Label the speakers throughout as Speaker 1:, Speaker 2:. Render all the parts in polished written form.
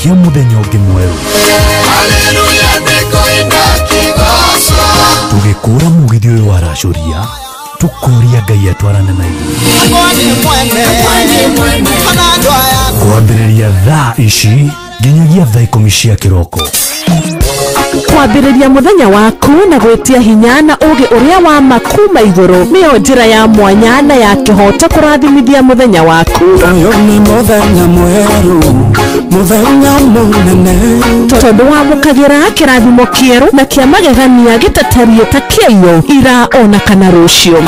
Speaker 1: Kĩa mũthenya ũngĩ mwerũ. Tũgĩkũra mũgithi ũyũ waracũria, tũkoria Ngai atwarane na ithuĩ. Kwambĩrĩria thaa ici nginyagia thaa 10 cia kĩroko.
Speaker 2: Kwambĩrĩria mũthenya waku na gwĩtia hinya na ũgĩ ũrĩa wa ma kuma igũrũ nĩyo njĩra ya mwanya na ya kĩhoto kũrathimithia mũthenya waku.
Speaker 3: Ũyũ nĩ mũthenya mwerũ, mũthenya mũnene,
Speaker 2: tondũ wamũkagĩra kĩrathimo kĩerũ na kĩa magegania gĩtatariĩ ta kĩaiyũ ira ona kana rũciũ.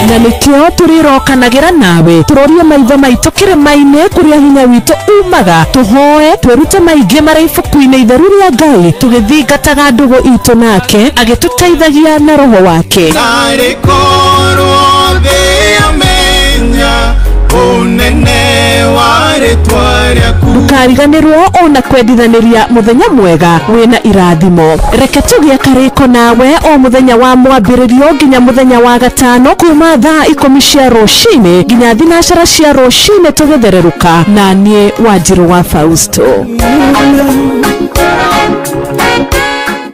Speaker 2: Na nĩkĩo tũrĩrokanagĩra nawe tũrorie maitho maitũ kĩrĩma-inĩ kũrĩa hinya witũ umaga, tũhoe twĩrute maingĩ marĩa ibuku-inĩ itheru rĩa Ngai, tũgĩthingataga ndũgũ itũ nake agĩtũteithagia na roho wake. Ndũkariganĩrwo ona kwendithanĩria mũthenya mwega wĩna irathimo. Reke tũgĩe karĩko nawe o mũthenya wa mwambĩrĩrio nginya mũthenya wa gatano kuma thaa 10 cia rũcinĩ nginya 9 cia rũcinĩ tũgĩthererũka na niĩ Wanjirũ wa Fausto.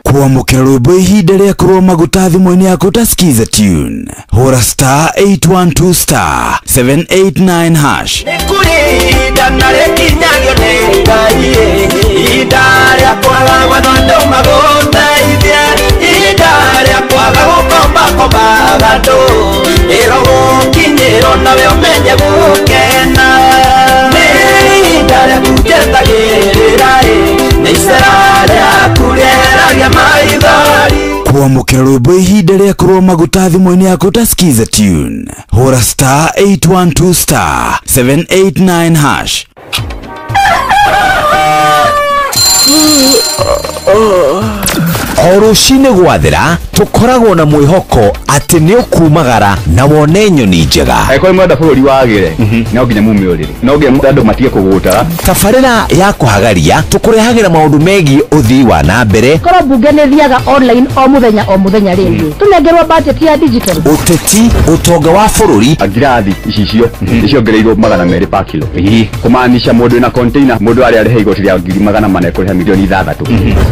Speaker 1: Kwamũkĩra rwĩmbo ihinda rĩa kũrũa maguta thimũ-inĩ yaku ta Skiza Tune. Hũra star 812 star 789 hash.
Speaker 4: Nĩ kũrĩ ihinda na rĩkinyagio nĩ Ngai, ihinda rĩa kwaga gwatha andũ magũteithie, ihinda rĩa kwaga gũkombakombaga andũ, ĩro gũkinyĩrwo nawe ũmenye gũkena. Nĩ ihinda rĩaku njetagĩrĩra, nĩ icera rĩaku rĩeragia maithori.
Speaker 1: Kwamũkĩra rwĩmbo ihinda rĩa kũrũa maguta thimũ-inĩ yaku ta Skiza Tune. Hũra star 812 star 789 hash.
Speaker 5: O rũcinĩ gwathera tũkoragwo na mwĩhoko atĩ nĩ ũkumagara na wone nyoni njega.
Speaker 6: Angĩkorwo mwenda bũrũri wagĩre, no nginya mume ũrĩrĩ, no nginya andũ matige kũgũta.
Speaker 5: Tabarĩra ya kũhagaria tũkũrehagĩra maũndũ megiĩ ũthii wa na mbere.
Speaker 7: Korwo mbunge nĩ thiaga online o mũthenya o mũthenya rĩngĩ, tũnengerwo budget ya digital.
Speaker 5: Ũteti, ũtonga wa bũrũri.
Speaker 6: Ngirathi icicio nĩciongereirwo 200 per kilo, kũmaanisha mũndũ wĩna container mũndũ arĩa arĩha igoti rĩa 400,000 ekũrĩha milioni 6.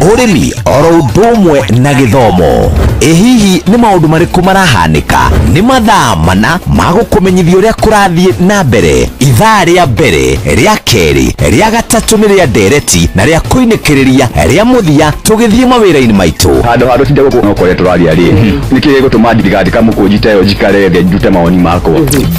Speaker 5: Ũrĩmi oro ũndũ ũmwe na gĩthomo. Ĩ hihi nĩ maũndũ marĩkũ marahanĩka? Nĩ mathaa mana ma gũkũmenyithia ũrĩa kũrathiĩ na mbere. Ithaa rĩa mbere, rĩa kerĩ, rĩa gatatũ nĩ rĩa ndereti na rĩa kũinĩkĩrĩria rĩa mũthia tũgĩthiĩ mawĩra-inĩ maitũ.
Speaker 6: Handũ ha tũtinde gũkũ no kũrĩa tũraria rĩ, nĩkĩ gĩgũtũma ndigandĩka mũkũnji ta ĩyo njikare thĩ ndute mawoni makwa?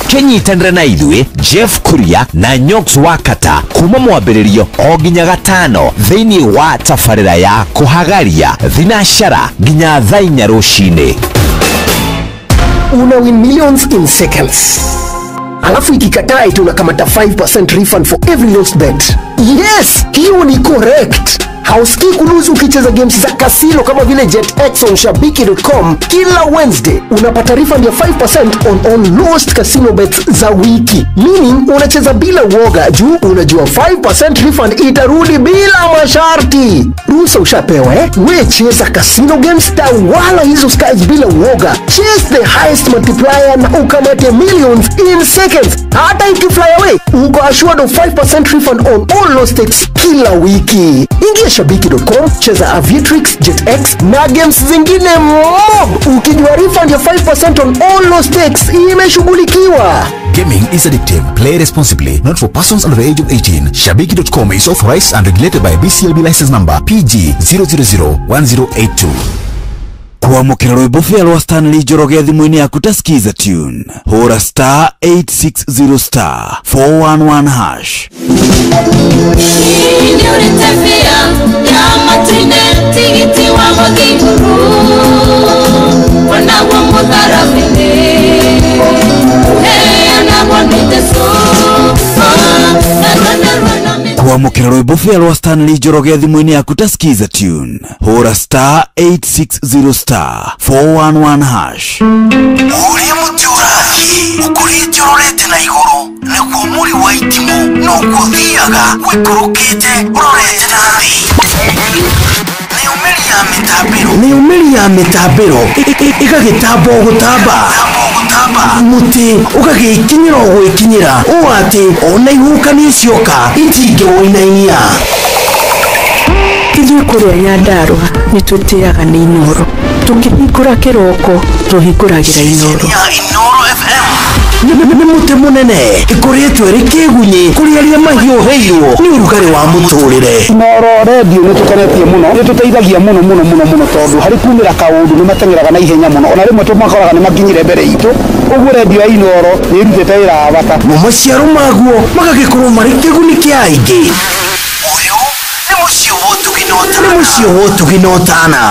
Speaker 5: Kĩnyitanĩre na ithuĩ Jeff Kuria na Nyox Wakata kuma mwambĩrĩrio o nginya gatano thĩinĩ wa tabarĩra ya kũhagaria thinashara nginya thaa 4 rũcinĩ.
Speaker 8: Una win millions in seconds. Alafu ikikataa eti unakamata 5% refund for every lost bet. Yes, hiyo ni correct. Hausikii kuluzu ukicheza games za kasino kama vile JetX on shabiki.com. Kila Wednesday unapata refund ya 5% on all lost casino bets za wiki. Meaning unacheza bila woga juu unajua 5% refund itarudi bila masharti. Ruhusa ushapewa eh? We cheza casino games, tawala hizo skies bila woga. Chase the highest multiplier na ukamate millions in seconds. Hata ikifly away, uko assured of 5% refund on all lost stakes kila wiki. Ingia shabiki.com, cheza Aviatrix, JetX na games zingine mob. Ukijua refund ya 5% on all lost stakes imeshughulikiwa.
Speaker 9: Gaming is addictive. Play responsibly. Not for persons under the age of 18. Shabiki.com is authorized and regulated by BCLB license number PG 0001082.
Speaker 1: Kwamũkĩra rwĩmbo bĩa rwa Stanley Njoroge thimũ-inĩ yaku ta Skiza Tune. Hũra star 860 star 411 hash. Kwamũkĩra rwĩmbo bĩa rwa Stanley Njoroge thimũ-inĩ yaku ta Skiza Tune. Hũra star 860 star 411 hash.
Speaker 10: Ũrĩa mũtĩ ũrathiĩ ũkũrĩte ũrorete na igũrũ nĩguo mũri wa itimũ noguo ũthiaga wĩikũrũkĩte ũrorete na thĩ. Nĩ Mĩumĩri ya mĩtambĩro ĩgagĩtamba o gũtamba, mũtĩ ũgagĩkinyĩra o gwĩkinyĩra ũũ atĩ ona ihuhũkanio cioka itingĩwũinainia.
Speaker 2: Ithuĩ kũrĩa Nyandarũa nĩ twĩtĩaga nĩ Inooro. Tũkĩhingũra kĩroko tũhingũragĩra Inooro.
Speaker 10: Nĩ mũtĩ mũnene ĩkoretwo ĩrĩ kĩgunyĩ kũrĩ arĩa mahiũhĩirwo nĩ ũrugarĩ wa mũtũrĩre.
Speaker 11: Inooro redio nĩ tũkenetie mũno, nĩ tũteithagia mũno mũno mũno mũno tondũ harĩ kumĩra kaũndũ nĩ mateng'eraga na ihenya mũno, ona rĩmwe tũmakoraga nĩ makinyire mbere itũ. Ũguo redio ya Inooro nĩ ĩrutĩte wĩra wa bata.
Speaker 10: Mo maciaro maguo magagĩkorwo marĩ kĩguni kĩa aingĩ. Ũyũ nĩ mũciĩ wa ũtugi na ũtana. Nĩ mũciĩ wa ũtugi na ũtana.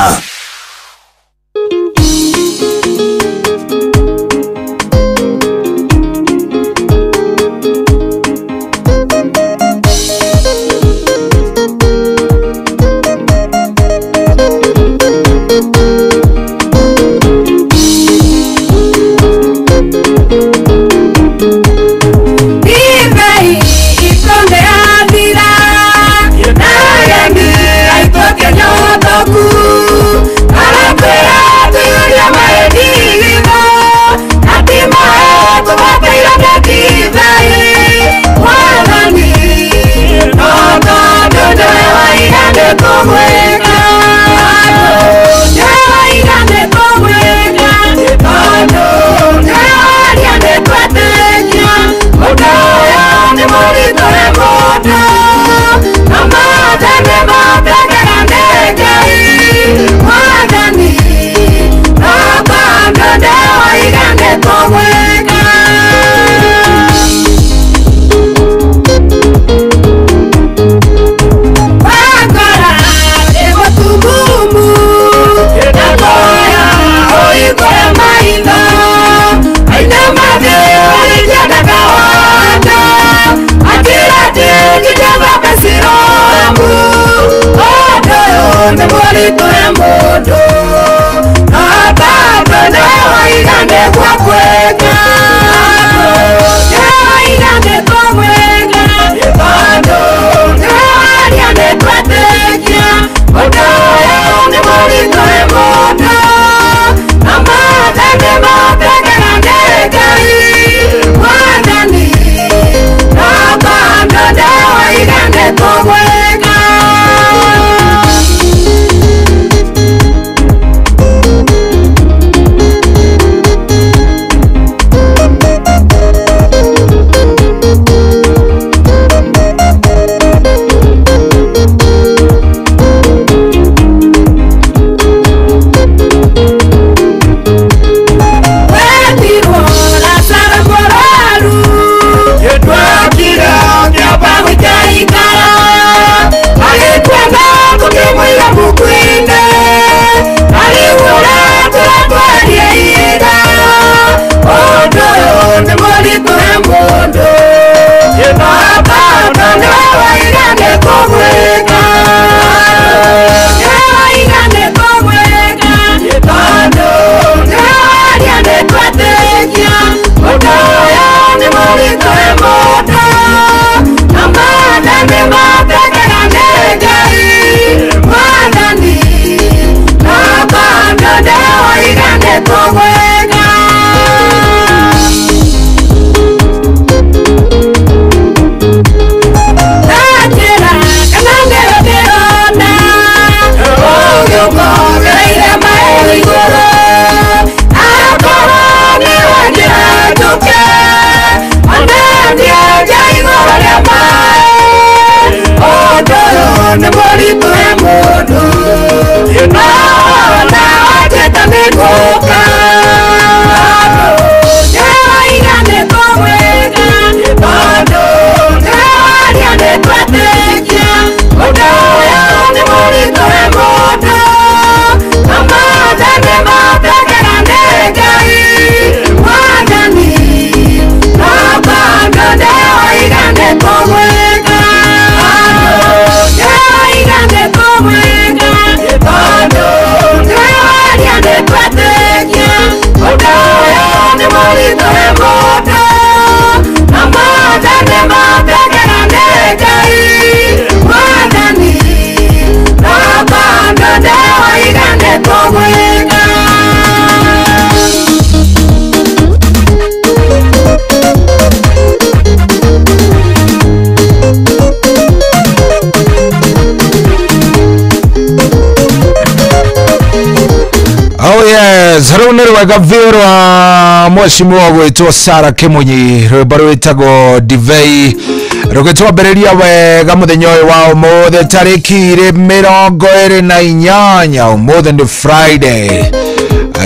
Speaker 12: Yes, rĩu nĩ rwega biũ rwa mheshimiwa gwĩtwo Sarah Kĩmunyi, rwĩmbo rwĩtagwo Ndibei, rũgĩtwambĩrĩria wega mũthenya ũyũ wa ũmũthĩ tarĩki irĩ 28. Ũmũthĩ nĩ Friday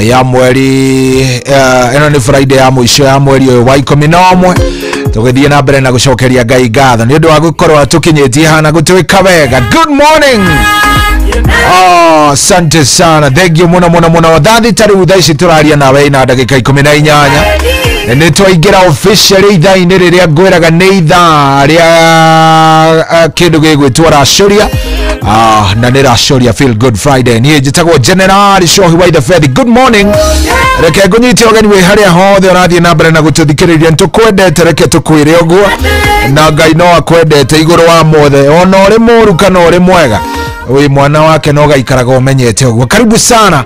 Speaker 12: ya mweri, ĩno nĩ Friday ya mũico ya mweri ũyũ wa 11. Tũgĩthiĩ na mbere na gũcokeria Ngai ngatho nĩ ũndũ wa gũkorwo atũkinyĩtie hana gũtwĩka wega. Good morning. Oh, asante sana, thank you muno muno muno. Thathi ta rĩu thaa ici tũraria nawe ina ndagĩka 18, nĩ twaingĩra officially ithaa-inĩ rĩrĩa ngwĩraga nĩ ithaa rĩa kĩndũ gĩgwĩtwo Racũria. Na nĩ Racũria Feel Good Friday. Niĩ njĩtagwo General Shohi wa Ithafethi. Good morning. Reke ngũnyite ũgeni wĩ harĩa hothe ũrathiĩ na mbere na gũtũthikĩrĩria. Nĩtũkwendete, reke tũkwĩre ũguo, na Ngai no akwendete igũrũ wa mothe, ona ũrĩ mũru kana ũrĩ mwega, wi mwana wake no gaikaraga umenyete uguo. Karibu sana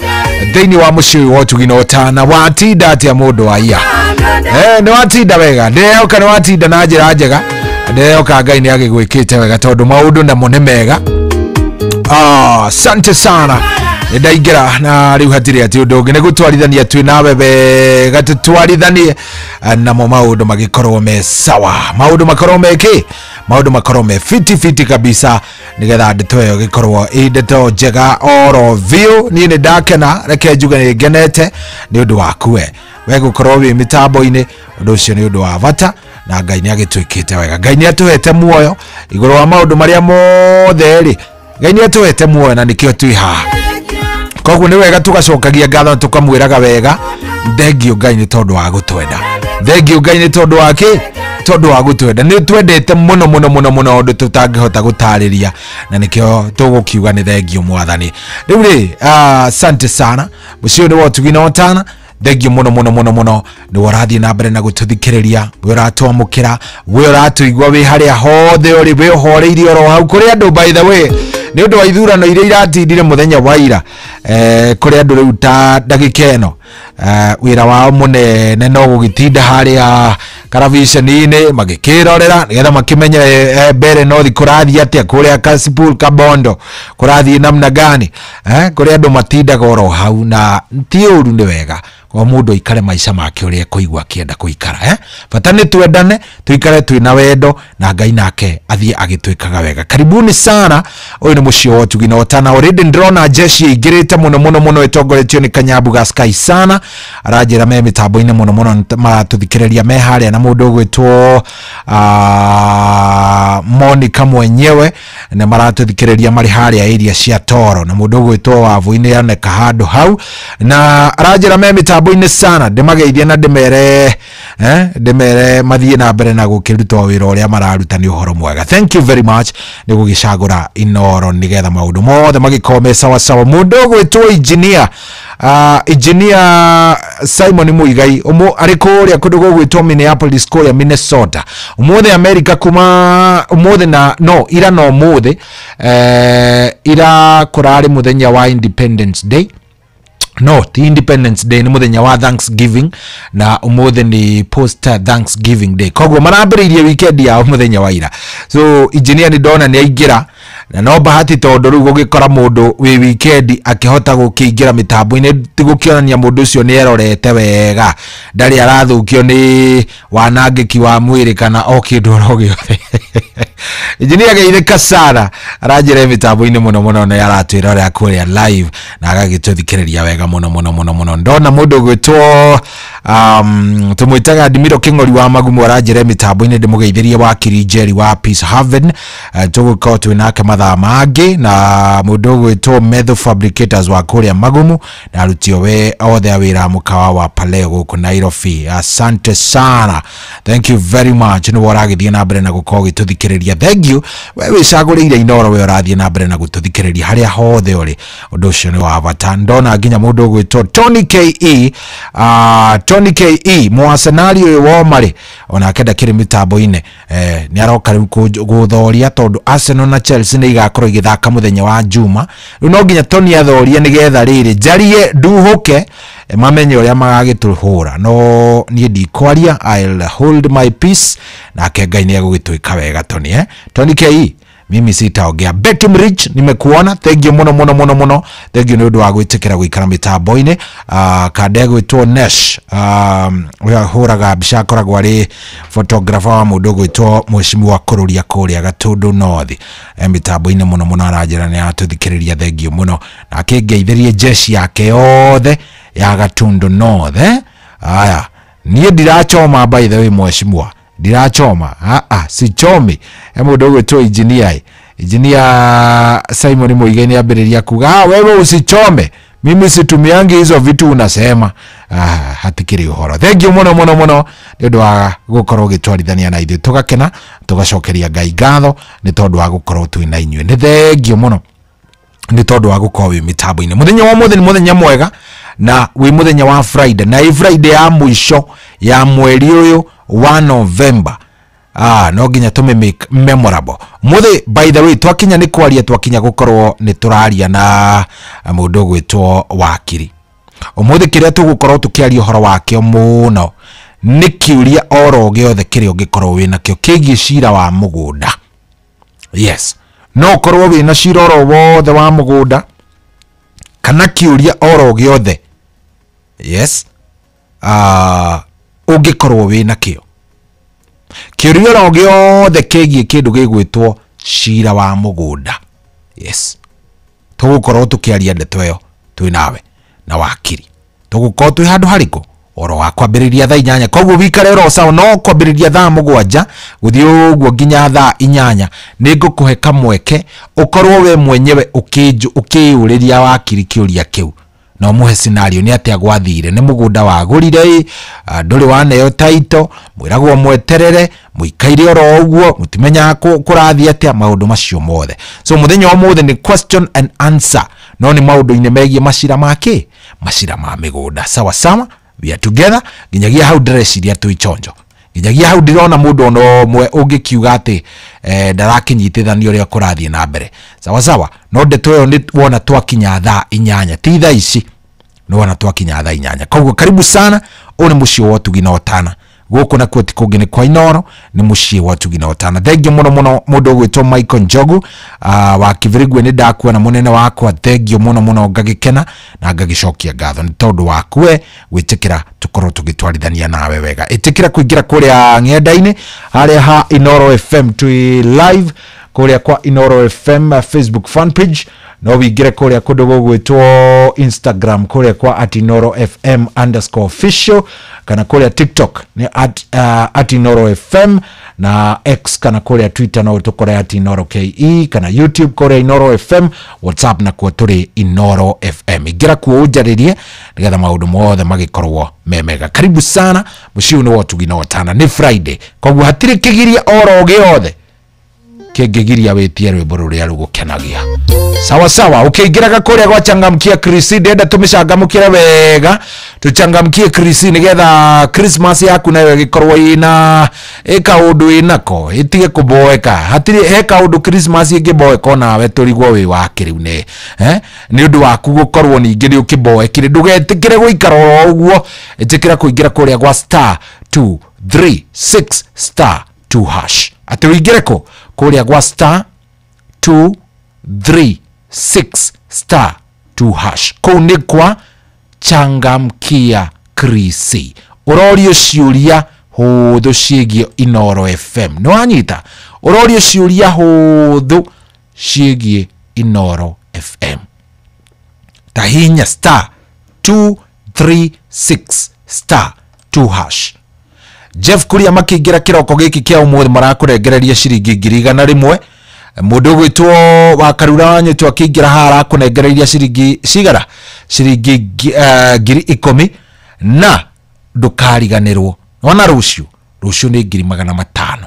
Speaker 12: thĩinĩ wa mũciĩ ũyũ wa ũtugi na ũtana. Watinda atĩa mũndũ wa iya? Nĩ watinda wega, ndĩrehoka nĩ watinda na njĩra njega, ndĩrehoka Ngai nĩ agĩgwĩkĩte wega tondũ maũndũ namo nĩ mega. Asante sana. Ndaingĩra na rĩu hatirĩ atĩ ũndũ ũngĩ nĩ gũtwarithania twĩ nawe wega, tũtwarithanie namo maũndũ magĩkorwo me sawa, maũndũ makorwo me kĩ, maũndũ makorwo me fiti fiti kabisa, nĩgetha ndeto ĩyo ĩgĩkorwo ĩ ndeto njega oro biũ. Niĩ nĩ ndakena, reke njuge nĩ ngenete nĩ ũndũ waku we gũkorwo wĩ mĩtambo-inĩ. Ũndũ ũcio nĩ ũndũ wa bata, na Ngai nĩ agĩtwĩkĩte wega. Ngai nĩ atũhete muoyo igũrũ wa maũndũ marĩa mothe rĩ, Ngai nĩ atũhete muoyo na nĩkĩo twĩ haha. Koguo nĩ wega tũgacokagia ngatho na tũkamwĩraga wega thengio Ngai nĩ tondũ wa gũtwenda, thengio Ngai nĩ tondũ wa kĩ, tondũ wa gũtwenda. Nĩ twendete mũno mũno mũno mũno ũndũ tũtangĩhota gũtarĩria, na nĩkĩo tũgũkiuga nĩ thengio Mwathani. Rĩu rĩ, asante sana. Mũciĩ ũyũ nĩ wa ũtugi na ũtana. Thengio mũno mũno mũno mũno nĩ ũrathiĩ na mbere na gũtũthikĩrĩria, we ũratwamũkĩra, we ũratũigua wĩ harĩa hothe ũrĩ, wĩ ũhoreirie oro hau. Kũrĩ andũ, by the way, nĩ ũndũ wa ithurano iria iratindire mũthenya wa ira, kũrĩ andũ rĩu ta ndagĩka ĩno wĩra wao mũnene no gũgĩtinda harĩa karaviceni-inĩ magĩkĩrorera nĩgetha makĩmenye mbere nothi kũrathiĩ atĩa, kũrĩa Kasipul Kabondo kũrathiĩ namna gani. Kũrĩ andũ matindaga oro hau, na ti ũru, nĩ wega o mũndũ aikare maica make ũrĩa ekũigua akĩenda kũikara. Bata nĩ twendane, tũikare twĩna wendo, na Ngai nake athiĩ agĩtwĩkaga wega. Karibuni sana. Ũyũ nĩ mũciĩ wa ũtugi na ũtana. Already ndĩrona jeshi ĩingĩrĩte mũno mũno mũno ĩtongoretio nĩ Kanyambu ga Sky sana, aranjĩra me mĩtambo-inĩ mũno mũno maratũthikĩrĩria me harĩa, na mũndũ ũgwĩtwo Monica mwenyewe nĩ maratũthikĩrĩria marĩ harĩa area cia Toro, na mũndũ ũgwĩtwo Wavu-inĩ oneka handũ hau, na aranjĩra me mĩtambo-inĩ sana. Ndĩmageithie na ndĩmere ndĩmere mathiĩ na mbere na gũkĩruta wĩra ũrĩa mararuta, nĩ ũhoro mwega. Thank you very much nĩ gũgĩcagũra Inoro nĩgetha maũndũ mothe magĩkorwo me sawa sawa. Mũndũ ũgwĩtwo engineer engineer Simon Muigai arĩ kũrĩa kũndũ gũgwĩtwo Minneapolis kũrĩa Minnesota. Ũmũthĩ America kuma ũmũthĩ na no ira no ũmũthĩ, ira kũrarĩ mũthenya wa Independence Day. No ti Independence Day, nĩ mũthenya wa Thanksgiving, na ũmũthĩ nĩ post Thanksgiving Day, koguo marambĩrĩirie weekend yao mũthenya wa ira. So engineer nĩ ndona nĩ aingĩra, na no bahati tondũ rĩu gũgĩkora mũndũ wĩ weekend akĩhota gũkĩingĩra mĩtambo-inĩ ti gũkĩonania mũndũ ũcio nĩ erorete wega, ndarĩ arathũkio nĩ wanangĩki wa mwĩrĩ kana o kĩndũ oro gĩothe. Engineer geithĩka sana, aranjĩra mĩtambo-inĩ mũno mũno, nĩ aratwĩra ũrĩa kũrĩa live na agagĩtũthikĩrĩria wega mũno mũno mũno mũno. Ndona mũndũ ũgwĩtwo tũmwĩtaga Ndimiro Kĩng'ori wa Magumu aranjĩra mĩtambo-inĩ, ndĩmũgeithĩrie wakiri Jerry wa Peace Haven, tũgũkorwo twĩ nake mathaa mangĩ, na mũndũ ũgwĩtwo Metho Fabricators wa kũrĩa Magumu, na aruti we othe a wĩra mũkawa wa Paleo gũkũ Nairobi. Asante sana, thank you very much nĩ ũragĩthiĩ na mbere na gũkorwo ũgĩtũthikĩrĩria. Thank you we wĩcagũrĩire Inoro, we ũrathiĩ na mbere na gũtũthikĩrĩria harĩa hothe ũrĩ, ũndũ ũcio nĩ wa bata. Ndona nginya mũndũ ũgwĩtwo Tony KE, Tony KE mwasenari ũyũ womarĩ onake ndakĩrĩ mĩtambo-inĩ, nĩ aroka rĩu gũthoria tondũ Arsenal na Chelsea nĩ igakorwo igĩthaka mũthenya wa Juma. Rĩu no nginya Tony athorie nĩgetha rĩrĩ njarie nduhũke mamenye ũrĩa magagĩtũhũra, no niĩ ndikwaria, I'll hold my peace, nake Ngai nĩ egũgĩtwĩka wega. Tony Tony KE Mimi sitaongea. Betty Mrich, nimekuona, thank you muno muno muno muno, thank you nĩ ũndũ wa gwĩtĩkĩra gũikara mĩtambo-inĩ. Kande gwĩtwo Nesh, ũrĩa hũraga mbica, akoragwo arĩ photographer wa mũndũ gwĩtwo mheshimiwa Kũrũria kũrĩa Gatũndũ North, mĩtambo-inĩ mũno mũno, aranjĩra nĩ aratũthikĩrĩria, thank you mũno, na akĩngeithĩrie jeshi yake yothe ya Gatundu North. Aya, niĩ ndirachoma, by the way, mheshimiwa, ndirachoma, sichomi. Mũndũ ũgwĩtwo engineer Simon Muigai nĩ ambĩrĩria kuga, wewe usichome, mimi situmiangi hizo vitu unasema. Hatikĩrĩ ũhoro. Thank you mũno mũno mũno nĩ ũndũ wa gũkorwo ũgĩtwarithania na ithuĩ, tũgakena, tũgacokeria Ngai ngatho nĩ tondũ wa gũkorwo twĩ na inyuĩ. Nĩ thank you mũno nĩ tondũ wa gũkorwo wĩ mĩtambo-inĩ. Mũthenya wa ũmũthĩ nĩ mũthenya mwega na wĩ mũthenya wa Friday, na ĩ Friday ya mũico ya mweri ũyũ wa November. No nginya tũmĩ make memorable. Mũthĩ, by the way, twakinya nĩ kwaria, twakinya gũkorwo nĩ tũraria na mũndũ ũgwĩtwo wakiri. Ũmũthĩ kĩrĩa tũgũkorwo tũkĩaria ũhoro wakĩo mũno nĩ kĩũria oro gĩothe kĩrĩa ũngĩkorwo wĩnakĩo kĩgiĩ cira wa mũgũnda. Yes, no ũkorwo wĩna cira oro wothe wa mũgũnda kana kĩũria oro gĩothe, yes, ũngĩkorwo wĩnakĩo kĩũria oro gĩothe kĩgiĩ kĩndũ gĩgwĩtwo cira wa mũgũnda. Yes, tũgũkorwo tũkĩaria ndeto ĩyo twĩ nawe na wakiri. Tũgũkorwo twĩ handũ harĩkũ? Oro wa kwambĩrĩria thaa 8, koguo wikare oro sawa, no kwambĩrĩria thaa 7 gũthiĩ ũguo nginya thaa 8 nĩ ngũkũhe kamweke ũkorwo we mwenyewe ũkĩyũrĩria wakiri kĩũria kĩu, na ũmũhe scenario nĩ atĩa gwathire, nĩ mũgũnda wagũrire, ndũrĩ waneo title, mwĩragwo mweterere, mũikaire oro ũguo, mũtimenyaga kũrathiĩ atĩa, maũndũ macio mothe. So mũthenya wa ũmũthĩ nĩ question and answer, no nĩ maũndũ-inĩ megiĩ macira ma kĩ? Macira ma mĩgũnda. Sawa sawa, we are together nginyagia hau ndĩreciria twĩ chonjo, nginyagia hau ndirona mũndũ ona ũmwe ũngĩkiuga atĩ ndarakĩnyitithania ũrĩa kũrathiĩ na mbere. Sawa sawa, no ndeto ĩyo nĩ wona twakinya thaa 8, ti thaa ici, nĩ wona twakinya thaa 8. Koguo karibu sana, ũyũ nĩ mũciĩ wa ũtugi na ũtana. Gũkũ nakuo ti kũngĩ nĩ kwa Inooro, nĩ mũciĩ wa ũtugi na ũtana. Thank you mũno mũno mũndũ ũgwĩtwo Michael Njogu, wa Kibirigwe, nĩ ndakuona mũnene wakwa, thank you mũno mũno, ngagĩkena na ngagĩcokia ngatho nĩ tondũ waku we gwĩtĩkĩra tũkorwo tũgĩtwarithania nawe wega. Ĩtĩkĩra kũingĩra kũrĩa ng'enda-inĩ harĩa ha Inooro FM, twĩ live kũrĩa kwa Inooro FM Facebook fan page, no wingĩre kũrĩa kũndũ gũgwĩtwo Instagram kũrĩa kwa @InooroFM_official, kana kũrĩa TikTok nĩ @InooroFM, na X kana kũrĩa Twitter no tũkore @InooroKE, kana YouTube kũrĩa Inooro FM, WhatsApp nakuo tũrĩ Inooro FM. Ingĩra kuo ũnjarĩrie nĩgetha maũndũ mothe magĩkorwo me mega. Karibu sana, mũciĩ ũyũ nĩ wa ũtugi na ũtana, nĩ Friday, koguo hatirĩ kĩgiria oro gĩothe kĩngĩgiria wĩtie rwĩmbo rũrĩa rũgũkenagia. Sawa sawa, ũkĩingĩraga kũrĩa gwa changamkia Chris, ndĩrenda tũmĩcangamũkĩre wega, tũchangamkie Chris nĩgetha Christmas yaku nayo ĩgĩkorwo ĩna ĩkaũndũ ĩnako, ĩtige kũboeka. Hatirĩ he kaũndũ Christmas ĩngĩboeka onawe tũrigwo wĩ wa kĩrĩu nĩ nĩ ũndũ waku gũkorwo ningĩ nĩ ũkĩboekire. Ndũgetĩkĩre gũikara oro ũguo, ĩtĩkĩra kũingĩra kũrĩa gwa *236 *2#. Atĩ ũingĩre kũ? Kũrĩa gwa *236 *2#. Kũu nĩ kwa changamkia Chris. Ũrorio ciũria hũthũ ciĩgiĩ Inooro FM. Nĩ wanyita? Ũrorio ciũria hũthũ ciĩgiĩ Inooro FM. Ta hinya *236 *2#. Jeff Kuria makĩingĩra kĩroko gĩkĩ kĩa ũmũthĩ marakũrengereria ciringi 100,000. Mũndũ ũgwĩtwo wa Karura wa Nyũtũ akĩingĩra haha arakũnengereria ciringi cigana? Ciringi 10,000, na ndũkariganĩrwo. Wona rũciũ, rũciũ nĩ 500,000.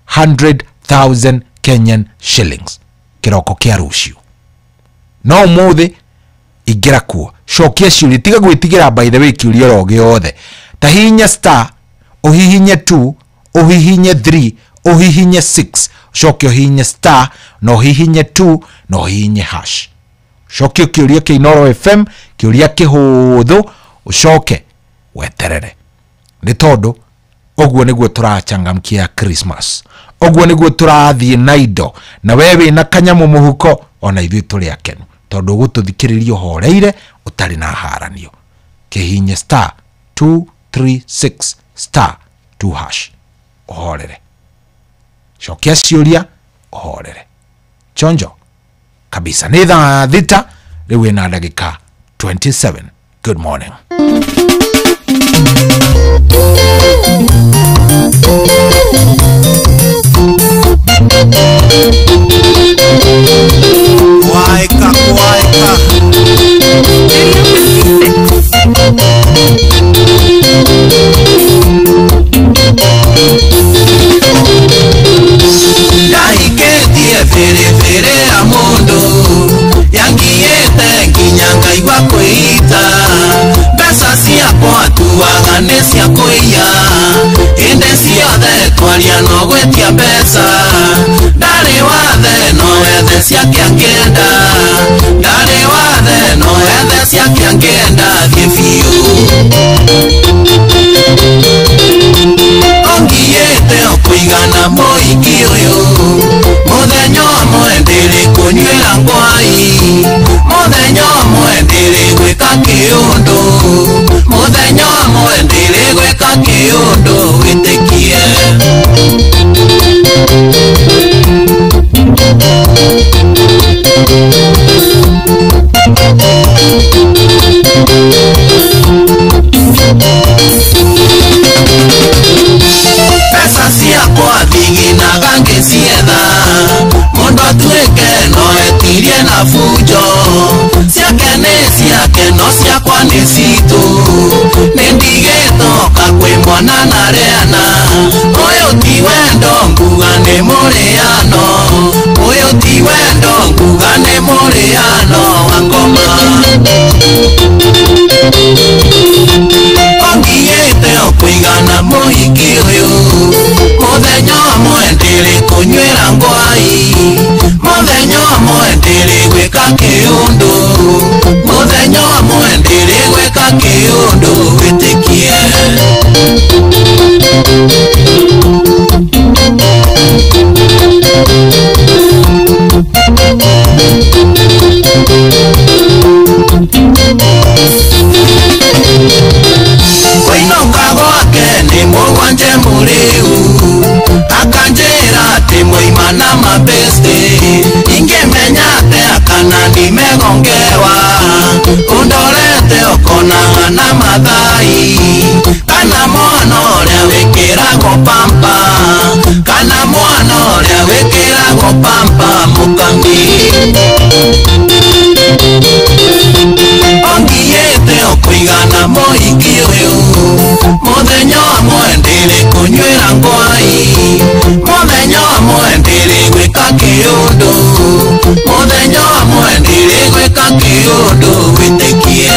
Speaker 12: 500,000 Kenyan shillings kĩroko kĩa rũciũ. No ũmũthĩ ingĩra kuo, cokia ciũria, tiga gwĩtigĩra by the way kĩũria oro gĩothe. Ta hihinya star, ũhihinye 2, ũhihinye 3, ũhihinye 6, ũcoke ũhihinye star, na ũhihinye 2, na ũhihinye hash. Ũcoke kĩũria kĩa Inooro FM, kĩũria kĩhũthũ, ũcoke weterere. Nĩ tondũ ũguo nĩguo tũrachangamkia Christmas. Ũguo nĩguo tũrathiĩ na indo na we wĩna kanyamũ mũhuko ona ithuĩ tũrĩ akenu tondũ ũgũtũthikĩrĩria ũhoreire ũtarĩ na haranio. Kĩhinye star 236 star 2 hash ũhorere, cokia ciũria ũhorere chonjo kabisa. Nĩ thaa 6 rĩu ĩna ndagĩka 27. Good morning.
Speaker 4: Waika waika Ndaiketie biribiri ya mundu yangiĩte nginya ngaigua kwĩita mbeca ciakwa tuaga nĩ cia kũiya hĩndĩ ciothe twaria no gwĩtia mbeca ndarĩ wathe no ethe ciake angĩenda ndarĩ wathe no ethe ciake angĩenda thiĩ biũ ongiĩte o kũigana mũhiki ũyũ mũthenya ũmwe ndĩrĩ kũnyuĩra ngwai mũthenya ũmwe ndĩrĩ gwĩka kĩũndũ mũthenya ũmwe ndĩrĩ gwĩka kĩũndũ wĩtĩkie. Mbeca ciakwa thiginaga ngĩcietha mũndũ atuĩke no etirie na bunjo ciake nĩ ciake no ciakwa nĩ citũ nĩ ndigĩtoka kwĩ mwana na rĩana ũyũ ti wendo nguga nĩ mũrĩano ũyũ ti wendo nguga nĩ mũrĩano wa ngoma ongiĩte o kũigana mũhiki ũyũ mũthenya ũmwe ndĩrĩ kũnyuĩra ngwai mũthenya ũmwe ndĩrĩ gwĩka kĩũndũ mũthenya ũmwe ndĩrĩ gwĩka kĩũndũ wĩtĩkie. Kũinũka gwake nĩ mũgwanje mũrĩu akanjĩra atĩ mwaima na mabeste ingĩmenya atĩa kana nimegongewa ũndorete ũkonaga na mathai kana mwana ũrĩa wĩkĩragwo pampa kana mwana ũrĩa wĩkĩragwo pampa mũkami ongiĩte o kũigana mũhiki ũyũ mũthenya ũmwe ndĩrĩ kũnyuĩra ngwai mũthenya ũmwe ndĩrĩ gwĩka kĩũndũ mũthenya ũmwe ndĩrĩ gwĩka kĩũndũ wĩtĩkie.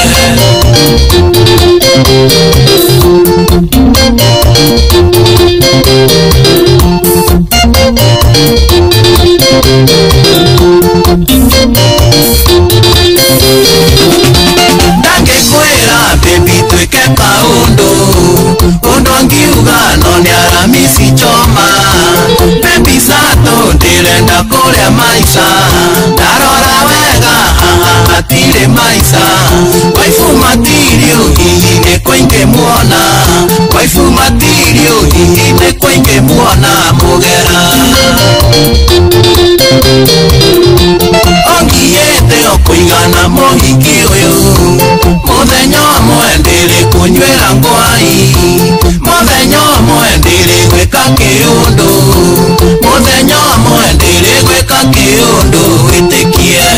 Speaker 4: Ndangĩkwĩra baby twĩke kaũndũ ũndũ angiuga no nĩ aramisi choma baby sato ndĩrenda kũrĩa maica ndarora wega haha hatirĩ maica waifu matirio hihi nĩ kũingĩmuona waifu matirio hihi nĩ kũingĩmuona mũgera ongiĩte o kũigana mũhiki ũyũ mũthenya ũmwe ndĩrĩ kũnyuĩra ngwai mũthenya ũmwe ndĩrĩ gwĩka kĩũndũ mũthenya ũmwe ndĩrĩ gwĩka kĩũndũ wĩtĩkie.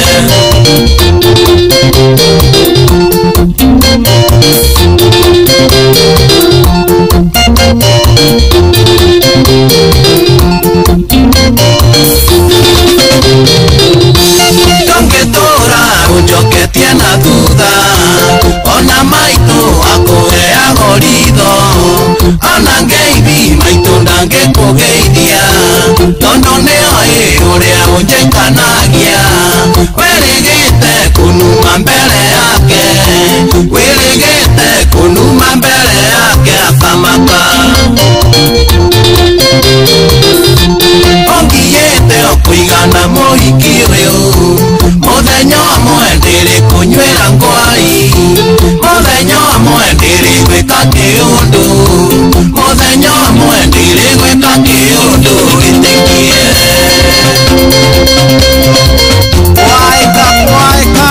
Speaker 4: Ndũngĩtũra ũnjoketie na thutha ona maitũ akũheago ritho ona ngeithi maitũ ndangĩkũgeithia tondũ nĩoĩ ũrĩa ũnjĩkanagia wĩrĩgĩte kũnuma mbere yake wĩrĩgĩte kũnuma mbere yake akamaka. kĩũndũ mũthenya ũmwe ndirĩgwĩka kĩũndũ gĩtĩkie Waika waika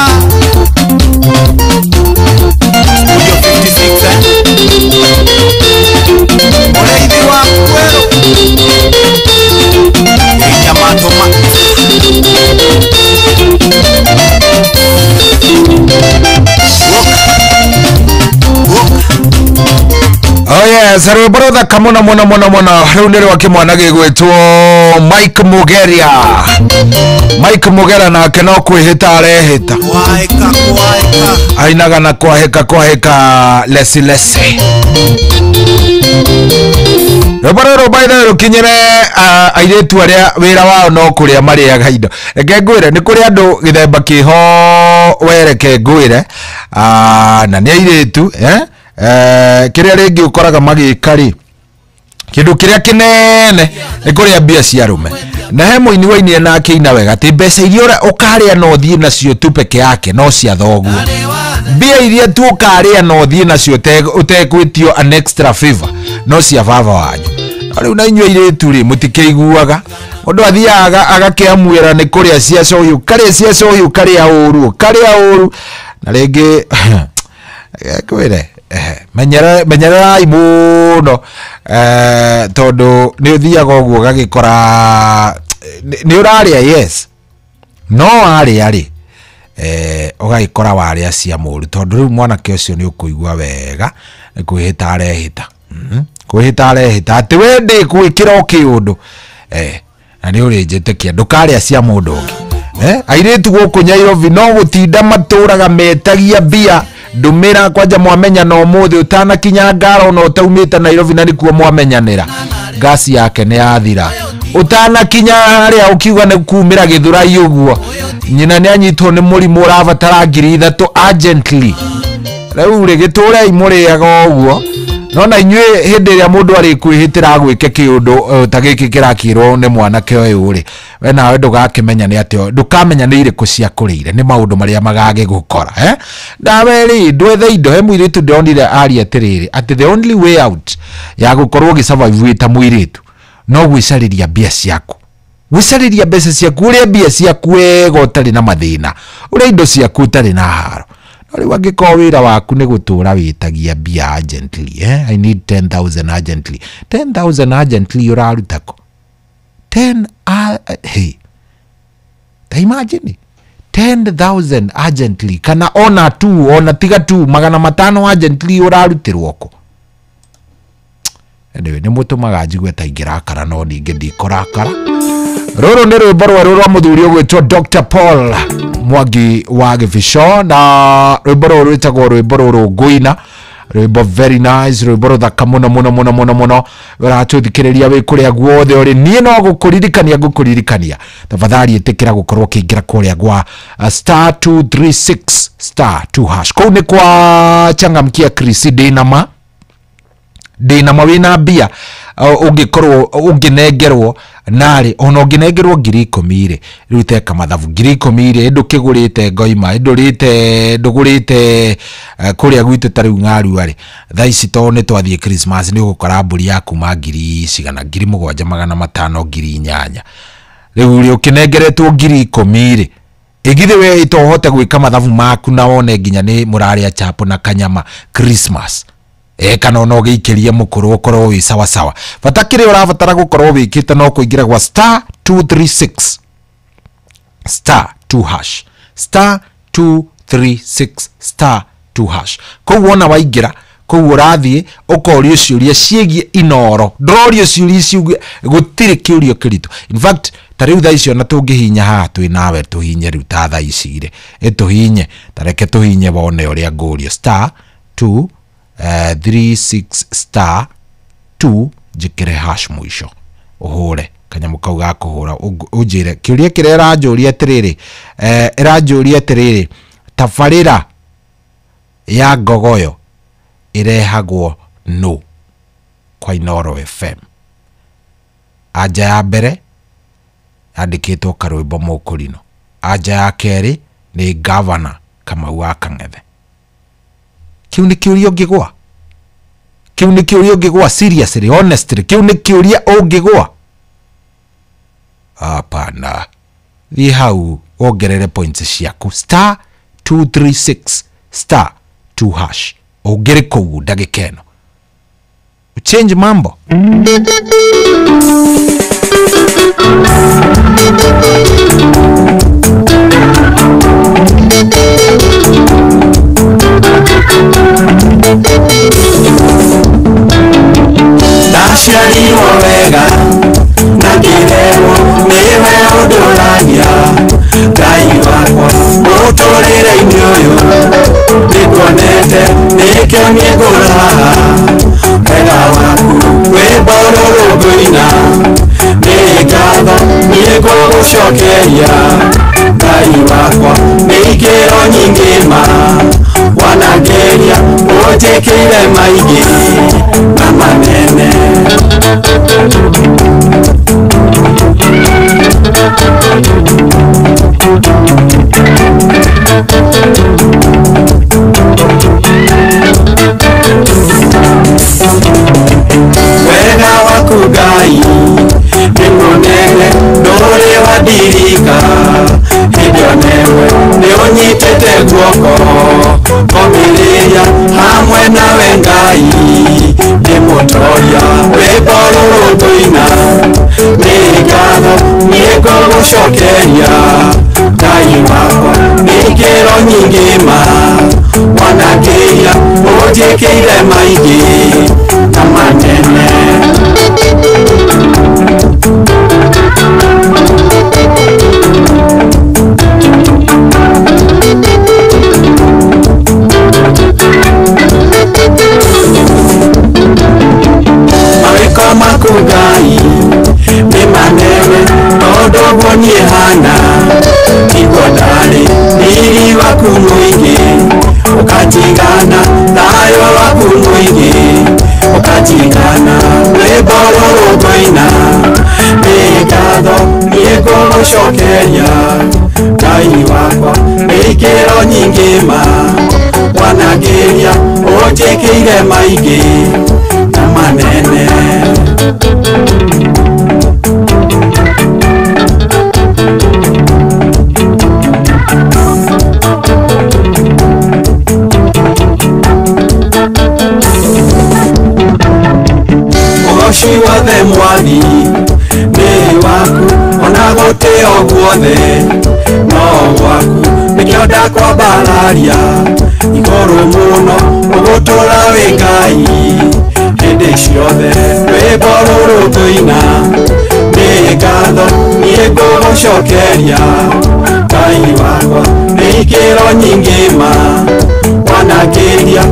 Speaker 4: Studio 56 Mũrĩithi wa kwerũ Inya matũma
Speaker 12: Oh yes, rwĩmbo rũthaka mũno mũno mũno mũno. Rĩu nĩ rwa kĩmwana gĩgwĩtwo Mike Mugeria. Mike Mugera nake no kwĩhĩta arehĩta.
Speaker 4: Waika waika
Speaker 12: Ainaga na kwahĩka kwahĩka lesi lesi. Rwĩmbo rũrũ by the way rũkinyĩre airĩtu arĩa wĩra wao no kũrĩa marĩaga indo. Reke ngwĩre nĩ kũrĩ andũ gĩthemba kĩho wereke ngwĩre na nĩ airĩtu kĩrĩa rĩngĩ ũkoraga magĩka rĩ kĩndũ kĩrĩa kĩnene nĩ kũrĩa mbia cia arũme na he mũini wainire na akĩina wega atĩ mbeca iria ũkarĩa no ũthiĩ nacio tu peke yake no cia thoguo mbia iria tu ũkarĩa no ũthiĩ nacio ũtekwĩtio an extra favor no cia baba wanyu. No rĩu na inyuĩ airĩtu rĩ mũtikĩiguaga mũndũ athiaga agakĩamuĩra nĩ kũrĩa cia coyũ karĩa cia coyũ karĩa ũru karĩa ũru na rĩngĩ kwĩre menyererai mũno tondũ nĩ ũthiaga ũguo ũgagĩkora nĩ ũrarĩa yes no warĩa rĩ ũgagĩkora warĩa cia mũru tondũ rĩu mwanake ũcio nĩ ũkũigua wega nĩ kwĩhĩta arehĩta kwĩhĩta arehĩta atĩ we ndĩkwĩkĩra o kĩũndũ na nĩ ũrĩnjĩtĩkia ndũkarĩa cia mũndũ ũngĩ airĩtu gũkũ Nairobi no gũtinda matũraga metagia mbia ndumira kwanja mwamenya no mũthĩ ũtanakinya ngara ona ũtaumĩte Nairobi na nĩkuo mwamenyanĩra ngasi yake nĩ yathira ũtanakinya harĩa ũkiuga nĩ kumĩra Gĩthũrai ũguo nyina nĩ anyitwo nĩ mũrimũ ũrabatara 3,000 urgently rĩu rĩ gĩtũrei mũrĩaga ũguo no na inyuĩ hĩndĩ ĩrĩa mũndũ arĩkwĩhĩtĩra agwĩke kĩũndũ ta gĩkĩ kĩrakĩrwo nĩ mwanake ũyũ rĩ we nawe ndũgakĩmenya nĩ atĩa ndũkamenya nĩ irĩkũ ciakũrĩire nĩ maũndũ marĩa magagĩgũkora nawe rĩ ndwethe indo he mũirĩtu ndĩronire aria atĩrĩrĩ atĩ the only way out ya gũkorwo ũgĩsurvive wĩ ta mũirĩtu no gwĩcarĩria mbia ciaku gwĩcarĩria mbeca ciaku ũrĩa mbia ciaku wega ũtarĩ na mathĩna ũrĩa indo ciaku ũtarĩ na haro. Rĩu angĩkorwo wĩra waku nĩ gũtũra wĩtagia mbia urgently I need 10,000 urgently 10,000 urgently ũraruta kũ 10 hey ta imagine 10,000 urgently kana ona tu ona tiga tu 500 urgently ũrarutĩrwo kũ. Anyway nĩ mũtũmaga njigue ta ingĩrakara no ningĩ ndikũrakara. Rũrũ nĩ rwĩmbo rwerũ rwa mũthuri ũgwĩtwo Dr. Paul Mwangi wa Gĩbico na rwĩmbo rũrũ rwĩtagwo rwĩmbo rũrũ ngũina rwĩmbo very nice rwĩmbo rũthaka mũno mũno mũno mũno mũno ũratũthikĩrĩria wĩ kũrĩa guothe ũrĩ niĩ no gũkũririkania ngũkũririkania tafadhali ĩtĩkĩra gũkorwo ũkĩingĩra kũrĩa gwa star 236 star 2 hash kũu nĩ kwa changamkia Chris ndĩnama ndĩnama wĩna mbia ũngĩkorwo ũngĩnengerwo narĩ ona ũngĩnengerwo 10,000 rĩ rĩu teka mathabu 10,000 rĩ ndũkĩgũrĩte ngoima ndũrĩte ndũgũrĩte kũrĩa gwitũ ta rĩu ng'arua rĩ thaa ici tondũ nĩ twathiĩ Christmas nĩ ũgũkora mbũri ya kuma 7,500 7,500 8,000 rĩu rĩ ũkĩnengeretwo 10,000 rĩ ĩgithĩ we ĩtohote gwĩka mathabu maku na wone nginya nĩ mũrarĩa chapo na kanyama Christmas kana ona ũgĩikĩrie mũkũrũ ũkorwo wĩ sawa sawa bata kĩrĩa ũrabatara gũkorwo wĩkĩte no kũingĩra gwa star 236 star 2 hash star 236 star 2 hash kũu wona waingĩra kũu ũrathiĩ ũkorio ciũria ciĩgiĩ Inooro ndũrorio ciũria icio gũtirĩ kĩũria kĩritũ in fact ta rĩu thaa icio na tũngĩhinya haha twĩ nawe tũhinye rĩu ta thaa ici rĩ ĩtũhinye ta reke tũhinye wone ũrĩa ngũrio star 2 36 star 2 njĩkĩre hash mũico ũhũre kanyamũ kau ga kũhũra ũnjĩre kĩũria kĩrĩa ĩranjũria atĩrĩrĩ ĩranjũria atĩrĩrĩ tabarĩra ya ngogoyo ĩrehagwo nũ kwa Inooro FM anja ya mbere yandĩkĩtwo karwĩmbo mũkũrinũ anja ya kerĩ nĩ gavana Kamau wa Kang'ethe. Kĩu nĩ kĩũria ũngĩgwa. Kiu nĩ kĩũria ũngĩgwa seriously honestly kiu nĩ kĩũria ũngĩgwa hapana thiĩ hau wongerere points ciaku star 236 star 2 hash ũngĩrĩ kũu ndagĩka ĩno change mambo.
Speaker 4: Ndaciarirwo wega na ngĩrerwo nĩwe ũndũragia Ngai wakwa mũtũrĩre-inĩ ũyũ nĩnguonete nĩkĩo niĩ ngũraha wega waku rwĩmbo rũrũ ngũina nĩ ngatho niĩ ngũgũcokeria Ngai wakwa nĩ ikĩro nyingĩ ma wanangeria ũnjĩkĩire maingĩ na manene. Wega waku Ngai nĩ mũnene ndũrĩ wandirika hĩndĩ onewe nĩ ũnyitĩte guoko ngomĩrĩria hamwe nawe Ngai ndĩ mũtoria rwĩmbo rũrũ ngũina nĩ ngatho niĩ ngũgũcokeria Ngai wakwa nĩ ikĩro nyingĩ ma wanangĩria ũnjĩkĩire maingĩ na manene. Mawĩko maku Ngai nĩ manene tondũ ũguo niĩ hana tiguo ndarĩ riri waku mũingĩ ũkanjigana thayũ waku mũingĩ ũkanjigana rwĩmbo rũrũ ngũina nĩ ngatho niĩ ngũgũcokeria Ngai wakwa nĩ ikĩro nyingĩ ma wanangĩria ũnjĩkĩire maingĩ na manene. Ũgoci wothe Mwathi nĩ waku ona gũtĩo guothe no gwaku nĩkĩo ndakwambararia igũrũ mũno ũgũtũra wĩ Ngai hĩndĩ ciothe rwĩmbo rũrũ ngũina nĩ ngatho niĩ ngũgũcokeria Ngai wakwa nĩ ikĩro nyingĩ ma wanangĩria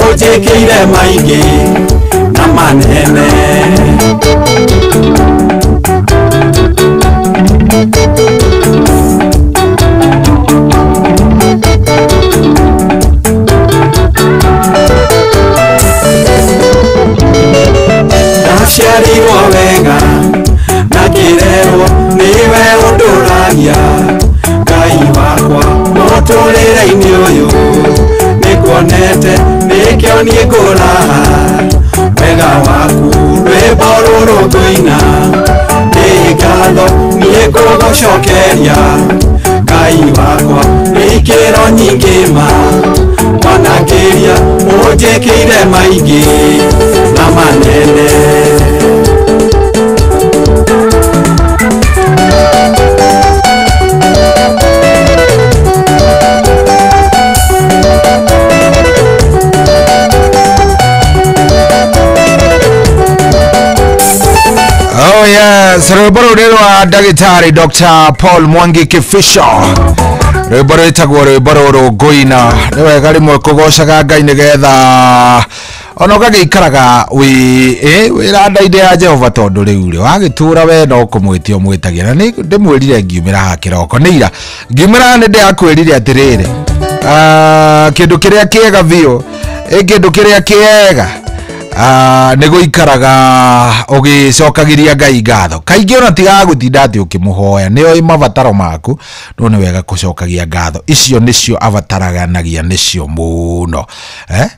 Speaker 4: ũnjĩkĩire maingĩ na manene. Ndaciarirwo wega na ngĩrerwo nĩwe ũndũragia Ngai wakwa mũtũrĩre-inĩ ũyũ nĩnguonete nĩkĩo niĩ ngũraha wega waku rwĩmbo rũrũ ngũina nĩ ngatho niĩ ngũgũcokeria Ngai wakwa nĩ ikĩro nyingĩ ma wanangĩria ũnjĩkĩire maingĩ na manene.
Speaker 12: Oh yes, rwĩmbo rũu nĩ rwa ndagĩtarĩ Dr. Paul Mwangi Kĩbico rwĩmbo rwĩtagwo rwĩmbo rũrũ ngũina nĩ wega rĩmwe kũgocaga Ngai nĩgetha ona ũgagĩikaraga wĩ randa-inĩ ya Jehova tondũ rĩu rĩ wagĩtũra we no kũmwĩtia ũmwĩtagia na nĩ ndĩmwĩrire ngiumĩra haha kĩroko nĩ ira ngiumĩra nĩ ndĩrakwĩrire atĩrĩrĩ kĩndũ kĩrĩa kĩega biũ kĩndũ kĩrĩa kĩega Nĩ gũikaraga ũgĩcokagiria Ngai ngatho. Kaingĩ ona tigaga gũtinda atĩ ũkĩmũhoya, nĩ oĩ mabataro maku, no nĩ wega gũcokagia ngatho. Icio nĩcio abataranagia nĩcio mũno.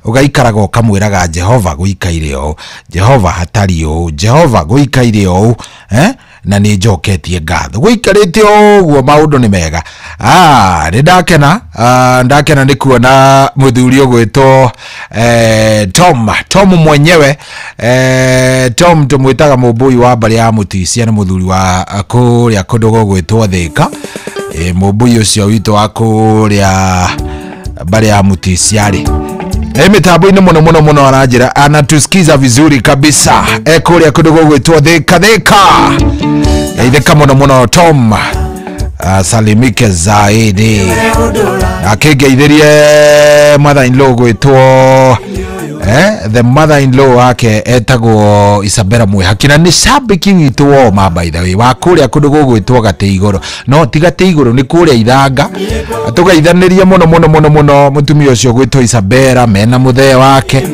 Speaker 12: Ũgaikaraga ũkamwĩraga Jehova gũikaire ũũ, Jehova hatari ũũ, Jehova gũikaire ũũ, na nĩ njoketie ngatho. Gũikarĩte ũguo maũndũ nĩ mega. Nĩ ndakena, ndakena nĩ kuona mũthuri ũgwĩtwo Tom mwenyewe. Tom tũmwĩtaga mũmbũi wa mbarĩ ya Mũtisia, nĩ mũthuri wa kũrĩa kũndũ gũgwĩtwo Thĩka. Mũmbũi ũcio witũ wa kũrĩa mbarĩ ya Mũtisia rĩ, mĩtambo-inĩ mũno mũno mũno aranjĩra anatusikiza vizuri kabisa. Kũrĩa kũndũ gũgwĩtwo Thĩka Thĩka. Geithĩka mũno mũno Tom. Salimike zaidi. Akĩngeithĩrie mother in law gwĩtwo the mother in law wake etagwo Isabella Mwihaki, na nĩ shabiki witũ woma by the way wa kũrĩa kũndũ gũgwĩtwo Gatĩ Igũrũ. No ti Gatĩ Igũrũ, nĩ kũrĩa Ithanga. Tũgeithanĩrie mũno mũno mũno mũno mũtumia ũcio gwĩtwo Isabella mena mũthee wake.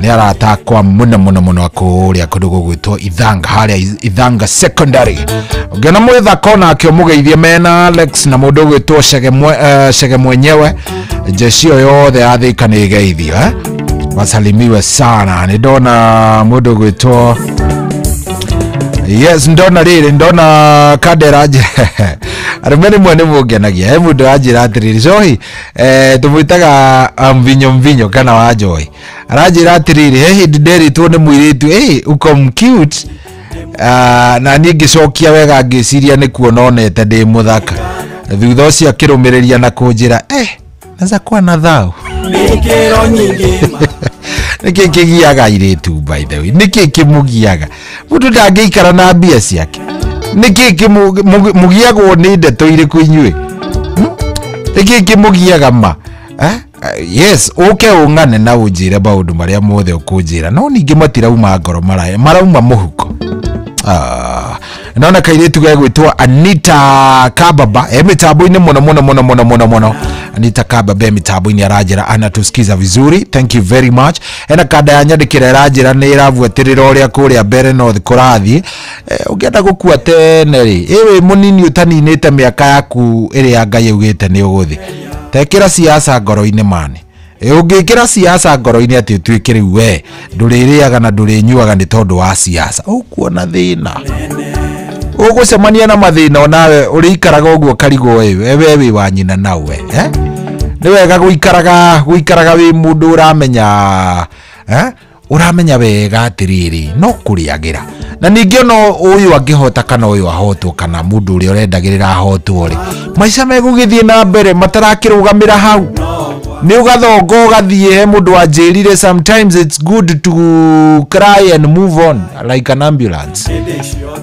Speaker 12: Nĩ aratakwa mũno mũno mũno kũrĩa kũndũ gũgwĩtwo Ithanga, harĩa Ithanga Secondary. Ũngĩona mwĩthako nake ũmũgeithie mena Alex na mũndũ ũgwĩtwo Chege mwenyewe. Jeshi ĩyo yothe ya Thĩka nĩ ĩgeithio, wasalimiwe sana. Nĩ ndona mũndũ ũgwĩtwo yes, ndona rĩrĩ, ndona Kandera arũme rĩmwe nĩ mũngenagia. He mũndũ anjĩra atĩrĩrĩ, Cohi, tũmwĩtaga mvinyo mvinyo kana wa Joy. Aranjĩra atĩrĩrĩ, he hĩndĩ nderĩtwo nĩ mũirĩtu, uko cute. Na niĩ ngĩcokia wega ngĩciria nĩ kuona onete ndĩ mũthaka. Thutha ũcio akĩrũmĩrĩria na kũnjĩra, naweza kuwa na thau. Nĩkĩ kĩgiaga airĩtu by the way? Nĩkĩ kĩmũgiaga? Mũndũ ndangĩikara na mbia ciake. Nĩkĩ kĩmũgiagwo nĩ ndeto irĩkũ inyuĩ? Nĩkĩ kĩmũgiaga ma? Yes, ũke ũng'ane na ũnjĩre maũndũ marĩa mothe ũkũnjĩra, no ningĩ matirauma ngoro, marauma mũhuko. Naona kairĩtu gegwĩtwo Anita Kababa mĩtambo-inĩ mũno mũno mũno mũno mũno mũno. Anita Kababa mĩtambo-inĩ aranjĩra anatusikiza vizuri, thank you very much. Ena kanda ya nyandĩkĩra ĩranjĩra nĩ ĩrabuatĩrĩra ũrĩa kũrĩa mbere North kũrathiĩ. Ũngĩenda gũkua tene rĩ, wĩ mũnini ũtaninĩte mĩaka yaku ĩrĩa Ngai augĩte nĩ ũgũthiĩ, tekĩra siasa ngoro-inĩ mani. Ũngĩkĩra siasa ngoro-inĩ atĩ ũtuĩke rĩu we ndũrĩrĩaga na ndũrĩnyuaga nĩ tondũ wa siasa, ũkuona thĩna. Ũgũcemania na mathĩna onawe ũrĩikaraga ũguo karigwo we wĩ wa nyina nawe. Nĩ wega gũikaraga wĩ mũndũ ũramenya, ũramenya wega atĩrĩrĩ no kũrĩagĩra. Na ningĩ ona ũyũ angĩhota kana ũyũ ahotwo kana mũndũ ũrĩa ũrendagĩrĩra ahotwo rĩ, maica megũgĩthiĩ na mbere matarakĩrũgamĩra hau. Nĩ ũgathonga ũgathiĩ he mũndũ wanjĩrire sometimes it's good to cry and move on like an ambulance.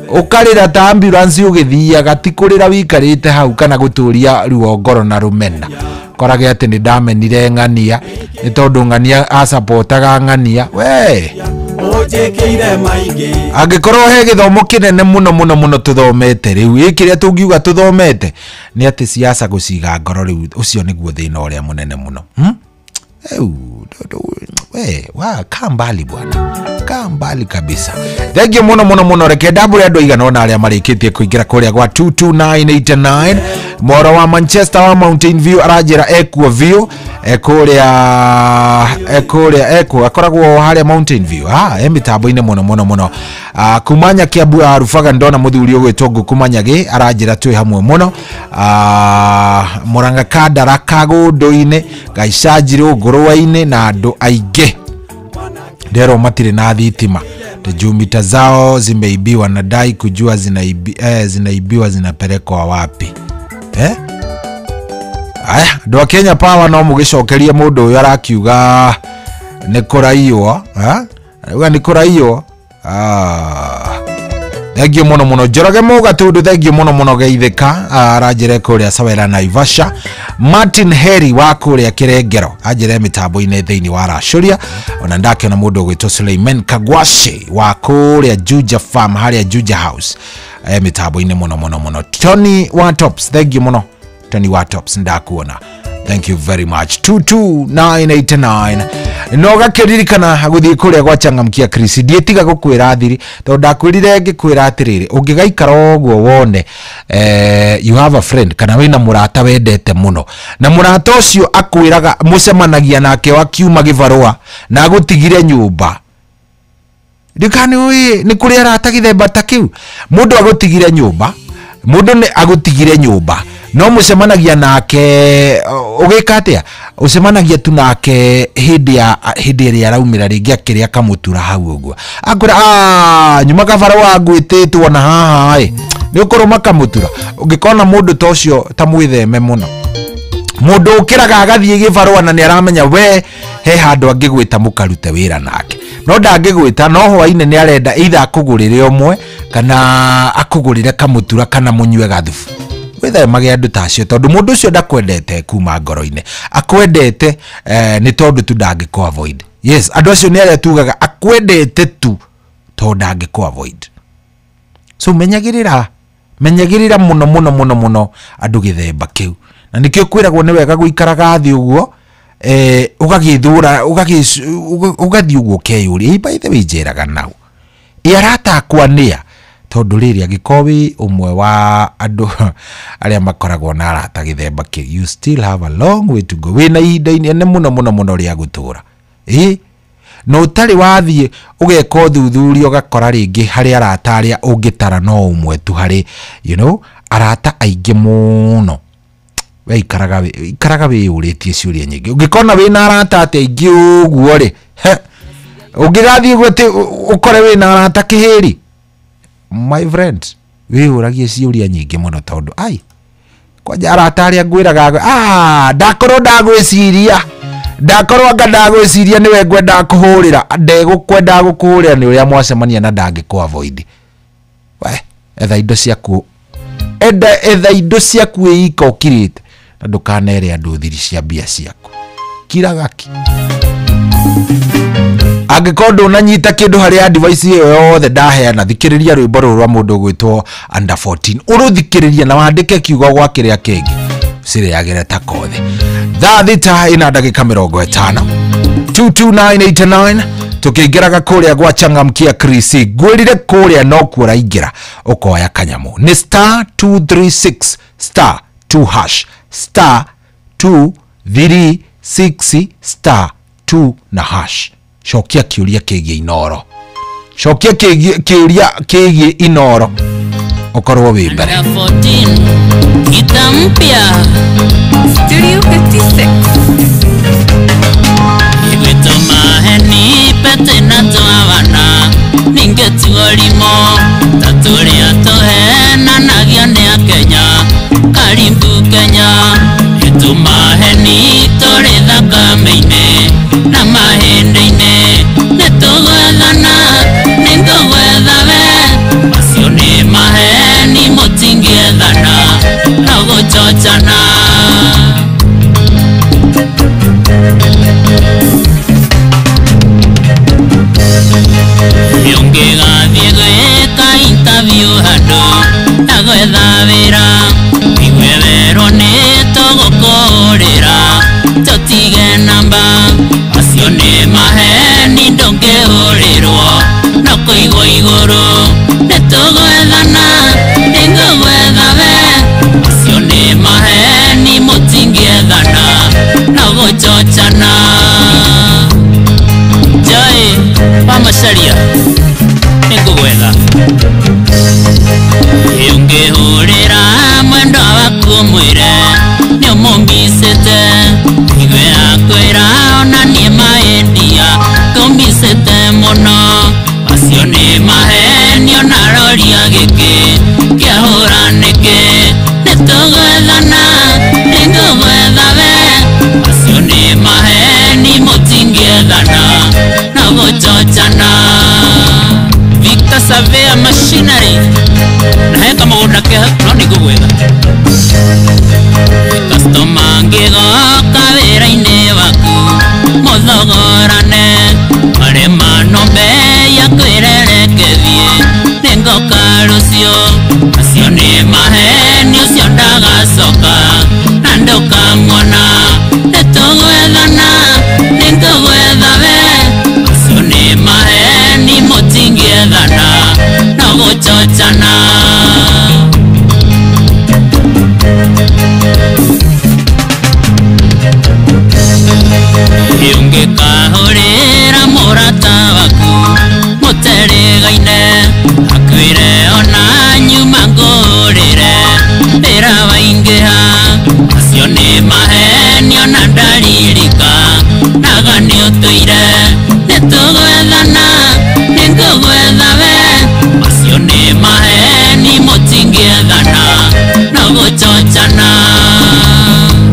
Speaker 12: Ũkarĩra ta ambulance ũgĩthiaga, ti kũrĩra wĩikarĩte hau kana gũtũria ruo ngoro na rũmena. Korage atĩ nĩ ndamenire ng'ania nĩ tondũ ng'ania acapotaga ng'ania. We angĩkorwo he gĩthomo kĩnene mũno mũno mũno tũthomete rĩu, ĩ kĩrĩa tũngiuga tũthomete nĩ atĩ siasa gũciga ngoro rĩu, ũcio nĩguo thĩna ũrĩa mũnene mũno. We wa kaa mbali bwana, kaa mbali kabisa. Thank you mũno mũno mũno. Reke ndambũre andũ aigana ũna arĩa marĩkĩtie kũingĩra kũrĩa gwa 22989. Moro wa Manchester wa Mountain View aranjĩra ekuo view, ekũrĩa ekuo akoragwo harĩa Mountain View. Mĩtambo-inĩ mũno mũno mũno. Kumanya Kiambu Rubaga ndona mũthuri ũgwĩtwo Ngũkũ Manyagĩ aranjĩra twĩ hamwe mũno. Mũrang'a Kandara Kagũndũ-inĩ, Gaicanjirũ Ngũrũwe-inĩ na andũ aingĩ ndero matirĩ na thitima. Juu zao zimeibiwa na dai kujua zinaibiwa zinapelekwa wapi. Aya, andũ a Kenya Power no mũgĩcokerie mũndũ ũyũ arakiuga nĩ kũraiywo, arauga nĩ kũraiywo. Thank you mũno mũno Njoroge Mũgatundu, thank you mũno mũno geithĩka. Aranjĩre kũrĩa Sawera Naivasha. Martin Heri wa kũrĩa Kĩrengero anjĩre mĩtambo-inĩ thĩinĩ wa Racũria. Ona ndakĩona mũndũ ũgwĩtwo Suleiman Kagwashi wa kũrĩa Juja Farm, harĩa Juja House, mĩtambo-inĩ mũno mũno mũno. Tony wa Tops, thank you mũno Tony wa Tops, ndakuona. Thank you very much. 22989 no gakĩririkana gũthiĩ kũrĩa gwa Changamkia Chris, ndiĩtiga gũkwĩra thiri tondũ ndakwĩrire ngĩkwĩra atĩrĩrĩ, ũngĩgaikara ũguo wone you have a friend kana wĩna mũrata wendete mũno, na mũrata ũcio akwĩraga mũcemanagia nake wakiuma gĩbarũa na agũtigire nyũmba, ndikani nĩ kũrĩ arata gĩthemba ta kĩu, mũndũ agũtigire nyũmba, mũndũ nĩ agũtigire nyũmba no mũcemanagia nake ũgĩka atĩa, ũcemanagia tu nake hĩndĩ ĩrĩa araumĩra rĩngĩ akĩrĩa kamũtura hau ũguo, akwĩra nyuma kabarũa ngwĩtĩtwo na haha ĩ nĩ ũkũrũma kamũtura. Ũngĩkona mũndũ ta ũcio ta mwĩtheme mũno, mũndũ ũkĩraga agathiĩ gĩbarũa na nĩ aramenya we he handũ angĩgwĩta mũkarute wĩra nake, no ndangĩgwĩta, no hwainĩ nĩ arenda either akũgũrĩre ũmwe kana akũgũrĩre kamũtura kana mũnyue gathubu. Wĩthemage andũ ta acio tondũ mũndũ ũcio ndakwendete kuma ngoro-inĩ, akwendete nĩ tondũ tu ndangĩkũ avoid. Yes, andũ acio nĩ arĩa tugaga akwendete tu tondũ ndangĩkũ avoid. So menyagĩrĩra, menyagĩrĩra mũno mũno mũno mũno andũ gĩthemba kĩu, na nĩkĩo kwĩragwo nĩ wega gũikaraga thĩ ũguo, ũgagĩthũra ũgathiĩ ũguo ũkeyũria, by the way njeraga nau ĩ arata akwa nĩa, tondũ rĩrĩ angĩkorwo wĩ ũmwe wa andũ arĩa makoragwo na arata gĩthemba kĩu, you still have a long way to go, wĩna ihinda inene mũno mũno mũno rĩa gũtũra. Ĩ na ũtarĩ wathiĩ ũgeka ũthuthuria ũgakora rĩngĩ harĩ arata arĩa ũngĩtara no ũmwe tu harĩ, you know, arata aingĩ mũno. We ikaraga wĩyũrĩtie ciũria nyingĩ, ũngĩkona wĩna arata atĩ aingĩ ũguo rĩ, ũngĩgathiĩ ũguo atĩ ũkore wĩna arata kĩhĩri, my friend, wĩyũragie ciũria nyingĩ mũno tondũ ai kwanja arata arĩa ngwĩraga ndakorwo ndagwĩciria, ndakorwo anga ndagwĩciria nĩwe ngwendaga kũhũrĩra, ndegũkwendaga gũkũhũrĩra nĩ ũrĩa mwacemania na ndangĩkũ avoid. We etha indo ciaku, etha indo ciaku wĩika ũkirĩte, na ndũkanere andũ thiri cia mbia ciaku, kiraga ki. Angĩkorwo ndũnanyita kĩndũ harĩ advice ĩyo yothe ndaheana, thikĩrĩria rwĩmbo rũrũ rwa mũndũ ũgwĩtwo under 14, ũrũthikĩrĩrie na wandĩke kiugo gwa kĩrĩa kĩngĩ, ũcirĩagĩre ta kothe. Thaa 6 ina ndagĩka 50, 22989 tũkĩingĩraga kũrĩa gwa Changamkia Chris, ngwĩrire kũrĩa no kuo ũraingĩra ũkoya kanyamũ, nĩ star 236 star 2 hash, star 236 star 2 na hash. Cokia kĩũria kĩgiĩ Inooro, cokia kĩũria kĩgiĩ Inooro ũkorwo wĩ mbere.
Speaker 13: Gita mpya Studio 56 Igwito maheni pete na toawana ningetuolimo tatulia tohena nagio nĩ a Kenya, karibu Kenya itu maheni tũrĩ thakame-inĩ na mahĩndĩ-inĩ nĩtũgwethana nĩngũgwetha we, macio nĩ maheni mũtingĩethana no gũchochana. Ũngĩgathiĩ gwĩka interview handũ ya gwetha wĩra, wigue werwo nĩ tũgũkũrĩra. Ũngĩkahũrĩra mũrata waku mũterĩgaine akwĩre ona nyuma ngũrĩre wĩra waingĩha acio nĩ maheni ona ndaririka naga nĩ ũtũire nĩtũgwethana nĩngũgwetha we acio nĩ maheni mũtingĩethana no gũchochana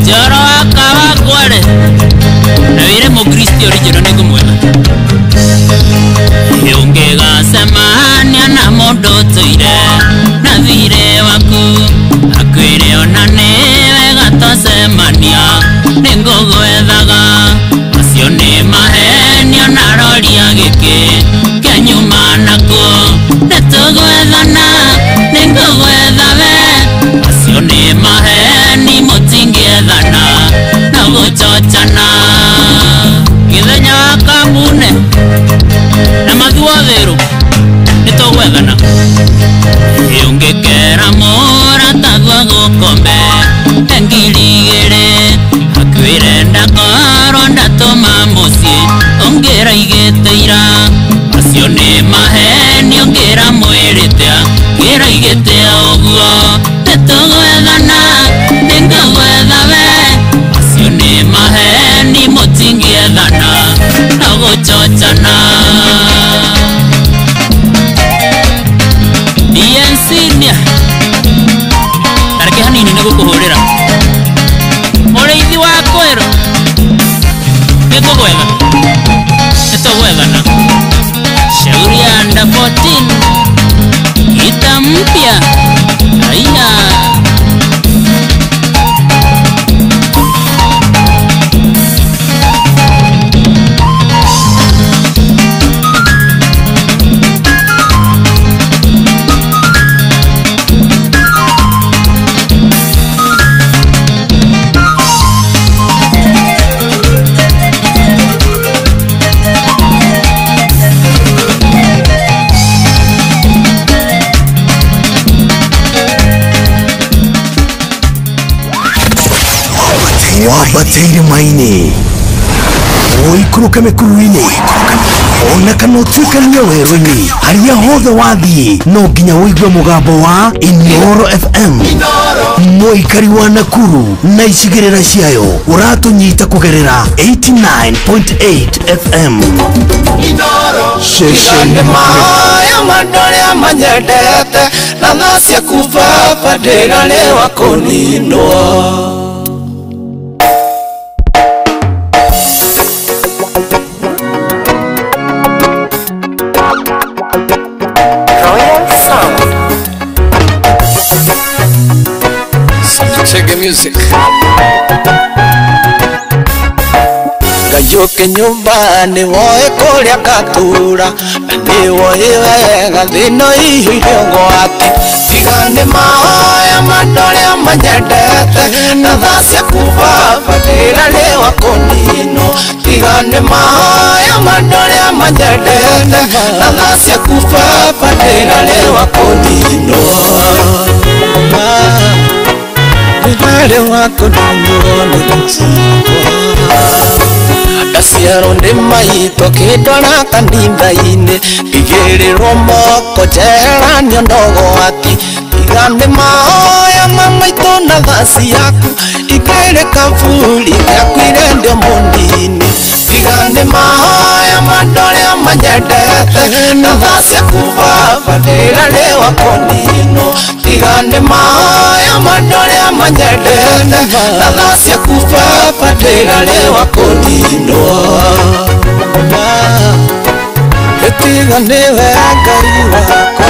Speaker 13: njoro wakawakwarĩ na wĩre mũkristo original nĩngũmwetha ũngĩgacemania na mũndũ ũtũire na thirĩ waku akwĩre ona nĩ wega twacemania nĩngũgwethaga acio nĩ maheni ona roria gĩkĩ kĩa nyuma nakuo nĩtũgwethana nĩngũgwetha we acio nĩ maheni mũtingĩethana no gũchochana gĩthenya wa kamune na mathuotherũ nĩtũgwethana ũngĩkera mũrataguo gũkombe 2,000 akwĩre ndakorwo ndatũma mũciĩ ũngĩra igĩte ira acio nĩ maheni ũngĩra mwĩrĩte ngĩra igĩte ũguo nĩtũgwethana nĩngũgwetha we acio nĩ maheni mũtingĩethana no gũchochana DNC-nia tareke hanini nĩgũkũhũrĩra mũrĩithi wa kwĩrũ nĩngũgwetha nĩtũgwethana shauri ya under 14 kita mpya aina
Speaker 10: Wambatĩire maĩ-inĩ ũikũrũke mĩkuru-inĩ ona kana ũtuĩkanie werũ-inĩ harĩa hothe wathiĩ no nginya ũigue mũgambo wa Inooro FM mũikari wa Nakuru na icigĩrĩra ciayo ũratũnyita kũgerera 89.8 FM
Speaker 4: Ceceni mahoya mandũ arĩa manyendete na tha ciaku baba ndĩrarĩwa kũninwo
Speaker 3: Chege music Ngayũke nyũmba nĩwoĩ kũrĩa ngatura na nĩwoĩ wega thĩna iyũire ũgwati tiga nĩ mahoya mandũ arĩa manyendete na tha ciaku baba ndĩrarĩwa kũninwo tiga nĩ mahoya mandũ arĩa manyendete na tha ciaku baba ndĩrarĩwa kũninwo ndĩrarĩwa kũninwo nĩ gũcakwa ndaciarwo nĩ maitũ akĩndwara kanitha-inĩ ngĩigĩrĩrwo moko njeheranio na ũgwati tiga nĩ mahoya ma maitũ na tha ciaku ikĩrĩ kaburi gĩakuire ndĩ mũnini tiga nĩ mahoya ma andũ arĩa manyendete na tha ciaku baba ndĩrarĩwa kũninwo tiga nĩ mahoya ma andũ arĩa manyendete na tha ciaku baba ndĩrarĩwa kũninwo tiga nĩwe Ngai wakwa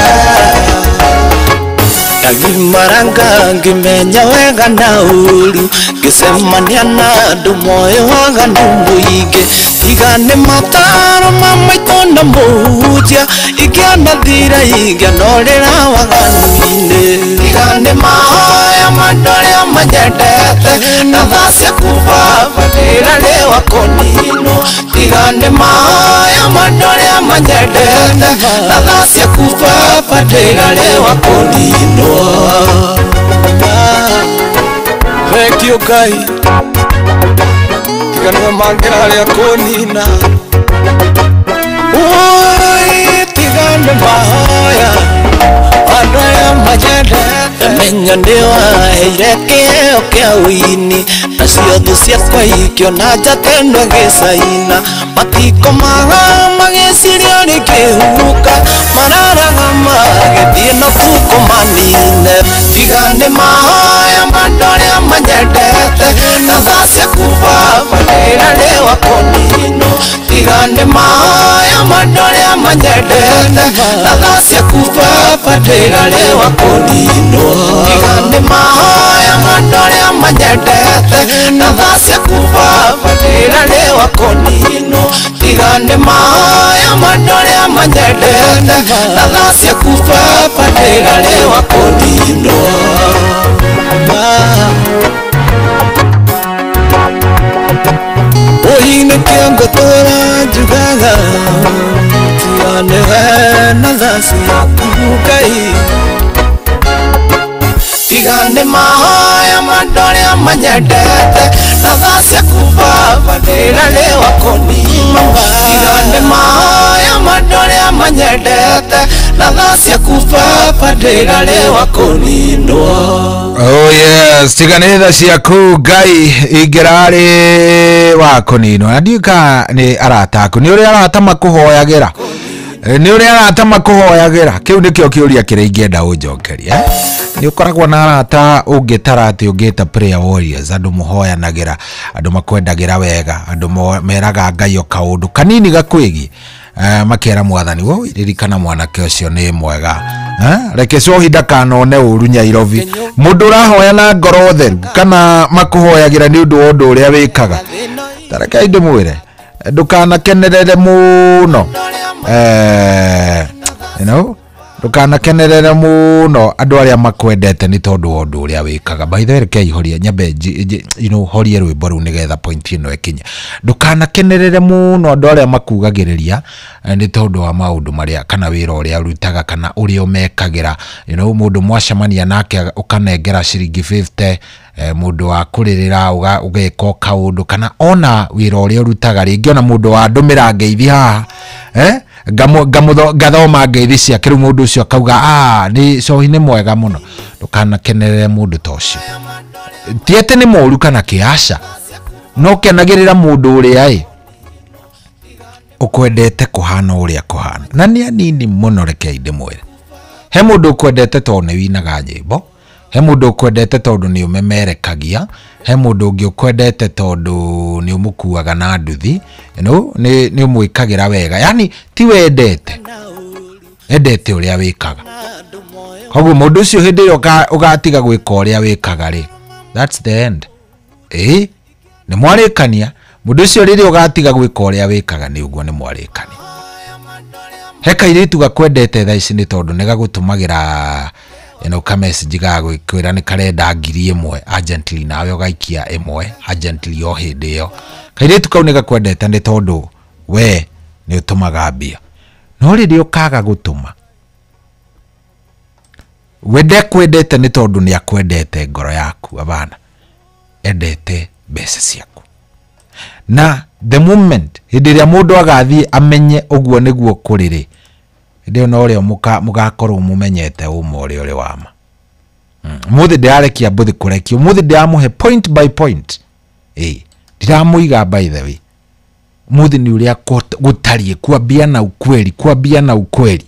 Speaker 3: ndagimaranga ngĩmenya wega na ũru ngĩcemania na andũ moĩ waganu mũingĩ tiga nĩ mataro ma maitũ na mũhunjia ingĩanathira ingĩanorĩra waganu-inĩ tiga nĩ mahoya ma andũ arĩa manyendete na tha ciaku baba ndĩrarĩwa kũninwo tiga nĩ mahoya ma andũ arĩa manyendete na tha ciaku baba ndĩrarĩwa kũninwo. Thank you Ngai tiga nĩwe mangĩraria kũnina Oi tiga nĩ mahoya andũ arĩa manyendete menya nĩwaheire kĩheo kĩa ũini nacio thũ ciakwa ikĩona njata ĩno ĩgĩcaina matikomaga magĩciria rĩkĩhuka mararaga magĩthiĩ no tukũ manine tiga nĩ mahoya ma andũ arĩa manyendete na tha ciaku Baba ndĩrarĩwa kũninwo tiga nĩ mahoya ma andũ arĩa manyendete na tha ciaku Baba ndĩrarĩwa kũninwo tiga nĩ mahoya ma andũ arĩa manyendete na tha ciaku Baba ndĩrarĩwa kũninwo tiga nĩ mahoya ma andũ arĩa manyendete na tha ciaku Baba ndĩrarĩwa kũninwo. Oi nĩkĩo ngũtũra njugaga tiga nĩwe na tha ciaku Ngai tiga nĩ mahoya ma andũ arĩa manyendete na tha ciaku Baba ndĩrarĩwa kũninwo tiga nĩ mahoya ma andũ arĩa manyendete na tha ciaku Baba ndĩrarĩwa kũninwo.
Speaker 12: Oh yes, tiga nĩ tha ciaku Ngai ingĩrarĩ wa kũninwo na ndiũĩ kana nĩ arata aku nĩ ũrĩa arata makũhoyagĩra nĩ ũrĩa arata makũhoyagĩra kĩu nĩkĩo kĩũria kĩrĩa ingĩenda ũnjokerie. Nĩ ũkoragwo na arata ũngĩtara atĩ ũngĩta prayer warriors andũ mũhoyanagĩra andũ makwendagĩra wega andũ meraga Ngai o kaũndũ kanini gakwĩgiĩ makera mwathani wo ririkana mwanake ũcio nĩ mwega. Reke cohi ndakanone ũru Nyairobi mũndũ ũrahoya na ngoro theru kana makũhoyagĩra nĩ ũndũ wa ũndũ ũrĩa wĩkaga tareke ndĩmwĩre ndũkanakenerere mũno you know ndũkanakenerere mũno andũ arĩa makwendete nĩ tondũ wa ũndũ ũrĩa wĩkaga. By the way reke ihorie nyambe you know horie rwĩmbo rũu nĩgetha point ĩno ĩkinye. Ndũkanakenerere mũno andũ arĩa makugagĩrĩria nĩ tondũ wa maũndũ marĩa kana wĩra ũrĩa ũrutaga kana ũrĩa ũmekagĩra. You know mũndũ mwacemania nake ũkanengera ciringi 50 mũndũ wa kũrĩrĩra ũgeka kaũndũ kana ona wĩra ũrĩa ũrutaga rĩngĩ ona mũndũ wa ndũmĩra ngeithi haha ngathoma ngeithi ciake rĩu mũndũ ũcio akauga nĩ cohi nĩ mwega mũno. Ndũkanakenerere mũndũ ta ũcio ti atĩ nĩ mũũru kana kĩ aca no kenagĩrĩra mũndũ ũrĩa ĩ ũkwendete kũhana ũrĩa kũhana na nĩ anini mũno. Rekei ndĩmwĩre he mũndũ ũkwendete tondũ nĩ winaga nyĩmbo he mũndũ ũkwendete tondũ nĩ ũmemerekagia he mũndũ ũngĩ ũkwendete tondũ nĩ ũmũkuaga na nduthi you know nĩ ũmwĩkagĩra wega yani ti wendete endete ũrĩa wĩkaga. Koguo mũndũ ũcio hĩndĩ ĩrĩa ũgatiga gwĩka ũrĩa wĩkaga rĩ that's the end. Nĩ mwarĩkania mũndũ ũcio rĩrĩa ũgatiga gwĩka ũrĩa wĩkaga nĩ ũguo nĩ mwarĩkania. He kairĩtu gakwendete thaa ici nĩ tondũ nĩ gagũtũmagĩra you know ka message ga gwĩkwĩra nĩ karenda 1000 urgently nawe ũgaikia 1 urgently o hĩndĩ ĩyo. Kairĩtu kau nĩ gakwendete nĩ tondũ we nĩ ũtũmaga mbia no rĩrĩa ũkaga gũtũma we ndekwendete nĩ tondũ nĩ akwendete ngoro yaku abana endete mbeca ciaku. Na the moment hĩndĩ ĩrĩa mũndũ agathiĩ amenye ũguo nĩguo kũrĩ rĩ hĩndĩ ĩyo no rĩo mũgakorwo mũmenyete ũma ũrĩa ũrĩ wa ma. Mũthĩ ndĩrarekia mbũthĩ kũrekio mũthĩ ndĩramũhe point by point ndiramũiga by the way mũthĩ nĩ ũrĩa gũtariĩ kuambia na ukweli kuambia na ukweli.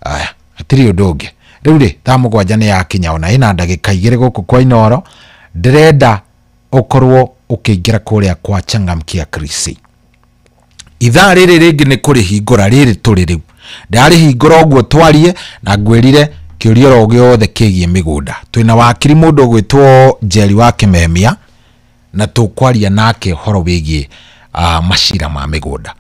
Speaker 12: Aya hatirĩ ũndũ ũngĩ rĩu rĩ thaa 7 nĩ yakinya ona ĩna ndagĩka 2 gũkũ kwa Inooro ndĩrenda ũkorwo ũkĩingĩra kũrĩa kwa Changamkia Krisi. Ithaa rĩrĩ rĩngĩ nĩ kũrĩhingũra rĩrĩ tũrĩ rĩu ndarĩhingũra ũguo twarie na ngwĩrire kĩũria oro gĩothe kĩgiĩ mĩgũnda. Twĩna wakiri mũndũ ũgwĩtwo Njeri wa Kĩmemia na tũkwaria nake ũhoro wĩgiĩ macira ma mĩgũnda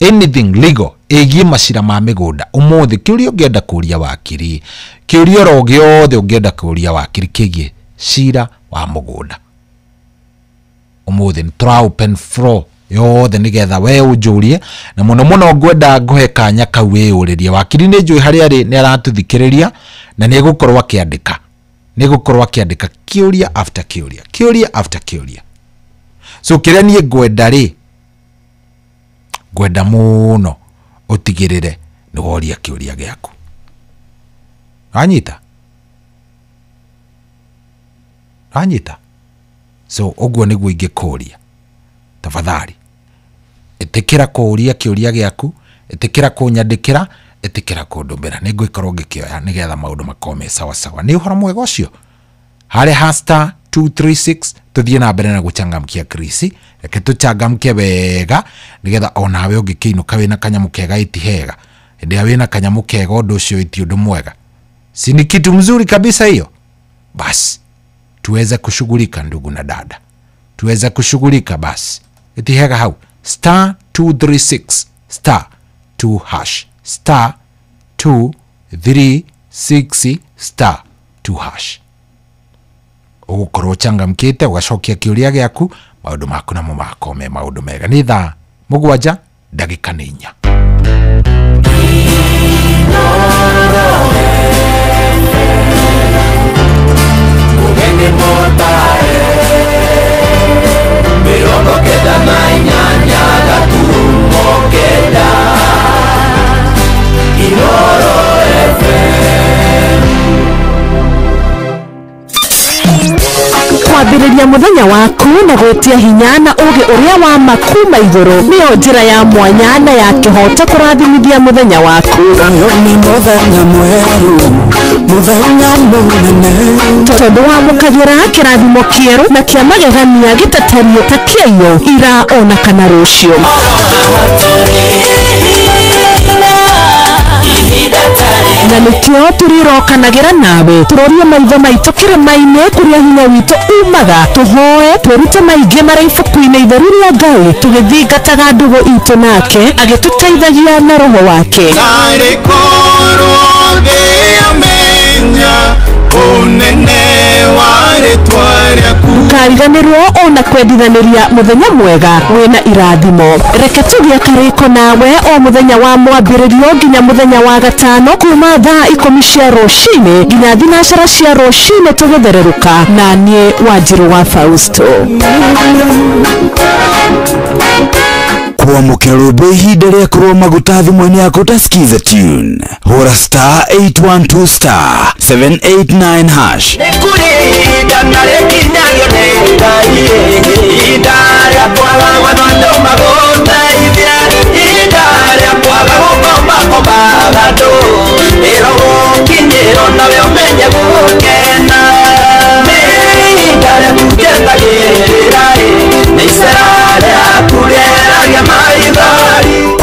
Speaker 12: anything legal ĩgiĩ macira ma mĩgũnda ũmũthĩ kĩũria ũngĩenda kũria wakiri kĩũria oro gĩothe ũngĩenda kũria wakiri kĩgiĩ cira wa mũgũnda ũmũthĩ nĩ tũra open floor yothe nĩgetha we ũnjũrie na mũno mũno ngwenda ngũhe kanya kau wĩyũrĩrie wakiri nĩ njũĩ harĩa arĩ nĩ aratũthikĩrĩria na nĩ egũkorwo akĩandĩka Nĩ gũkorwo akĩandĩka kĩũria after kĩũria, kĩũria after kĩũria. So kĩrĩa niĩ ngwenda rĩ, ngwenda mũno ũtigĩrĩre nĩ woria kĩũria gĩaku. Wanyita? Wanyita? So ũguo nĩguo ingĩkũria. Tafadhali ĩtĩkĩra kũũria kĩũria gĩaku, ĩtĩkĩra kũnyandĩkĩra, ĩtĩkĩra kũndũmĩra. Nĩ ngũikorwo ngĩkĩoya nĩgetha maũndũ makorwo me sawa sawa. Nĩ ũhoro mwega ũcio. Harĩ ha star 236 tuthiĩ na mbere na gũchangamkia Chris. Reke tũchangamke wega nĩgetha onawe ũngĩkĩinũka wĩna kanyamũ kega ĩti hega. Hĩndĩ ĩrĩa wĩna kanyamũ kega ũndũ ũcio ĩti ũndũ mwega. Si ni kitu mzuri kabisa hiyo? Basi tuweze kushughulika ndugu na dada. Tuweze kushughulika basi. Iti hega hau. Star 236 star 2 hash. Star 236 star 2 hash. Ũgũkorwo ũchangamkĩte ũgacokia kĩũria gĩaku, maũndũ maku namo makorwo me maũndũ mega. Nĩ thaa 7 ndagĩka nĩ 4.
Speaker 2: Kwambĩrĩria mũthenya waku na gwĩtia hinya na ũgĩ ũrĩa wa makuma igũrũ nĩyo njĩra ya mwanya na ya kĩhoto kũrathimithia mũthenya waku. Tondũ wamũkagĩra kĩrathimo kĩerũ na kĩa magegania gĩtatariĩ ta kĩaiyũ ira ona kana rũciũ. Na nĩkĩo tũrĩrokanagĩra nawe tũrorie maitho maitũ kĩrĩma-inĩ kũrĩa hinya witũ umaga, tũhoe twĩrute maingĩ marĩa ibuku-inĩ itheru rĩa Ngai tũgĩthingataga ndũgũ itũ nake agĩtũteithagia na roho wake. Ndũkariganĩrwo ona kwendithanĩria mũthenya mwega wĩna irathimo. Reke tũgĩe karĩko nawe o mũthenya wa mwambĩrĩrio nginya mũthenya wa gatano kuma thaa 10 cia rũcinĩ nginya 9 cia rũcinĩ tũgĩthererũka na niĩ Wanjirũ wa Fausto.
Speaker 1: Kwamũkĩra rwĩmbo ihinda rĩa kũrwo maguta thimũ-inĩ yaku ta Skiza Tune. Hũra star 812 star 789 hash.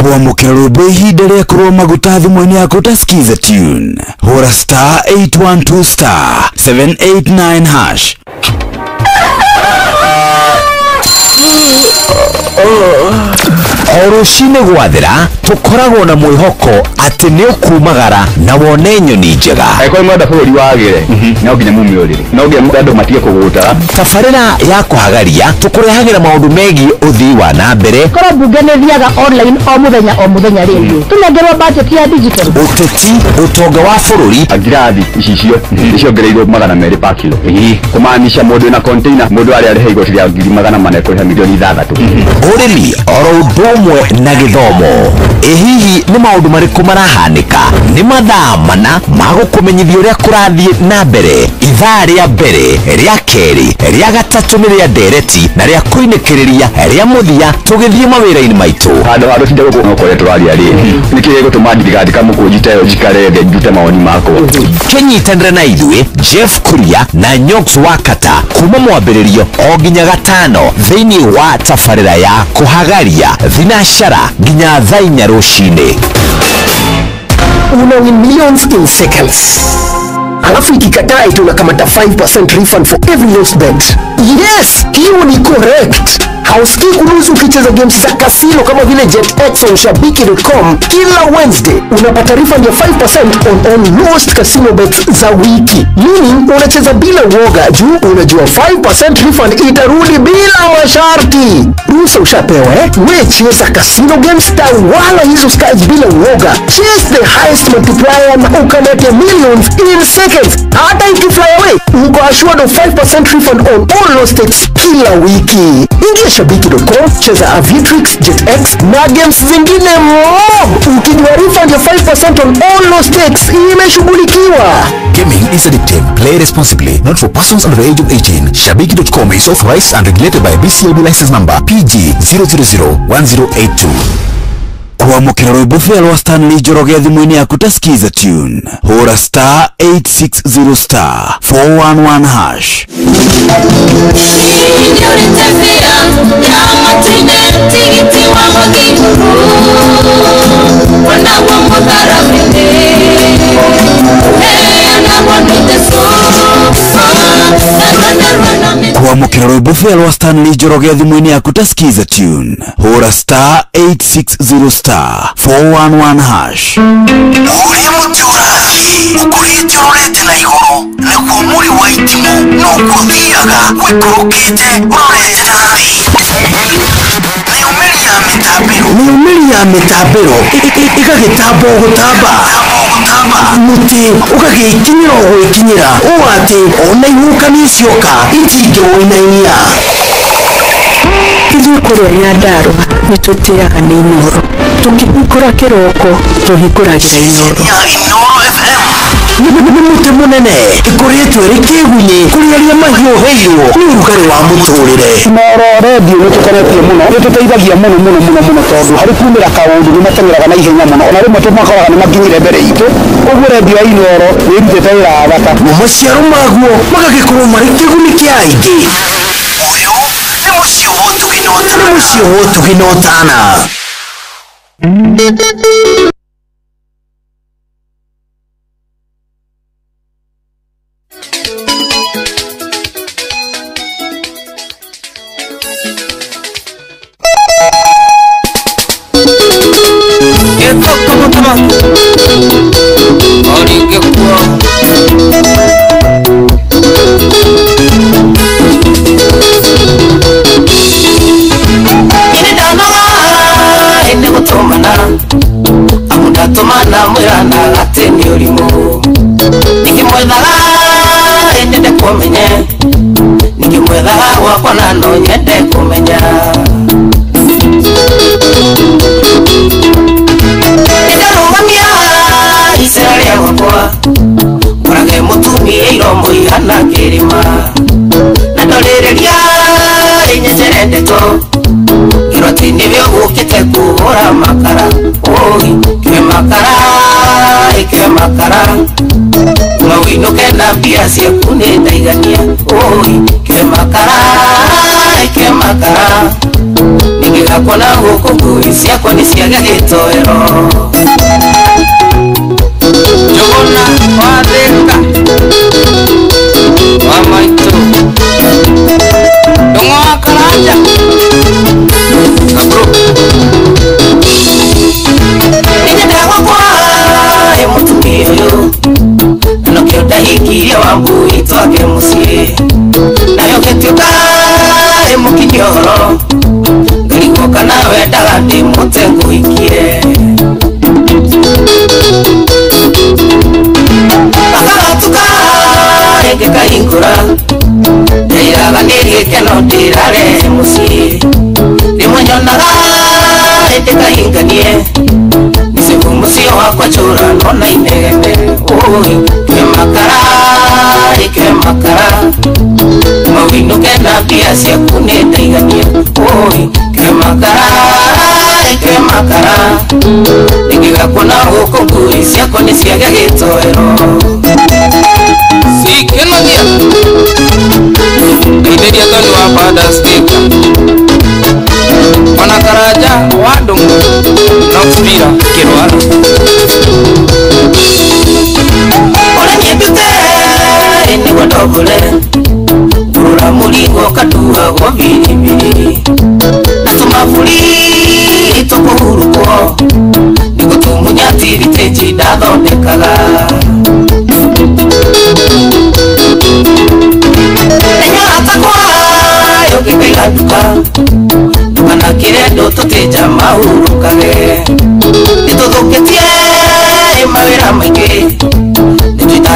Speaker 1: Kwamũkĩra rwĩmbo ihinda rĩa kũrwo maguta thimũ-inĩ yaku ta Skiza Tune. Hũra star 812 star 789 hash.
Speaker 5: O rũcinĩ gwathera tũkoragwo na mwĩhoko atĩ nĩ ũkumagara na wone nyoni njega.
Speaker 6: Angĩkorwo mwenda bũrũri wagĩre no nginya mume ũrĩrĩ, no nginya andũ matige kũgũta.
Speaker 5: Tabarĩra ya kũhagaria tũkũrehagĩra maũndũ megiĩ ũthii wa na mbere.
Speaker 7: Korwo mbunge nĩ thiaga online o mũthenya rĩngĩ tũnengerwo budget ya digital.
Speaker 5: Ũteti, ũtonga wa bũrũri.
Speaker 6: Ngirathi icicio nĩciongereirwo 200 pa kilo. Kũmaanisha mũndũ wĩna container mũndũ arĩa arĩha igoti rĩa 400,000 ekũrĩha milioni 6.
Speaker 5: Ũrĩmi oro ũndũ ũmwe na gĩthomo. Ĩ hihi nĩ maũndũ marĩkũ marahanĩka? Nĩ mathaa 4 ma gũkũmenyithia ũrĩa kũrathiĩ na mbere. Ithaa rĩa mbere, rĩa kerĩ, rĩa gatatũ nĩ rĩa ndereti na rĩa kũinĩkĩrĩria rĩa mũthia tũgĩthiĩ mawĩra-inĩ maitũ.
Speaker 6: Handũ ha rũcinda gũkũ no kũrĩa tũraria rĩ, nĩkĩ gĩgũtũma ndigandĩka mũkũnji ta ĩyo njikare thĩ ndute mawoni makwa?
Speaker 5: Kĩnyitanĩre na ithuĩ Jeff Kuria na Nyox Wakata kuma mwambĩrĩrio o nginya gatano thĩinĩ wa tabarĩra ya kũhagaria thinacara nginya thaa 4 rũcinĩ.
Speaker 8: Una win millions in seconds. Alafu ikikataa eti unakamata 5% refund for every lost bet. Yes, hiyo ni correct. Hausikii kuluzu ukicheza games za casino kama vile JetX on shabiki.com. Kila Wednesday unapata refund ya 5% on all lost casino bets za wiki. Meaning unacheza bila uoga juu unajua 5% refund itarudi bila masharti. Ruhusa ushapewa eh? We cheza casino games tawala hizo skies bila uoga. Chase the highest multiplier na ukamate millions in seconds. Hata ikifly away Uko assured of 5% refund on all lost stakes kila wiki. Ingia shabiki.com, cheza Avitrix, JetX na games zingine mob. Ukijua refund ya 5% on all lost stakes imeshughulikiwa.
Speaker 9: Gaming is addictive. Play responsibly. Not for persons under the age of 18. Shabiki.com is authorized and regulated by BCLB license number PG 0001082.
Speaker 1: Kwamũkĩra rwĩmbo bĩa rwa Stanley Njoroge thimũ-inĩ yaku ta Skiza tune, hũra star 860 star 411 hash. Kwamũkĩra rwĩmbo bĩa rwa Stanley Njoroge thimũ-inĩ yaku ta Skiza tune, hũra star 860 star 411 hash.
Speaker 10: Ũrĩa mũtĩ ũrathiĩ ũkũrĩte ũrorete na igũrũ naguo mũrĩ wa itimũ noguo ũthiaga wĩkũrũkĩte ũrorete na thĩ. Mĩumĩri ya mĩtambĩro ĩgagĩtamba o gũtamba, mũtĩ ũgagĩkinyĩra o gwĩkinyĩra ũũ atĩ ona ihuhũkanio cioka itingĩwũinainia.
Speaker 2: Ithuĩ kũrĩa Nyandarũa nĩ tũtĩaga nĩ Inooro. Tũkĩhingũra kĩroko tũhingũragĩra Inooro.
Speaker 10: Nĩ mũtĩ mũnene ĩkũrĩtwo ĩrĩ kĩgunyĩ kũrĩ arĩa mahiũhĩirwo nĩ ũrugarĩ wa mũtũrĩre.
Speaker 11: Inooro redio nĩ tũkenetie mũno, nĩ tũteithagia mũno mũno mũno mũno tondũ harĩ kumĩra kaũndũ nĩ mateng'eraga na ihenya mũno, ona rĩmwe tũmakoraga nĩ makinyire mbere itũ. Ũguo redio ya Inooro nĩ ĩrutĩte wĩra wa bata.
Speaker 10: Maciaro maguo magagĩkorwo marĩ kĩguni kĩa aingĩ. Ũyũ nĩ mũciĩ wa ũtugi na ũtana. Nĩ mũciĩ wa ũtugi na ũtana.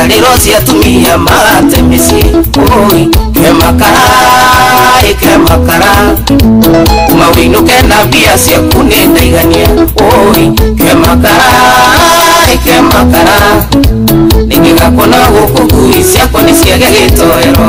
Speaker 4: Njikarĩro cia atumia magate mĩciĩ oi kemakara ikemakara kuma wĩinũke na mbia ciaku nĩ ndaigania oi kemakara ikemakara ningĩgakuona gũkũ ngui ciakwa nĩ ciagĩa gĩtoero.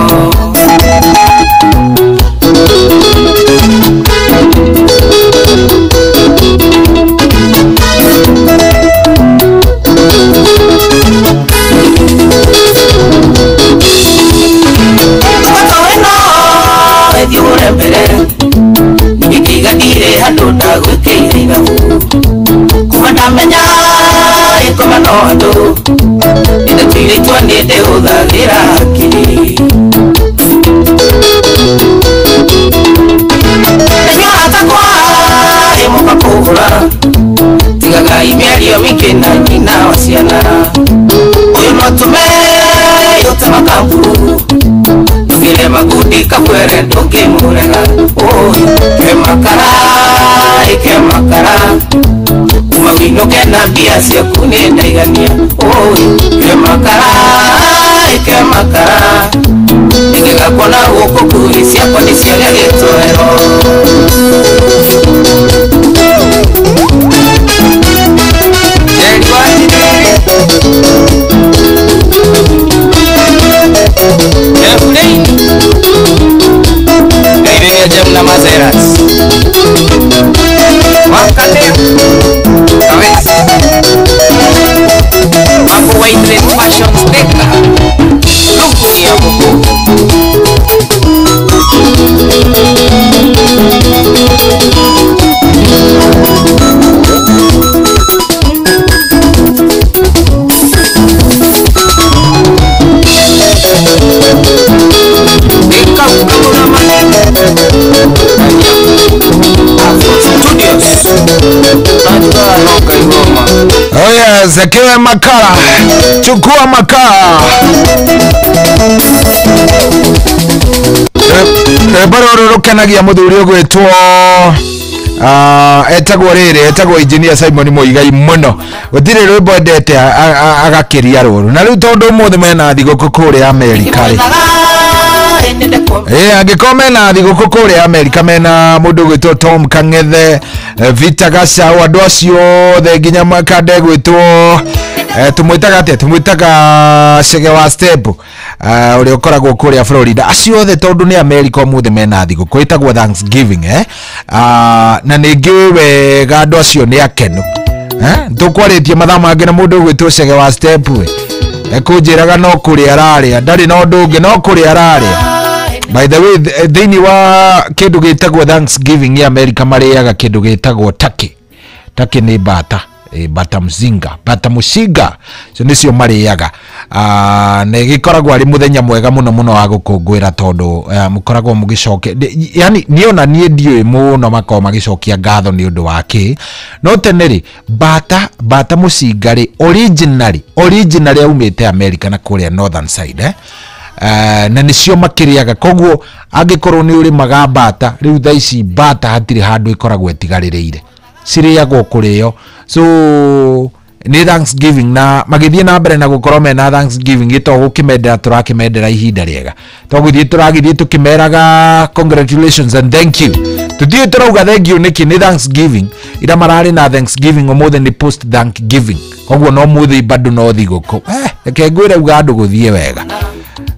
Speaker 4: Ndigire handu ndagwĩkĩire ithabu kuma ndamenya ĩkoma no andũ nĩndatuire itua nĩ ndĩhũthagĩra hakiri inyuĩ arata akwa ĩ mũka kũgũra tigagai mĩario mĩingĩ na nyina wa ciana ũyũ no atũme yote makamburu ndũgĩre magundi kabwere ndũngĩmũrega oi kemakara ikemakara kuma wĩinũke na mbia ciaku nĩ ndaigania oi kemakara ikemakara ningĩgakuona gũkũ ngui ciakwa nĩ ciagĩa gĩtoero. Jemna Mazeras Wakane Kawes Mapu White Fashion Steka Luku ya buku
Speaker 12: Oh yes, kewe makara, chukua makara. Rwĩmbo rũrũ rũkenagia mũthuri ũgwĩtwo etagwo rĩrĩ, etagwo Engineer Simon Muigai mũno. Gũtirĩ rwĩmbo endete agakĩria rũrũ. Na rĩu tondũ ũmũthĩ mena thigũkũ kũrĩa Amerika rĩ. Angĩkorwo mena thigũkũ kũrĩa Amerika mena mũndũ ũgwĩtwo Tom Kang'ethe, Vita Gacau, andũ acio othe nginya makande gwĩtwo tũmwĩtaga atĩa, tũmwĩtaga Chege wa Step ũrĩa ũkoragwo kũrĩa Florida. Acio othe tondũ nĩ Amerika ũmũthĩ mena thigũkũ ĩtagwo Thanksgiving na nĩ ngĩũĩ wega andũ acio nĩ akenu. Tũkwarĩtie mathaa mangĩ na mũndũ ũgwĩtwo Chege wa Step ekũnjĩraga no kũrĩa ararĩa, ndarĩ na ũndũ ũngĩ no kũrĩa ararĩa. By the way, thĩinĩ wa kĩndũ gĩtagwo Thanksgiving ya America marĩaga kĩndũ gĩtagwo turkey. Turkey nĩ bata, bata mzinga, bata mũcinga, icio nĩcio marĩaga. Na gĩkoragwo arĩ mũthenya mwega mũno mũno wa gũkũngũĩra tondũ mũkoragwo mũgĩcokia, yani niĩ ona niĩ ndiũĩ mũno makoragwo magĩcokia ngatho nĩ ũndũ wa kĩ, no tene rĩ bata mũcinga rĩ originally aumĩte America na kũrĩa northern side na nĩcio makĩrĩaga. Koguo angĩkorwo nĩ ũrĩmaga bata rĩu thaa ici bata hatirĩ handũ ĩkoragwo ĩtigarĩrĩire, cirĩagwo kũrĩo. So nĩ Thanksgiving na magĩthiĩ na mbere na gũkorwo mena Thanksgiving ĩto gũkĩmendera tũrakĩmendera ihinda rĩega, togũthiĩ tũragĩthiĩ tũkĩmeraga congratulations and thank you. Tũthiĩ tũrauga thank you nĩkĩ? Nĩ Thanksgiving ira mararĩ na Thanksgiving, ũmũthĩ nĩ post Thanksgiving, koguo no mũthĩ bado no thigũkũ. Reke ngwĩre uga andũ gũthiĩ wega,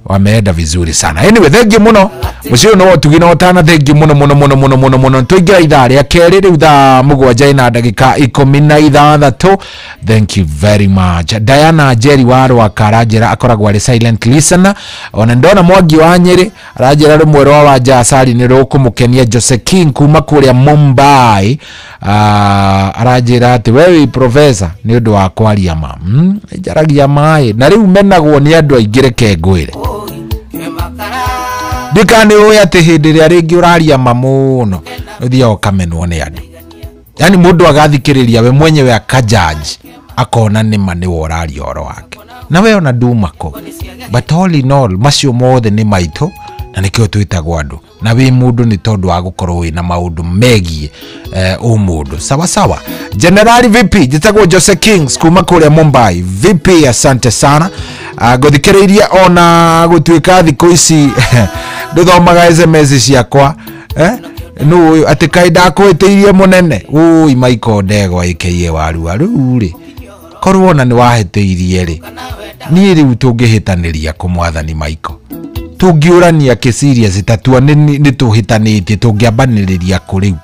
Speaker 12: wameenda vizuri sana. Anyway, thank you muno mucio no tugi no tana, thank you muno muno muno muno muno muno. Tuingira ithaa rĩa kerĩ rĩu thaa 7 na ndagĩka 16. Thank you very much. Diana Jerry wa Rwaka aranjĩra akoragwo arĩ silent listener. Ona ndona Mwangi wa Nyĩrĩ aranjĩra rũmwe rwa Wanja Asali nĩ rũkũmũkenia. Jose King kuma kũrĩa Mumbai aranjĩra atĩ wewe professor nĩ ũndũ wa kwaria ma njaragia maĩ na rĩu menagwo nĩ andũ aingĩ, reke ngwĩre ndikane ũĩ atĩ hĩndĩ ĩrĩa rĩngĩ ũraria ma mũno ũthiaga ũkamenwo nĩ andũ, yani mũndũ agathikĩrĩria we mwenyewe akajaji akona nĩ ma nĩwe ũraria ũhoro wake na we ona ndumako. But all in all macio mothe nĩ maitũ na nĩkĩo twĩtagwo andũ, na wĩ mũndũ nĩ tondũ wa gũkorwo wĩna maũndũ megiĩ ũmũndũ. Sawa sawa. Generali VP njĩtagwo Jose Kings kuma kũrĩa Mumbai. VP asante sana. Ngũthikĩrĩirie ona gũtuĩka thikũ ici ndũthomaga SMS ciakwa nũ ũyũ atĩ kaĩ ndakwĩtĩirie mũnene ũi Michael Ndegwa aka Warua rĩu rĩ korwo ona nĩ wahĩtĩirie rĩ niĩ rĩu tũngĩhĩtanĩria kũ mwathani Michael tũngĩũrania kĩ serious tatua nĩ tũhĩtanĩtie tũngĩambanĩrĩria kũ rĩu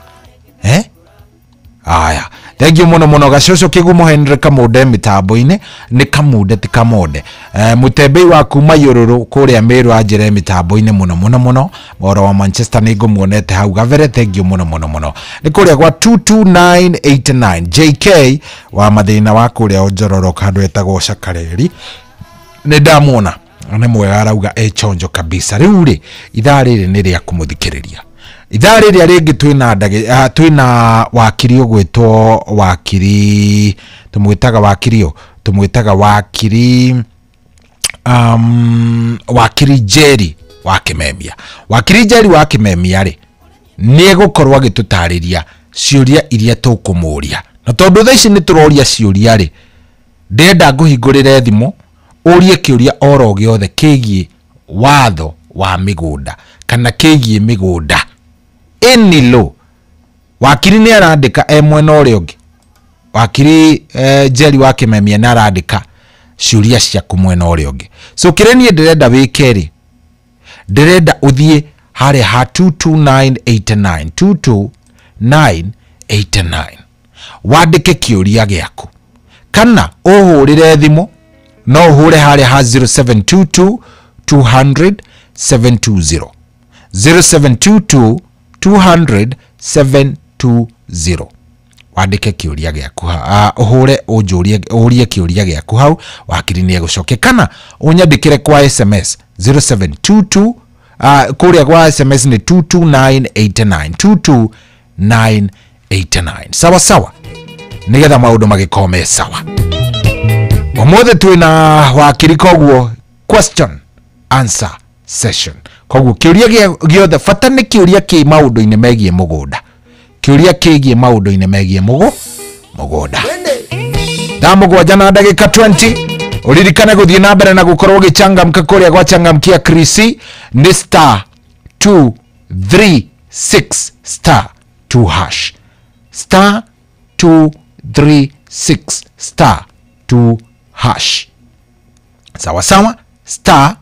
Speaker 12: aya thank you muno muno gacoco kigumo Henry Kamunde mitambo-inĩ nĩ Kamunde ti Kamonde mutembei wa kuma Yũrũrũ kũrĩa Meru anjĩre mitambo-inĩ muno muno muno oro wa Manchester nĩ ngũmuonete hau gabere thank you muno muno muno nĩ kũrĩa gwa 22989 JK wa mathĩna wa kũrĩa Onjororo handũ etagwo Cakareri nĩ ndamuona nĩ mwega arauga e chonjo kabisa rĩu rĩ ithaa rĩrĩ nĩ rĩa kũmũthikĩrĩria ithaa rĩrĩa rĩngĩ twĩna twĩna wakiri ũgwĩtwo wakiri tũmwĩtaga wakiri ũ tũmwĩtaga wakiri wakiri Jerry wa Kimemia wakiri Jerry wa Kimemia rĩ nĩ egũkorwo agĩtũtarĩria ciũria iria tũkũmũria na tondũ thaa ici nĩ tũroria ciũria rĩ ndĩrenda ngũhingũrĩre thimũ ũrie kĩũria oro gĩothe kĩgiĩ watho wa mĩgũnda kana kĩgiĩ mĩgũnda any law wakiri nĩ arandĩka e mwena ũrĩa ũngĩ wakiri Jerry wa Kimemia nĩ arandĩka ciũria ciaku mwena ũrĩa ũngĩ so kĩrĩa niĩ ndĩrenda wĩke rĩ ndĩrenda ũthiĩ harĩa ha 22989 22989 wandĩke kĩũria gĩaku kana ũhũrĩre thimũ no ũhũre harĩa ha 0722 200 720 0722 200 720 wandĩke kĩũria gĩaku ũhũre ũnjũrie ũrie kĩũria gĩaku hau wakiri nĩ egũcokia kana ũnyandĩkĩre kwa SMS 0722 kũrĩa kwa SMS nĩ 22989 22989 sawa sawa nĩgetha maũndũ magĩkorwo me sawa ũmũthĩ twĩna wakiri koguo question answer session koguo kĩũria gĩothe bata nĩ kĩũria kĩ maũndũ-inĩ megiĩ mũgũnda kĩũria kĩgiĩ maũndũ-inĩ megiĩ mũgũnda thaa mũgwanja na ndagĩka 20 ũririkane gũthiĩ na mbere na gũkorwo ũgĩchangamka kũrĩa gwa changamkia Krisi nĩ star 236 star 2 hash star 236 star 2 hash sawa sawa star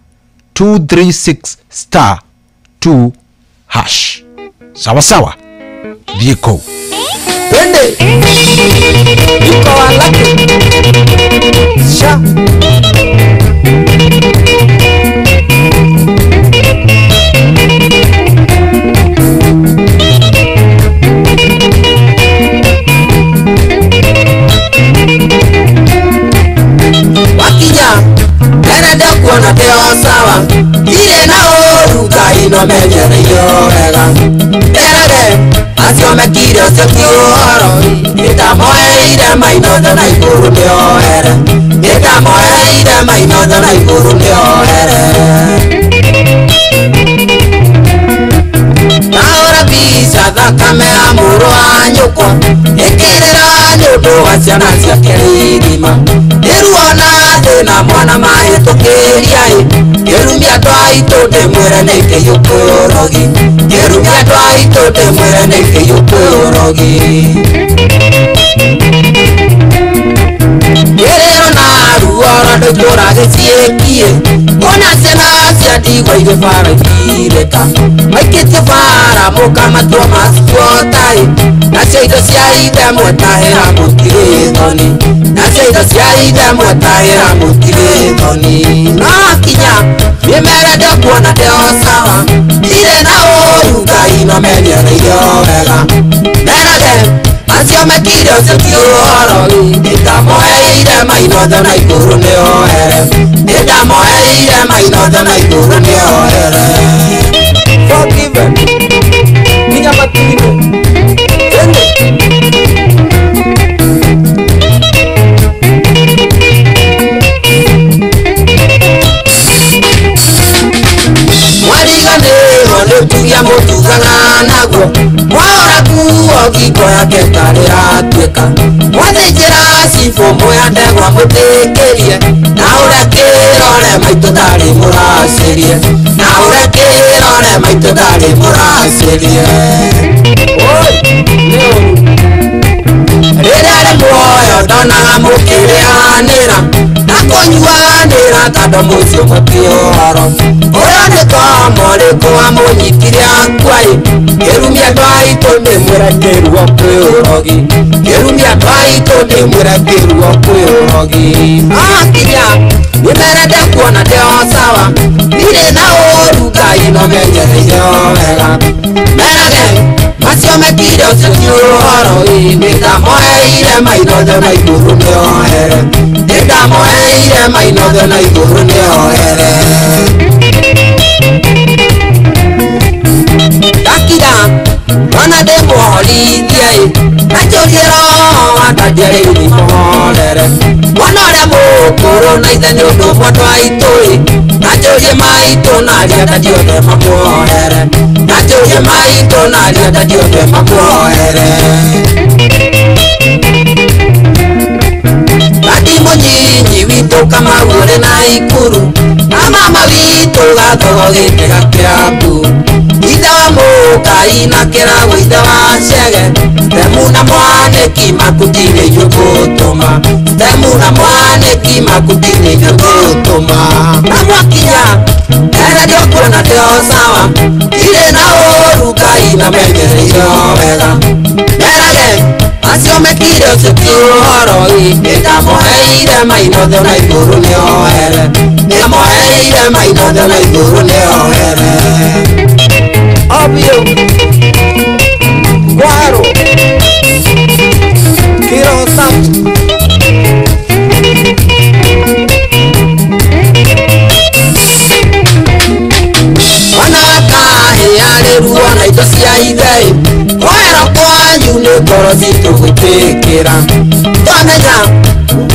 Speaker 12: 236 star 2 hash sawa sawa thiĩ kũu
Speaker 3: Twende iko walake sha wakija nderenda kuona teo sawa ile na ũru Ngai no menyereire wega nderage acio mekire ũcio ti ũhoro nĩndamoeire mainotho na igũrũ nĩohere nĩndamoeire mainotho na igũrũ nĩohere ndahũra mbica thakame ya mũrũ wa nyũkwa ĩkĩrĩra nĩ ũndũ wa ciana ciake rĩgima nĩruona thĩna mwana mahĩtũkĩria ĩ kĩrumia twaitũ ndĩmwĩre nĩ kĩiyũkĩ ũrogi kĩrumia twaitũ ndĩmwĩre nĩ kĩiyũkĩ ũrogi kĩrĩro na ruo rwa ndũitũra gĩciĩkiĩ kuona ciana cia ndigwa irĩ bara ikirĩka maikĩtie bara mũkamatua macuotai nacio indo cia ithe mwetahĩra mũtirĩ thoni nacio indo cia ithe mwetahĩra mũtirĩ thoni no kinya mĩmere ndĩkuona ndĩo sawa ndirĩ na ũru Ngai no menyereire wega nderage acio mekire ũcio ti ũhoro nĩndamoeire mainotho na igũrũ nĩohere nĩndamoeire mainotho na igũrũ nĩohere Forgiven nginya matu-inĩ twende mwariganĩrwo nĩ
Speaker 4: Nĩtugia mũtugaga naguo Mwahora kuo ngingo yake tarĩ yatuĩka Mwathĩnjĩra cibũ mũya ndegwa mũtĩkĩrie Na ũrĩa kĩrore maitũ ndarĩ mũracĩrie Na ũrĩa kĩrore maitũ ndarĩ mũracĩrie Oi, nĩ ũru Rĩrĩa arĩ muoyo ndonaga mũkĩrĩanĩra Na kũnyuanĩra tondũ mũciĩ mũtiũhoro Ũyũ nĩ tomo rĩkũ amũnyitire akua-ĩ Kĩrumia andũ aitũ ndĩmwĩre kĩruo kwĩ ũrogi Kĩrumia andũ aitũ ndĩmwĩre kĩruo kwĩ ũrogi Akinya nĩmerende kuona ndĩ o sawa Ndirĩ na ũru Ngai no menyereire o wega Merage macio mekire ũcio ti ũhoro ĩ Nĩndamoeire mainothe na igũrũ nĩohere Nĩndamoeire mainothe na igũrũ nĩohere Ndakira ona ndĩmũhorithie ĩ Na njũrie roho andandia rĩu ndimũhorere Mwana ũrĩa mũkũrũ na ithe nĩ ũndũ ũmwe andũ aitũ ĩ Na njũrie maitũ na arĩa ndadi othe mamuohere Na njũrie maitũ na arĩa ndadi othe mamuohere Dadi mũnyinyi witũ Kamau ũrĩ na Ikuru Na mama witũ Gathogo gĩtĩga Kĩambu Ithe wa mũkai na kĩrago ithe wa Chege Temu na mwanĩki makuti nĩ ithuĩ ngũtũma Temu na mwanĩki makuti nĩ ithuĩ ngũtũma Na mwakinya ere ndĩkuona ndĩ o sawa Ndirĩ na ũru Ngai na menyereire o wega Merage acio mekire ũcio ti ũhoro ĩ Nĩndamũheire mainothe na igũrũ nĩohere Nĩndamũheire mainothe na igũrũ nĩohere Obvio Guaro Kiro safi Mwana wa kahĩ arĩ ruo na indo cia ithe Kũhera kwanyu nĩ ngoro citũ gwĩtĩkĩra Twamenya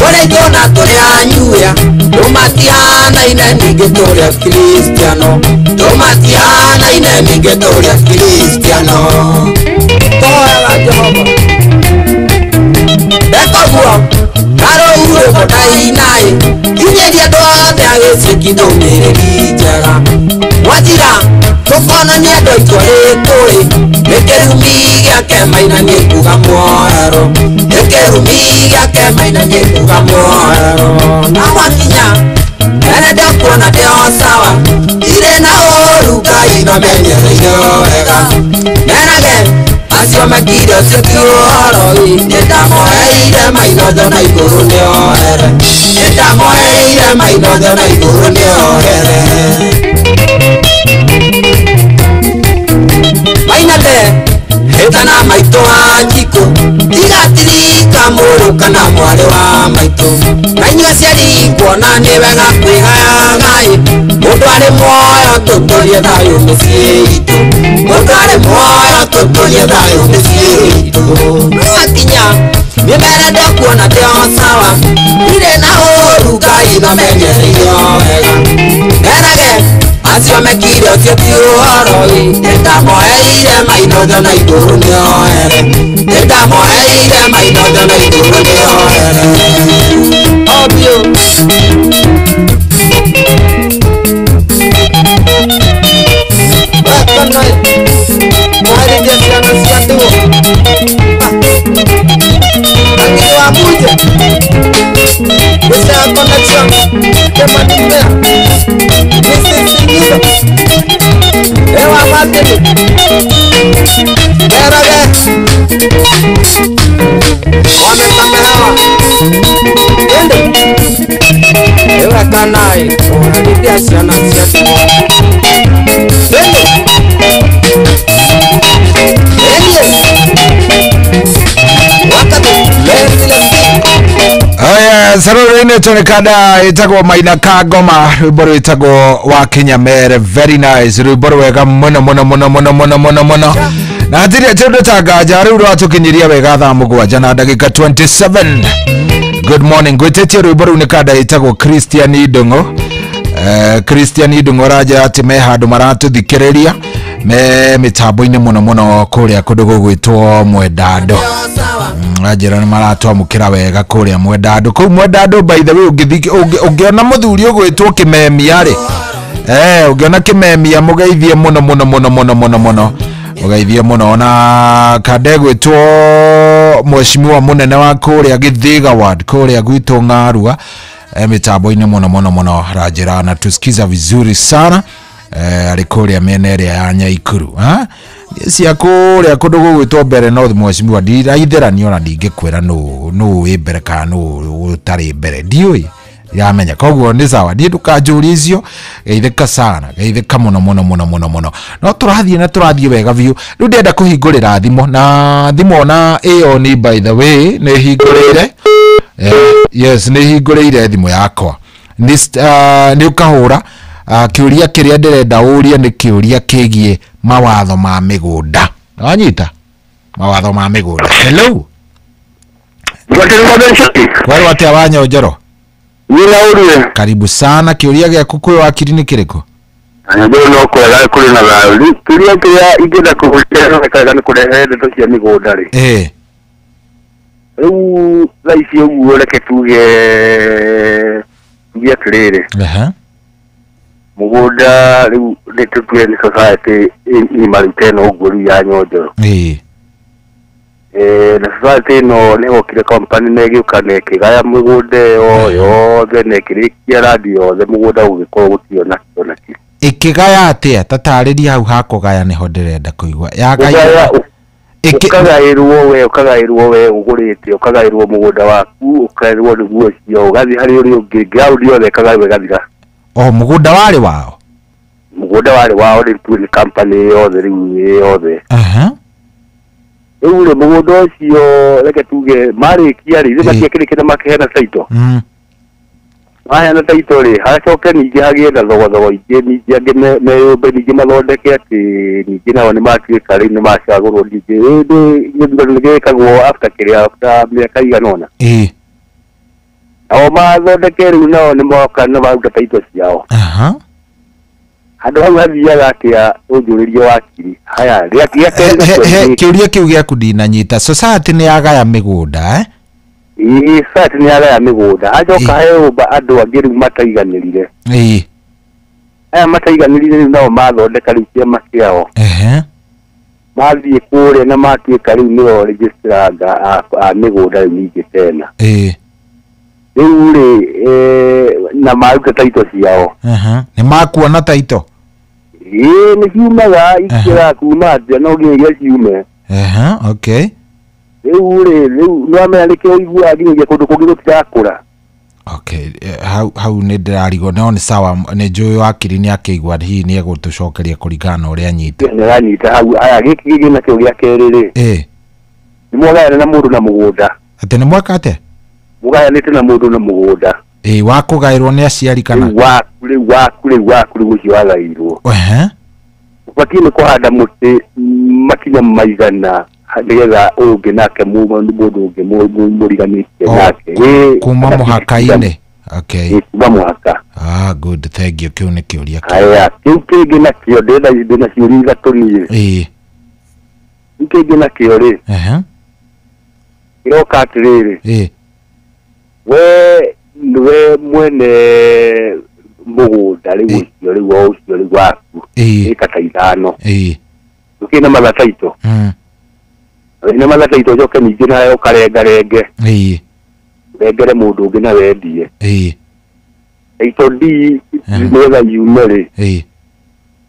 Speaker 4: ũrĩa itũ na tũrĩ anyuya Tũmatihanaine ningĩ tũrĩ akristiano Tũmatihanaine ningĩ tũrĩ akristiano Tũhoyaga Jehova Ndeka ũguo karũu rwĩmbo ndaina-ĩ Kinyĩria andũ othe a gĩciki ndũmĩrĩri njega Mwathira tũkonania andũ aitũ arĩ kũĩ Nĩ kĩrumi gĩake maina nĩ kuga muohero Nĩ kĩrumi gĩake maina nĩ kuga muohero Na mwakinya ere ndĩkuona ndĩ o sawa Ndirĩ na ũru Ngai no menyereire o wega Merage acio mekire ũcio ti ũhoro ĩ Nĩndamũheire mainothe na igũrũ nĩohere Nĩndamũheire mainothe na igũrũ nĩohere Mainate hĩtana maitũ wa njikũ Tigatirika mũrũ kana mwarĩ wa maitũ Na inyuĩ aciari kuona nĩ wega kwĩgayaga-ĩ Mũndũ arĩ muoyo tũtũrie thayũ mĩciĩ itũ Mũndũ arĩ muoyo tũtũrie thayũ mĩciĩ itũ Mwakinya nĩmere ndĩkuona ndĩ o sawa Ndirĩ na ũru Ngai no menyereire o wega Merage acio mekire ũcio ti ũhoro ĩ Nĩndamũheire mainothe na igũrũ nĩohere Nĩndamũheire mainothe na igũrũ nĩohere Obvio Wekanaĩ mwarĩrie ciana cia ndĩgũ Angĩ wa Mbuje Mr. Connection Kĩmani Mrs. Singiza Ewa Martin Merage Wamesamehewa Ende Ewe kanai Uharibia ciana cia ndĩgũ Ende Ende Wakati Lesi lesi
Speaker 12: Aya, sarore tonekana itagwo Maina Kangoma rwimbo rwitagwo wa Kinyamere very nice rwimbo rwega muno muno muno muno muno muno muno na hatirĩ kĩndũ ta nganja rĩu rwatũkinyiria wega thaa 7 na ndagĩka 27. Good morning gwĩtĩtie rwimbo rũu nĩ kanda ĩtagwo Christian Idung'u. Christian Idung'u raja atĩ me handũ maratũthikĩrĩria Me mitambo-inĩ mũno mũno kũrĩa kũndũ gũgwĩtwo Mwendandũ. Anjĩra nĩ maratwamũkĩra wega kũrĩa Mwendandũ. Kũu Mwendandũ by the way ũngĩona mũthuri ũgwĩtwo Kĩmemia rĩ, ũngĩona Kĩmemia mũgeithie mũno mũno mũno mũno mũno mũno, mũgeithie mũno. Ona kande gwĩtwo mheshimiwa mũnene wa kũrĩa Gĩthĩga ward kũrĩa gwitũ Ng'arua, mitambo-inĩ mũno mũno mũno, aranjĩra anatusikiza vizuri sana, arĩ kũrĩa mĩena ĩrĩa ya Nyaikuru. Cia kũrĩa kũndũ gũgwĩtwo Mbere North, mheshimiwa ndiraithĩrania ona ndingĩkwĩra nũ wĩ mbere kana nũ ũtarĩ mbere, ndiũĩ yamenya. Koguo nĩ sawa, niĩ ndũkanjũrie icio, geithĩka sana, geithĩka mũno mũno mũno mũno mũno. No tũrathiĩ na tũrathiĩ wega biũ. Rĩu ndĩrenda kũhingũrĩra thimũ, na thimũ ona ĩyo ni by the way nĩ hingũrĩire, yes, nĩ hingũrĩire thimũ yakwa. Nĩ ũkahũra kĩũria kĩrĩa ndĩrenda ũrie nĩ kĩũria kĩgiĩ mawatho ma mĩgũnda. Wanyita? Mawatho ma mĩgũnda. Hello. Kwerwo atĩa Wanyonjoro? Karibu sana. Kĩũria gĩaku kwĩ wakiri nĩ kĩrĩkũ?
Speaker 14: Ndio no kwega kũrĩ na thayũ. Kĩũria kĩrĩa ingĩenda kũgũria nĩ kũrehe ndeto cia mĩgũnda rĩ. Rĩu thaa ici ũguo reke tuge atĩrĩrĩ. Mũgũnda rĩu nĩ tũtue nĩ society ng'ima rĩu ta ĩno ũguo rĩu ya Nyonjoro. Na society ĩno nĩ gokire company na ĩgĩũka na ĩkĩgaya mĩgũnda ĩyo yothe na ĩkĩrĩkia randi yothe, mũgũnda ũgĩkorwo gũtirĩ ona kĩ ona kĩ.
Speaker 12: Ĩkĩgaya atĩa? Ta tarĩria hau ha kũgaya nĩho ndĩrenda kũigua. Yagaya
Speaker 14: ũkagaĩrwo we ũgũrĩte, ũkagaĩrwo mũgũnda waku, ũkaĩrwo nĩguo ũcio, ũgathiĩ harĩ ũrĩa ũngĩ, ground yothe ĩkagaĩrwo ĩgathira.
Speaker 12: O mũgũnda warĩ wao?
Speaker 14: Mũgũnda warĩ wao rĩu tuĩ nĩ company yothe rĩu yothe. Rĩu rĩ mũgũnda ũcio reke tuge marĩkia rĩ, ithuĩ matiakĩrĩkia na makĩheana title. Maheana title rĩ, hacoke ningĩ hagĩe na thogothogo ingĩ, ningĩ angĩ meyũmbe, ningĩ mathondeke atĩ ningĩ nao nĩ matuĩka rĩu nĩ macagũrwo ningĩ. Ĩndĩ gĩthurano nĩ gĩkagwo after kĩrĩa, after mĩaka igana ũna. Nao mathondeke rĩu nao nĩ moka na maruta title ciao. Handũ hau hathiaga atĩa ũnjũrĩrie wakiri? Haya,
Speaker 12: kĩũria kĩu gĩaku ndinanyita. Society nĩ yagaya mĩgũnda, eh?
Speaker 14: Ĩĩ, society nĩ yagaya mĩgũnda. Hacoka heyũmba andũ angĩ rĩu mataiganĩrire. Aya mataiganĩrire rĩu nao mathondeka rĩu kĩama kĩao. Mathiĩ kũrĩa na matuĩka rĩu nĩo registranga a mĩgũnda rĩu ningĩ tena. Rĩu rĩ, na maruta title ciao.
Speaker 12: Nĩ makuona title?
Speaker 14: Ĩĩ, nĩ ciumaga ikĩra kuma atĩa no nginyagia ciume.
Speaker 12: Okay.
Speaker 14: Rĩu rĩ, rĩu nĩ wamenya nĩkĩo ũiguaga nginyagia kũndũ kũngĩ gũtirakũra.
Speaker 12: Okay, hau nĩ ndĩrarigwo, no nĩ sawa, nĩ njũĩ wakiri nĩ akĩigua, hihi nĩ egũtũcokeria kũringana na ũrĩa anyita.
Speaker 14: Nĩ aranyita hau. Aya, gĩkĩ kĩngĩ nakĩo gĩa kerĩ rĩ, nĩ mwagayana na mũndũ na mũgũnda.
Speaker 12: Atĩ nĩ mwaka atĩa?
Speaker 14: Mũgayanĩte na mũndũ na mũgũnda.
Speaker 12: Wa kũgaĩrwo nĩ aciari kana?
Speaker 14: Rĩu waku rĩu ũcio wagaĩirwo. Ũbatiĩ nĩ kũhanda mũtĩ makinya maigana nĩgetha ũyũ ũngĩ nake mũndũ ũngĩ mũriganĩtie nake.
Speaker 12: Kuma mũhaka-inĩ. Okay.
Speaker 14: Kuma mũhaka.
Speaker 12: Good, thank you. Kĩu nĩ kĩũria kĩu.
Speaker 14: Haya, kĩu kĩngĩ nakĩo ndĩna ciũria ithatũ niĩ. Kĩu kĩngĩ nakĩo rĩ, kĩroka atĩrĩrĩ, we nĩwe mwene mũgũnda rĩu ũcio rĩu o ũcio rĩu waku ĩka ta ithano, ũkĩrĩ na matha title, wĩna matha title ũcoke ningĩ nawe ũkarengarenge, ũrengere mũndũ ũngĩ na wendie. Title D nĩgetha yume rĩ,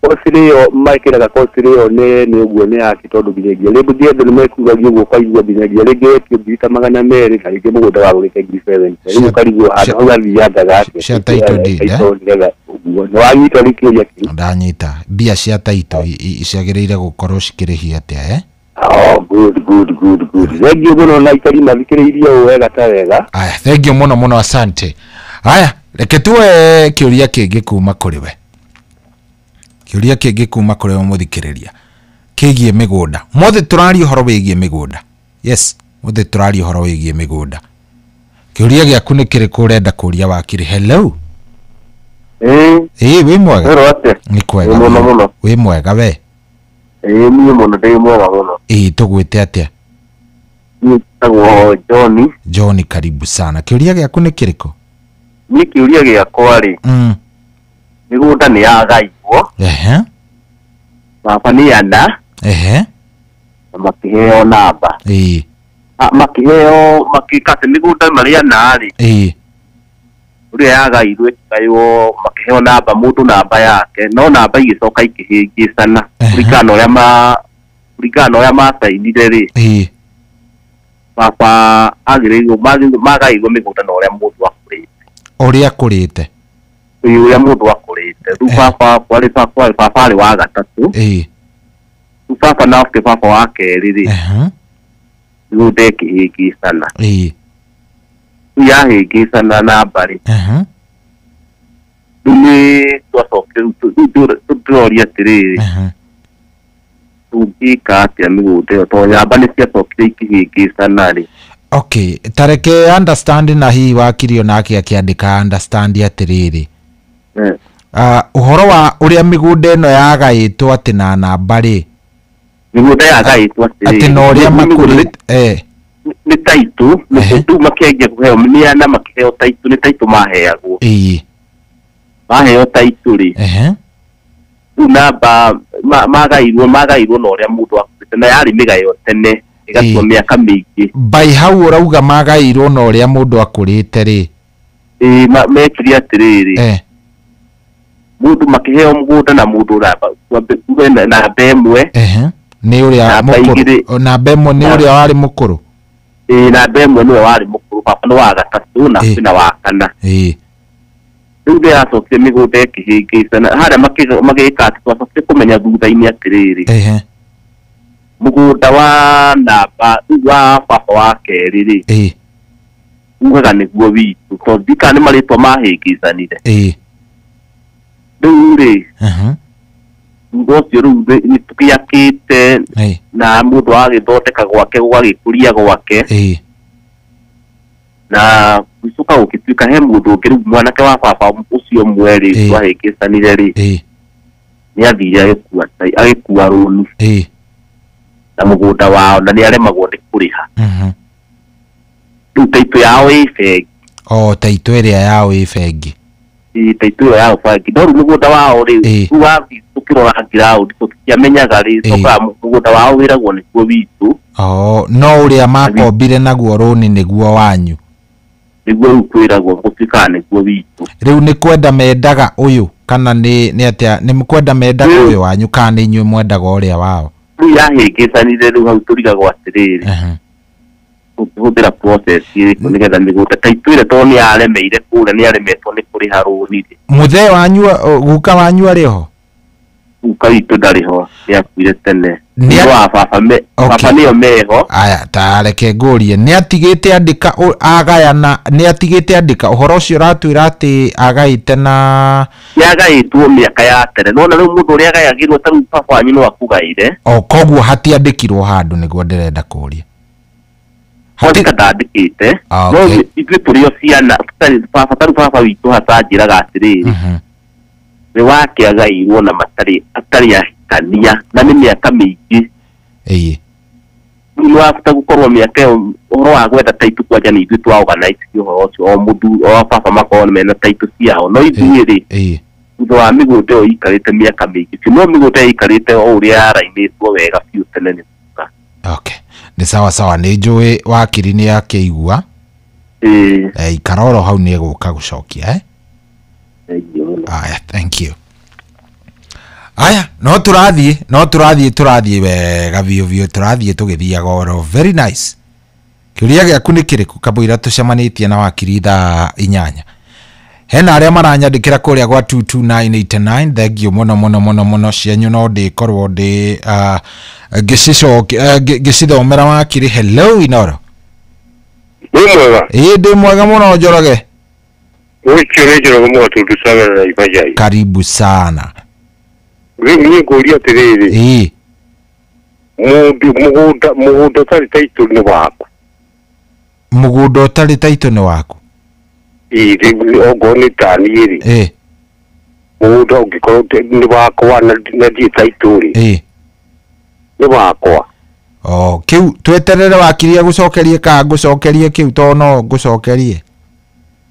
Speaker 14: kosi ĩyo mekĩraga kosi ĩyo nĩ ũguo nĩ yake, tondũ nginyagia rĩngĩ andũ nĩ mekugagia ũguo ũkaigua nginyagia rĩngĩ wetio ngiri ta 200 na rĩngĩ mũgũnda wagũrĩte ngiri 70. Rĩu ũkarigwo handũ hau hathiangaga atĩa
Speaker 12: cia title deed,
Speaker 14: nĩgetha ũguo nĩ wanyita rĩu kĩũria kĩu.
Speaker 12: Ndanyita. Mbia cia title ciagĩrĩire gũkorwo cikĩrĩhio atĩa, eh?
Speaker 14: Oh, good. Thank you mũno na ikari mathikĩrĩirie ũũ wega ta wega.
Speaker 12: Aya, thank you mũno mũno, asante. Aya, reke tuoe kĩũria kĩngĩ kuma kũrĩ we. Kĩũria kĩngĩ kuma kũrĩ we mũthikĩrĩria kĩgiĩ mĩgũnda. Mothe tũraria ũhoro wĩgiĩ mĩgũnda. Yes, mothe tũraria ũhoro wĩgiĩ mĩgũnda. Kĩũria gĩaku nĩ kĩrĩkũ ũrenda kũria wakiri? Hello. Ĩĩ, wĩ mwega? Nĩ kwega. Wĩ mwega we?
Speaker 14: Ĩĩ niĩ mũno ndĩ mwega mũno.
Speaker 12: Ĩĩ tũgwĩte atĩa?
Speaker 14: Niĩ njĩtagwo John.
Speaker 12: John, karibu sana. Kĩũria gĩaku nĩ kĩrĩkũ?
Speaker 14: Niĩ kĩũria gĩakwa rĩ, mĩgũnda nĩ yagairwo.
Speaker 12: Ehe.
Speaker 14: Baba nĩ ana.
Speaker 12: Ehe.
Speaker 14: Na makĩheo namba.
Speaker 12: Ĩĩ.
Speaker 14: Makĩheo makĩka atĩ mĩgũnda marĩ ana rĩ.
Speaker 12: Ĩĩ.
Speaker 14: Ũrĩa yagairwo ĩkĩgaywo makĩheo namba mũndũ namba yake, no namba igĩcoka ikĩhĩngĩcana kũringana na ũrĩa macainire rĩ.
Speaker 12: Ĩĩ.
Speaker 14: Baba agĩrĩirwo magairwo mĩgũnda na ũrĩa mũndũ akũrĩte.
Speaker 12: Ũrĩa akũrĩte.
Speaker 14: Ĩĩ ũrĩa mũndũ akũrĩte. Rĩu baba baba arĩ wa gatatũ.
Speaker 12: Ĩĩ.
Speaker 14: Rĩu baba nake baba wa kerĩ rĩ. Mĩgũnda ĩkĩhĩngĩcana.
Speaker 12: Ĩĩ.
Speaker 14: Rĩu yahĩngĩcana namba rĩ. Rĩu nĩ twacokire rĩu tũroria atĩrĩrĩ, tũngĩka atĩa mĩgũnda ĩyo tondũ namba nĩ ciacokire ikĩhĩngĩcana rĩ.
Speaker 12: Okay, tareke understand na hihi wakiri onake akĩandĩka understand atĩrĩrĩ. Ũhoro wa ũrĩa mĩgũnda ĩno yagaĩtwo atĩ na namba rĩ.
Speaker 14: Mĩgũnda yagaĩtwo atĩrĩrĩ.
Speaker 12: Atĩ na ũrĩa makũrĩte.
Speaker 14: Nĩ taitũ, rĩu makĩanjia kũheo nĩ ana makĩheo taitũ, nĩ taitũ maheagwo.
Speaker 12: Ĩĩ.
Speaker 14: Maheo taitũ rĩ. Rĩu namba magairwo na ũrĩa mũndũ akũrĩte na yarĩ mĩgayo tene ĩgatua mĩaka mĩingĩ.
Speaker 12: Bai hau ũrauga magairwo na ũrĩa mũndũ akũrĩte rĩ.
Speaker 14: Ĩĩ mekire atĩrĩrĩ. Mũndũ makĩheo mũgũnda na mũndũ namba ĩmwe.
Speaker 12: Nĩ ũrĩa mũkũrũ. Namba ĩmwe nĩ ũrĩa warĩ mũkũrũ.
Speaker 14: Ĩĩ namba ĩmwe nĩwe warĩ mũkũrũ, baba nĩ wa gatatũ na kwĩna wa kana.
Speaker 12: Ĩĩ.
Speaker 14: Rĩu nĩ yacokire mĩgũnda ĩkĩhĩngĩcana harĩa magĩka atĩ twacokire kũmenya thutha-inĩ atĩrĩrĩ. Mũgũnda wa namba wa baba wa kerĩ rĩ.
Speaker 12: Ĩĩ.
Speaker 14: Ugaga nĩguo witũ tondũ ndika nĩ marĩtwa mahĩngĩcanire.
Speaker 12: Ĩĩ.
Speaker 14: Rĩu rĩ. Thutha ũcio rĩu nĩ tũgĩakĩte na mũndũ agagĩthondeka gwake gũgagĩkũria gwake.
Speaker 12: Ĩĩ.
Speaker 14: Na gũcoka gũgĩtuĩka he mũndũ ũngĩ rĩu mwanake wa baba ũcio ũmwe rĩ twahĩngĩcanire rĩ. Nĩ athire agĩkua rũni.
Speaker 12: Ĩĩ.
Speaker 14: Na mũgũnda wao na nĩ aremagwo nĩ kũrĩha. Rĩu taitũ yao ĩ bengi.
Speaker 12: O taitũ ĩrĩa yao ĩ bengi.
Speaker 14: Ĩĩ taitũ ĩyo yao bengi. No rĩu mũgũnda wao rĩ, rĩu wathiĩ tũkĩrora ground tũtiamenyaga rĩ, cokaga mũgũnda wao wĩragwo nĩguo witũ.
Speaker 12: Oh, no ũrĩa makombire naguo rũni nĩguo wanyu.
Speaker 14: Nĩguo rĩu kwĩragwo gũtuĩkaga nĩguo witũ.
Speaker 12: Rĩu nĩ kwenda mendaga ũyũ kana nĩ atĩa, nĩ kwenda mendaga ũyũ wanyu kana nĩ inyuĩ mwendaga ũrĩa wao?
Speaker 14: Rĩu yahĩngĩcanire rĩu hau tũrigagwo atĩrĩrĩ. Tũngĩhũthĩra process ĩrĩkũ nĩgetha mĩgũnda taitũ ĩrĩa tondũ nĩ yaremeire kũrĩa nĩ yaremetwo nĩ kũrĩha rũni rĩ.
Speaker 12: Mũthee wanyu guka wanyu arĩ ho?
Speaker 14: Guka witũ ndarĩ ho, nĩ akuire tene. Nĩ wa baba baba nĩo meho.
Speaker 12: Aya, ta reke ngũrie, nĩ atigĩte andĩka agayana, nĩ atigĩte andĩka ũhoro ũcio ũratwĩra atĩ agaĩte na
Speaker 14: yagaĩtwo mĩaka ya tene. Nona rĩu mũndũ ũrĩa agayagĩrwo ta rĩu baba wanyu no akũgaire.
Speaker 12: O koguo hatiandĩkirwo handũ nĩguo ndĩrenda kũria.
Speaker 14: Hatika ndandĩkĩte. No ithuĩ tũrĩ o ciana, baba ta rĩu baba witũ hatanjĩraga atĩrĩrĩ. Nĩ wake agairwo na matarĩ atarĩ ahikania na nĩ mĩaka mĩingĩ.
Speaker 12: Ĩĩ.
Speaker 14: Rĩu nĩ wabata gũkorwo mĩaka ĩyo ũhoro wa gwetha taitũ kwanja nĩ ithuĩ twa organize ũhoro ũcio o mũndũ o baba makorwo mena taitũ ciao no ithuĩ rĩ.
Speaker 12: Ĩĩ.
Speaker 14: Thutha wa mĩgũnda ĩyo ĩikarĩte mĩaka mĩingĩ biũ, no mĩgũnda ĩikarĩte o ũrĩa yarainĩtwo wega biũ tene nĩ guka.
Speaker 12: Okay. Nĩ sawa sawa, nĩ njũĩ wakiri nĩ akĩigua.
Speaker 14: Ĩĩ.
Speaker 12: Ikara oro hau nĩ egũka gũcokia. Aya, thank you. Aya, no tũrathiĩ wega biũ biũ, tũrathiĩ tũgĩthiaga oro very nice. Kĩũria gĩaku nĩ kĩrĩkũ kamũira tũcemanĩtie na wakiri thaa 8? Hena arĩa maranyandĩkĩra kũrĩa gwa 22989, thank you mũno mũno mũno mũno cianyu no ndĩkorwo ndĩ ngĩcithomera wakiri. Hello Inoro.
Speaker 15: Wĩ mwega?
Speaker 12: Ĩĩ ndĩ mwega mũno Njoroge.
Speaker 15: Ũcio nĩ Njoroge Mũgatũndũ Samuel na Ibajai.
Speaker 12: Karibu sana.
Speaker 15: Rĩu niĩ ngũria atĩrĩrĩ.
Speaker 12: Ĩĩ.
Speaker 15: Mũgũnda ũtarĩ taitũ nĩ waku.
Speaker 12: Mũgũnda ũtarĩ taitũ nĩ waku?
Speaker 15: Ĩĩ, rĩu ongorwo nĩ ta niĩ rĩ.
Speaker 12: Ĩĩ.
Speaker 15: Mũgũnda ũngĩkorwo nĩ wakwa na ndirĩ taitũ rĩ.
Speaker 12: Ĩĩ.
Speaker 14: Nĩ wakwa.
Speaker 12: Oh, kĩu tweterere wakiri agũcokerie ka ngũcokerie kĩu to no ngũcokerie.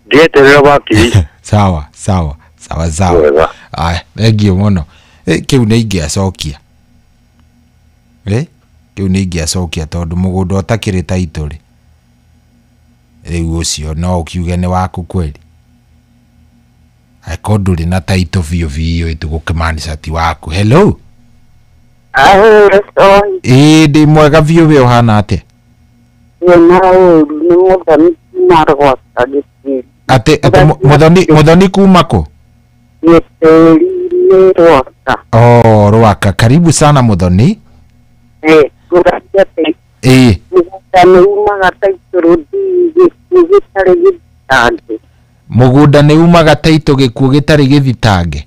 Speaker 14: Ndieterere wakiri.
Speaker 12: Sawa sawa sawa sawa. Aya, thank you mũno. Kĩu nĩ ingĩacokia. Kĩu nĩ ingĩacokia tondũ mũgũnda ũtakĩrĩ title rĩ, rĩu ũcio no ũkiuge nĩ waku kweli. Angĩkorwo ndũrĩ na title biũ biũ ĩtũgũkĩmaanisha ti waku. Hello. Ĩĩ ndĩ mwega biũ, we ũhana atĩa? Atĩ Muthoni kuma kũ? Oh, Rwaka. Karibu sana Muthoni. Mũgũnda nĩ umaga taitũ gĩkuũ gĩtarĩ gĩthitange.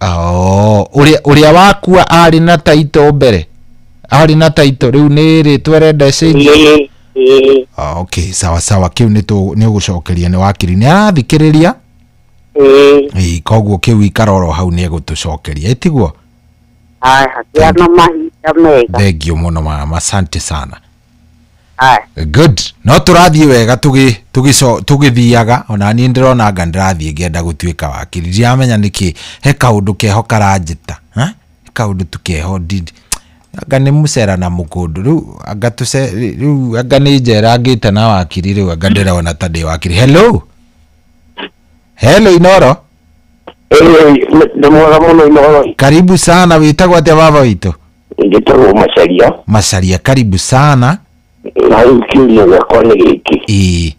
Speaker 12: Oh, ũrĩa wakua arĩ na taitũ mbere. Arĩ na taitũ rĩu nĩ rĩtwa renda cenjie. Okay, sawa sawa, kĩu nĩ ũgũcokeria nĩ wakiri. Nĩ arathikĩrĩria? Ĩĩ, koguo kĩu ikara oro hau nĩ egũtũcokeria. Ĩtiguo?
Speaker 16: Haya, kĩa na mahinda mega.
Speaker 12: Thank you mũno mama, asante sana. Good. No tũrathiĩ wega tũgĩthiaga ona niĩ ndĩrona anga ndĩrathiĩ ngĩenda gũtuĩka wakiri. Ndiramenya nĩkĩ he kaũndũ keho karanjĩta. He kaũndũ tu keho ndindi. Anga nĩ mũcera na mũkũndũ rĩu anga tũce rĩu anga nĩ njera ngĩte na wakiri rĩu anga ndĩrona ta ndĩ wakiri. Hello. Hello Inoro.
Speaker 14: Nĩ mwega mũno Inoro.
Speaker 12: Karibu sana, wĩtagwo atĩa baba witũ?
Speaker 14: Njĩtagwo Macaria.
Speaker 12: Macaria, karibu sana.
Speaker 14: Na rĩu kĩũria gĩakwa nĩ gĩkĩ.
Speaker 12: Ĩĩ.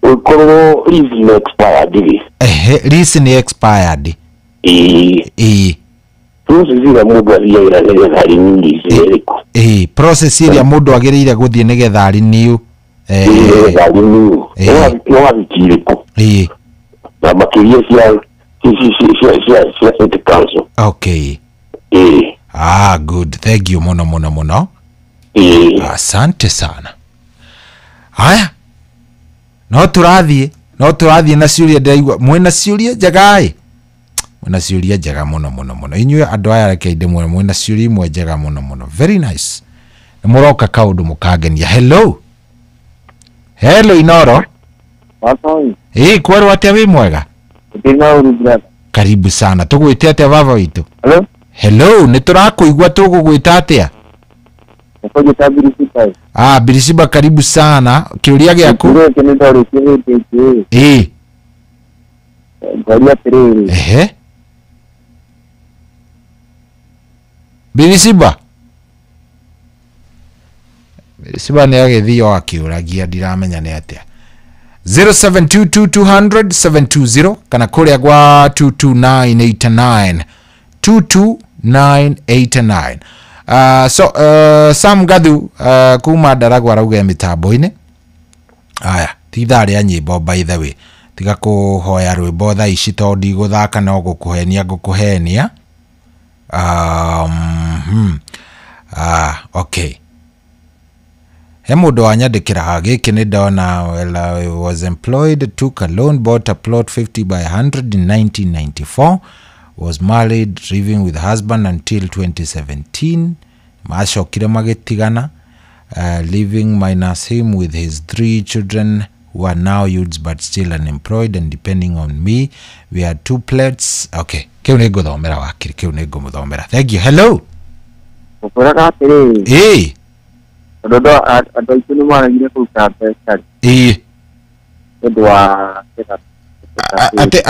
Speaker 14: Ũkorwo lease nĩ expired rĩ.
Speaker 12: Ehe, lease nĩ expired.
Speaker 14: Ĩĩ.
Speaker 12: Ĩĩ.
Speaker 14: Process ĩrĩa mũndũ athiagĩra nĩgetha renew lease nĩ ĩrĩkũ?
Speaker 12: Ĩĩ, process ĩrĩa mũndũ agĩrĩire gũthiĩ nĩgetha renew.
Speaker 14: Nĩgetha renew. Nĩ wabici ĩrĩkũ?
Speaker 12: Ĩĩ.
Speaker 14: Na makĩria cia city council.
Speaker 12: Okay.
Speaker 14: Ĩĩ.
Speaker 12: Ah, good. Thank you mũno mũno mũno. Asante sana. Haya. No tũrathiĩ na ciũria ndĩraigua mwĩna ciũria njega ĩ. Mwĩna ciũria njega mũno mũno mũno. Inyuĩ andũ aya reke ndĩmwĩre mwĩna ciũria imwe njega mũno mũno. Very nice. Nĩ mũroka kaũndũ mũkangenia. Hello. Hello Inoro. Ĩĩ, kwerwo atĩa wĩ mwega? Karibu sana. Tũgwĩte atĩa baba witũ?
Speaker 14: Hello.
Speaker 12: Hello, nĩ tũrakũigua tũgũgwĩta atĩa? Ah, Birisiba karibu sana. Kĩũria gĩaku? Ĩĩ. Ehe. Birisiba. Birisiba nĩ agĩthiĩ o akĩũragia ndiramenya nĩ atĩa. 0722 200 720 kana kũrĩa gwa 22989 22989. So Sam Gathu kuma Ndaragwa arauga mĩtambo-inĩ. Aya, ti ithaa rĩa nyĩmbo by the way. Tiga kũhoya rwĩmbo thaa ici tondũ ndigũthaka no gũkũhenia ngũkũhenia. Okay. He mũndũ wanyandĩkĩra gĩkĩ nĩ ndona, well, I was employed, took a loan, bought a plot 50 by 100 in 1994, was married, living with husband until 2017. Macokire magĩtigana, living minus him with his 3 children who are now youths but still unemployed and depending on me. We had 2 plates. Okay, kĩu nĩ ngũthomera wakiri, kĩu nĩ ngũmũthomera. Thank you. Hello.
Speaker 16: Ũkoraga atĩrĩrĩ.
Speaker 12: Ĩĩ.
Speaker 16: Tondũ andũ aitũ nĩ maregire kũruta mbeca.
Speaker 12: Ĩĩ.
Speaker 16: Nĩ ũndũ wa
Speaker 12: atĩ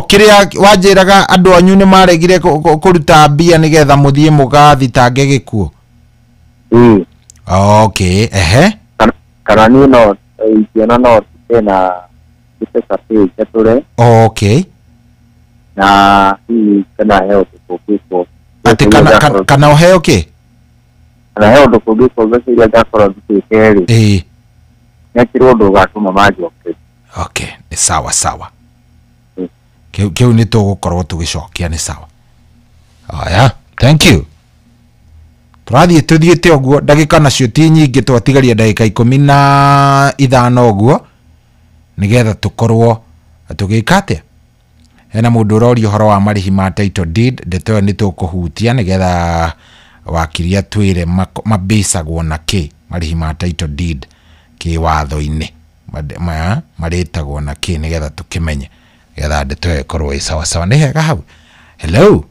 Speaker 12: kĩrĩa wanjĩraga andũ anyu nĩ maregire kũruta mbia nĩgetha mũthiĩ mũgathitange gĩkuũ.
Speaker 16: Ĩĩ.
Speaker 12: Okay, ehe.
Speaker 16: Kana niĩ no ingĩona no na njatũre.
Speaker 12: Okay.
Speaker 16: Na hihi kana he ũndũ kũngĩkwo.
Speaker 12: Atĩ kana ũheo kĩ?
Speaker 16: Kana he ũndũ kũngĩkwo mbeca iria ngakorwo ndutĩte rĩ.
Speaker 12: Ĩĩ.
Speaker 16: Nĩkĩrwo ũndũ ũgatũma manjoke.
Speaker 12: Okay, nĩ sawa sawa. Kĩu nĩ tũgũkorwo tũgĩcokia, nĩ sawa. Aya, thank you. Tũrathiĩ tũthiĩte ũguo, ndagĩka nacio ti nyingĩ, twatigaria ndagĩka 15 ũguo nĩgetha tũkorwo tũgĩka atĩa? Hena mũndũ ũroria ũhoro wa marĩhi ma title deed, ndeto ĩyo nĩ tũkũhutia nĩgetha wakiri atwĩre mabĩcagwo na kĩ marĩhi ma title deed kĩwatho-inĩ, marĩtagwo na kĩ nĩgetha tũkĩmenye, nĩgetha ndeto ĩyo ĩkorwo ĩ sawasawa. Nĩ hega hau. Hello.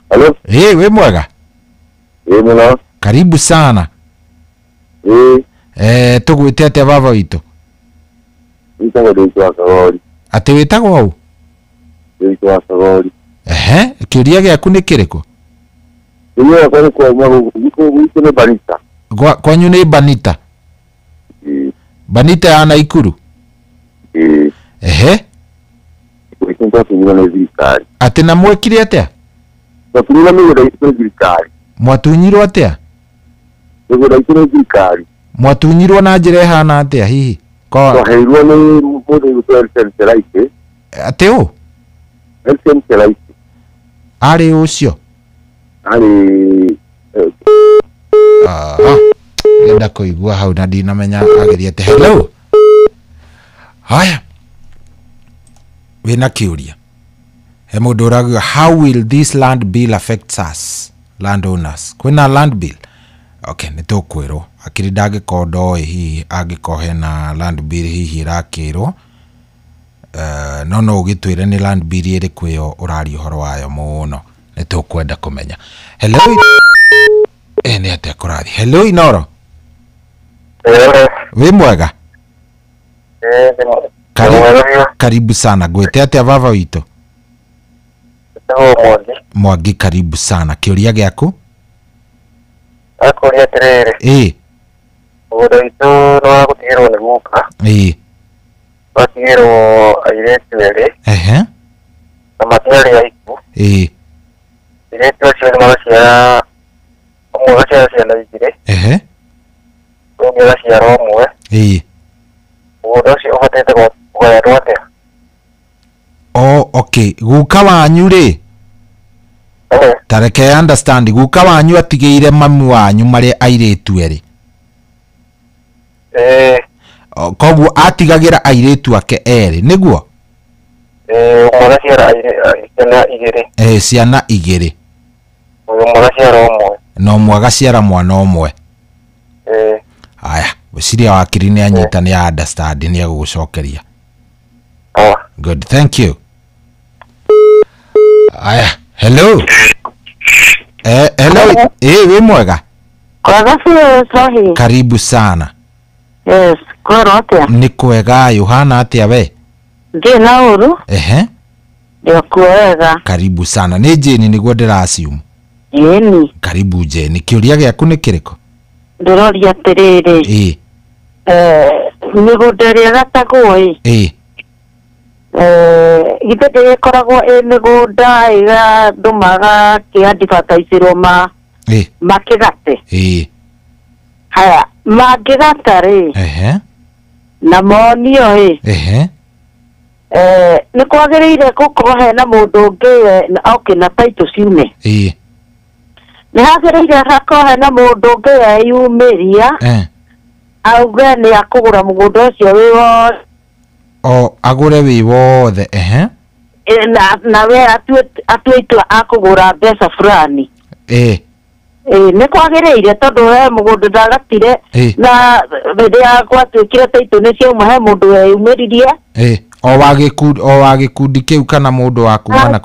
Speaker 14: Hello.
Speaker 12: Ĩ, wĩ mwega?
Speaker 14: Ĩ mũno.
Speaker 12: Karibu sana.
Speaker 14: Ĩ.
Speaker 12: Tũgwĩte atĩa baba witũ?
Speaker 14: Wĩtagwo Ndĩitũ wa Kagori.
Speaker 12: Atĩ wĩtagwo ũ?
Speaker 14: Ndĩitũ wa Kagori.
Speaker 12: Ehe, kĩũria gĩaku nĩ kĩrĩkũ?
Speaker 14: Kĩũria gĩakwa nĩ kwauma gũkũ, gwitũ nĩ Banita.
Speaker 12: Kwanyu nĩ Banita?
Speaker 14: Ĩ.
Speaker 12: Banita ya Naikuru?
Speaker 14: Ĩ.
Speaker 12: Ehe.
Speaker 14: Gwitũ nĩ twatunyirwo nĩ thirikari.
Speaker 12: Atĩ na mwekire atĩa?
Speaker 14: Twatunyirwo mĩgũnda itũ nĩ thirikari.
Speaker 12: Mwatunyirwo atĩa?
Speaker 14: Mĩgũnda itũ nĩ thirikari.
Speaker 12: Mwatunyirwo na njĩra ĩhana atĩa hihi?
Speaker 14: Twaheirwo nĩ mũndũ ũgwĩtwo Elson Chelaiti.
Speaker 12: Atĩ ũ?
Speaker 14: Elson Chelaiti.
Speaker 12: Arĩ ũcio?
Speaker 14: Arĩ,
Speaker 12: Ngenda kũigua hau na ndinamenya ageria atĩa. Hello. Haya. Wĩna kĩũria. He mũndũ ũragia, how will this land bill affect us landowners? Kwĩna land bill? Okay, nĩ tũkwĩrwo. Akiri ndangĩkorwo ndoĩ hihi angĩkorwo hena land bill hihi ĩrakĩrwo. No ũgĩtwĩre nĩ land bill ĩrĩkũ ĩyo ũraria ũhoro wayo mũno. Nĩ tũkwenda kũmenya. Hello. Nĩ atĩa kũrathiĩ? Hello Inoro.
Speaker 16: Hello.
Speaker 12: Wĩ mwega? Karibu sana. Ngwĩte atĩa baba witũ?
Speaker 16: Mwangi.
Speaker 12: Mwangi, karibu sana. Kĩũria gĩaku?
Speaker 16: Akũria atĩrĩrĩ.
Speaker 12: Ĩ.
Speaker 16: Mũgũnda witũ nĩ wa gũtigĩrwo nĩ guka.
Speaker 12: Ĩ.
Speaker 16: Watigĩrwo airĩtu erĩ.
Speaker 12: Ehe.
Speaker 16: Na matiarĩ aiku.
Speaker 12: Ĩ.
Speaker 16: Airĩtu acio nĩ magaciara, ũmwe agaciara ciana igĩrĩ.
Speaker 12: Ehe.
Speaker 16: Ũngĩ agaciara ũmwe.
Speaker 12: Ĩ.
Speaker 16: Mũgũnda ũcio ũhotete kũgayanwo atĩa?
Speaker 12: Oh, okay. Guka wanyu rĩ? Ta reke understand, guka wanyu atigĩire mamu wanyu marĩ airĩtu erĩ. Koguo atigagĩra airĩtu ake erĩ, nĩguo?
Speaker 16: Ũmwe agaciara ciana igĩrĩ.
Speaker 12: Ciana igĩrĩ.
Speaker 16: Ũmwe agaciara ũmwe.
Speaker 12: Na ũmwe agaciara mwana ũmwe. Aya, ngwĩciria wakiri nĩ anyita, nĩ understand, nĩ egũgũcokeria. Good, thank you. Aya, hello. Hello. Wĩ mwega?
Speaker 17: Kwega biũ, Sohi.
Speaker 12: Karibu sana.
Speaker 17: Yes, kwero atĩa?
Speaker 12: Nĩ kwega, ũhana atĩa we?
Speaker 17: Ndirĩ na ũru.
Speaker 12: Ehe.
Speaker 17: Ndĩkuo wega.
Speaker 12: Karibu sana. Nĩ Jane nĩguo ndĩraciumu.
Speaker 17: Ĩni.
Speaker 12: Karibu Jane. Kĩũria gĩaku nĩ kĩrĩkũ?
Speaker 17: Ndĩroria atĩrĩrĩ.
Speaker 12: Ĩ.
Speaker 17: Mĩgũnda ĩrĩa ĩgatagwo ĩ.
Speaker 12: Ĩ.
Speaker 17: Githĩ ndĩgĩkoragwo ĩ mĩgũnda andũ magakĩ-advertise-ĩrwo makĩgate.
Speaker 12: Ĩ.
Speaker 17: Haya, mangĩgata rĩ.
Speaker 12: Ehe.
Speaker 17: Na monio ĩ.
Speaker 12: Ehe.
Speaker 17: Nĩ kwagĩrĩire gũkorwo hena mũndũ ũngĩ okay, na title ciume.
Speaker 12: Ĩ.
Speaker 17: Nĩ hagĩrĩire hakorwo hena mũndũ ũngĩ weyumĩria. Auge nĩ akũgũra mũgũnda ũcio wĩ wothe.
Speaker 12: O agũre wĩ wothe. Ehe.
Speaker 17: Na we atue itua akũgũra mbeca fulani.
Speaker 12: Ĩ.
Speaker 17: Nĩ kwagĩrĩire tondũ he mũgũnda ndagatire na rĩrĩa gwatuĩkire title nĩ ciauma he mũndũ weyumĩririe.
Speaker 12: Ĩ. O wa gĩkundi kĩu kana mũndũ wa kuma na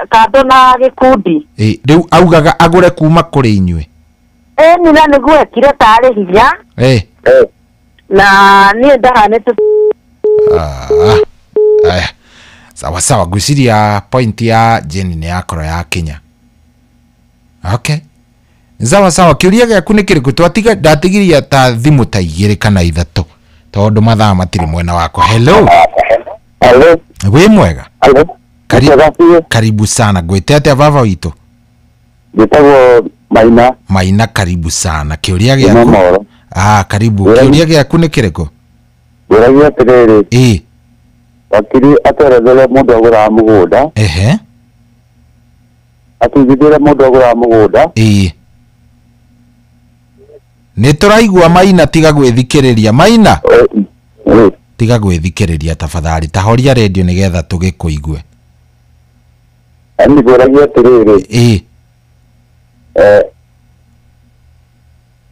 Speaker 17: kando na gĩkundi.
Speaker 12: Ĩ, rĩu augaga agũre kuma kũrĩ inyuĩ.
Speaker 17: Ĩ, na nĩguo ekire tarĩ hinya.
Speaker 12: Ĩ.
Speaker 17: Na niĩ ndahanĩte.
Speaker 12: Aya. Sawa sawa, ngwĩciria point ya Jane nĩ yakorwo yakinya. Okay. Sawa sawa, kĩũria gĩaku nĩ kĩrĩkũ? Twatiga ndatigiria ta thimũ ta igĩrĩ kana ithatũ tondũ mathaa matirĩ mwena wakwa. Hello.
Speaker 16: Hello.
Speaker 12: Wĩ mwega?
Speaker 16: Hello.
Speaker 12: Karibu sana. Ngwĩte atĩa baba witũ?
Speaker 16: Njĩtagwo Maina.
Speaker 12: Maina, karibu sana. Kĩũria gĩaku? Karibu. Kĩũria gĩaku nĩ kĩrĩkũ?
Speaker 16: Ngũragia atĩrĩrĩ.
Speaker 12: Ĩ.
Speaker 16: Wakiri atwerethere mũndũ agũraga mũgũnda.
Speaker 12: Ehe.
Speaker 16: Atugithĩre mũndũ agũraga mũgũnda.
Speaker 12: Ĩ. Nĩ tũraigua Maina, tiga gwĩthikĩrĩria. Maina. Tiga gwĩthikĩrĩria tafadhali. Ta horia redio nĩgetha tũgĩkũigue.
Speaker 14: Ani ngũragia atĩrĩrĩ.
Speaker 12: Ĩĩ.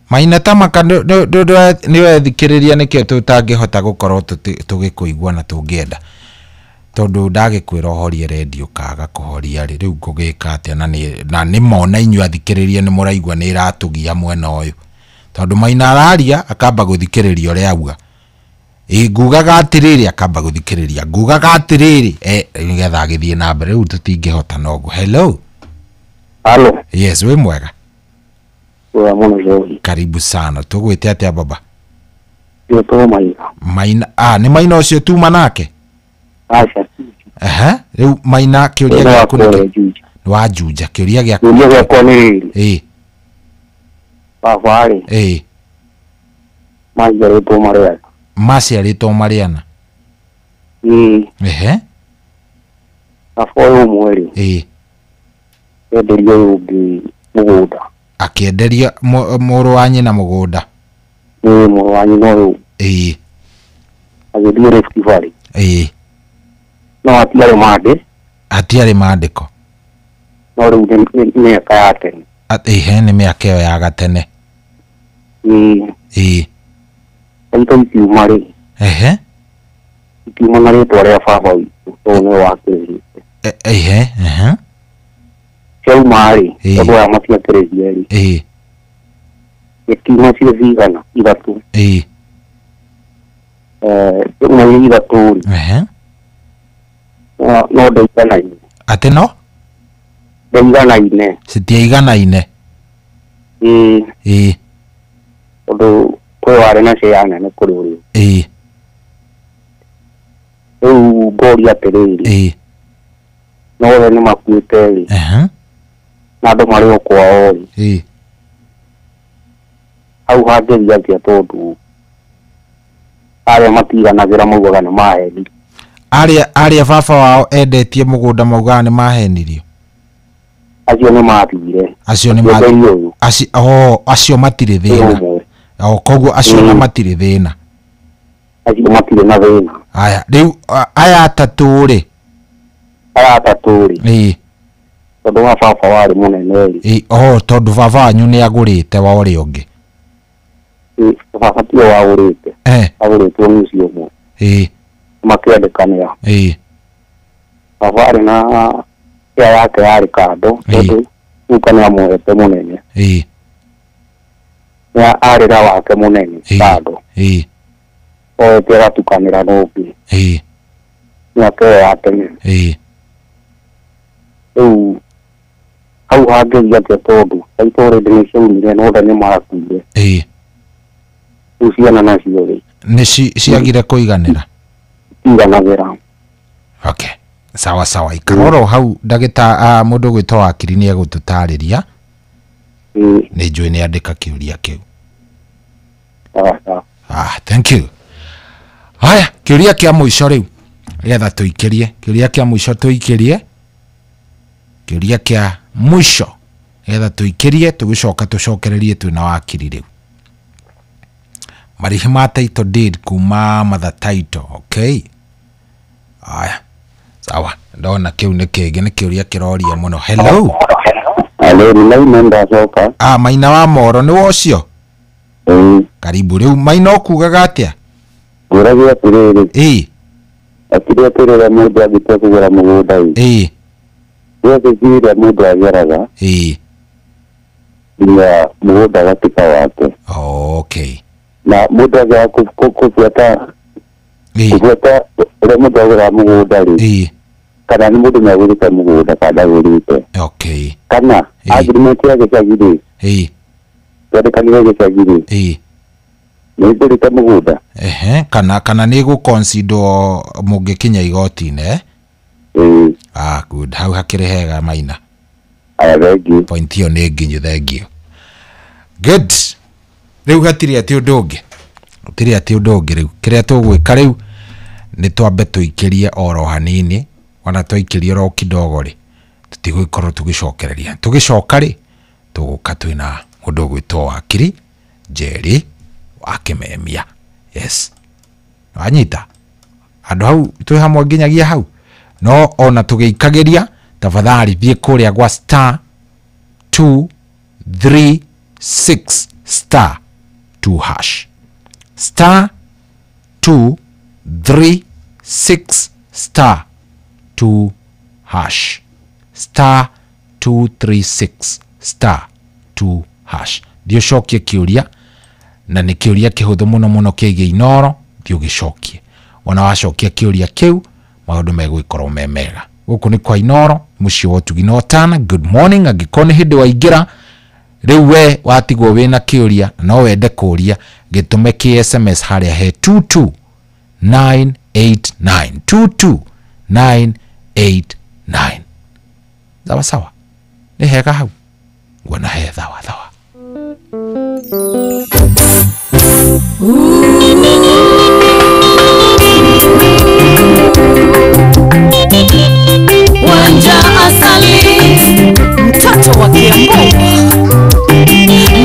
Speaker 12: Maina Tamaka nĩ wethikĩrĩria nĩkĩo tũtangĩhota gũkorwo tũgĩkũigua na tũngĩenda. Tondũ ndagĩkwĩra ũhorie redio kaga kũhoria rĩ, rĩu ngũgĩka atĩa na nĩ mona inyuĩ athikĩrĩria nĩ mũraigua nĩ ĩratũgia mwena ũyũ. Tondũ Maina araria akamba gũthikĩrĩria ũrĩa auga. Ĩ ngugaga atĩrĩrĩ akamba gũthikĩrĩria. Ngugaga atĩrĩrĩ nĩgetha agĩthiĩ na mbere rĩu tũtingĩhota noguo. Hello.
Speaker 14: Hello.
Speaker 12: Yes, wĩ mwega.
Speaker 14: Wega mũno Johi.
Speaker 12: Karibu sana. Tũgwĩte atĩa baba?
Speaker 14: Njĩtwo Maina.
Speaker 12: Maina, nĩ Maina ũcio tuma nake?
Speaker 14: Aca.
Speaker 12: Ehe, rĩu Maina kĩũria gĩaku nĩ kĩ? Wa Juja, kĩũria gĩaku.
Speaker 14: Kĩũria gĩakwa nĩ rĩrĩ.
Speaker 12: Ĩĩ.
Speaker 14: Baba rĩ.
Speaker 12: Ĩĩ.
Speaker 14: Maciarĩtwo marĩ ana.
Speaker 12: Maciarĩtwo marĩ ana?
Speaker 14: Ĩĩ.
Speaker 12: Ehe.
Speaker 14: Baba ũyũ ũmwe rĩ.
Speaker 12: Ĩĩ.
Speaker 14: Enderio ũyũ ũngĩ mũgũnda.
Speaker 12: Akĩenderia mũrũ wa nyina mũgũnda.
Speaker 14: Ĩĩ, mũrũ wa nyina ũyũ.
Speaker 12: Ĩĩ.
Speaker 14: Agĩthiĩ Rift Valley.
Speaker 12: Ĩĩ.
Speaker 14: No hatiarĩ mandĩ.
Speaker 12: Hatiarĩ mandĩko.
Speaker 14: No rĩu nĩ mĩaka ya tene.
Speaker 12: Ehe, nĩ mĩaka ĩyo ya gatene.
Speaker 14: Ĩĩ.
Speaker 12: Ĩĩ.
Speaker 14: Taitũ ikiuma rĩ.
Speaker 12: Ehe.
Speaker 14: Ikiuma na rĩtwa rĩa baba witũ tondũ nĩwe wakĩrĩhĩte.
Speaker 12: Ehe, ehe.
Speaker 14: Ciauma rĩ, tondũ aya matiakĩrĩhie rĩ.
Speaker 12: Ĩĩ.
Speaker 14: Ikiuma cio cigana? Ithatũ.
Speaker 12: Ĩĩ.
Speaker 14: Ciauma irĩ ithatũ rĩ.
Speaker 12: Ehe.
Speaker 14: No ndaiganaine.
Speaker 12: Atĩ no?
Speaker 14: Ndaiganaine.
Speaker 12: Citiaiganaine.
Speaker 14: Ĩĩ.
Speaker 12: Ĩĩ.
Speaker 14: Tondũ kwĩ warĩ na share nene kũrĩ ũrĩa.
Speaker 12: Ĩĩ.
Speaker 14: Rĩu ngoria atĩrĩrĩ.
Speaker 12: Ĩĩ.
Speaker 14: No othe nĩ makuĩte rĩ.
Speaker 12: Ehe.
Speaker 14: Na andũ marĩ o kwao rĩ.
Speaker 12: Ĩĩ.
Speaker 14: Hau hangĩthiĩ atĩa tondũ arĩa matiganagĩra maugaga nĩ mahenirio.
Speaker 12: Arĩa baba wao endetie mũgũnda maugaga nĩ mahenirio.
Speaker 14: Acio nĩ mathire.
Speaker 12: Acio nĩ mathire. Acio matirĩ thĩna. O koguo acio na matirĩ thĩna.
Speaker 14: Acio matirĩ na thĩna.
Speaker 12: Aya, rĩu aya atatũ rĩ.
Speaker 14: Aya atatũ rĩ.
Speaker 12: Ĩĩ.
Speaker 14: Tondũ wa baba warĩ mũnene rĩ.
Speaker 12: Ĩĩ, tondũ baba wanyu nĩ agũrĩte wa ũrĩa ũngĩ.
Speaker 14: Ĩĩ, baba tiwe wagũrĩte. Agũrĩtwo nĩ ũcio ũmwe.
Speaker 12: Ĩĩ.
Speaker 14: Makĩandĩkanĩra.
Speaker 12: Ĩĩ.
Speaker 14: Baba arĩ na share yake yarĩ kando tondũ guka nĩ amũhete mũnene.
Speaker 12: Ĩĩ.
Speaker 14: Nĩ arĩ na wake mũnene kando.
Speaker 12: Ĩĩ.
Speaker 14: Oete agatukanĩra na ũngĩ.
Speaker 12: Ĩĩ.
Speaker 14: Mĩaka ĩyo ya tene.
Speaker 12: Ĩĩ.
Speaker 14: Rĩu hau hangĩthiĩ atĩa tondũ taitũ already nĩ ciaumire na othe nĩ makuire.
Speaker 12: Ĩĩ.
Speaker 14: Rĩu ciana nacio rĩ.
Speaker 12: Nĩ ciagire kũiganĩra.
Speaker 14: Itiganagĩra.
Speaker 12: Okay. Sawa sawa. Ikara oro hau ndagĩta mũndũ ũgwĩtwo wakiri nĩ egũtũtarĩria. Nĩ njũĩ nĩ andĩka kĩũria kĩu. Thank you. Haya, kĩũria kĩa mũico rĩu nĩgetha tũikĩrie. Kĩũria kĩa mũico tũikĩrie. Kĩũria kĩa mũico nĩgetha tũikĩrie tũgĩcoka tũcokererie twĩna wakiri rĩu. Marĩhi ma title deed kuma mother title. Okay. Aya. Sawa. Ndona kĩu nĩ kĩngĩ nĩ kĩũria kĩroria mũno. Hello.
Speaker 14: Hello, ni Maina ndacoka.
Speaker 12: Maina wa Moro nĩ ũcio? Karibu. Rĩu Maina ũkugaga atĩa?
Speaker 14: Ngũragia atĩrĩrĩ.
Speaker 12: Ĩĩ.
Speaker 14: Akĩrĩa atĩrĩrĩ mũndũ angĩtua kũgũra mũgũnda ĩ.
Speaker 12: Ĩĩ.
Speaker 14: Process ĩrĩa mũndũ ageraga.
Speaker 12: Ĩĩ.
Speaker 14: Nginya mũgũnda ũgatuĩka wake.
Speaker 12: Okay.
Speaker 14: Na mũndũ angĩaga kũbuata kũbuata ũrĩa mũndũ agũraga mũgũnda rĩ.
Speaker 12: Ĩĩ.
Speaker 14: Kana nĩ mũndũ nĩagũrĩte mũgũnda kana ndagũrĩte.
Speaker 12: Okay.
Speaker 14: Kana agreement ya gĩcagi rĩ.
Speaker 12: Ĩĩ.
Speaker 14: Twandĩkanĩre gĩcagi rĩ.
Speaker 12: Ĩĩ.
Speaker 14: Nĩ ngũrĩte mũgũnda.
Speaker 12: Ehe, kana nĩ gũconsider mũngĩkinya igoti-inĩ.
Speaker 14: Ĩĩ.
Speaker 12: Good. Hau hakĩrĩ hega Maina.
Speaker 14: Aya, thank you.
Speaker 12: Point ĩyo nĩ nginyu, thank you. Good. Rĩu hatirĩ atĩ ũndũ ũngĩ. Hatirĩ atĩ ũndũ ũngĩ rĩu. Kĩrĩa tũgwĩka rĩu nĩ twambe tũikĩrie oro hanini, ona twaikĩria oro kidogo rĩ, tũtigũkorwo tũgĩcokereria. Tũgĩcoka rĩ, tũgũka twĩna mũndũ ũgwĩtwo wakiri Njeri wa Kĩmemia. Yes. Wanyita? Handũ hau twĩ hamwe nginyagia hau. No ona tũgĩikageria tafadhali thiĩ kũrĩa gwa star 2 3 6 star 2 hash. Star 2 3 6 star 2 hash. Star 2 3 6 star 2 hash. Thiĩ ũcokie kĩũria na nĩ kĩũria kĩhũthũ mũno mũno kĩgiĩ Inooro, thiĩ ũgĩcokie. Wona wacokia kĩũria kĩu maũndũ megũgĩkorwo me mega. Gũkũ nĩ kwa Inooro, mũciĩ wa ũtugi na ũtana. Good morning. Angĩkorwo nĩ hĩndĩ waingĩra rĩu we watigwo wĩna kĩũria na no wende kũria, gĩtũme kĩ SMS harĩa he 22989 22989. Sawa sawa, nĩ hega hau, nguona he thawa thawa.
Speaker 18: Wanja Asali, mtoto wa Kiambu,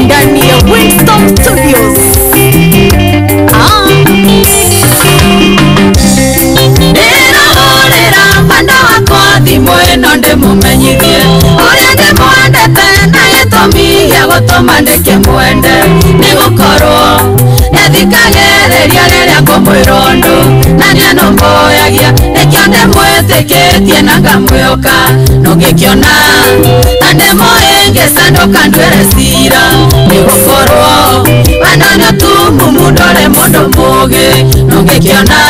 Speaker 18: ndani ya Winston Studios. Ndĩrahũrĩra mwenda wakwa thimũ ĩno ndĩmũmenyithie ũrĩa ndĩmwendete na gĩtũmi gĩa gũtũma ndĩkĩmwende nĩ gũkorwo nĩathikagĩrĩria rĩrĩa ngũmwĩra ũndũ na nĩanũmbũyagia nĩkĩo ndĩmwĩtĩkĩtie na ngamwĩhoka nũngĩkĩona ta ndĩmũhĩngĩca ndũkanduĩre cira nĩ gũkorwo wendo nĩ ũtumumu ndũrĩ mũndũ mũũgĩ nũngĩkĩona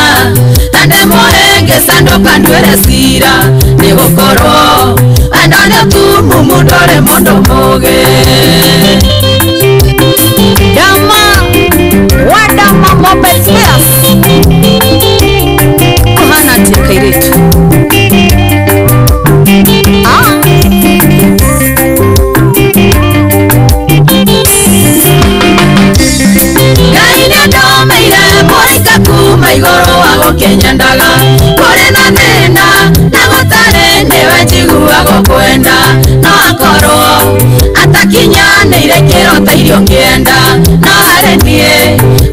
Speaker 18: ta ndĩmũhĩngĩca ndũkanduĩre cira nĩ gũkorwo wendo nĩ ũtumumu ndũrĩ mũndũ mũũgĩ.
Speaker 19: Dama wadama mobile spares kuhana atia kairitu.
Speaker 18: Ngai nĩandomeire mũraika kuma igũrũ wa gũkĩnyendaga kũrĩ na thĩna na gũtarĩ nĩwe njiguaga kwenda no akorwo atakinyanĩire kĩroto iria ũngĩenda no harĩ niĩ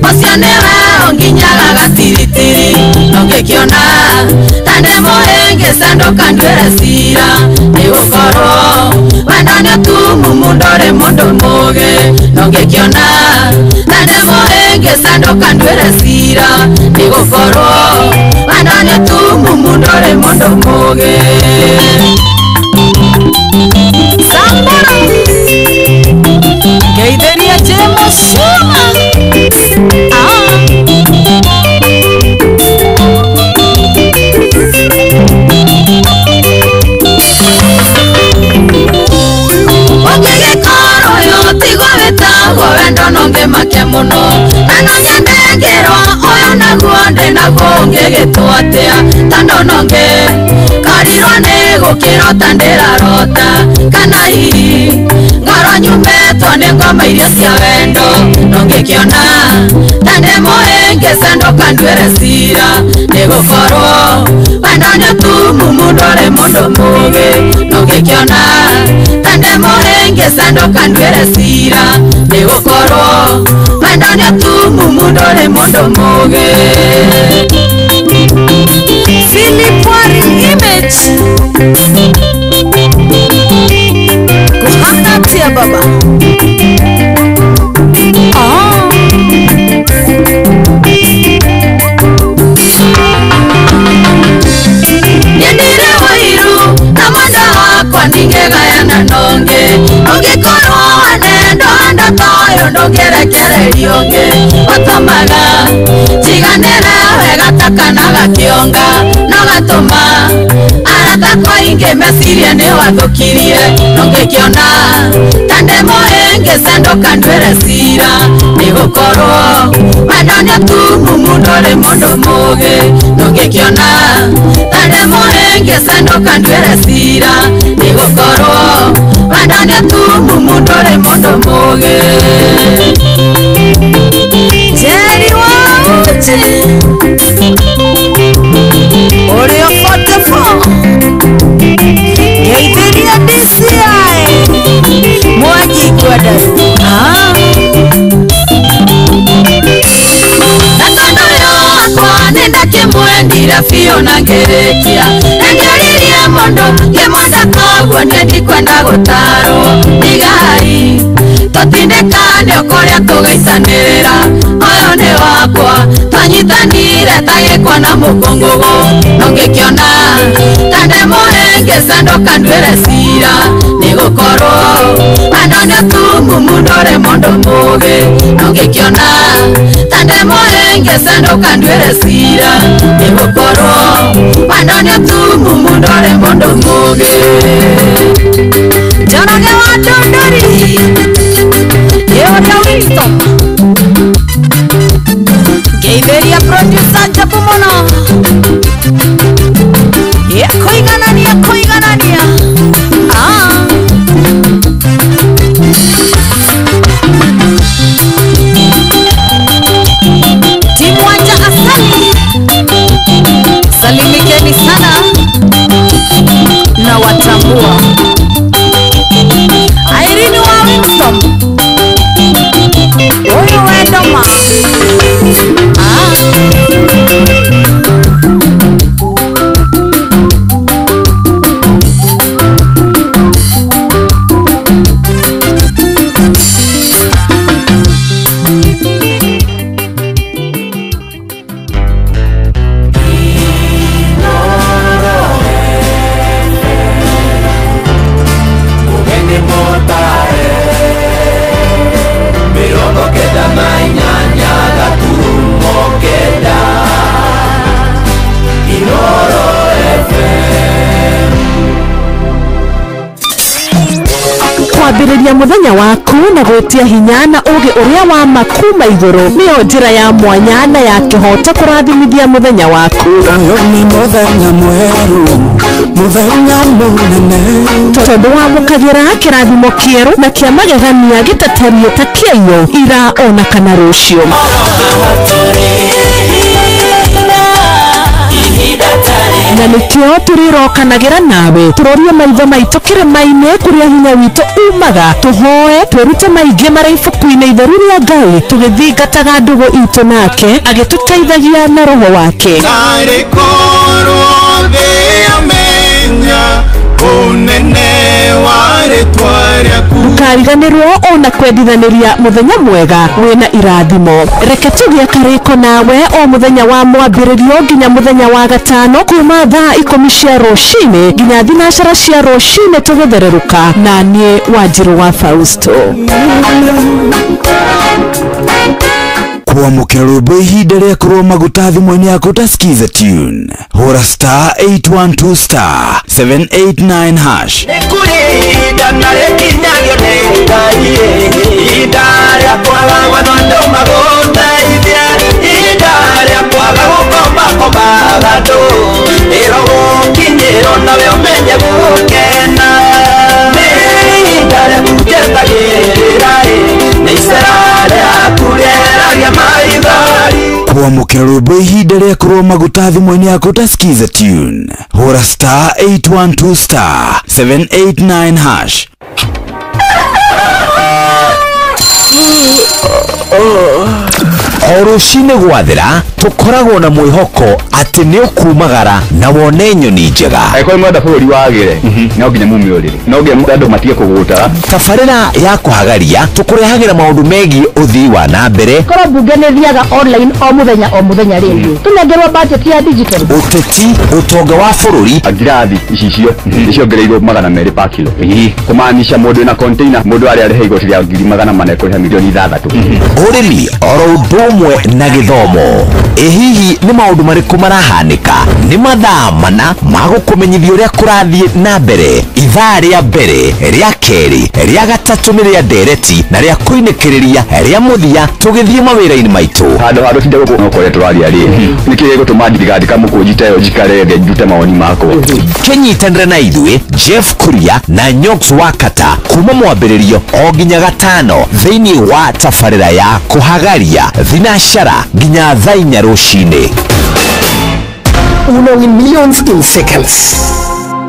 Speaker 18: ũcio nĩwe ũnginyaga gatiritiri nũngĩkĩona ta ndĩmũhĩngĩca ndũkanduĩre cira nĩ gũkorwo wendo nĩ ũtumumu ndũrĩ mũndũ mũũgĩ nũngĩkĩona ta ndĩmũhĩngĩca ndũkanduĩre cira nĩ gũkorwo wendo nĩ ũtumumu ndũrĩ mũndũ mũũgĩ.
Speaker 19: Sambora ngeithĩria Jemo Cuma.
Speaker 18: Ũngĩgĩkorwo ũyũ tiguo wĩtagwo wendo no ngĩmake mũno na no nyende ngĩrwo ũyũ naguo ndĩ naguo ũngĩgĩtwo atĩa tondũ no ngĩkorirwo nĩ gũkĩrota ndĩrarota kana hihi ngorwo nyumĩtwo nĩ ngoma iria cia wendo no ngĩkĩona ta ndĩmũhĩngĩca ndũkanduĩre cira nĩ gũkorwo wendo nĩ ũtumumu ndũrĩ mũndũ mũũgĩ no ngĩkĩona ta ndĩmũhĩngĩca ndũkanduĩre cira nĩ gũkorwo wendo nĩ ũtumumu ndũrĩ mũndũ mũũgĩ.
Speaker 19: Philip Waring Image kuhana atia baba.
Speaker 18: Nyendire wairu na mwenda wakwa ndingĩgayana nongĩ ũngĩkorwo wanendwo wendo ta ũyũ ndũngĩrekererio ũngĩ ũtũmaga njiganĩre wega ta kana gakĩonga no gatũma arata akwa aingĩ mecirie nĩ wathũkirie nũngĩkĩona ta ndĩmũhĩngĩca ndũkanduĩre cira nĩ gũkorwo wendo nĩ ũtumumu ndũrĩ mũndũ mũũgĩ nũngĩkĩona ta ndĩmũhĩngĩca ndũkanduĩre cira nĩ gũkorwo wendo nĩ ũtumumu ndũrĩ mũndũ mũũgĩ.
Speaker 19: Jerry wa Uchi ũrĩa 44 ngeithĩria DCI Mwangi Kwendaru.
Speaker 18: Na tondũ ũyũ wakwa nĩ ndakĩmwendire Ndamwendire biũ na ngĩrĩkia na ngĩoririe mũndũ ngĩmwenda koguo niĩ ndikwenda gũtarwo Ndigai tũtindĩkane o kũrĩa tũgaitanĩrĩra ũyũ nĩ wakwa twanyitanire ta gĩkwa na mũkũngũgũ no ngĩkĩona ta ndĩmũhĩngĩca ndũkanduĩre cira nĩgũkorwo wendo nĩ ũtumumu ndũrĩ mũndũ mũũgĩ no ngĩkĩona ta ndĩmũhĩngĩca ndũkanduĩre cira nĩgũkorwo wendo nĩ ũtumumu ndũrĩ mũndũ mũũgĩ.
Speaker 19: Njoroge wa Ndunduri Yeoria Winston Ngeithĩria producer Njabu mũno Ekũiganania kũiganania. Timu Wanja Asali, salimikeni sana na watambua. Irene wa Winston Oyo wendoma.
Speaker 2: Kwambĩrĩria mũthenya waku na gwĩtia hinya na ũgĩ ũrĩa wa ma kuma igũrũ nĩyo njĩra ya mwanya na ya kĩhoto kũrathimithia mũthenya waku.
Speaker 3: Ũyũ nĩ mũthenya mwerũ, mũthenya mũnene,
Speaker 2: tondũ wamũkagĩra kĩrathimo kĩerũ na kĩa magegania gĩtatariĩ ta kĩaiyũ ira ona kana rũciũ. Na nĩkĩo tũrĩrokanagĩra nawe tũrorie maitho maitũ kĩrĩma-inĩ kũrĩa hinya witũ umaga tũhoe twĩrute maingĩ marĩa ibuku-inĩ itheru rĩa Ngai tũgĩthingataga ndũgũ itũ nake agĩtũteithagia na roho wake.
Speaker 3: Tarĩ korwo thĩ yamenya ũnene wa rĩtwa rĩaku.
Speaker 2: Ndũkariganĩrwo ona kwendithanĩria mũthenya mwega wĩna irathimo. Reke tũgĩe karĩko nawe o mũthenya wa mwambĩrĩrio nginya mũthenya wa gatano kuma thaa 10 cia rũcinĩ nginya 9 cia rũcinĩ tũgĩthererũka na niĩ Wanjirũ wa Fausto.
Speaker 1: Kwamũkĩra rwĩmbo ihinda rĩa kũrwo maguta thimũ-inĩ yaku ta Skiza Tune hũra star 812 star 789 hash.
Speaker 3: Nĩ kũrĩ ihinda na rĩkinyagio nĩ Ngai, ihinda rĩa kwaga gwetha andũ magũteithie, ihinda rĩa kwaga gũkombakombaga andũ, ĩrogũkinyĩrwo nawe ũmenye gũkena. Nĩ ihinda rĩaku njetagĩrĩra, nĩ icera rĩaku rĩeragia maithori.
Speaker 1: Kwamũkĩra rwĩmbo ihinda rĩa kũrwo maguta thimũ-inĩ yaku ta Skiza Tune hũra star 812 star 789 hash.
Speaker 5: O rũcinĩ gwathera tũkoragwo na mwĩhoko atĩ nĩ ũkumagara na wone nyoni njega.
Speaker 6: Angĩkorwo mwenda bũrũri wagĩre no nginya mume ũrĩrĩ, no nginya andũ matige kũgũta.
Speaker 5: Tabarĩra ya kũhagaria tũkũrehagĩra maũndũ megiĩ ũthii wa na mbere.
Speaker 7: Korwo mbunge nĩ thiaga online o mũthenya rĩngĩ tũnengerwo budget ya digital.
Speaker 5: Ũteti, ũtonga wa bũrũri.
Speaker 6: Ngirathi icicio nĩciongereirwo 200 pa kilo, kũmaanisha mũndũ wĩna container mũndũ arĩa arĩha igoti rĩa 400,000 ekũrĩha milioni 6.
Speaker 5: Ũrĩmi oro ũndũ ũmwe na gĩthomo. Ĩ hihi nĩ maũndũ marĩkũ marahanĩka? Nĩ mathaa mana ma gũkũmenyithia ũrĩa kũrathiĩ na mbere. Ithaa rĩa mbere, rĩa kerĩ, rĩa gatatũ nĩ rĩa ndereti na rĩa kũinĩkĩrĩria rĩa mũthia tũgĩthiĩ mawĩra-inĩ maitũ.
Speaker 6: Handũ ha tũtinde gũkũ no kũrĩa tũraria rĩ, nĩkĩ gĩgũtũma ndigandĩka mũkũnji ta ĩyo njikare thĩ ndute mawoni makwa?
Speaker 5: Kĩnyitanĩre na ithuĩ Jeff Kuria na Nyox Wakata kuma mwambĩrĩrio o nginya gatano thĩinĩ wa tabarĩra ya kũhagaria thinashara nginya thaa 4 rũcinĩ.
Speaker 8: Una win millions in seconds.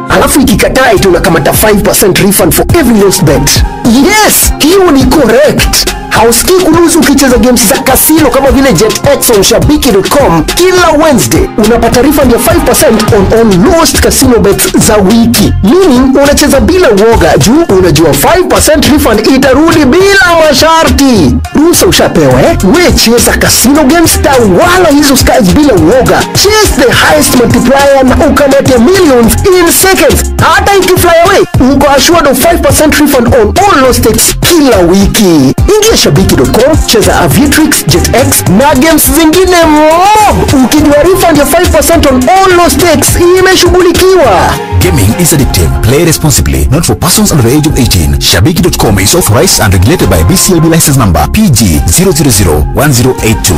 Speaker 8: Alafu ikikataa eti unakamata 5% refund for every lost bet. Yes, hiyo ni correct. Hausikii kulose ukicheza games za casino kama vile JetX on shabiki.com. Kila Wednesday unapata refund ya 5% on all lost casino bets za wiki. Meaning unacheza bila uoga juu unajua 5% refund itarudi bila masharti. Ruhusa ushapewa eh? We cheza casino games, tawala hizo skies bila uoga. Chase the highest multiplier na ukamate millions in seconds. Hata ikifly away, uko assured of 5% refund on all lost stakes kila wiki. Ingia shabiki.com, cheza Aviatrix, JetX na games zingine mob, ukijua refund ya 5% on all lost stakes imeshughulikiwa.
Speaker 9: Gaming is addictive. Play responsibly. Not for persons under the age of 18. Shabiki.com is authorized and regulated by BCLB license number PG 0001082.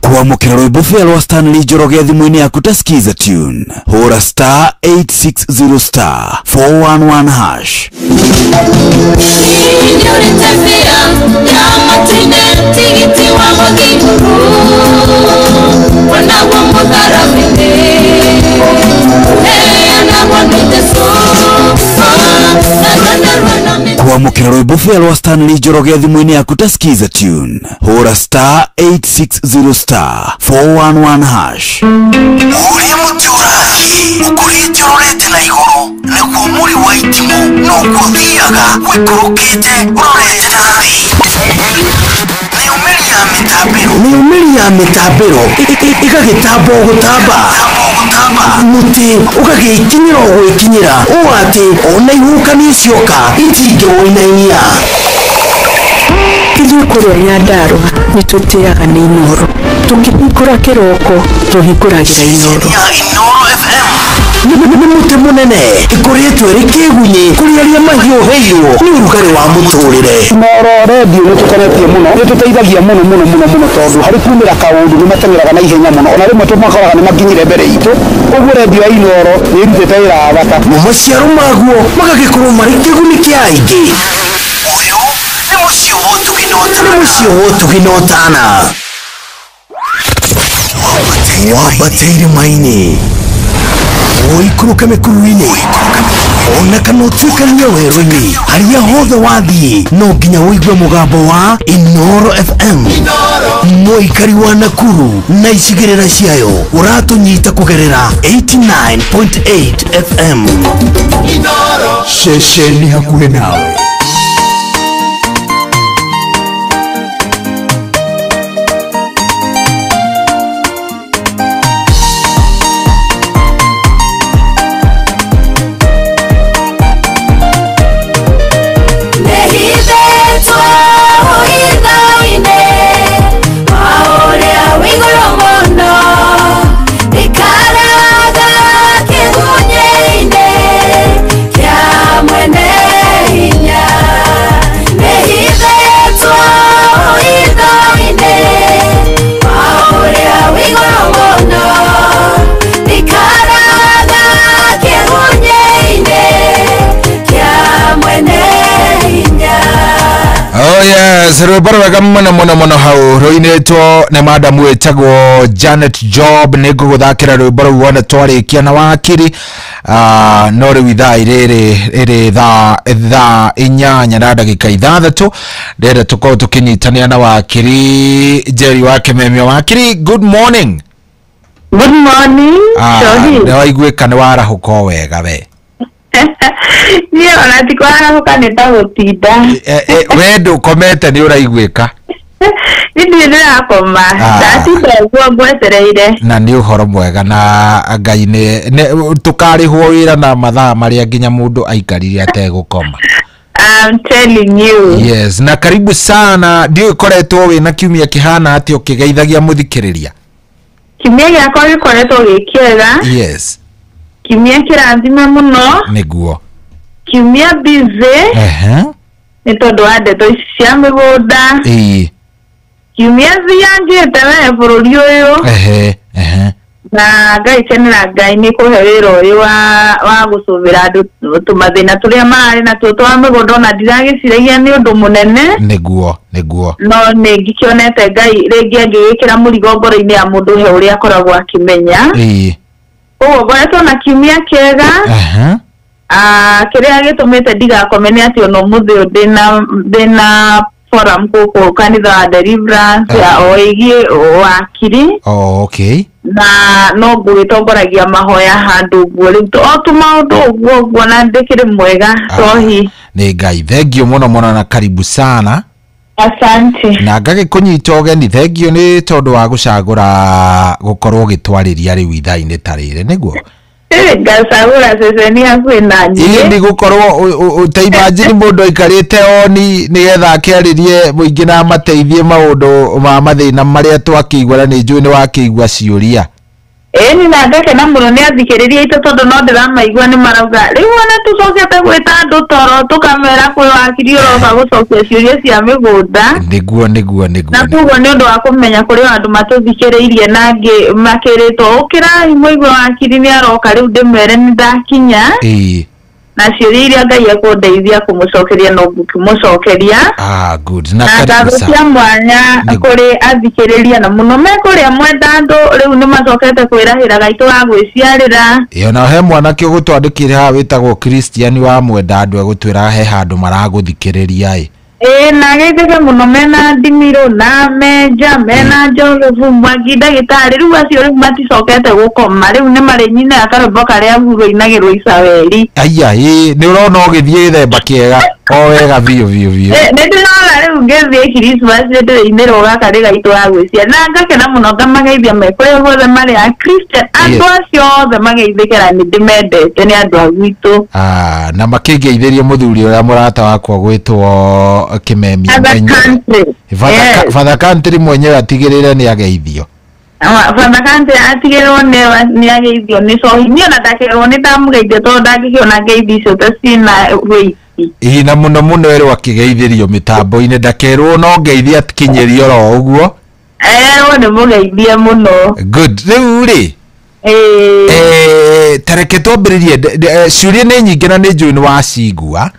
Speaker 1: Kwamũkĩra rwĩmbo bĩa rwa Stanley Njoroge thimũ-inĩ yaku ta Skiza tune, hũra star 860 star 411 hash.
Speaker 18: Nĩũrĩte bĩa ya matu-inĩ tigiti wa gũthiĩ igũrũ onaguo mũtharaba-inĩ ũheanagwo nĩ Jesũ narua narua na
Speaker 1: Kwamũkĩra rwĩmbo bĩa rwa Stanley Njoroge thimũ-inĩ yaku ta Skiza tune, hũra star 860 star 411 hash.
Speaker 10: Ũrĩa mũtĩ ũrathiĩ ũkũrĩte ũrorete na igũrũ nĩguo mũri wa itimũ noguo ũthiaga wĩikũrũkĩte ũrorete na thĩ. Mĩumĩri ya mĩtambĩro ĩgagĩtamba o gũtamba, mũtĩ ũgagĩkinyĩra o gwĩkinyĩra ũũ atĩ ona ihuhũkanio cioka itingĩwũinainia.
Speaker 2: Ithuĩ kũrĩa Nyandarũa nĩ tũtĩaga nĩ Inooro. Tũkĩhingũra kĩroko tũhingũragĩra Inooro.
Speaker 10: Nĩ mũtĩ mũnene ĩkoretwo ĩrĩ kĩgunyĩ kũrĩ arĩa mahiũhĩirwo nĩ ũrugarĩ wa mũtũrĩre.
Speaker 11: Inooro redio nĩ tũkenetie mũno, nĩ tũteithagia mũno mũno mũno mũno tondũ harĩ kumĩra kaũndũ nĩ mateng'eraga na ihenya mũno, ona rĩmwe tũmakoraga nĩ makinyire mbere itũ. Ũguo redio ya Inooro nĩ ĩrutĩte wĩra wa bata.
Speaker 10: Mo maciaro maguo magagĩkorwo marĩ kĩguni kĩa aingĩ. Ũyũ nĩ mũciĩ wa ũtugi na ũtana. Nĩ mũciĩ wa ũtugi na ũtana. Wambate irĩma-inĩ, ũikũrũke mĩkuru-inĩ, ona kana ũtuĩkanie werũ-inĩ, harĩa hothe wathiĩ no nginya ũigue mũgambo wa Inooro FM. Mũikari wa Nakuru na icigĩrĩra ciayo ũratũnyita kũgerera 89.8 FM.
Speaker 12: Ceceni hakuhĩ nawe.
Speaker 18: Nĩhithĩtwo hitho-inĩ wa ũrĩa wĩ igũrũ mũno, ikaraga kĩgunyĩ-inĩ kĩa mwene hinya. Nĩhithĩtwo hitho-inĩ wa ũrĩa wĩ igũrũ mũno, ikaraga kĩgunyĩ-inĩ kĩa mwene hinya.
Speaker 12: Oh yes, rwĩmbo rwega mũno mũno mũno hau rũinĩtwo nĩ madamu wĩtagwo Janet Job. Nĩ ngũgũthakĩra rwĩmbo rũu wone twarĩkia na wakiri. No rĩu ithaa rĩrĩ rĩrĩ thaa 8 na ndagĩka 6 ndĩrenda tũkorwo tũkĩnyitanĩra na wakiri Njeri wa Kĩmemio. Wakiri, good morning.
Speaker 17: Good morning, Shohi.
Speaker 12: Nĩ waiguĩka nĩ warahũka o wega we.
Speaker 17: Niĩ ona ti kwarahũka nĩ ta gũtinda.
Speaker 12: We ndũkomete nĩ ũraiguĩka.
Speaker 17: Niĩ ndirĩ ndĩrakoma, ndatinda ũguo ngwetereire.
Speaker 12: Na nĩ ũhoro mwega na Ngai nĩ tũkarĩhwo wĩra na mathaa marĩa nginya mũndũ aikarire ategũkoma.
Speaker 17: I'm telling you.
Speaker 12: Yes, na karibu sana. Ndiũĩ ũkoretwo wĩna kiumia kĩhana atĩa ũkĩgeithagia mũthikĩrĩria?
Speaker 17: Kiumia gĩakwa gĩkoretwo gĩ kĩega.
Speaker 12: Yes.
Speaker 17: Kiumia kĩrathime mũno.
Speaker 12: Nĩguo.
Speaker 17: Kiumia busy. Nĩ tondũ wa ndeto ici cia mĩgũnda.
Speaker 12: Ĩĩ.
Speaker 17: Kiumia thiangĩte we bũrũri ũyũ. Na Ngai kenera Ngai nĩ kũhe wĩra ũyũ wa gũcũvĩra andũ tũmathĩna tũrĩa mararĩ natuo twa mĩgũnda, ona ndiragĩciragia nĩ ũndũ mũnene.
Speaker 12: Nĩguo, nĩguo.
Speaker 17: No nĩ ngĩkĩonete Ngai rĩngĩ angĩgĩkĩra mũrigo ngoro-inĩ ya mũndũ he ũrĩa akoragwo akĩmenya.
Speaker 12: Ĩĩ.
Speaker 17: Ũguo ngoretwo na kiumia kĩega. Kĩrĩa gĩtũmĩte ndigakome nĩ atĩ ona ũmũthĩ ũyũ ndĩna forum gũkũ kanitha wa Deliverance ya o ĩgiĩ wakiri.
Speaker 12: Oh, okay.
Speaker 17: Na no ngũgĩtongoragia mahoya handũ ũguo rĩu o tũmaũndũ ũguo ũguo na ndĩkĩrĩ mwega tohi.
Speaker 12: Nĩ Ngai thengio mũno mũno na karibu sana.
Speaker 17: Asante.
Speaker 12: Na ngagĩkũnyita ũgeni thengio nĩ tondũ wa gũcagũra gũkorwo ũgĩtwarĩria rĩu ithaa-inĩ ta rĩrĩ nĩguo.
Speaker 17: Ngacagũra ceceni hakuhĩ na niĩ.
Speaker 12: Ĩĩ nĩ gũkorwo ta imagine mũndũ aikarĩte oni nĩgetha akĩarĩrie mũingĩ na amateithie maũndũ ma mathĩna marĩa twakĩigua na nĩ njũĩ nĩ wakĩigua ciũria.
Speaker 17: Ĩni na ngakena mũno nĩ athikĩrĩria aitũ tondũ no ndĩramaigua nĩ marauga rĩu ona tũcokete gwĩta andũ toro tũkamera kwĩ wakiri ũroka gũcokia ciũria cia mĩgũnda.
Speaker 12: Nĩguo nĩguo nĩguo.
Speaker 17: Na koguo nĩ ũndũ wa kũmenya kũrĩ andũ matũthikĩrĩirie na angĩ makĩrĩtwo ũkĩrai mũigue wakiri nĩ aroka rĩu ndĩmere nĩ ndakinya.
Speaker 12: Ĩĩ.
Speaker 17: Na ciũria iria Ngai ekũndeithia kũmũcokeria no ngũkĩmũcokeria.
Speaker 12: Ah, good. Na
Speaker 17: ngatho cia mwanya kũrĩ athikĩrĩria na mũno me kũrĩa Mwendandũ rĩu nĩ macokete kwĩrahĩra gaitũ wa gwĩciarĩra.
Speaker 12: Ĩyo na he mwanake ũgũtwandĩkĩre haha wĩtagwo Christian wa Mwendandũ egũtwĩra he handũ maragũthikĩrĩria ĩ.
Speaker 17: Ĩĩ na geithĩke mũno mena Ndimirũ na Menja mena Joseph Mwangi ndagĩtarĩ rĩu acio rĩu maticokete gũkoma rĩu nĩ marĩnyinaga karwĩmbo karĩa hurwo inagĩrwo Isabeli.
Speaker 12: Aya ĩĩ nĩ ũrona ũgĩthiĩ gĩthemba kĩega o wega biũ biũ biũ.
Speaker 17: Nĩ ndĩrona rĩu ngĩthiĩ Christmas nĩ ndĩrĩinĩrwo gaka nĩ gaitũ wa gwĩcia na ngakena mũno ngamageithia me kũrĩa guothe marĩ a Christian andũ acio othe mageithĩkĩra nĩ ndĩmendete nĩ andũ a gwitũ.
Speaker 12: Ah, na makĩngeithĩria mũthuri ũrĩa mũrata wakwa gwĩtwo Kimemia mwenyewe. Father Country mwenyewe atigĩrĩre nĩ ageithio.
Speaker 17: Father Country atigĩrĩrwo nĩ ageithio nĩ cohi niĩ ona ndakerwo nĩ ndamũgeithia tondũ ndangĩkĩona ngeithi icio ta ciĩna wĩiti.
Speaker 12: Ĩĩ na mũno mũno erwo akĩgeithĩrio mĩtambo-inĩ ndakerwo no ngeithi akinyĩrio oro ũguo.
Speaker 17: Erwo nĩ mũgeithie mũno.
Speaker 12: Good. Rĩu rĩ tareke twambĩrĩrie ciũria nĩ nyingĩ na nĩ njũĩ nĩ wacigua.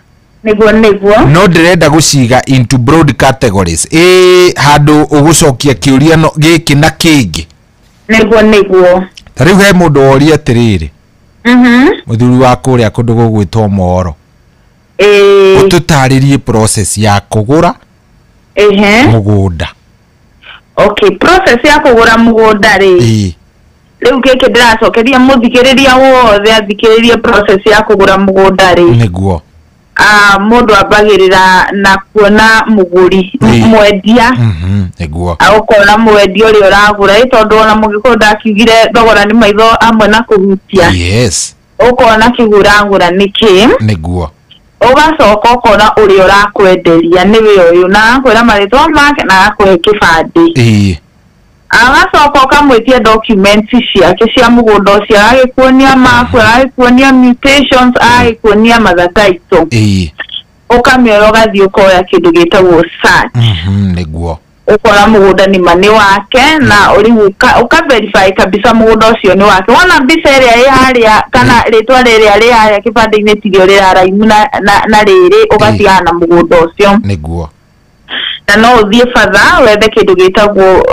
Speaker 17: Nĩguo nĩguo.
Speaker 12: No ndĩrenda gũciga into broad categories. Ĩĩ handũ ũgũcokia kĩũria no gĩkĩ na kĩngĩ.
Speaker 17: Nĩguo nĩguo.
Speaker 12: Ta rĩu he mũndũ woria atĩrĩrĩ. Mũthuri wa kũrĩa kũndũ gũgwĩtwo Moro.
Speaker 17: Ĩĩ.
Speaker 12: Ũtũtarĩrie process ya kũgũra mũgũnda.
Speaker 17: Okay, process ya kũgũra mũgũnda rĩ.
Speaker 12: Ĩĩ.
Speaker 17: Rĩu gĩkĩ ndĩracokeria mũthikĩrĩria wothe athikĩrĩrie process ya kũgũra mũgũnda rĩ.
Speaker 12: Nĩguo.
Speaker 17: Mũndũ ambagĩrĩra na kuona mũgũri mwendia.
Speaker 12: Nĩguo.
Speaker 17: Ũkona mwendia ũrĩa ũragũra ĩ tondũ ona mũgĩkũyũ ndakiugire thogora nĩ maitho amwe na kũhutia.
Speaker 12: Yes.
Speaker 17: Ũkona kĩgũragũra nĩkĩ.
Speaker 12: Nĩguo.
Speaker 17: Ũgacoka ũkona ũrĩa ũrakwenderia nĩwe ũyũ na agakwĩra marĩtwa make na agakũhe kĩbandĩ.
Speaker 12: Ĩĩ.
Speaker 17: Agacoka ũkamwĩtia documents ciake cia mũgũnda ũcio agagĩkuonia mapu agagĩkuonia mutations agagĩkuonia mother title.
Speaker 12: Ĩĩ.
Speaker 17: Ũkamĩoya ũgathiĩ ũkoya kĩndũ gĩtagwo search.
Speaker 12: Nĩguo.
Speaker 17: Ũkora mũgũnda nĩma nĩ wake na rĩu ũka verify kabisa mũgũnda ũcio nĩ wake. Wona mbica ĩrĩa ĩ harĩa kana rĩtwa rĩrĩa rĩ harĩa kĩbandĩ-inĩ tirĩo rĩraraimu na rĩrĩ ũgatigana na mũgũnda ũcio.
Speaker 12: Nĩguo.
Speaker 17: Na no ũthiĩ batha wethe kĩndũ gĩtagwo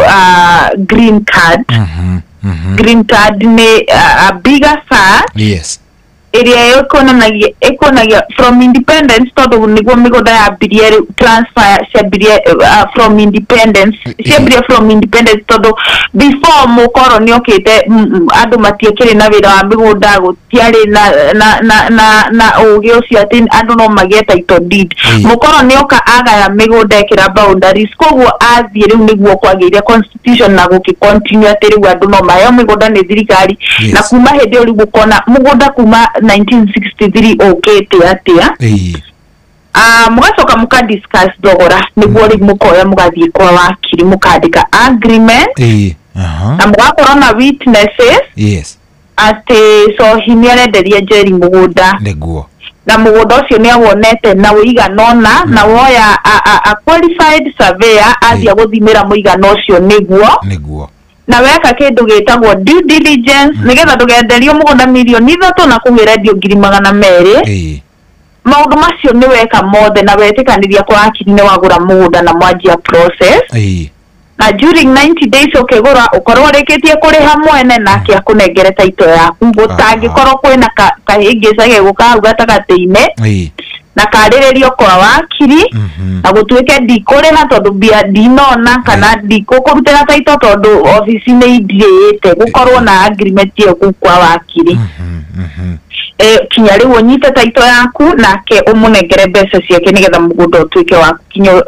Speaker 17: green card. Green card nĩ a bigger search.
Speaker 12: Yes.
Speaker 17: Ĩrĩa ĩkuonagia from independence tondũ nĩguo mĩgũnda yambirie rĩu transfer ciambirie from independence ciambirie from independence tondũ before mũkoroni okĩte andũ matiekĩrĩ na wĩra wa mĩgũnda gũtiarĩ na ũgĩ ũcio atĩ andũ no magĩe title deed. Mũkoroni oka agaya mĩgũnda ĩkĩra boundaries koguo athiĩ rĩu nĩguo kwagĩire constitution na gũkĩ continue atĩ rĩu andũ no maheo mĩgũnda nĩ thirikari. Na kuma hĩndĩ ĩyo rĩu ũkona mũgũnda kuma 1963 ũkĩte atĩa. Mũgacoka mũka discuss thogora nĩguo rĩu mũkoya mũgathiĩ kwa wakiri mũkandĩka agreement. Na mũgakorwo na witnesses.
Speaker 12: Yes.
Speaker 17: Atĩ cohi nĩ arenderia Njeri mũgũnda.
Speaker 12: Nĩguo.
Speaker 17: Na mũgũnda ũcio nĩ awonete na ũigana ũna na woya a qualified surveyor athiĩ gũthimĩra mũigana ũcio nĩguo.
Speaker 12: Nĩguo.
Speaker 17: Na weka kĩndũ gĩtagwo due diligence nĩgetha ndũgenderio mũgũnda 3 million na kũgĩrendio 200,000. Maũndũ macio nĩ weka mothe na wetĩkanĩria kwa wakiri nĩ wagũra mũgũnda na mwanjia process. Na during 90 days ũkĩgũra ũkorwo ũrĩkĩtie kũrĩha mwene nake akũnengere title yaku gũtangĩkorwo kwĩna kahĩngĩca gegũka hau gatagatĩ-inĩ. Na karĩrĩrio kwa wakiri na gũtuĩke ndikũrĩha tondũ mbia ndinona kana ndikũkũrutĩra taito tondũ obici nĩ indirĩte gũkorwo na agreement ĩyo kũu kwa wakiri. Kinya rĩu ũnyite taito yaku nake ũmũnengere mbeca ciake nĩgetha mũgũnda ũtuĩke waku kinya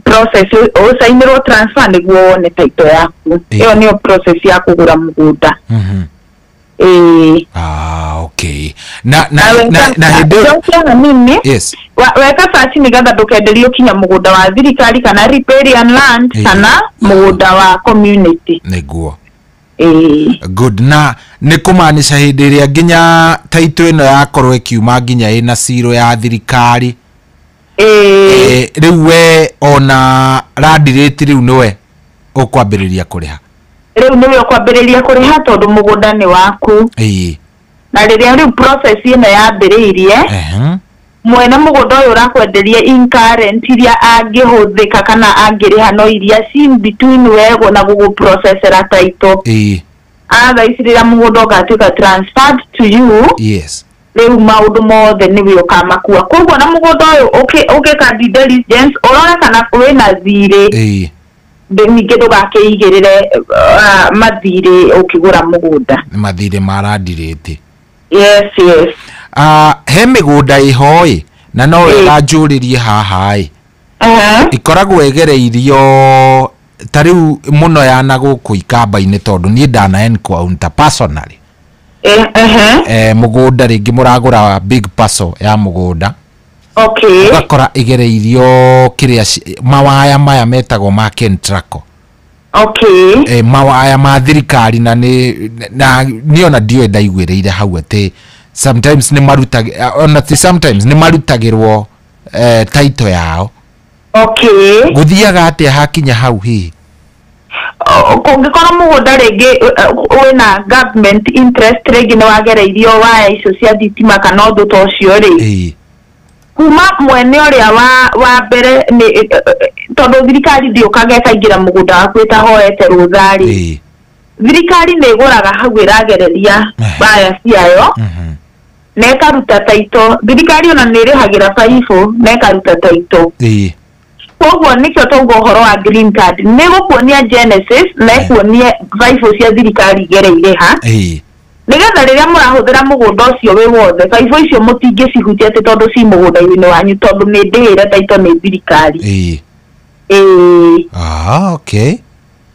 Speaker 17: process ũcainĩrwo transfer nĩguo wone taito yaku. Ĩyo nĩyo process ya kũgũra mũgũnda.
Speaker 12: Okay. Na na
Speaker 17: nini?
Speaker 12: Yes.
Speaker 17: Weka search nigetha ndukenderio kinya mugunda wa thirikari kana riparian land kana mugunda wa community.
Speaker 12: Niguo. Good. Na nĩ kũmaanisha hĩndĩ ĩrĩa nginya taito ĩno yakorwo ĩkiuma nginya ĩna ciro ya thirikari. Rĩu we ona landirĩti rĩu nĩwe ũkwambĩrĩria kũrĩha.
Speaker 17: Rĩu nĩwe ũkwambĩrĩria kũrĩha tondũ mũgũnda nĩ waku. Na rĩrĩa rĩu process ĩno yambĩrĩirie mwene mũgũnda ũyũ ũrakwenderia in current iria angĩhũthĩka kana angĩrĩha no iria in between wego na gũgũprocessera title. Thaa ici rĩrĩa mũgũnda ũgatuĩka transferred to you.
Speaker 12: Yes.
Speaker 17: Rĩu maũndũ mothe nĩwe ũkamakua. Koguo na mũgũnda ũyũ ũgĩka due diligence ũrore kana wĩna thirĩ. Ningĩ ndũgakĩigĩrĩre mathirĩ ũkĩgũra mũgũnda.
Speaker 12: Mathirĩ ma landirĩti.
Speaker 17: Yes, yes.
Speaker 12: He mĩgũnda ĩho ĩ na no wega njũrĩrie haha ĩ. Ĩkoragwo ĩgereirio ta rĩu mũno ya na gũkũ ikamba-inĩ tondũ niĩ ndana encounter personally. Mũgũnda rĩngĩ mũragũra big parcel ya mũgũnda.
Speaker 17: Okay.
Speaker 12: Ũgakora ĩgereirio kĩrĩa mawaya maya metagwo ma Kentraco.
Speaker 17: Okay.
Speaker 12: Mawaya ma thirikari na nĩ na niĩ ona ndiũĩ ndaiguĩrĩire hau atĩ sometimes nĩ marutagĩrwo ona ti sometimes nĩ marutagĩrwo title yao.
Speaker 17: Okay.
Speaker 12: Gũthiaga atĩa hakinya hau hihi?
Speaker 17: Kũngĩkorwo mũgũnda rĩngĩ wĩna government interest rĩngĩ nĩ wagereirio waya icio cia thitima kana ũndũ ta ũcio rĩ. Kuma mwene ũrĩa wa mbere nĩ tondũ thirikari ndĩũkaga ĩkaingĩra mũgũnda waku ĩtahoete rũtha rĩ. Thirikari nĩ ĩgũraga hau ĩragereria waya ciayo na ĩkaruta title. Thirikari ona nĩ ĩrĩhagĩra baibũ na ĩkaruta title. Koguo nĩkĩo twauga ũhoro wa green card nĩ gũkuonia genesis na ĩkuonie baibũ cia thirikari igereire ha. Nĩgetha rĩrĩa mũrahũthĩra mũgũnda ũcio wĩ wothe baibũ icio mũtingĩcihutia atĩ tondũ ci mũgũnda-inĩ wanyu tondũ nĩ ndĩhĩre title nĩ thirikari.
Speaker 12: Okay.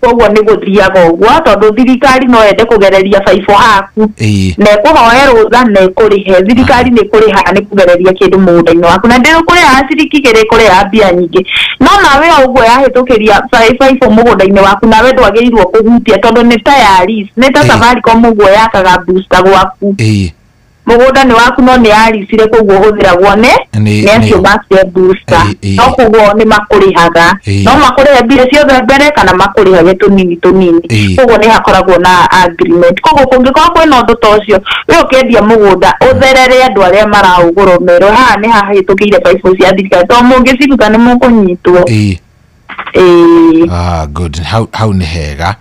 Speaker 17: Koguo nĩ gũthiaga ũguo tondũ thirikari no yende kũgereria baibũ haku na ĩkũhoe rũtha na ĩkũrĩhe. Thirikari nĩ ĩkũrĩhaga nĩ kũgereria kĩndũ mũgũnda-inĩ waku na ndĩkũrĩhaga ciringi igĩrĩ ĩkũrĩhaga mbia nyingĩ. No nawe o ũguo yahĩtũkĩria baibũ mũgũnda-inĩ waku nawe ndwagĩrĩirwo kũhutia tondũ nĩ ta ya lease, nĩ ta Safaricom ũguo yakaga booster gwaku. Mũgũnda nĩ waku no nĩ yaricire koguo ũhũthĩragwo nĩ acio makĩe booster. No koguo nĩ makũrĩhaga. No makũrĩhe mbia ciothe mbere kana makũrĩhage tũnini tũnini. Koguo nĩ hakoragwo na agreement. Koguo kũngĩkorwo kwĩna ũndũ ta ũcio we ũkĩendia mũgũnda ũtherere andũ arĩa maraũgũra ũmerwo haha nĩ hahĩtũkĩire baibũ cia thirikari tondũ mũngĩciruta nĩ mũkũnyitwo.
Speaker 12: Good. Hau nĩ hega.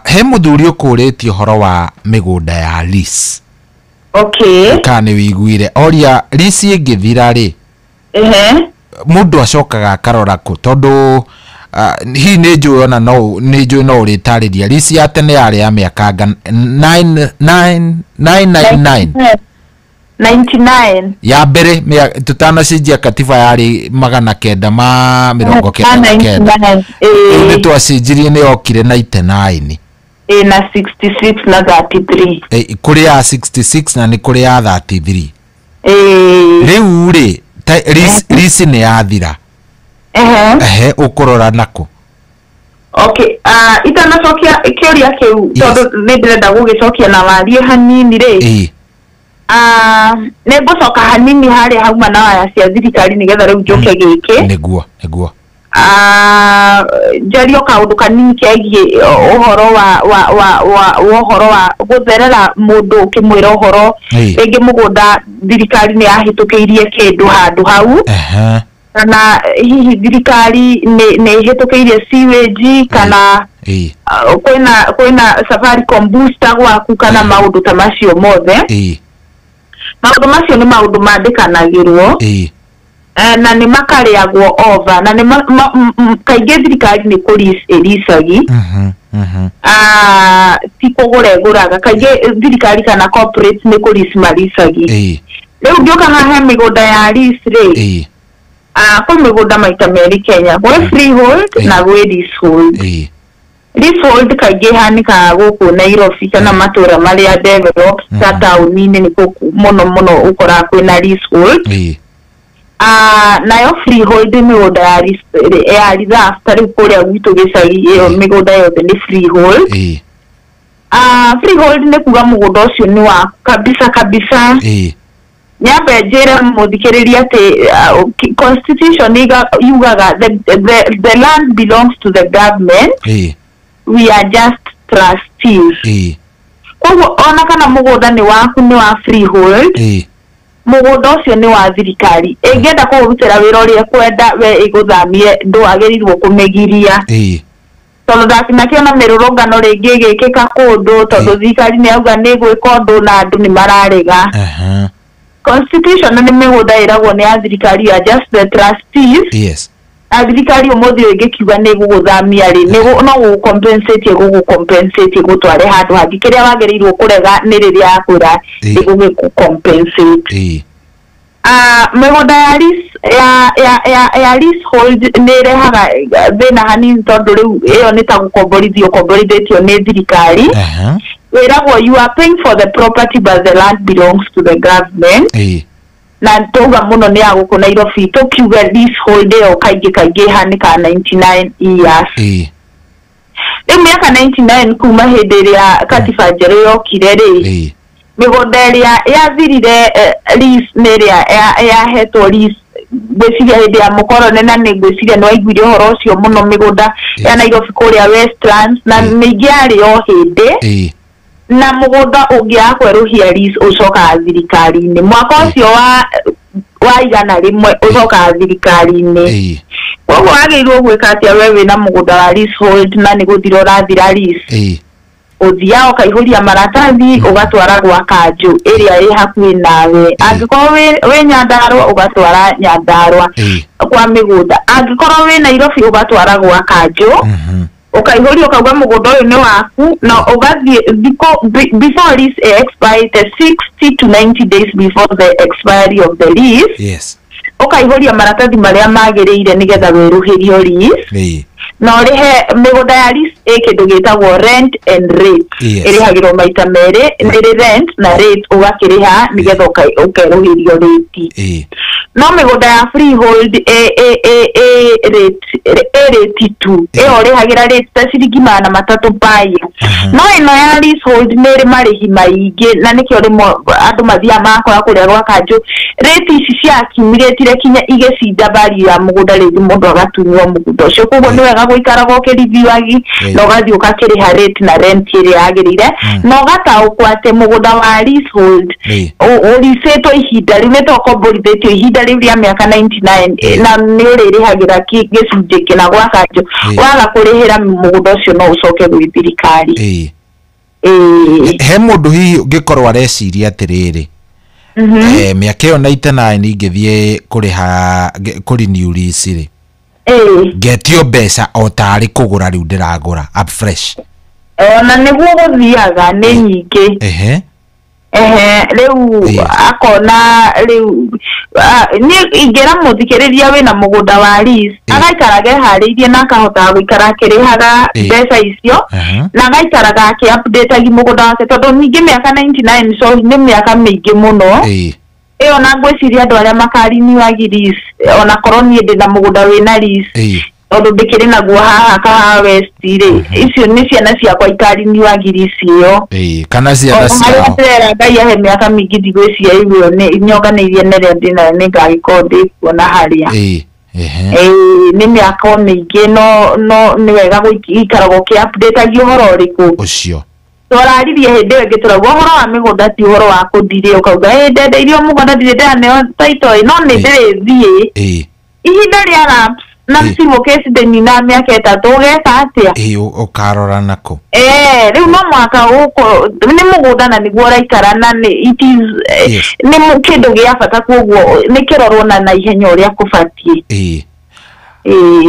Speaker 12: He mũthuri ũkũrĩtie ũhoro wa mĩgũnda ya lease.
Speaker 17: Okay.
Speaker 12: Kana nĩ wĩiguire oria lease ĩngĩthira rĩ mũndũ acokaga akarora kũ tondũ hihi nĩ njũĩ ona no nĩ njũĩ no ũrĩtarĩria lease ya tene yarĩ ya mĩaka 999
Speaker 17: 99
Speaker 12: ya mbere tutanacenjia katiba yarĩ 999. Rĩu nĩ twacenjirie nĩ yokire 99
Speaker 17: na 66 na 33.
Speaker 12: Kũrĩ ya 66 na nĩ kũrĩ ya 33. Rĩu rĩ lease nĩ yathira. Ũkũrora nakũ?
Speaker 17: Okay, itanacokia kĩũria kĩu tondũ nĩ ndĩrenda gũgĩcokia na warie hanini rĩ. Nĩ ngũcoka hanini harĩa hauma na waya cia thirikari nĩgetha rĩu njũke gĩkĩ.
Speaker 12: Nĩguo.
Speaker 17: Njarie kaũndũ kanini kegiĩ ũhoro wa ũhoro wa gũtherera mũndũ ũkĩmwĩra ũhoro rĩngĩ mũgũnda thirikari nĩ yahĩtũkĩirie kĩndũ handũ hau kana hihi thirikari nĩ ĩhĩtũkĩirie sewage kana kwĩna Safaricom booster gwaku kana maũndũ ta macio mothe. Maũndũ macio nĩ maũndũ mandĩkanagĩrwo na nĩ makarĩagwo over na nĩ kaingĩ thirikari nĩ kũlease ĩlicagi. Ti kũgũra ĩgũraga, kaingĩ thirikari kana corporate nĩ kũlease malicagi. Rĩu ngĩũka haha he mĩgũnda ya lease rĩ, kwĩ mĩgũnda maita merĩ Kenya, gwĩ freehold na gwĩ leasehold. Leasehold kaingĩ ĩhanĩkaga gũkũ Nairobi kana matũra marĩa developed ta taũni-inĩ, nĩkuo mũno mũno ũkoraga kwĩna leasehold. Nayo freehold, mĩgũnda ya ya reserve, ta rĩu kũrĩa gwitũ gĩcagi, ĩyo mĩgũnda yothe nĩ freehold. Freehold nĩ kuga mũgũnda ũcio nĩ waku kabisa kabisa. Nyambe njĩre mũthikĩrĩria atĩ constitution yugaga the land belongs to the government, we are just trustees. Koguo ona kana mũgũnda nĩ waku, nĩ wa freehold, mũgũnda ũcio nĩ wa thirikari. Ĩngĩenda kũũrutĩra wĩra ũrĩa ĩkwenda, we ĩgũthamie, ndwagĩrĩirwo kũmĩgiria, tondũ ndakinakĩona mĩrũrũngano rĩngĩ ĩgĩkĩka kũndũ tondũ thirikari nĩ yauga nĩ ĩgwĩka ũndũ na andũ nĩ mararega. Constitution nĩ mĩgũnda ĩragwo nĩ ya thirikari, ya just the trustees. Na thirikari ũmũthĩ ũyũ ĩngĩkiuga nĩ ĩgũgũthamia rĩ, no gũgũcompensate, ĩgũgũcompensate ĩgũtware handũ hangĩ. Kĩrĩa wagĩrĩirwo kũrega nĩ rĩrĩa yakwĩra ĩgũgĩkũ-compensate. Mĩgũnda ya lease, ya leasehold nĩ ĩrehaga thĩna hanini, tondũ rĩu ĩyo nĩ ta gũkomborithio ũkomborithĩtio nĩ thirikari. Wĩragwo you are paying for the property, but the land belongs to the government. Na tauga mũno nĩ ya gũkũ Nairobi, tũkiuge leasehold ĩyo kaingĩ kaingĩ ĩhanĩkaga 99 years. Rĩu mĩaka 99 kuma hĩndĩ ĩrĩa katiba njerũ yokire rĩ, mĩgũnda ĩrĩa yathirire lease nĩ ĩrĩa yahetwo lease ngwĩciria hĩndĩ ya mũkoroni, na nĩ ngwĩciria nĩ waiguire ũhoro ũcio mũno, mĩgũnda ya Nairobi kũrĩa Westlands na mĩingĩ yarĩ o hĩndĩ. Na mũgũnda ũngĩaga kwerũhia lease ũcokaga thirikari-inĩ mwaka ũcio wa 100 ũcokaga thirikari-inĩ. Koguo wagĩrĩirwo gwĩka atĩa we wĩna mũgũnda wa leasehold na nĩ gũthira ũrathira lease? Ũthiaga ũkaihũria maratathi, ũgatwara gwa kanjũ ĩrĩa ĩ hakuhĩ nawe. Angĩkorwo wĩ Nyandarũa, ũgatwara Nyandarũa kwa mĩgũnda. Angĩkorwo wĩ Nairobi, ũgatwara gwa kanjũ, ũkaihũria, ũkauga mũgũnda ũyũ nĩ waku, na ũgathiĩ thikũ before lease expire, 60 to 90 days before the expiry of the lease. Ũkaihũria maratathi marĩa magĩrĩire nĩgetha werũhĩrio lease na ũrĩhe. Mĩgũnda ya lease ĩ kĩndũ gĩtagwo rent and rate. Ĩrĩhagĩrwo maita merĩ, nĩ rent na rate, ũgakĩrĩha nĩgetha ũkerũhĩrio rate. No mĩgũnda ya freehold ĩ rate tu, ĩyo ũrĩhagĩra rate ta ciringi 300 per year. No ĩno ya leasehold nĩ ĩrĩ marĩhi maingĩ, na nĩkĩo rĩmwe andũ mathiaga magakora kũrĩa gwa kanjũ rate ici cia accumulate kinya igĩcinda value ya mũgũnda, rĩngĩ mũndũ agatunywo mũgũnda ũcio. Koguo nĩ wega gũikaraga ũkĩrithiwagi na ũgathiĩ ũgakĩrĩha rate na rent ĩrĩa yagĩrĩire, na ũgataũkwo atĩ mũgũnda wa leasehold ũricĩtwo ihinda rĩu, nĩ ta ũkomborithĩtio ihinda rĩu rĩa mĩaka 99, na nĩ ũrĩrĩhagĩra gĩcunjĩ kĩna gwa kanjũ. Waga kũrĩhĩra, mũgũnda ũcio no ũcoke gwĩ thirikari.
Speaker 12: He mũndũ hihi ũngĩkorwo areciria atĩrĩrĩ, mĩaka ĩyo 99 ingĩthiĩ kũrĩha kũ-renew lease rĩ, ngetio mbeca o tarĩ kũgũra rĩu ndĩragũra afresh?
Speaker 17: Ona nĩguo gũthiaga, nĩ nyingĩ. Ehe, rĩu akona rĩu niĩ ingĩra mũthikĩrĩria wĩna mũgũnda wa lease agaikaraga eharĩirie na akahotaga gũikara akĩrĩhaga mbeca icio, na agaikaraga akĩ-update mũgũnda wake, tondũ ningĩ mĩaka 99 so nĩ mĩaka mĩingĩ mũno ĩyo. Na ngwĩciria andũ arĩa makariniwagi lease, ona korwo niĩ ndĩna mũgũnda wĩna lease, tondũ ndĩkĩrĩ naguo haha Kahawa West rĩ, icio nĩ ciana ciakwa ikariniwagi lease ĩyo.
Speaker 12: Kana ciana
Speaker 17: Ona harĩa
Speaker 12: ciao.
Speaker 17: ndĩrera Ngai ahe mĩaka mĩingĩ, ndigwĩciria ĩyo nĩ nyonganĩirie na ĩrĩa ndĩnayo nĩ ngagĩkorwo ndĩkuona harĩa. Ĩĩ, nĩ mĩaka o mĩingĩ, no nĩ wega gũikaraga ũkĩ-update ũhoro ũrĩkũ
Speaker 12: ũcio.
Speaker 17: Twararirie hĩndĩ ĩyo ĩngĩ, tũrauga ũhoro wa mĩgũnda ti ũhoro wa kũndirĩ ũkauga ĩ ndendeirio mũgũnda, ndirĩ ndĩraneo title ĩ, no nĩ ndĩrĩthiĩ ihinda rĩa lapse. Na civil case ndĩnina mĩaka 3 ũgeka atĩa?
Speaker 12: Ĩĩ, ũkarora nako.
Speaker 17: Rĩu no mũhaka ũkorwo nĩ mũgũnda na nĩguo ũraikara na nĩ it is nĩ kĩndũ gĩa bata, koguo nĩ kĩrorwo na naihenya ũrĩa kũbatiĩ.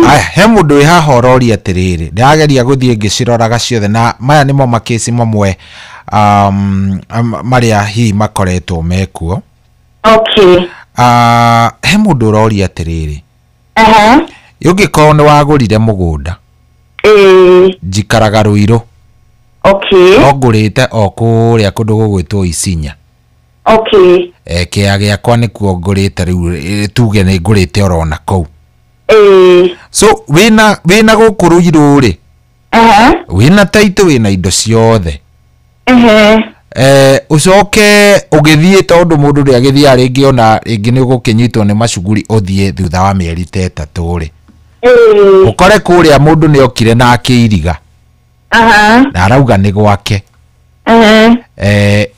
Speaker 12: Aya, he mũndũ wĩ haha ũroria atĩrĩrĩ, ndĩrageria gũthiĩ ngĩciroraga ciothe, na maya nĩmo makĩci mamwe marĩa hihi makoretwo mekuo. He mũndũ ũroria atĩrĩrĩ, ũngĩkorwo nĩ wagũrire mũgũnda, njikaraga Ruiru, no ngũrĩte o kũrĩa kũndũ gũgwĩtwo Isinya. Kĩea gĩakwa nĩkuo ngũrĩte rĩu, tuge nĩ ngũrĩte orona kũu. So wĩna gũkũ Ruiru rĩ, wĩna taitũ, wĩna indo ciothe. Ũcoke ũgĩthiĩ, tondũ mũndũ ndagĩthiaga rĩngĩ, ona rĩngĩ nĩ ũgũkĩnyitwo nĩ macuguri, ũthiĩ thutha wa mĩeri ta 3 rĩ, ũkore kũrĩa mũndũ nĩ okire na akĩiriga na arauga nĩ gwake.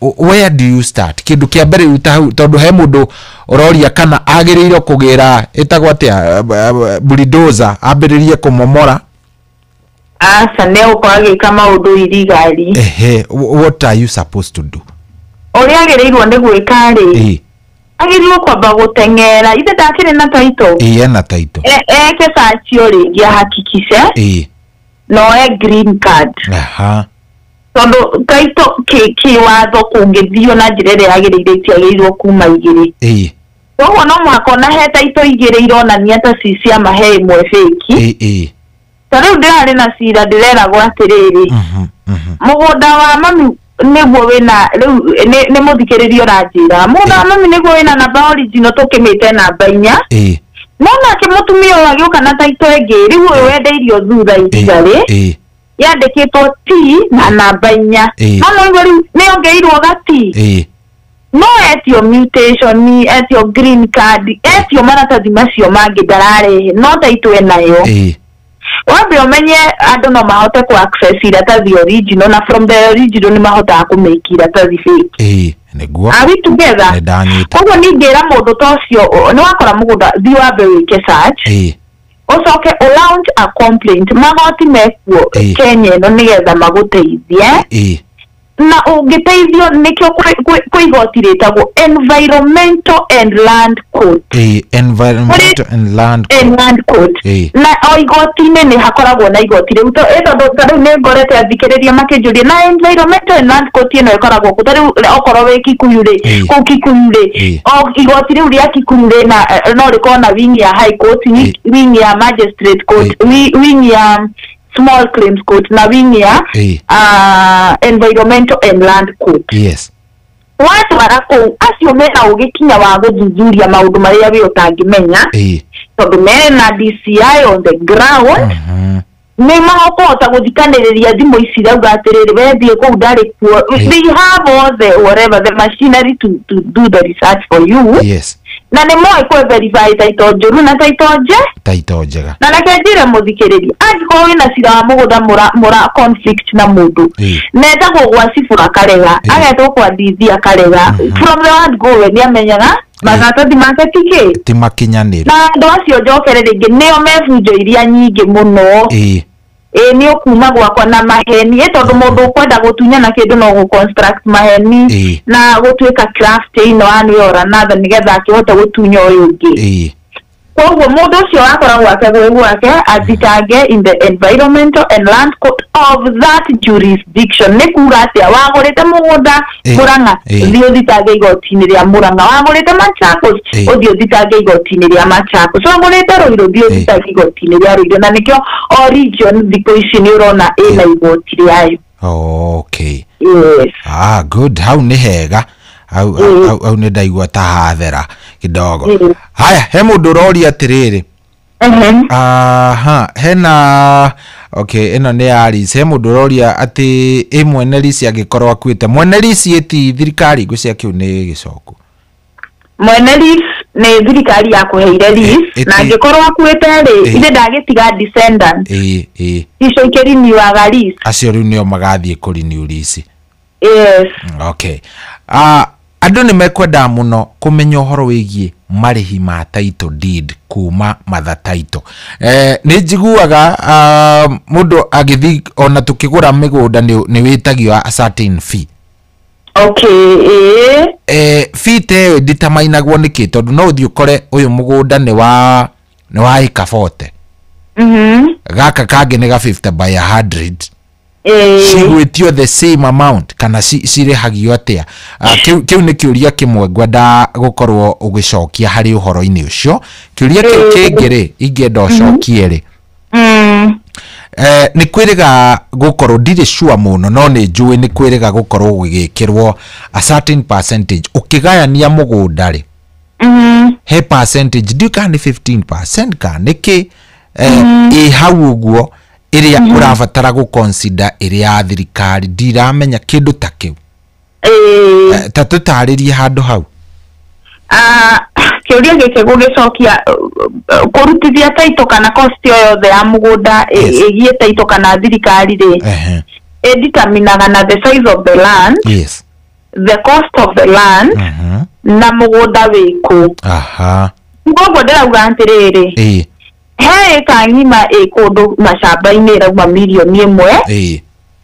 Speaker 12: Where do you start? Kĩndũ kĩa mbere rĩu ta hau, tondũ he mũndũ ũroria kana agĩrĩirwo kũgĩra ĩtagwo atĩa, bulldozer, ambĩrĩrie kũmomora.
Speaker 17: Aca, nĩ ũkorwo agĩka maũndũ irigari.
Speaker 12: What are you supposed to do?
Speaker 17: Ũrĩa agĩrĩirwo nĩ gwĩka rĩ, agĩrĩirwo kwamba gũteng'era, ithe ndakĩrĩ na title.
Speaker 12: Ena title.
Speaker 17: Eke search rĩngĩ ahakikishe no e green card. Tondũ title kĩwatho kũngĩthio na njĩra ĩrĩa yagĩrĩire itiagĩrĩirwo kuma 2. Koguo no mũhaka ona he title 2 ironania ta ci cia mahe ĩmwe fake. Ta rĩu ndĩrarĩ na cira, ndĩreragwo atĩrĩrĩ, mũgũnda wa mami nĩguo wĩna rĩu nĩ mũthikĩrĩria ũranjĩra, mũgũnda wa mami nĩguo wĩna namba original tũkĩmĩte namba 4. No nake mũtumia ũyũ agĩũka na title ĩngĩ, rĩu ũyũ wendeirio thutha ihiga rĩ, yandĩkĩtwo T na namba 4. No noguo rĩu nĩ ongereirwo gati. No etio mutation, etio green card, etio maratathi macio mangĩ ndararehe, no title enayo. Wambe ũmenye andũ no mahote ku access iratathi original, na from the original nĩ mahotaga kũ make iratathi fake.
Speaker 12: Nĩguo.
Speaker 17: Are we together? Koguo ningĩra mũndũ ta ũcio, nĩ wakora mũgũnda, thiĩ wambe wĩke search, ũcoke ũ launch a complaint. Magoti mekuo Kenya ĩno nĩgetha magũteithie. Na ũngĩteithio nĩkĩo kwĩ igoti rĩtagwo Environmental and Land Court.
Speaker 12: Environmental and Land Court.
Speaker 17: And Land Court. Na o igoti-inĩ nĩ hakoragwo na igoti rĩu, tondũ ta rĩu nĩ ngorete athikĩrĩria makĩnjũria na Environmental and Land Court ĩno ĩkoragwo kũ? Ta rĩu okorwo wĩ Kikuyu rĩ, kũu Kikuyu rĩ, o igoti rĩu rĩa Kikuyu rĩ, na no rĩkorwo na wing ya High Court, wing ya Magistrate Court, wing ya Small Claims Court, na wing ya Environmental and Land Court. Watwara kũu, acio mena ũgĩ kinya wa gũthuthuria maũndũ marĩa we ũtangĩmenya, tondũ mena DCI on the ground, nĩ mahota gũthikanĩrĩria thimũ ici irauga atĩrĩrĩ, we thiĩ kũu ndarĩ kuo. They have all the whatever the machinery to do the research for you. Na nĩ moĩ kũ verify title njũru na title
Speaker 12: title njega.
Speaker 17: Na reke njĩre mũthikĩrĩria, angĩkorwo wĩna cira wa mũgũnda mũra conflict na mũndũ, netagwo gwa cibũ akarega, agetwo kwa DC akarega, from the word go we nĩamenyaga maratathi make ti kĩ,
Speaker 12: ti makinyanĩru.
Speaker 17: Na andũ acio njokere rĩngĩ nĩo mebunjo iria nyingĩ mũno. Nĩ ũkuma gwakwa na maheni, tondũ mũndũ ũkwenda gũtunyana kĩndũ no gũ construct maheni na gũtuĩka craft ĩno one way or another nĩgetha akĩhote gũtunya ũyũ ũngĩ. Koguo mũndũ ũcio wakora gwake gwĩ gwake athitange in the Environmental and Land Court of that jurisdiction. Nĩ kuga atĩa, wagũrĩte mũgũnda Murang'a, thiĩ ũthitange igoti-inĩ rĩa Murang'a. Wagũrĩte Machakos, ũthiĩ ũthitange igoti-inĩ rĩa Machakos. Wagũrĩte Ruiru, thiĩ ũthitange igoti-inĩ rĩa Ruiru. Na nĩkĩo o region thikũ ici nĩ ũrona ĩna igoti rĩayo.
Speaker 12: Okay.
Speaker 17: Yes.
Speaker 12: Good. Hau nĩ hega. Au nĩ ndaigua ta hathera kidogo. Haya, he mũndũ ũroria atĩrĩrĩ. Aha, hena okay, ĩno nĩ ya lease. He mũndũ ũroria atĩ ĩ mwene lease angĩkorwo akuĩte. Mwene lease ĩti thirikari ngwĩciria kĩu nĩ gĩcoku.
Speaker 17: Mwene lease nĩ thirikari yakũheire lease, na angĩkorwo akuĩte rĩ, ithe ndagĩtiga descendant. Icio ikĩriniwaga lease.
Speaker 12: Acio rĩu nĩo magathiĩ kũrenew lease.
Speaker 17: Yes.
Speaker 12: Okay. Andũ nĩ mekwendaga mũno kũmenya ũhoro wĩgiĩ marĩhi ma title deed kuma Mother Title. Nĩ njiguaga mũndũ agĩthiĩ ona tũkĩgũra mĩgũnda nĩ wĩtagio a certain fee.
Speaker 17: Okay,
Speaker 12: Fee ta ĩyo ĩnditamainagwo nĩkĩ? Tondũ no ũthiĩ ũkore ũyũ mũgũnda nĩ wa ĩka 40. Gaka kangĩ nĩ ga 50 by 100. Cigwĩtio the same amount kana cirĩhagio atĩa? Kĩu nĩ kĩũria kĩmwe ngwenda gũkorwo ũgĩcokia harĩ ũhoro-inĩ ũcio. Kĩũria kĩu kĩngĩ rĩ, ingĩenda ũcokie rĩ, nĩ kwĩrĩga gũkorwo ndirĩ sure mũno, no nĩ njũĩ nĩ kwĩrĩga gũkorwo gũgĩkĩrwo a certain percentage ũkĩgayania mũgũnda rĩ. He percentage ndiũĩ kana nĩ 15% kana nĩkĩ, ĩ hau ũguo ĩrĩa ũrabatara gũ-consider ĩrĩa ya thirikari, ndiramenya kĩndũ ta kĩu. Ta tũtarĩrie handũ hau.
Speaker 17: Kĩũria gĩkĩ gũgĩcokia, kũrutithia title kana cost o yothe ya mũgũnda ĩgiĩ title kana thirikari rĩ, ĩditaminaga na the size of the land, the cost of the land, na mũgũnda wĩkũ. Koguo ndĩrauga atĩrĩrĩ, he ĩka ng'ima ĩ kũndũ macamba-inĩ ĩrauma 1 million,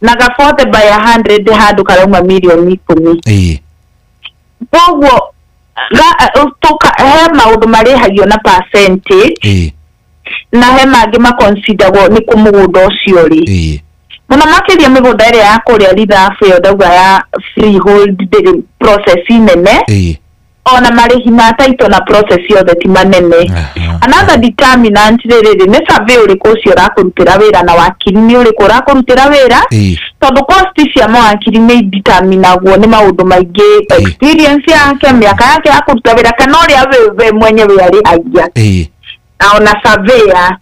Speaker 17: na ga 40 by 100 handũ karauma 10 million. Koguo he maũndũ marĩhagio na percentage, na he mangĩ maconsideragwo nĩ kũ mũgũnda ũcio rĩ. Mũno makĩria mĩgũnda ĩrĩa ya kũrĩa rithabu ĩyo ndauga ya freehold ndĩrĩ process nene, ona marĩhi ma title na process yothe ti manene. Another determinant rĩrĩ nĩ survey ũrĩkũ ũcio ũrakũrutĩra wĩra na wakiri nĩ ũrĩkũ ũrakũrutĩra wĩra, tondũ cost cia mawakiri nĩ iditaminagwo nĩ maũndũ maingĩ, experience yake, mĩaka yake ya kũruta wĩra, kana ũrĩa we mwenyewe arĩhagia, na ona surveyor.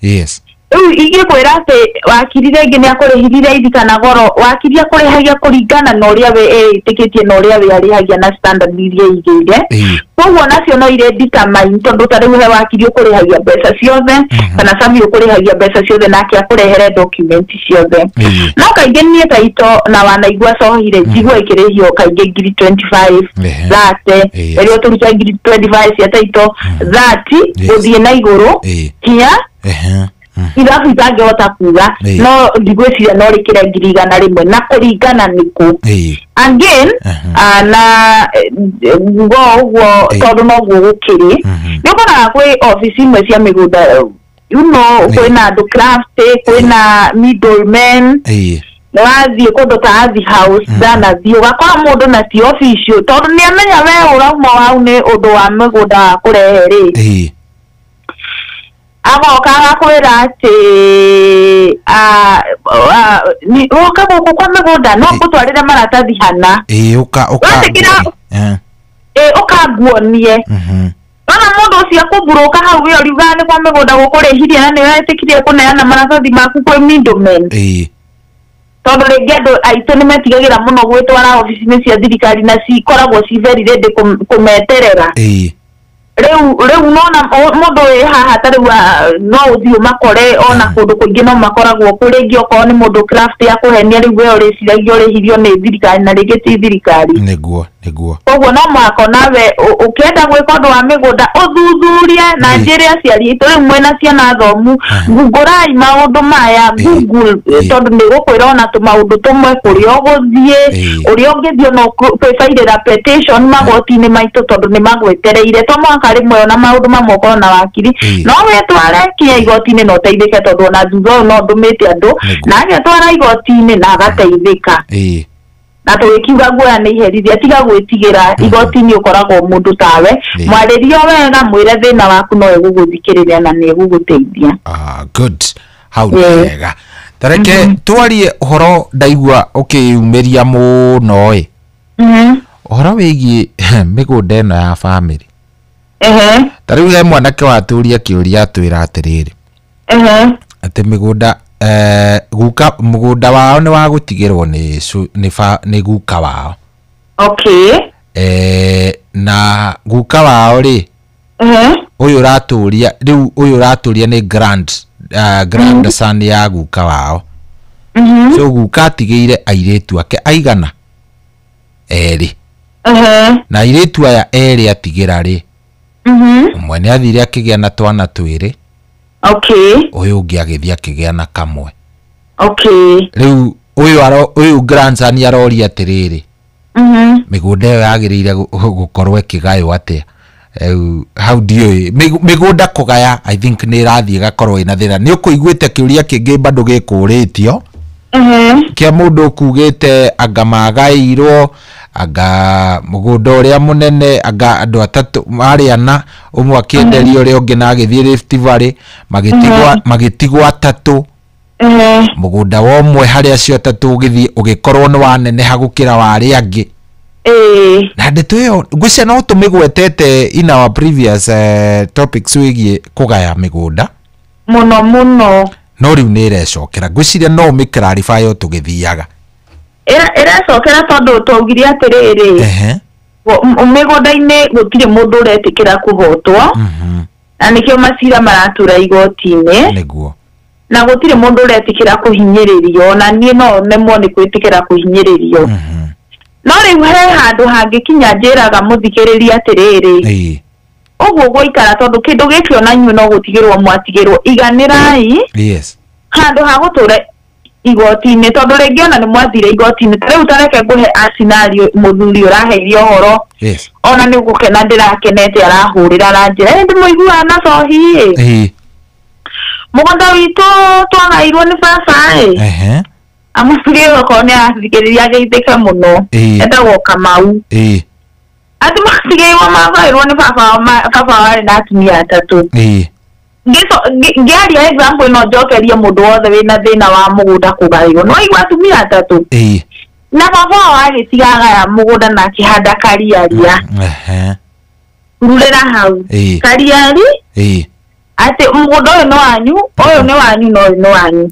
Speaker 17: Rĩu ingĩkwĩra atĩ wakiri rĩngĩ nĩ akũrĩhirie raithi kana goro, wakiri akũrĩhagia kũringana na ũrĩa we ĩtĩkĩtie na ũrĩa we arĩhagia na standard iria igĩire. Koguo nacio no irĩ determine, tondũ ta rĩu he wakiri ũkũrĩhagia mbeca ciothe, kana survey ũkũrĩhagia mbeca ciothe nake akũrehere document ciothe. No kaingĩ niĩ taito na wanaigua cohire njigua ĩkĩrĩhio kaingĩ ngiri 25, 30, rĩrĩa ũtũruta ngiri 25 cia taito, 30 gũthiĩ na igũrũ kinya ithabu itangĩhota kuga, no ndigwĩciria no rĩkĩre 100,000 na kũringana nĩkũ. Again, na nguga ũguo tondũ noguo gũkĩrĩ, nĩ ũkoraga kwĩ obici imwe cia mĩgũnda, kwĩna andũ craft, kwĩna middlemen. Nĩwathiĩ kũndũ ta Athi House, ndanathiĩ ũgakora mũndũ na ti official, tondũ nĩ amenya we ũrauma hau nĩ ũndũ wa mĩgũnda wa kũrehe rĩ, agoka agakwĩra atĩ ũka gũkũ kwa mĩgũnda no ngũtwarĩre maratathi hana.
Speaker 12: Ũka ũka.
Speaker 17: Wetĩkĩra, ũkanguonie. Ona mũndũ ũcio akũmburũka hau we ũriugaga nĩ kwa mĩgũnda gũkũrĩhirie na nĩ wetĩkirie kũneana maratathi maku kwĩ middlemen, tondũ rĩngĩ andũ aitũ nĩ metigagĩra mũno gwĩtwara obici-inĩ cia thirikari na cikoragwo ci very ready kũmeterera. Rĩu nona mũndũ wĩ haha ta rĩu, no ũthiĩ ũmakore ona kũndũ kũingĩ no makoragwo kũ rĩngĩ okorwo nĩ mũndũ craft ya kũhenia, rĩu we ũrĩciragia ũrĩhirio nĩ thirikari na rĩngĩ ti thirikari.
Speaker 12: Nĩguo, nĩguo.
Speaker 17: Koguo no mũhaka onawe ũkĩenda gwĩka ũndũ wa mĩgũnda ũthuthurie, na njĩre aciari aitũ, rĩu mwĩna ciana thomu, ngũrai maũndũ maya Google, tondũ nĩ gũkwĩra ona tũmaũndũ tũmwe kũrĩa ũgũthiĩ, ũrĩa ũngĩthiĩ ona kwĩbairĩra petition magoti-inĩ maitũ, tondũ nĩ magwetereire. To mũhaka rĩmwe ona maũndũ mamwe ũkorwo na wakiri, no wĩtware kinya igoti-inĩ na ũteithĩke, tondũ ona thutha ũyũ no ndũmĩte andũ na agetwara igoti-inĩ na agateithĩka. Na tũgĩkiuga guoya nĩ iherithia, tiga gwĩtigĩra igoti-inĩ, ũkoragwo mũndũ tawe, mwarĩrio wega, mwĩre thĩna waku, no ĩgũgũthikĩrĩria na nĩ ĩgũgũteithia.
Speaker 12: Ah, good, hau nĩ wega. Tareke twarie ũhoro ndaigua ũkĩyumĩria mũno ĩ, ũhoro wĩgiĩ mĩgũnda ĩno ya bamĩrĩ. Ta rĩu he mwanake watũria kĩũria, atwĩra atĩrĩrĩ, atĩ mĩgũnda, guka mũgũnda wao nĩ wa gũtigĩrwo nĩ guka wao. Na guka wao rĩ, ũyũ ũratũria rĩu, ũyũ ũratũria nĩ grandson ya guka wao. So guka atigĩire airĩtu ake aigana erĩ. Na airĩtu aya erĩ atigĩra rĩ, ũmwe nĩ athire akĩgĩa na twana twĩrĩ. Ũyũ ũngĩ agĩthiĩ akĩgĩa na kamwe. Rĩu ũyũ grandson aroria atĩrĩrĩ, mĩgũnda ĩyo yagĩrĩire gũkorwo ĩkĩgaywo atĩa? Hau ndiũĩ mĩgũnda kũgaya, I think nĩ ĩrathiĩ ĩgakorwo ĩna thĩna. Nĩ ũkũiguĩte kĩũria kĩngĩ bado gĩkũrĩtio kĩa mũndũ ũkugĩte anga magaĩirwo, anga mũgũnda ũrĩa mũnene, anga andũ atatũ marĩ ana, ũmwe akĩenderio ũrĩa ũngĩ na agĩthiĩ Rift Valley, magĩtigwo atatũ. Mũgũnda wa ũmwe harĩ acio atatũ ũgĩthiĩ ũgĩkorwo nĩ waneneha gũkĩra wa arĩa angĩ. Na ndeto ĩyo ngwĩciria no tũmĩgwetete in our previous topics wĩgiĩ kũgaya mĩgũnda
Speaker 17: mũno mũno,
Speaker 12: no rĩu nĩ ĩrecokera. Ngwĩciria no ũmĩ-clarify o tũgĩthiaga.
Speaker 17: Ĩrecokera tondũ twaugire atĩrĩrĩ, mĩgũnda-inĩ gũtirĩ mũndũ ũretĩkĩra kũhotwo, na nĩkĩo macira maratura igoti-inĩ.
Speaker 12: Nĩguo.
Speaker 17: Na gũtirĩ mũndũ ũretĩkĩra kũhinyĩrĩrio, na niĩ no nemwo nĩ gwĩtĩkĩra kũhinyĩrĩrio. No rĩu he handũ hangĩkinya njĩraga mũthikĩrĩria atĩrĩrĩ, ũguo gũikara tondũ kĩndũ gĩkĩ ona inyuĩ no gũtigĩrwo mwatigĩrwo, iganĩrai handũ ha gũtũra igoti-inĩ, tondũ rĩngĩ ona nĩ mwathire igoti-inĩ. Ta rĩu tareke ngũhe a scenario mũthuri ũraheire ũhoro, ona nĩ gũkena ndĩrakenete arahũrĩra aranjĩra ĩ ndĩmũiguaga na cohi ĩ, mũgũnda witũ twagairwo nĩ baba ĩ, amũthuri ũyũ okorwo nĩ arathikĩrĩria ageithĩke mũno, etagwo Kamau. Atĩ matigĩirwo magairwo nĩ baba warĩ na atumia atatũ. Ngĩaria example ĩno njokerie mũndũ wothe wĩna thĩna wa mũgũnda kũgaĩrwo, no waigua atumia atatũ na baba wao agĩtiga agaya mũgũnda na akĩhanda kariaria. Rurĩra hau kariari atĩ mũgũnda ũyũ nĩ wanyu, ũyũ nĩ wanyu na ũyũ nĩ wanyu.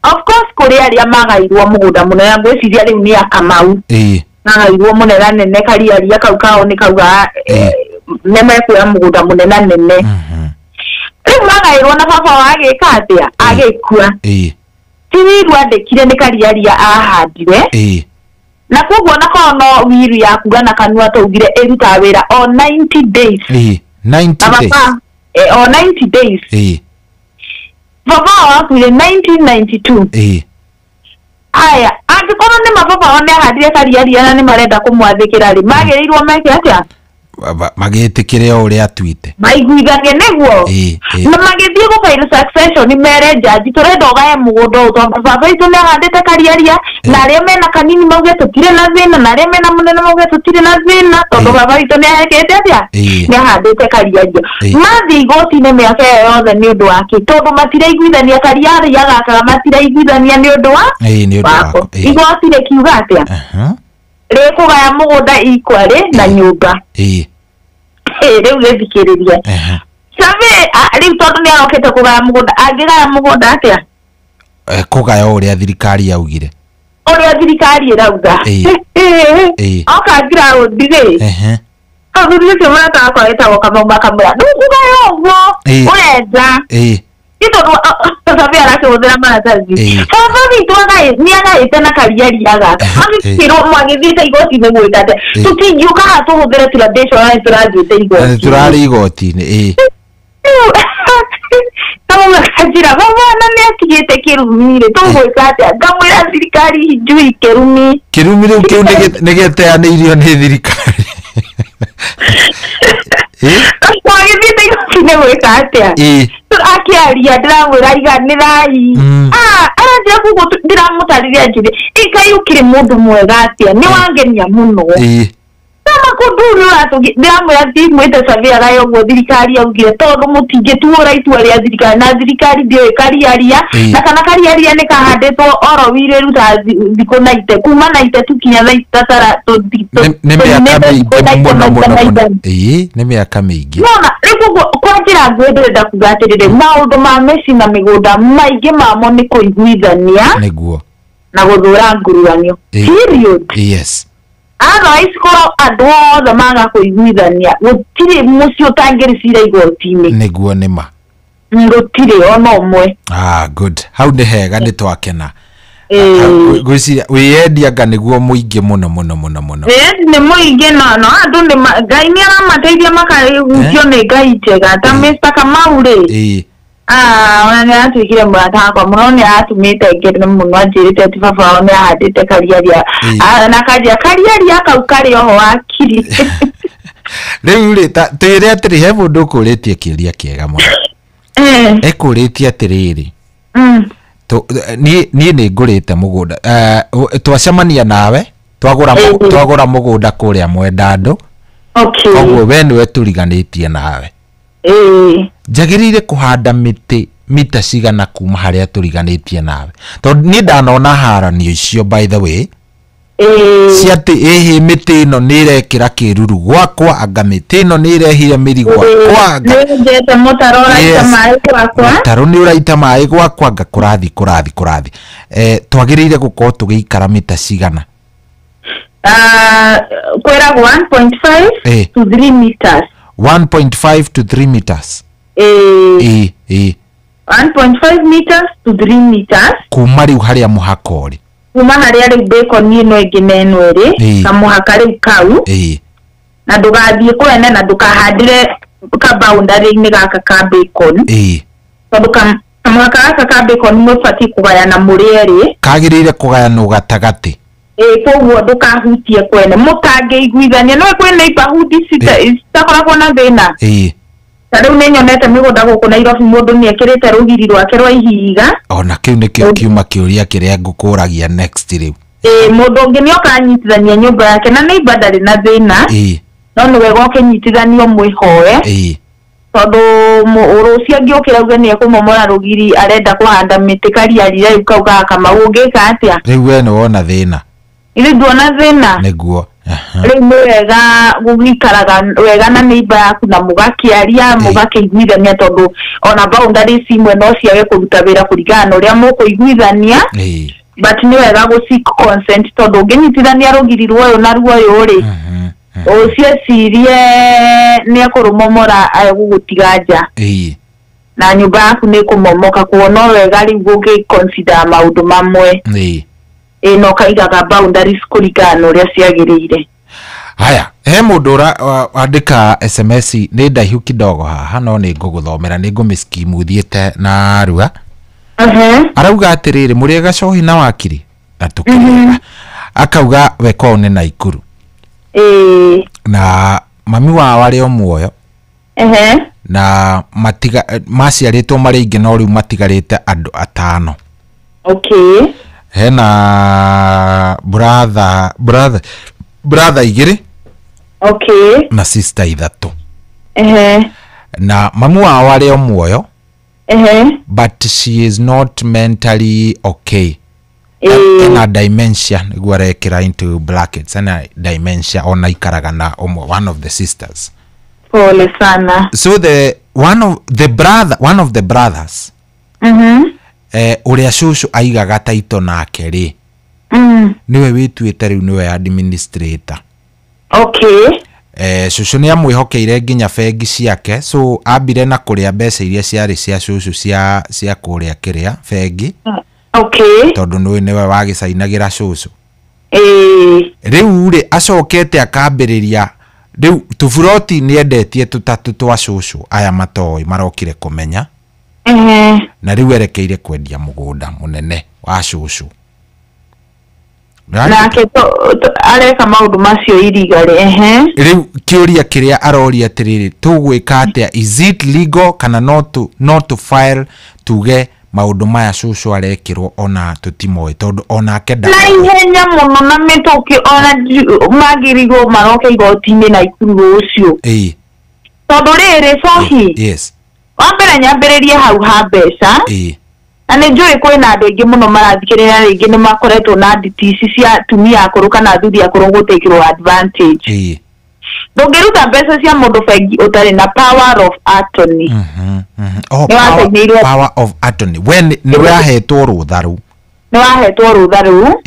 Speaker 17: Of course kũrĩ arĩa magairwo mũgũnda mũnene, ngwĩciria rĩu nĩ Akamau magairwo mũnene kariaria kau kao nĩ kauga nĩ mekuoya mũgũnda mũnene nene. Rĩu magairwo na baba wao agĩka atĩa? Agĩkua. Ti wiru andĩkire nĩ kariaria ahandire, na koguo onakorwo no wiru ya kuga na kanua twaugire ĩrutaga wĩra o 90 days.
Speaker 12: 90 days.
Speaker 17: O 90 days. Baba wao akuire 1992. Aya, angĩkorwo nĩ mababa wao nĩ ahandire kariaria na nĩ marenda kũmwathĩkĩra rĩ, magĩrĩirwo meke atĩa?
Speaker 12: Magĩtĩkĩre o ũrĩa atuĩte,
Speaker 17: maiguithanie nĩguo, na magĩthiĩ gũbairwo succession mere jaji tũrenda ũgaye mũgũnda ũyũ tondũ baba witũ nĩ ahandĩte kariaria, na arĩa mena kanini mauge tũtirĩ na thĩna, na arĩa mena mũnene mauge tũtirĩ na thĩna tondũ baba witũ nĩ ahekete atĩa? Nĩ ahandĩte kariaria. Mathiĩ igoti-inĩ mĩaka ĩyo yothe nĩ ũndũ wake, tondũ matiraiguithania kariaria gaka matiraiguithania nĩ ũndũ wa wako. Igoti rĩkiuga atĩa? Rĩkũgaya mũgũnda ikwarĩ na nyũmba. Rĩu gĩthikĩrĩria Survey rĩu tondũ nĩ arokĩte kũgaya mũgũnda, angĩgaya mũgũnda atĩa?
Speaker 12: Kũgaya o ũrĩa thirikari yaugire,
Speaker 17: ũrĩa thirikari ĩrauga. Oka ground rĩ, athuri ũcio mũrata wakwa wĩtagwo Kamau makamwĩra ndũkũgaya ũguo ũrenda, nĩ tondũ Survey arakĩhũthĩra maratathi. Baba witũ nĩ agaĩte na kariaria gaka, magĩkĩrwo magĩthiĩte igoti-inĩ gwĩka atĩa? Tũtingiũka haha tũhũthĩre traditional na tũrathiĩte igoti-inĩ.
Speaker 12: Tũrarĩ igoti-inĩ.
Speaker 17: Kamau akanjĩra baba ona nĩ atigĩte kĩrumi rĩ, tũgwĩka atĩa? Ngamwĩra thirikari njui kĩrumi.
Speaker 12: Kĩrumi rĩu kĩu nĩ gĩteanĩirio nĩ thirikari.
Speaker 17: Twagĩthiĩte igoti-inĩ gwĩka atĩa? Akĩaria ndĩramwĩra iganĩrai, aranjĩra koguo ndĩramũtarĩria njĩre ĩkai ũkĩrĩ mũndũ mwega atĩa, nĩ wangenia mũno. Sama kũndũ nĩ ũratũgi ndĩramwĩra ndimwĩte Survey agaye ũguo thirikari yaugire, tondũ mũtingĩtuũra itua rĩa thirikari, na thirikari ndĩũĩ kariaria, na kana kariaria nĩ kahandĩtwo oro wiru ĩrutaga thikũ na ite kuma na ite tu kinya thaa itatara
Speaker 12: nĩ mĩaka mĩingĩ mũno mũno mũno. Nĩ mĩaka mĩingĩ.
Speaker 17: Nona rĩu koguo kwa njĩra nguhĩ ndĩrenda kuga atĩrĩrĩ, maũndũ ma mĩciĩ na mĩgũnda maingĩ mamo nĩ kũiguithania
Speaker 12: nĩguo
Speaker 17: na gũthũra nguruanio. Period.
Speaker 12: Yes.
Speaker 17: Otherwise korwo andũ othe maga kũiguithania gũtirĩ mũciĩ ũtangĩricira igoti-inĩ.
Speaker 12: Nĩguo nĩ ma.
Speaker 17: Gũtirĩ ona ũmwe.
Speaker 12: Good. Hau nĩ hega nĩ twakena. Ngwĩciria wĩyendia anga nĩguo mũingĩ mũno mũno mũno mũno.
Speaker 17: Wĩyendi nĩ mũingĩ no andũ nĩ Ngai nĩ aramateithia makahutio nĩ Ngai njega ta Mr. Kamau rĩ. Ona nĩ aratuĩkire mũrata wakwa mũno, nĩ aratũmĩte ngene mũno, anjĩrĩte atĩ baba wao nĩ ahandĩte kariaria na kanjia kariaria kau karĩ oho wakiri.
Speaker 12: Rĩu rĩ twĩre atĩrĩ, he mũndũ ũkũrĩtie kĩũria kĩega mũno. Ekũrĩtie atĩrĩrĩ, niĩ nĩ ngũrĩte mũgũnda, twacemania nawe twagũra mũgũnda kũrĩa Mwendandũ. Koguo we nĩwe tũriganĩtie nawe. Njagĩrĩire kũhanda mĩtĩ mita cigana kuma harĩa tũriganĩtie nawe? Tondũ niĩ ndanona haranio icio by the way, cia atĩ ĩhĩ mĩtĩ ĩno nĩ ĩrekĩra kĩruru gwakwa, anga mĩtĩ ĩno nĩ ĩrehire mĩri gwakwa,
Speaker 17: nĩnjete mũtaro ũraita maĩ gwakwa,
Speaker 12: mũtaro nĩ ũraita maĩ gwakwa, anga kũrathi kũrathi kũrathi. Twagĩrĩire gũkorwo tũgĩikara mita cigana?
Speaker 17: Kwĩragwo 1.5 to 3 meters.
Speaker 12: 1.5 to 3 meters.
Speaker 17: 1.5 meters to 3 meters
Speaker 12: kuma rĩu harĩa mũhaka ũrĩ,
Speaker 17: kuma harĩa rĩu bacon ĩno ĩngĩ na ĩno ĩrĩ kamũhaka rĩu kau, na ndũgathiĩ kwene na ndũkahandĩre ka boundary-inĩ gaka ka bacon, tondũ kamũhaka gaka ka bacon mũbatiĩ kũgayana mũrĩ erĩ,
Speaker 12: kagĩrĩire kũgayanwo gatagatĩ.
Speaker 17: Koguo ndũkahutie kwene, mũtangĩiguithania no kwĩ neighborhood citakoragwo na thĩna. Ta rĩu nĩ nyonete mĩgũnda gũkũ Nairobi mũndũ nĩ ekĩrĩte rũgiri rwake rwa ihiga.
Speaker 12: Ona kĩu nĩkĩo kiuma kĩũria kĩrĩa ngũkũragia next rĩu.
Speaker 17: Mũndũ ũngĩ nĩ oka anyitithania nyũmba yake na neighbor ndarĩ na thĩna, no nĩ wega ũkĩnyitithanio mwĩhoe, tondũ rũciũ angĩũkĩra auge nĩ ekũmomora rũgiri arenda kũhanda mĩtĩ kariari rĩu kau ga Kamau, ũngĩka atĩa?
Speaker 12: Rĩu we nĩ wona thĩna.
Speaker 17: Ithe nduona thĩna.
Speaker 12: Nĩguo.
Speaker 17: Rĩu nĩ wega gũgĩikaraga wega na neighbor yaku na mũgakĩaria mũgakĩiguithania, tondũ ona boundaries imwe no ciage kũruta wĩra kũringana na ũrĩa mũkũiguithania, but nĩ wega gũ seek consent, tondũ ũngĩnyitithania rũgiri rwoyũ na ruoyũ rĩ, ũciecirie nĩ ekũrũmomora egũgũtiga nja na nyũmba yaku nĩ ĩkũmomoka. Koguo no wega rĩu gũgĩ consider maũndũ mamwe, no kaigaga boundaries kũringana na ũrĩa ciagĩrĩire.
Speaker 12: Haya, he mũndũ ũrandĩka SMS nĩ ndaihu kidogo haha no nĩ ngũgũthomera, nĩ ngũmĩskimu thiĩte na rua. Arauga atĩrĩrĩ, mũrĩ Gacohi na wakiri na tũkĩrĩga, akauga we kwao nĩ Naikuru, na mami wao arĩ o muoyo, na matiga maciarĩtwo marĩ aingĩ no rĩu matigarĩte andũ atano. Hena brother igĩrĩ, na sister ithatũ. Na mamu wao arĩ o muoyo, but she is not mentally okay. Ena dementia, nĩguo arekĩra into brackets, ena dementia ona ikaraga na one of the sisters.
Speaker 17: Pole sana.
Speaker 12: So the one of the brothers, ũrĩa cũcũ aigaga taito nake rĩ, nĩwe wĩtuĩte rĩu nĩwe administrator. Cũcũ nĩ amwĩhokeire nginya bengi ciake, so ambire na kũrĩa mbeca iria ciarĩ cia cũcũ cia kũrĩa kĩrĩa bengi, tondũ nĩwe wagĩcainagĩra cũcũ. Rĩu rĩ acokete akambĩrĩria rĩu tũburoti nĩ endetie tũtatũ twa cũcũ aya matoĩ marokire kũmenya, na rĩu erekeire kwendia mũgũnda mũnene wa cũcũ.
Speaker 17: Nake areka maũndũ macio iriga rĩ.
Speaker 12: Rĩu kĩũria kĩrĩa aroria atĩrĩrĩ, tũgwĩka atĩa? Is it legal kana not to file tuge maũndũ maya cũcũ arekĩrwo ona tũtimoĩ, tondũ onake
Speaker 17: na ihenya mũno na mĩtũkĩ ona magĩrĩirwo maroke igoti-inĩ Naikuru rũciũ. Tondũ rĩrĩ Cohi, wa mbere nyambĩrĩrie hau ha mbeca, na nĩ njũĩ kwĩna andũ aingĩ mũno marathikĩrĩria rĩngĩ nĩ makoretwo na nditi ici cia atumia akũrũ kana athuri akũrũ gũtĩkĩrwo advantage. Ndũngĩruta mbeca cia mũndũ bengi ũtarĩ na power of attorney.
Speaker 12: Power of attorney we nĩ wahetwo rũtha rũu.
Speaker 17: Nĩ wahetwo rũtha rũu.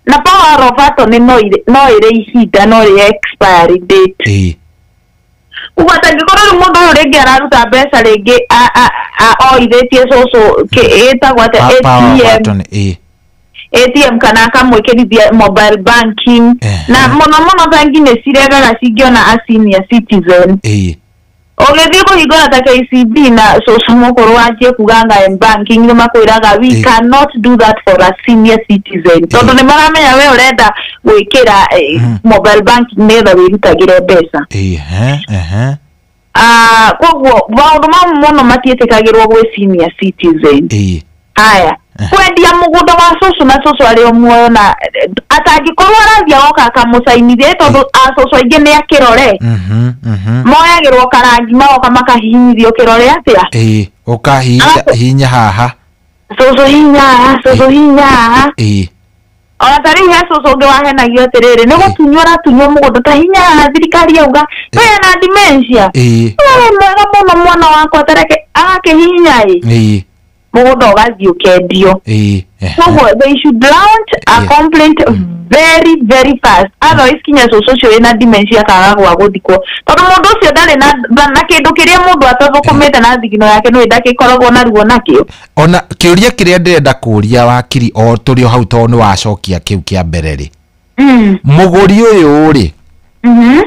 Speaker 17: Na power of attorney no ĩrĩ ihinda, no ĩrĩ expiry date. Ũguo atangĩkorwo rĩu mũndũ ũyũ rĩngĩ araruta mbeca rĩngĩ oithĩtie cũcũ ĩtagwo atĩa ATM, ATM kana akamwĩkĩrithia mobile banking. Na mũno mũno bengi nĩ ciregaga cingĩona a senior citizen. Ũgĩthiĩ kũhingũra ta KCB na cũcũ mũkũrũ wanjie kuga nga M-banking, nĩ makwĩraga, "We cannot do that for a senior citizen," tondũ nĩ maramenya we ũrenda gwĩkĩra mobile banking nĩgetha wĩrutagĩre mbeca.
Speaker 12: Ehe ehe
Speaker 17: Ah, koguo maũndũ mamwe mũno matiĩtĩkagĩrwo gwĩ senior citizen. Haya, kwendia mũgũnda wa cũcũ na cũcũ arĩ o muoyo na atangĩkorwo arathiĩ agoka akamũcainithia, tondũ acũcũ aingĩ nĩ akĩrore, moyagĩrwo karangi magoka makahihinyithio kĩrore atĩa.
Speaker 12: Ĩĩ, ũkahihinya hinya haha.
Speaker 17: Cũcũ hinya haha, cũcũ hinya haha. Ona ta rĩu he cũcũ ũngĩ wahenagio atĩrĩrĩ, nĩ gũtunywo aratunywo mũgũnda, ta hinya haha, thirikari yauga we na dementia. We mwega mũno mwana wakwa, tareke agakĩhihinya ĩ, mũgũnda ũgathiĩ ũkendio. Koguo they should launch a complaint very very fast, otherwise kinya cũcũ ũcio wĩna dementia kaga gwa gũthikwo, tondũ mũndũ ũcio ndarĩ na kĩndũ kĩrĩa mũndũ atathũkũmĩte na thigino yake nĩ ndakĩkoragwo na ruo nakĩo.
Speaker 12: Ona kĩũria kĩrĩa ndĩrenda kũria, wakiri, o tũrĩ o hau, tondũ nĩ wacokia kĩu kĩa mbere rĩ, mũgũri ũyũ rĩ,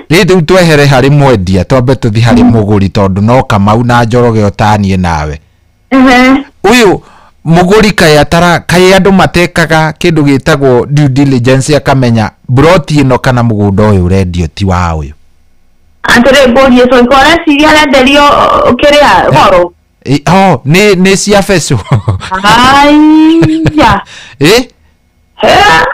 Speaker 12: rĩu twehere harĩ mwendia, twambe tũthi harĩ mũgũri, tondũ no Kamau na Njoroge ũtaniĩ nawe. Ũyũ mũgũri kaĩ atara, kaĩ andũ matekaga kĩndũ gĩtagwo due diligence, akamenya broti ĩno kana mũgũnda ũyũ ũrendio ti wa ũyũ?
Speaker 17: Atĩrĩ, ngũrie, so ũreciria arenderio kĩrĩa goro?
Speaker 12: Oh, nĩ cia becũ.
Speaker 17: Aya.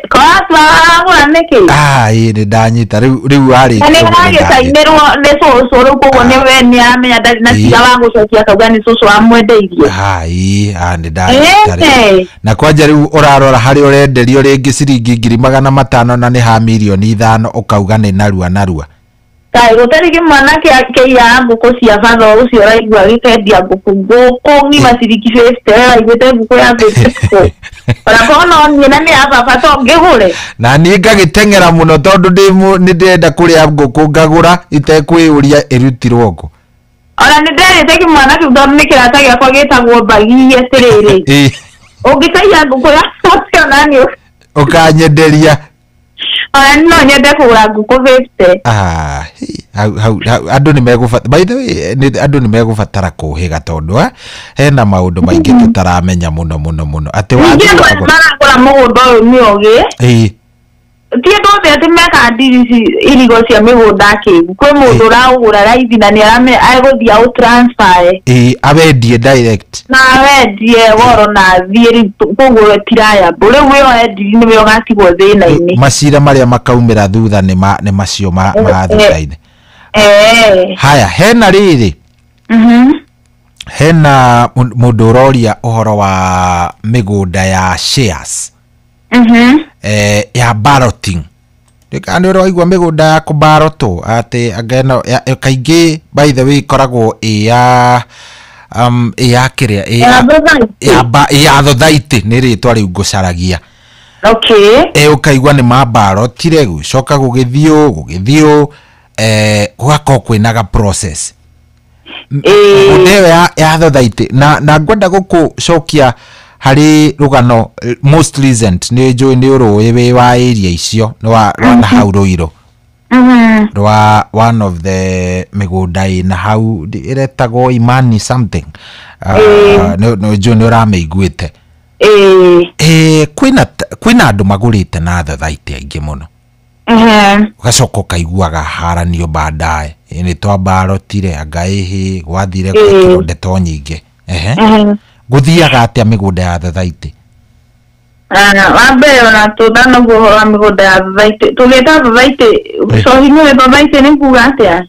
Speaker 17: Koratwagũra nĩkĩ?
Speaker 12: Ah, ĩ, nĩ ndanyita rĩu warĩkia.
Speaker 17: Na nĩ
Speaker 12: ũguo nĩ ndanyita.
Speaker 17: aragĩcainĩrwo nĩ cũcũ rĩu, koguo nĩ we nĩ aramenya ndarĩ na cira wa gũcokia, akauga nĩ cũcũ wamwendeirie.
Speaker 12: Ah, ĩ, ah, nĩ ndanyita rĩu. Na kwanja rĩu ũrarora harĩa ũrenderio rĩngĩ ciringi 500,000 na nĩ ha 5 mirioni, ũkauga nĩ narua narua.
Speaker 17: Kaĩ gũtarĩ kĩmwana kĩiyaga ngũkũ cia batho ũcio ũraigua gĩkendia ngũkũ ng'ima ciringi 50, we waiguĩte ngũkũ ya 50 ona korwo no niĩ na nĩ ya baba to ngĩgũre?
Speaker 12: Na niĩ ngagĩteng'era mũno tondũ nĩ ndĩrenda kũrĩa ngũkũ, ngagũra itekwĩyũria ĩrutirwo kũ.
Speaker 17: Ona nĩ nderĩte kĩmwana kĩu, tondũ nĩ kĩrata gĩakwa gĩtagwo Mbagi, atĩrĩrĩ, ũngĩkaiya ngũkũ ya ũcio nani
Speaker 12: ũkanyenderia.
Speaker 17: Ona no nyende kũgũra ngũkũ 50.
Speaker 12: Ah, hi, hau andũ nĩ megũbatara, by the way, andũ nĩ megũbatara kũhĩga, tondũ hena maũndũ maingĩ tũtaramenya mũno mũno mũno atĩ
Speaker 17: Ningĩ
Speaker 12: wathiĩ
Speaker 17: andũ arĩa
Speaker 12: wagũra.
Speaker 17: maragũra mũgũnda ũyũ nĩ ogĩ. Ti andũ othe atĩ mekaga ndiri ici irigo cia mĩgũnda akĩgu. Kwĩ mũndũ ũraũgũra raithi na nĩ aramenya agũthiĩ aũtransfer
Speaker 12: Ĩĩ, awendie direct.
Speaker 17: Na wendie goro na athiĩ rĩu, koguo ti liable. Rĩu wĩoe ndiri nĩwe ũgatigwo thĩna-inĩ.
Speaker 12: Macira marĩa makaumĩra thutha nĩ macio ma thutha-inĩ. Haya, hena rĩrĩ, hena mũndũ ũroria ũhoro wa mĩgũnda ya shares, ya balloting. Kana nĩ ũraigua mĩgũnda ya kũbarotwo atĩ anga ĩno kaingĩ, by the way, ĩkoragwo ĩ ya kĩrĩa, ĩ ya ĩ ya thothaitĩ, nĩ rĩtwa rĩu ngũcaragia. Ũkaigua nĩ mambarotire, gũcoka gũgĩthiĩ gũgĩthiĩ gũgakorwo kwĩna ga process mũgũnda ĩyo ya thothaitĩ. Na ngwenda gũkũcokia harĩ rũgano most recent, nĩ njũĩ nĩ ũrũĩ wĩ wa area icio, nĩ wa rwa na hau Rũirũ, rwa one of the mĩgũnda ĩna hau ĩretagwo Imani something. Nĩ njũĩ nĩ ũramĩiguĩte. Kwĩna andũ magũrĩte na thothaitĩ aingĩ mũno, ũgacoka ũkaiguaga haranio baadaye, nĩ twambarotire anga ĩhĩ gwathire, gwekĩrwo ndeto nyingĩ. Ehe, gũthiaga atĩa mĩgũnda ya thothaitĩ?
Speaker 17: Wa mbere, ona tũtanaguo ũhoro wa mĩgũnda ya thothaitĩ, tũgĩta thothaitĩ, cohi nĩwe thothaitĩ nĩ kuga atĩa?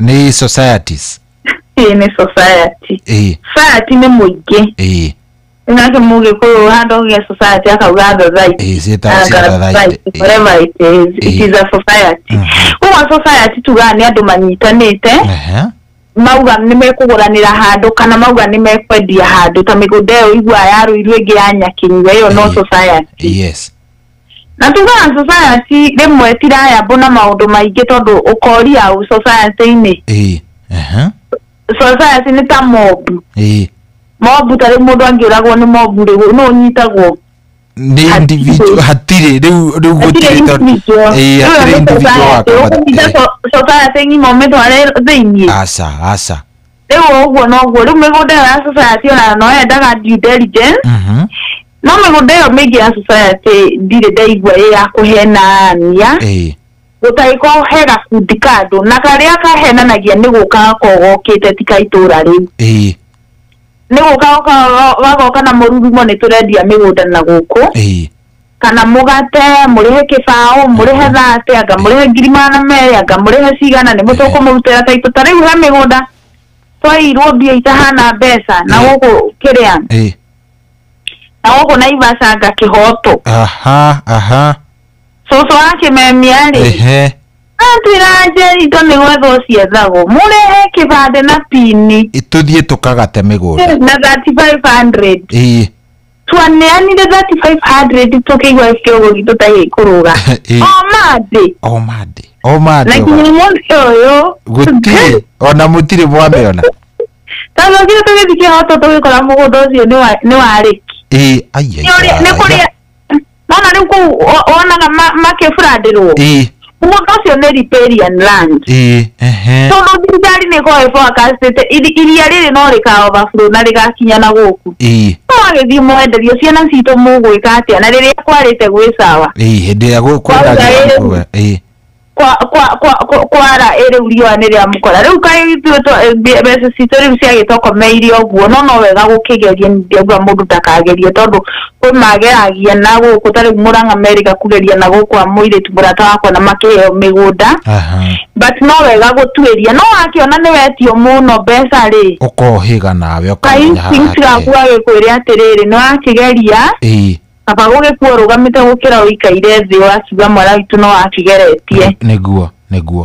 Speaker 12: Nĩ societies.
Speaker 17: Ĩĩ, nĩ society. Society nĩ mũingĩ. Nake mũgĩkũyũ handũ gĩa society akauga thothaitĩ.
Speaker 12: Ĩĩ, ciĩtagwo cia thothaitĩ.
Speaker 17: Whatever it is, it is a society. Koguo society tugaga nĩ andũ manyitanĩte, mauga nĩ mekũgũranĩra handũ kana mauga nĩ mekwendia handũ, ta mĩgũnda ĩyo igua ya Rũirũ ĩngĩ ya Nyakinyua, ĩyo no society. Na tugaga society rĩmwe ti liable na maũndũ maingĩ, tondũ ũkoria ũ society-inĩ.
Speaker 12: ĩĩ ehe
Speaker 17: Society nĩ ta mob. Mob, ta rĩu mũndũ angĩũragwo nĩ mob rĩ, no ũnyitagwo?
Speaker 12: Nĩ individual hatirĩ rĩu gũtirĩ tondũ ĩĩ hatirĩ individual wakamata.
Speaker 17: Society ng'ima ũmĩtware thĩiniĩ.
Speaker 12: Aca aca.
Speaker 17: Rĩu ũguo noguo rĩu mĩgũnda ĩyo ya society ona no yendaga due diligence. No mĩgũnda ĩyo mĩingĩ ya society ndirĩ ndaigua ĩ ya kũhenania. Gũtagĩkorwo he gakundi ka andũ na karĩa kahenanagia nĩ gũka gakoragwo gokĩte ti ka itũra rĩu. Nĩ gũka gagoka na mũrurumo nĩ tũrendia mĩgũnda na gũkũ. Kana mũgate mũrĩhe kĩbaũ mũrĩhe 30 anga mũrĩhe 200,000 anga mũrĩhe cigana nĩ mũtũkũmũrutĩra taitũ. Ta rĩu he mĩgũnda twairwo mbia itahana mbeca na gũkũ kĩrĩa na gũkũ Naivasha anga Kĩhoto.
Speaker 12: Aha aha.
Speaker 17: Cũcũ wa Kĩmemia rĩ atwĩra nje indo nĩ gwethwo ciethagwo mũrehe kĩbandĩ na pini
Speaker 12: tũthiĩ tũkagate mĩgũnda
Speaker 17: na 3500. Twaneanire 3500 tũkĩigua kĩogo gitũ ta gĩkũrũga. O mandĩ
Speaker 12: o mandĩ
Speaker 17: na kinya mũthĩ ũyũ
Speaker 12: gũtirĩ ona mũtirĩ mwamĩona.
Speaker 17: Twathokire tũgĩthiĩ Kĩhoto tũgĩkora mũgũnda ũcio nĩ warĩki. Nĩ kũrĩa nona rĩu kũu wonaga makĩbũrandĩrwo. Mũgũnda ũcio nĩ riparian land. Tondũ thirikari nĩ ĩkoragwo ĩforecastĩte iria rĩrĩ no rĩka overflow na rĩgakinya na gũkũ. No wagĩthiĩ mwenderio ciana citũ mũgwĩka atĩa na rĩrĩa kwarĩte gwĩ sawa.
Speaker 12: Hĩndĩ ĩrĩa gũkwendagio
Speaker 17: kwara rĩu riũa nĩ rĩamũkora rĩu kaĩ ithuĩ mbeca citũ rĩu ciagĩtokomeirie ũguo no wega gũkĩgeria ndĩauga mũndũ ndakagerie tondũ kwĩ mageragia na gũkũ ta rĩu Mũrang'a merĩga kũgeria na gũkũ a mũirĩtu mũrata wakwa na makĩheo mĩgũnda. But no wega gũtuĩria no wakĩona nĩ wetio mũno mbeca rĩ
Speaker 12: ũkohĩga nawe ũkamenya
Speaker 17: haha instinct yaku agĩkwĩre atĩrĩrĩ nĩ wakĩgeria kaba gũgĩkua ũrũgamĩte gũkĩra ũikaire thĩ wakiuga mwana witũ no wakĩgeretie.
Speaker 12: Nĩguo nĩguo.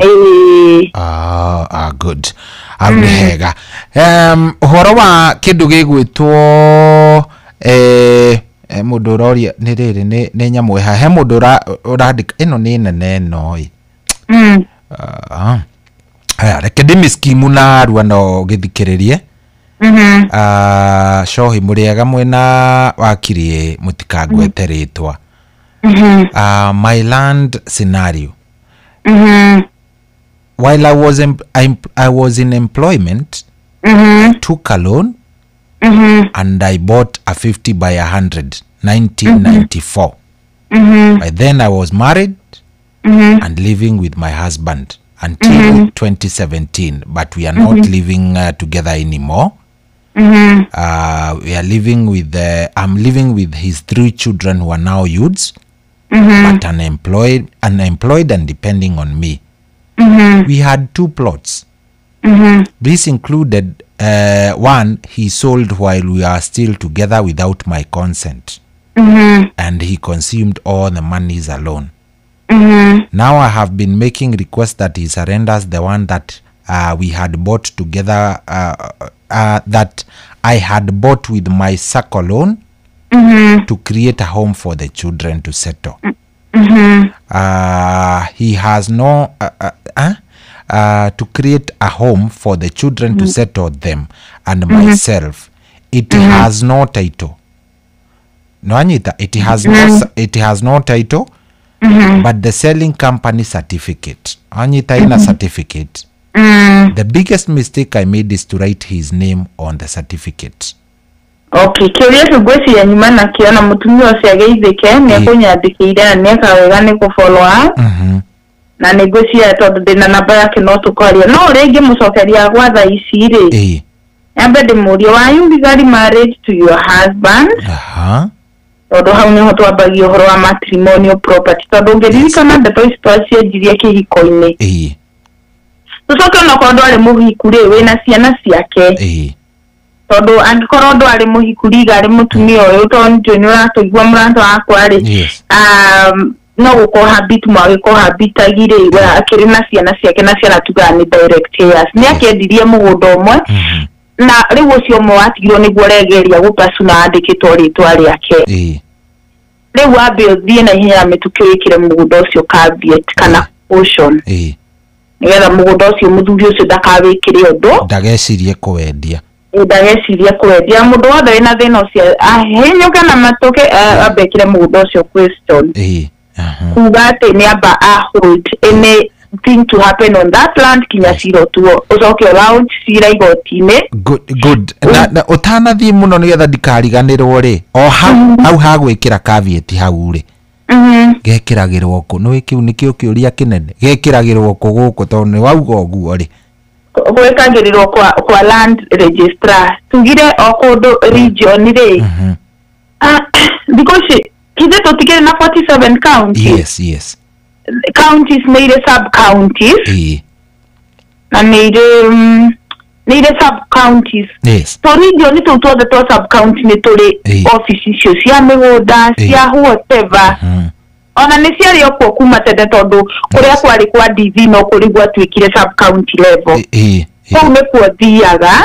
Speaker 12: Good. Hau nĩ hega. Ũhoro wa kĩndũ gĩgwĩtwo mũndũ ũroria nĩ rĩrĩ nĩ nyamũ ĩha he mũndũ ũrandĩka ĩno nĩ nene ĩno ĩ. Haya reke ndĩmĩskimu na arua no gĩthikĩrĩrie. Cohi mũrĩega mwĩna wakiri mũtikangwete rĩtwa. My land scenario. While I was in employment, I took a loan and I bought a 50 by 100, 1994. By then I was married and living with my husband until 2017, but we are not living together anymore. We are living with I'm living with his 3 children who are now youths, but unemployed and depending on me. We had 2 plots. This included one he sold while we are still together without my consent, and he consumed all the monies alone. Now I have been making requests that he surrenders the one that we had bought together, that I had bought with my SACCO loan to create a home for the children to settle. He has no to create a home for the children to settle them and myself. It has no title. No, Anita, it has no, it has no title, but the selling company certificate. Anita in a certificate. The biggest mistake I made is to write his name on the certificate.
Speaker 17: Okay, kĩũria kĩu ngwĩciria nyuma nakĩo na mũtumia ũcio ageithĩke nĩ ekũnyandĩkĩire na nĩeka wega nĩ kũ follow up. Na nĩ ngwĩciria tondũ ndĩna namba yake no tũkaria no ũrĩa ingĩmũcokeria gwa thaa ici rĩ, nyambe ndĩmũrie, were you legally married to your husband? Tondũ hau nĩho twambagia ũhoro wa matrimonial property, tondũ ũngĩririkana ndeto ici twacianjirie kĩhiko-inĩ. Tũcoke onokorwo ndwarĩ mũhiku rĩ, wĩna ciana ciake. Tondũ angĩkorwo ndwarĩ mũhiku riga arĩ mũtumia ũyũ, tondũ nĩnjũĩ nĩũratũigua mũrata wakwa rĩ, no gũkohabit mwagĩkohabitagi rĩ, we akĩrĩ na ciana ciake na ciana tugaga nĩ direct heirs. Nĩ akĩendirie mũgũnda ũmwe na rĩu ũcio ũmwe watigirwo nĩguo ũregeria gũpacu na wandĩkĩtwo rĩtwa rĩake. Rĩu wambe ũthiĩ na ihenya mĩtũkĩ wĩkĩre mũgũnda ũcio caveat kana caution, nĩgetha mũgũnda ũcio mũthuri ũcio ndakawĩkĩre ũndũ,
Speaker 12: ndagecirie kũwendia.
Speaker 17: Ndageciria kwendia mũndũ wothe wĩna thĩna ũcio ahinyũke na matũke ambekire mũgũnda ũcio question. Kuga atĩ nĩ amba a hold anything to happen on that land kinya cira ũtuo ũcoke launch cira igoti-inĩ.
Speaker 12: Good. Na ũtanathiĩ mũno nĩgetha ndikariganĩrwo rĩ, o hau ha gwĩkĩra caveat hau rĩ, gekĩragĩrwo kũ? Nĩũĩ kĩu nĩkĩo kĩũria kĩnene, gekĩragĩrwo kũ gũkũ tondũ nĩ wauga ũguo rĩ?
Speaker 17: Gwĩkagĩrĩrwo kwa land registrar tugire o kũndũ region rĩ. Thikũ ici ithe tũtikĩrĩ na 47 counties.
Speaker 12: Yes.
Speaker 17: Counties nĩ irĩ sub counties. Na nĩ irĩ sub counties.
Speaker 12: Yes.
Speaker 17: To region tũu tuothe twa sub county nĩ tũrĩ office icio cia mĩgũnda cia whatever. Ona nĩ ciarĩ o kuo kuma tene tondũ kũrĩa kwarĩ kwa DV no kũrĩ gwatuĩkire sub county level. Kũu nĩkuo thiaga.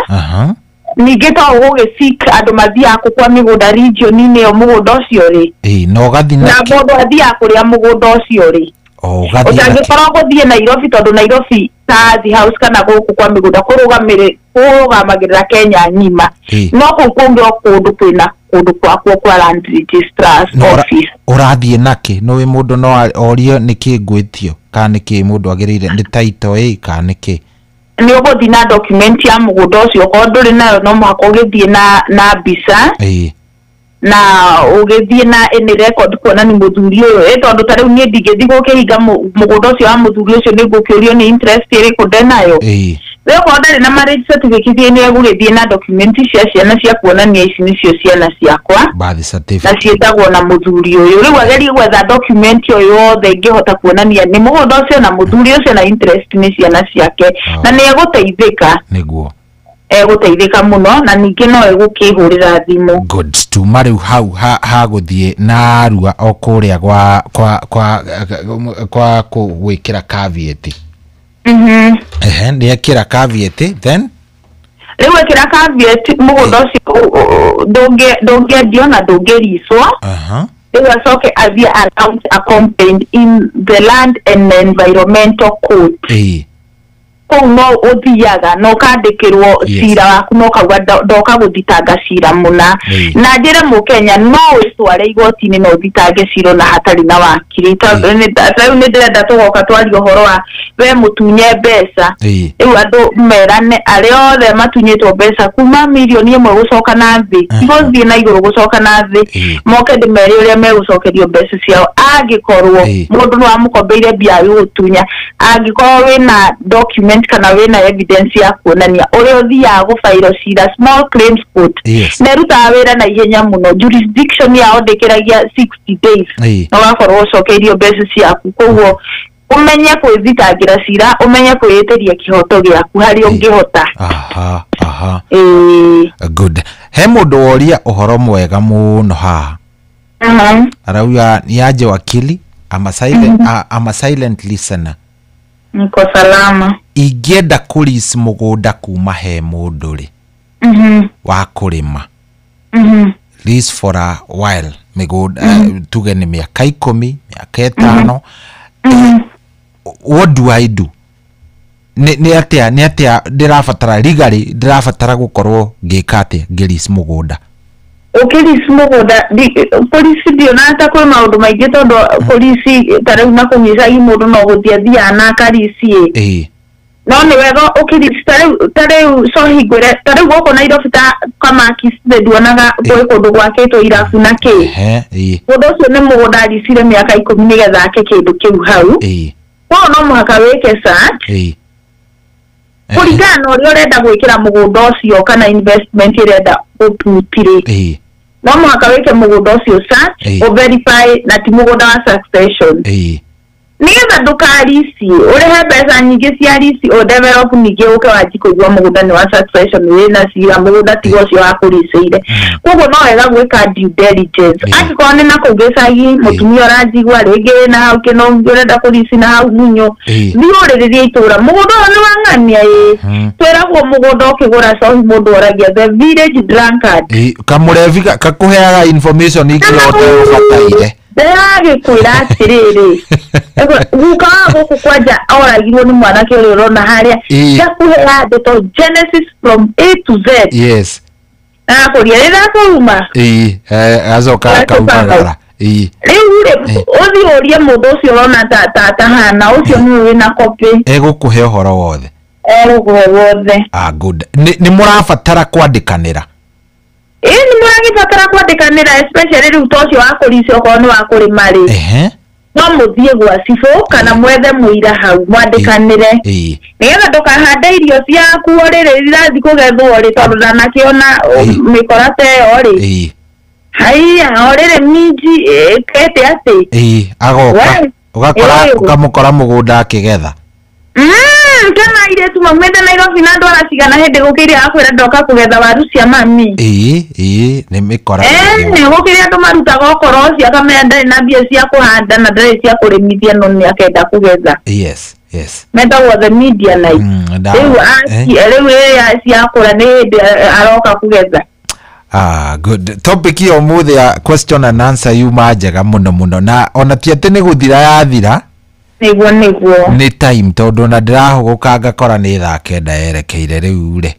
Speaker 17: Ningĩ to ũgũgĩseek andũ mathiaga kũ kwa mĩgũnda region-inĩ ĩyo mũgũnda ũcio rĩ.
Speaker 12: Na ũgathiĩ
Speaker 17: na mũndũ athiaga kũrĩa mũgũnda ũcio rĩ. Ũtangĩkorwo gũthiĩ Nairobi tondũ Nairobi ta The House kana gũkũ kwa mĩgũnda kũrũgamagĩrĩra Kenya ng'ima. No kũu kũngĩ o kũndũ kwĩna kũndũ gwakwo kwa land registrar's office.
Speaker 12: Ũrathiĩ nakĩ? Nĩũĩ mũndũ no orie nĩkĩ ngwĩtio kana nĩkĩ mũndũ agĩrĩire nĩ title kana nĩkĩ?
Speaker 17: Nĩ ũgũthiĩ na document ya mũgũnda ũcio, okorwo ndũrĩ nayo no mũhaka ũgĩthiĩ na mbica na ũgĩthiĩ na any record kuonania mũthuri ũyũ, tondũ ta rĩu niĩ ndingĩthiĩ gũkĩhinga mũgũnda ũcio wa mũthuri ũcio nĩ ngũkĩũrio nĩ interest ĩrĩkũ ndenayo. Rĩu okorwo ndarĩ na marriage certificate nĩ egũgĩthiĩ na document cia ciana cia kuonania ici nĩcio ciana ciakwa na ciĩtagwo na mũthuri ũyũ. Rĩu agerie gwetha document ĩyo yothe ĩngĩhota kuonania nĩ mũgũnda ũcio na mũthuri ũcio na interest nĩ ciana ciake, na nĩ egũteithĩka.
Speaker 12: Nĩguo
Speaker 17: egũteithĩka mũno, na ningĩ no egũkĩhũrĩra thimũ.
Speaker 12: Good. Tuma rĩu hau ha gũthiĩ na arua o kũrĩa gwa kwa kwa kwa gwĩkĩra caveat. Nĩ ekĩra caveat then
Speaker 17: rĩu ekĩra caveat mũgũnda ũcio ndũngĩendio na ndũngĩricwo. Rĩu acoke athiĩ announce a complaint in the Land and Environmental Court. Kũu no ũthiaga na ũkandĩkĩrwo cira waku na ũkauga ndoka gũthitanga cira mũna. Na njĩre mũkenya no ũcitware igoti-inĩ na ũthitange cira ona hatarĩ na wakiri. Rĩu nĩ ndĩrenda tũgoka twarie ũhoro wa we mũtunye mbeca. Rĩu andũ merane arĩa othe matunyĩtwo mbeca kuma mirioni 1 gũcoka na thĩ, gũthiĩ na igũrũ gũcoka na thĩ, moke ndĩmere ũrĩa megũcokerio mbeca ciao. Angĩkorwo mũndũ no amũkombeire mbia agĩgũtunya, angĩkorwo wĩna document kana wĩna evidence ya kuonania ũrĩa ũthiaga gũbairwo cira small claims court, na ĩrutaga wĩra na ihenya mũno. Jurisdiction yao ndĩkĩragia 60 days na ũgakorwo ũcokeirio mbeca ciaku. Koguo ũmenye kwĩthitangĩra cira, ũmenye kwĩĩtĩria kĩhoto gĩaku harĩa ũngĩhota.
Speaker 12: Good. He mũndũ woria ũhoro mwega mũno haha. Arauga niaje wakili, I'm a silent listener.
Speaker 17: Niko salama.
Speaker 12: Ingĩenda kũlease mũgũnda kuma he mũndũ rĩ wa kũrĩma, lease for a while, mĩgũnda tuge nĩ mĩaka 10, mĩaka 5, what do I do? Nĩ atĩa ndĩrabatara legally, ndĩrabatara gũkorwo ngĩka atĩa ngĩlease mũgũnda?
Speaker 17: Ũkĩlease mũgũnda polisi ndionaga ta kwĩ maũndũ maingĩ tondũ polisi ta rĩu na kũu gĩcagi mũndũ no gũthiĩ athiaga na akarici. No nĩ wega ũkĩlease ta rĩu cohingũre ta rĩu gũkũ Nairobi ta Kamaki nduonaga kwĩ kũndũ gwakĩtwo irabu na kĩ. Mũndũ ũcio nĩ mũgũnda alicire mĩaka 10 nĩgetha ake kĩndũ kĩu hau. Koguo no mũhaka wĩke search kũringana na ũrĩa ũrenda gwĩkĩra mũgũnda ũcio kana investment ĩrenda ũputire. No mũhaka wĩke mũgũnda ũcio search, ũverify na ti mũgũnda wa succession. Nĩgetha ndũkarici ũrĩhe mbeca nyingĩ cia rici ũdevelop ningĩ ũke wanji kũigua mũgũnda nĩ wa succession wĩna cira mũgũnda tiga ũcio wakũricĩire. Koguo no wega gwĩka due diligence. Angĩkorwo nĩ na kũu gĩcagi mũtumia ũranjigua rĩngĩ wĩna hau kĩno ũrenda kũrici na hau munyũ, thiĩ ũrĩrĩrie itũra mũgũnda ũyũ nĩ wa ng'ania. Twĩragwo mũgũnda ũkĩgũra cohi mũndũ oragia the village drunkard.
Speaker 12: Kamũrebi kakũheaga information ingĩ yothe ũbataire.
Speaker 17: Ndĩragĩkwĩra atĩrĩrĩ, guka wa gũkũ kwanja oragirwo nĩ mwanake ũrĩa ũrona harĩa. Ngakũhe ndeto Genesis from A to Z.
Speaker 12: Yes.
Speaker 17: Akũria rĩrĩa akũruma.
Speaker 12: Ĩĩ, acoka akaumagara. Ĩĩ.
Speaker 17: Rĩu rĩ, ũthiĩ ũrie mũndũ ũcio ũrona ta hana ũcio nĩwe wĩna copy.
Speaker 12: Egũkũhe ũhoro wothe.
Speaker 17: Egũkũhe wothe.
Speaker 12: Ah, good. Nĩ mũrabatara kwandĩkanĩra?
Speaker 17: Ĩĩ, nĩ mũragĩbatara kwandĩkanĩra, especially rĩu ta ũcio wa kũricia okorwo nĩ wa kũrĩma rĩ. No mũthiĩ gwa cibũ kana mwethe mũira hau mwandĩkanĩre. Nĩgetha ndũkahande irio ciaku o rĩrĩ irathiĩ kũgethwo rĩ, tondũ ndanakĩona mĩkora ta ĩyo rĩ. Haiya, o rĩrĩ minji ĩkĩte atĩ.
Speaker 12: Ĩĩ, agoka. Ũgakora ũkamũkora mũgũnda akĩgetha.
Speaker 17: Kana airĩtu maumĩte Nairobi na ndwara cigana hĩndĩ gũkĩire akwĩra ndoka kũgetha waru cia mami.
Speaker 12: Ĩĩ, nĩ mĩkora.
Speaker 17: Gũkĩrĩ andũ marutaga ũkoro ũcio akamenya ndarĩ na mbia cia kũhanda na ndarĩ cia kũrĩmithia no nĩ akenda kũgetha.
Speaker 12: Yes, yes.
Speaker 17: Metagwo the media night. Rĩu rĩu ciakũra nĩ hĩndĩ aroka kũgetha.
Speaker 12: Ah, good. Topic ya ũmũthĩ ya question and answer yuma njega mũno mũno, na ona ti atĩ nĩ gũthira yathira.
Speaker 17: Nĩguo nĩguo.
Speaker 12: Nĩ time tondũ na ndĩrahũgũka ngakora nĩ thaa 9 yerekeire rĩu rĩ.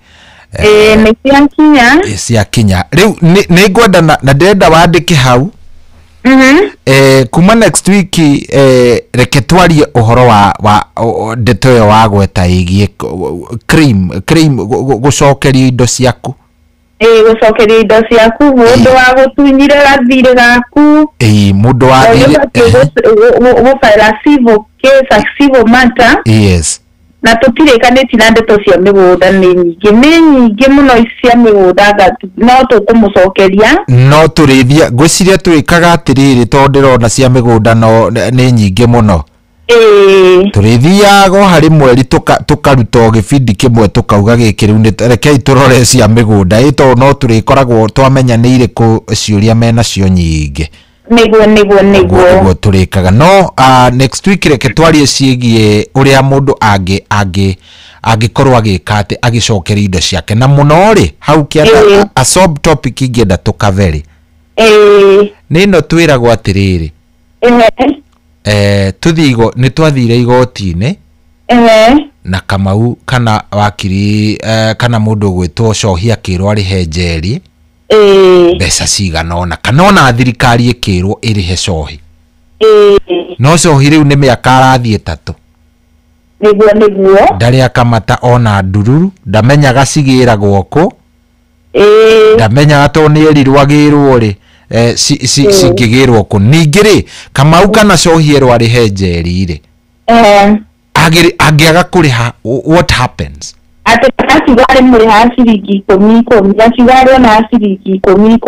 Speaker 17: Ĩĩ, nĩ ciakinya.
Speaker 12: Ciakinya. Rĩu nĩ ngwenda na ndĩrenda wandĩke hau. Kuma next week reke twarie ũhoro wa ndeto ĩyo wagweta ĩgiĩ cream gũcokerio indo ciaku.
Speaker 17: Ĩĩ, gũcokerio indo ciaku, mũndũ wa gũtunyire gathirĩ gaku.
Speaker 12: Ĩĩ, mũndũ wa thirĩ.
Speaker 17: Gũbaĩra civil case, a civil matter.
Speaker 12: Yes.
Speaker 17: Na tũtirĩkanĩtie na ndeto cia mĩgũnda nĩ nyingĩ, nĩ nyingĩ mũno cia mĩgũnda, no tũkũmũcokeria.
Speaker 12: No tũrĩthia, ngwĩciria twĩkaga atĩrĩrĩ tondũ ndĩrona cia mĩgũnda no nĩ nyingĩ mũno.
Speaker 17: Ĩĩ.
Speaker 12: Tũrĩthiaga o harĩ mweri tũkaruta o gĩbindi kĩmwe tũkauga gĩkĩ rĩu nĩ rekei tũrore cia mĩgũnda, ĩ tondũ no tũrĩkoragwo twamenya nĩ irĩkũ ciũria menacio nyingĩ.
Speaker 17: Nĩguo nĩguo nĩguo.
Speaker 12: Nĩguo tũrĩkaga. No next week reke twarie ciĩgiĩ ũrĩa mũndũ angĩkorwo agĩka atĩ agĩcokeria indo ciake, na mũno rĩ hau kĩanda a sub topic ingĩenda tũkaveri.
Speaker 17: Ĩĩ.
Speaker 12: Nĩ ĩno twĩragwo atĩrĩrĩ. Tũthiĩ nĩ twathire igoti-inĩ. Na Kamau kana wakiri kana mũndũ ũgwĩtwo Cohi akĩrwo arĩhe njeri. Mbeca cigana ũna kana ona thirikari ĩkĩrwo ĩrĩhe Cohi. No Cohi rĩu nĩ mĩaka arathiĩ 3.
Speaker 17: Nĩguo nĩguo.
Speaker 12: Ndarĩ akamata ona ndururu, ndamenyaga cigĩragwo kũ. Ndamenyaga tondũ nĩ erirwo agĩrwo rĩ, cingĩgĩrwo kũ. Ningĩ rĩ, Kamau kana Cohi erwo arĩhe njeri rĩ, angĩaga kũrĩha, what happens?
Speaker 17: Atĩ akiuga arĩmũrĩha ciringi 10 10, akiuga arĩona ciringi 10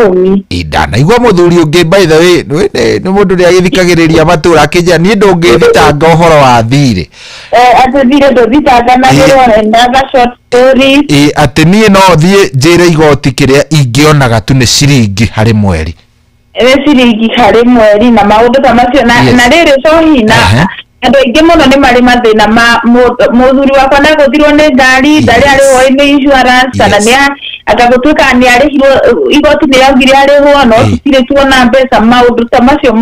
Speaker 17: 10.
Speaker 12: Ndanaigua mũthuri ũngĩ, by the way, nĩ mũndũ ũrĩa agĩthikagĩrĩria matũra akĩnjĩra niĩ ndũngĩthitanga ũhoro wa thirĩ.
Speaker 17: Atĩ thirĩ ndũthitanganagĩrwo, another short story.
Speaker 12: Ĩĩ, atĩ niĩ no thiĩ njĩre igoti kĩrĩa ingĩonaga tu nĩ ciringi harĩ mweri.
Speaker 17: Nĩ ciringi harĩ mweri na maũndũ ta macio, na rĩrĩ Cohi na andũ aingĩ mũno nĩ marĩ mathĩna ma mũthuri wakwa ndagũthirwo nĩ ngari, ndarĩ arĩhwo nĩ insurance, kana nĩ agagũtuĩka nĩ arĩhirwo igoti nĩ raugire arĩhwo no tũtirĩ tuona mbeca. Maũndũ ta macio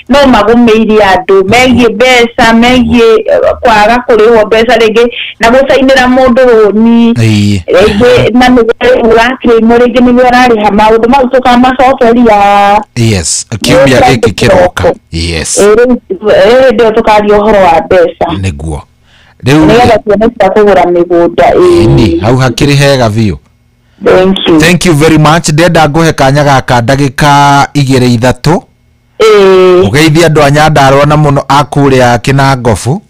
Speaker 17: no magũmĩire andũ megiĩ mbeca, megiĩ kwaga kũrĩhwo mbeca rĩngĩ na gũcainĩra mũndũ rũni rĩngĩ, na nĩguo ũrakĩrĩmwo rĩngĩ nĩguo ararĩha. Maũndũ mau tũkamacokeria.
Speaker 12: Yes, kiumia gĩkĩ kĩroka. Yes.
Speaker 17: Hĩndĩ ĩyo tũkaria ũhoro wa mbeca.
Speaker 12: Nĩguo. Rĩu
Speaker 17: nĩgetha tuone cia kũgũra mĩgũnda.
Speaker 12: Ĩni, hau hakĩrĩ hega biũ.
Speaker 17: Thank you.
Speaker 12: Thank you very much. Ndĩrenda ngũhe kanya gaka ndagĩka 2 3. Ũgeithie andũ a Nyandarũa na mũno a kũrĩa Kĩnangobu.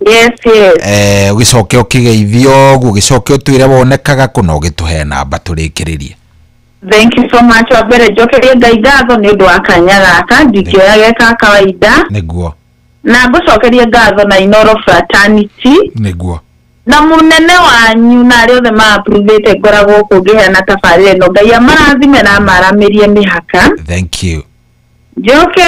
Speaker 17: Yes, yes.
Speaker 12: Ũgĩcoke ũkĩgeithio ũguo, ũgĩcoke ũtwĩre wonekaga kũ na ũgĩtũhe namba tũrĩkĩrĩrie.
Speaker 17: Thank you so much. Wa mbere njokerie Ngai ngatho nĩ ũndũ wa kanya gaka, ndingĩoya ge ka kawaida.
Speaker 12: Nĩguo.
Speaker 17: Na ngũcokerie ngatho na Inoro Fraternity.
Speaker 12: Nĩguo.
Speaker 17: Na munene wanyu na arĩa othe ma-approvĩte ngoragwo kũ ngĩheana tabarĩra ĩno. Ngai amarathime na amaramĩrie mĩhaka.
Speaker 12: Thank you.
Speaker 17: Njoke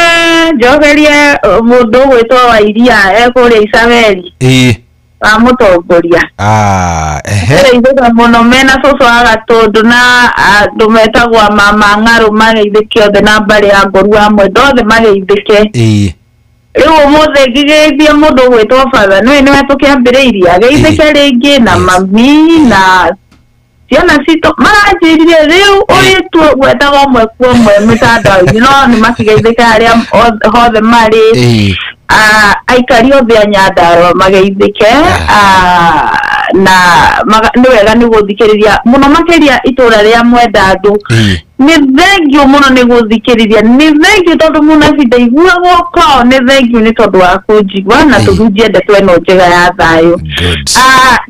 Speaker 17: njokerie mũndũ ũgwĩtwo Wairia ekũrĩa Isabeli.
Speaker 12: Ĩĩ.
Speaker 17: Wa mũtongoria.
Speaker 12: Ah, ehe.
Speaker 17: Geithĩka mũno mena cũcũ wa Gatũndũ na andũ metagwo mama Ng'arũ mageithĩke othe na mbarĩ ya Ngoru wa Mwenda othe mageithĩke.
Speaker 12: Ĩĩ.
Speaker 17: Rĩu ũmũthĩ ngĩgeithia mũndũ ũgwĩtwo batha nĩwe nĩwe tũkĩambĩrĩirie ageithĩke rĩngĩ na mami na ciana citũ maranjĩrire rĩu ũrĩtuo gwetagwo ũmwe kwa ũmwe mĩtandao-inĩ no nĩ makigeithĩke arĩa hothe marĩ.
Speaker 12: Ĩĩ.
Speaker 17: Aikari othe a Nyandarua mageithĩke na nĩ wega nĩ gũthikĩrĩria mũno makĩria itũra rĩa Mwendandũ. Nĩ thengiũ mũno nĩ gũthikĩrĩria, nĩ thengiũ tondũ mũnabii ndaiguagwo kwao, nĩ thengiũ nĩ tondũ wa kũnjigua na tũhunjie ndeto ĩno njega ya thayũ.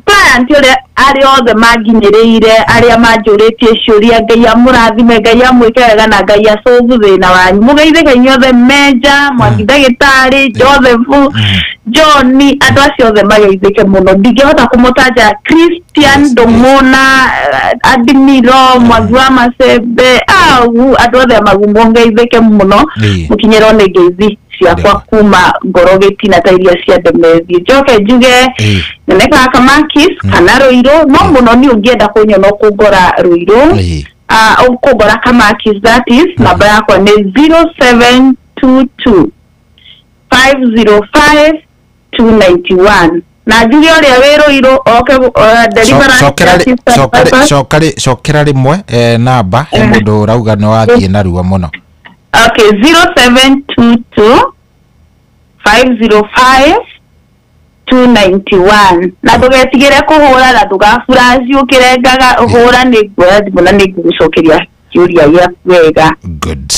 Speaker 17: Client ũrĩa arĩa othe manginyĩrĩire, arĩa manjũrĩtie ciũria, Ngai amũrathime, Ngai amwĩke wega na Ngai acũngu thĩna wanyu. Mũgeithĩke inyuothe Meja, Mwangi ndagĩtarĩ, Joseph, John, andũ acio othe mageithĩke mũno. Ndingĩhota kũmũtanja Christian Ndũng'ũna, Admiro, Mwangi wa Macembe, au andũ othe amagumo ngeithĩke mũno. Mũkinyĩrwo nĩ ngeithi ciakwa kuma ngoro gĩtina ta iria cia Ndemethi. Njoke njuge nene Kamakis kana Ruiru, no mũno niĩ ũngĩenda kũnyona ũkũngora Ruiru, ũkũngora Kamakis, that is namba yakwa nĩ 0722 505 291. Na njuge ũrĩa wĩ Ruiru oke deliverance.
Speaker 12: Cokera rĩmwe namba he mũndũ ũrauga nĩ wathiĩ narua mũno.
Speaker 17: Okay, 0722 505 291. Na ndũgetigĩre kũhũra na ndũgaburaci ũkĩrengaga, ũhũra nĩ nguoya thimũ na nĩ ngũgũcokeria kĩũria gĩaku wega.
Speaker 12: Good.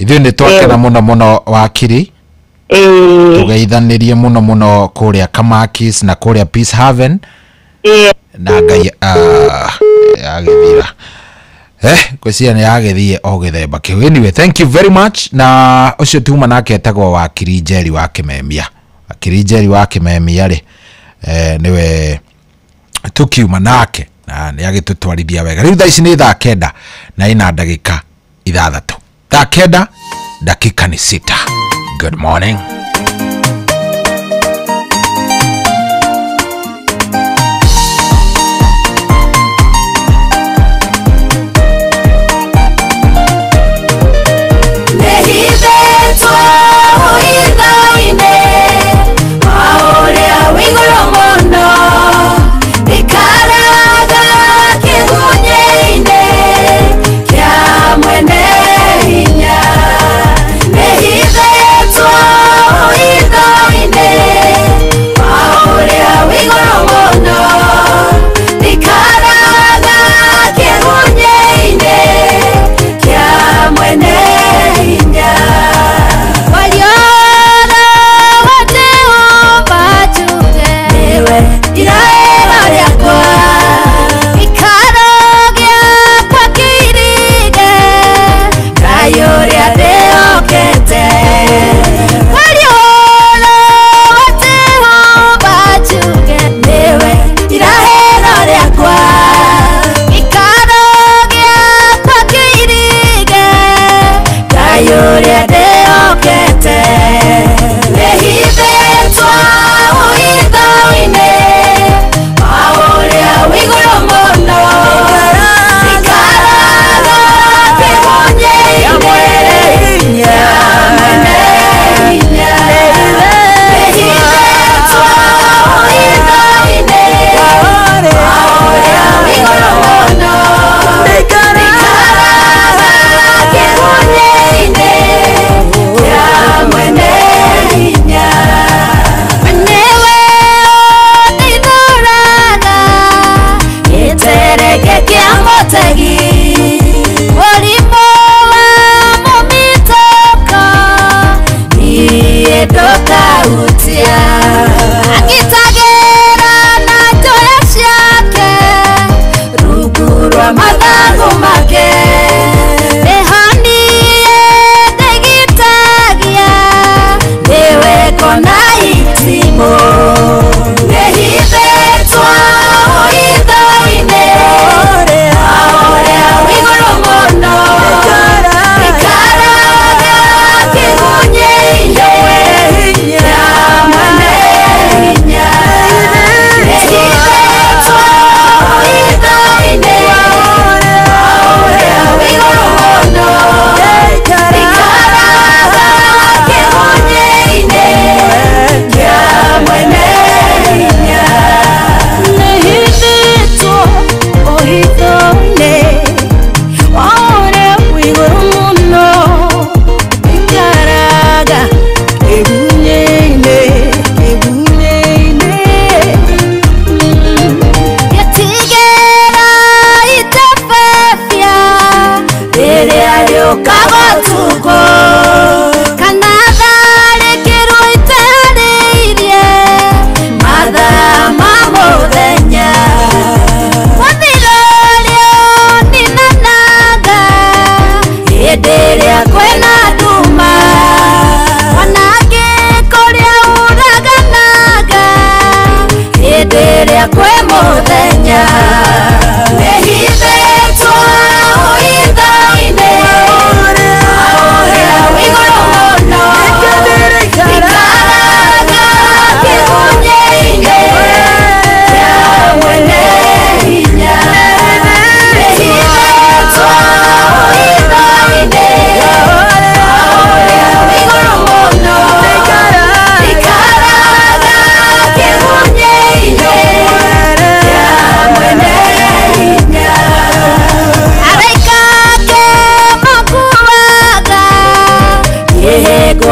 Speaker 12: Ithuĩ nĩ twakena mũno mũno wakiri. Tũgeithanĩrie mũno mũno kũrĩa Kamakis na kũrĩa Peace Haven. Na Ngai agĩthira. Ngwĩciria nĩ agĩthiĩ o gĩthemba kĩu. Anyway, thank you very much. Na ũcio tuma nake etagwo Wakiri Njeri wa Kĩmemia. Wakiri Njeri wa Kĩmemia rĩ, nĩwe tukiuma nake na nĩ agĩtũtwarithia wega. Rĩu thaa ici nĩ thaa 9 na ina ndagĩka 6. Thaa 9 dakika ni 6. Good morning.
Speaker 18: Nehithetwo.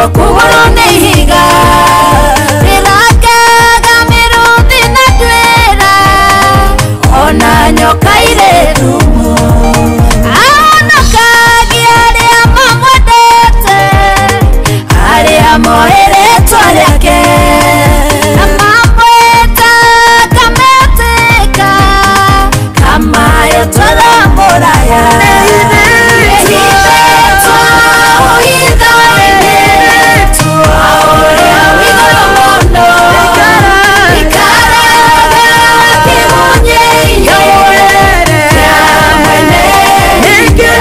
Speaker 18: Hithĩtwo kũgũrũ nĩ ihiga Rĩrangaga mĩrũthi na ndwĩra Ona nyoka irĩ thumu Ahonokagia arĩa mamwendete Arĩa moĩ rĩtwa rĩake Na mamwĩtaga metĩka Kamayo twara mũraya Nĩhithĩtwo ũhitho-inĩ Wa ũrĩa wĩ igũrũ mũno Ikaraga kĩgunyĩ-inĩ Kĩa mwene hinya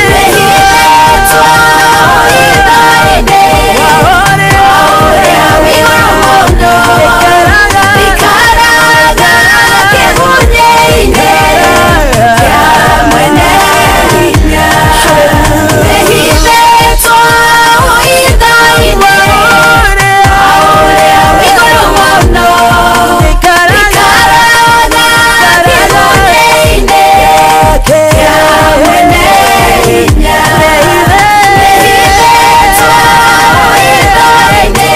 Speaker 18: Nĩhithĩtwo ũhitho-inĩ Wa ũrĩa wĩ igũrũ mũno Ikaraga kĩgunyĩ-inĩ Kĩa mwene hinya Nĩhithĩtwo ũhitho-inĩ Wa ũrĩa wĩ igũrũ mũno Ikaraga kĩgunyĩ-inĩ Kĩa mwene hinya Nĩhithĩtwo ũhitho-inĩ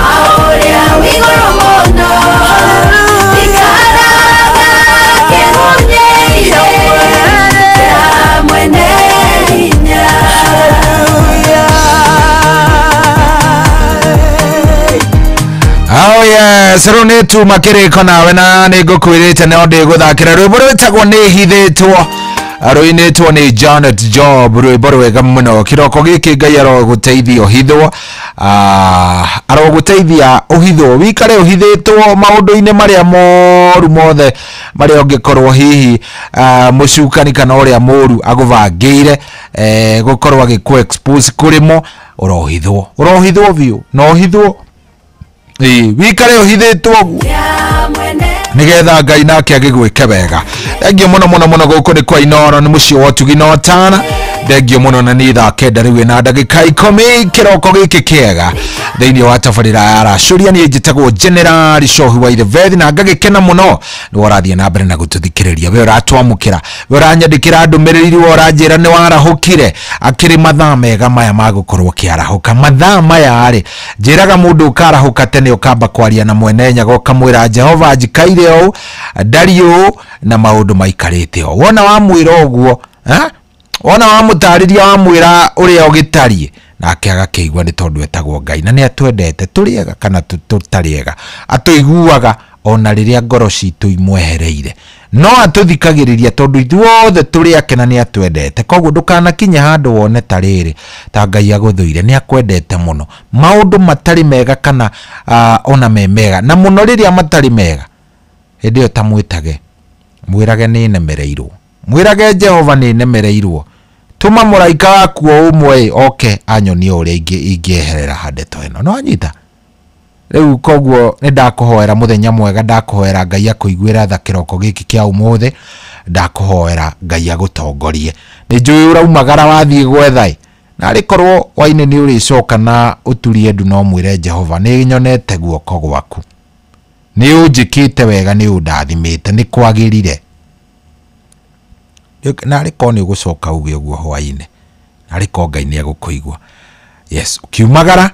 Speaker 18: Wa ũrĩa wĩ igũrũ mũno Ikaraga kĩgunyĩ-inĩ Kĩa mwene hinya.
Speaker 12: Oh yes, rĩu nĩ tuma kĩrĩko nawe na nĩ ngũkwĩrĩte no ndĩgũthakĩra rwĩmbo rwĩtagwo nĩ hithĩtwo rũinĩtwo nĩ Janet Job, rwĩmbo rwega mũno. Kĩroko gĩkĩ Ngai arogũteithia ũhithwo, arogũteithia ũhithwo, wikare ũhithĩtwo maũndũ-inĩ marĩa moru mothe marĩa ũngĩkorwo hihi mũcukani kana ũrĩa mũru agũbangĩire gũkorwo agĩkũ expose kũrĩ mo, ũrohithwo, ũrohithwo biũ na ũhithwo wikare ũhithĩtwo ũguo nigetha Ngai nake agĩgwĩke wega. Thengio mũno mũno mũno. Gũkũ nĩ kwa Inooro, nĩ mũciĩ wa ũtugi na ũtana. Thengio mũno na nĩ thaa 9 rĩu na ndagĩka 10 kĩroko gĩkĩ kĩega thĩinĩ wa tabarĩra ya Racũria. Niĩ njĩtagwo General Shohi wa Ithebethi na ngagĩkena mũno nĩ ũrathiĩ na mbere na gũtũthikĩrĩria. We ũratwamũkĩra, we ũranyandĩkĩra ndũmĩrĩri, we ũranjĩra nĩ warahũkire. Akĩrĩ mathaa mega maya ma gũkorwo ũkĩarahũka. Mathaa maya rĩ, njĩraga mũndũ ũkarahũka tene ũkamba kwaria na mwene nyaga ũkamwĩra Jehova njikaire ũũ ndari ũũ na maũndũ maikarĩte ũũ. Wona wamwĩra ũguo, wona wamũtarĩria wamwĩra ũrĩa ũgĩtariĩ, nake agakĩigua nĩ tondũ etagwo Ngai na nĩ atwendete tũrĩ ega kana tũtarĩ ega. Atũiguaga ona rĩrĩa ngoro citũ imwehereire, no atũthikagĩrĩria tondũ ithuothe tũrĩ ake na nĩ atwendete. Koguo ndũkanakinye handũ wone ta rĩrĩ ta Ngai agũthũire, nĩ akwendete mũno. Maũndũ matarĩ mega kana ona me mega, na mũno rĩrĩa matarĩ mega, hĩndĩ ĩyo ta mwĩtage, mwĩrage nĩ nemereirwo, mwĩrage Jehova nĩ nemereirwo, tũma mũraika waku o ũmwe oke anyonie ũrĩa ingĩeherera ndeto ĩno. No anyita rĩu. Koguo nĩ ndakũhoera mũthenya mwega, ndakũhoera Ngai akũiguĩra tha kĩroko gĩkĩ kĩa ũmũthĩ, ndakũhoera Ngai agũtongorie. Nĩ njũĩ ũraumagara wathiĩ gwetha ĩ, na arĩkorwo wainĩ nĩ ũrĩcoka na ũturie ndu no mwĩre Jehova nĩ nyonete guoko gwaku, nĩ ũnjĩkĩte wega, nĩ ũndathimĩte, nĩ kwagĩrire. Na arĩkorwo nĩ ũgũcoka uge ũguo hwainĩ, na arĩkorwo Ngai nĩ egũkũigua. Yes, ũkiumagara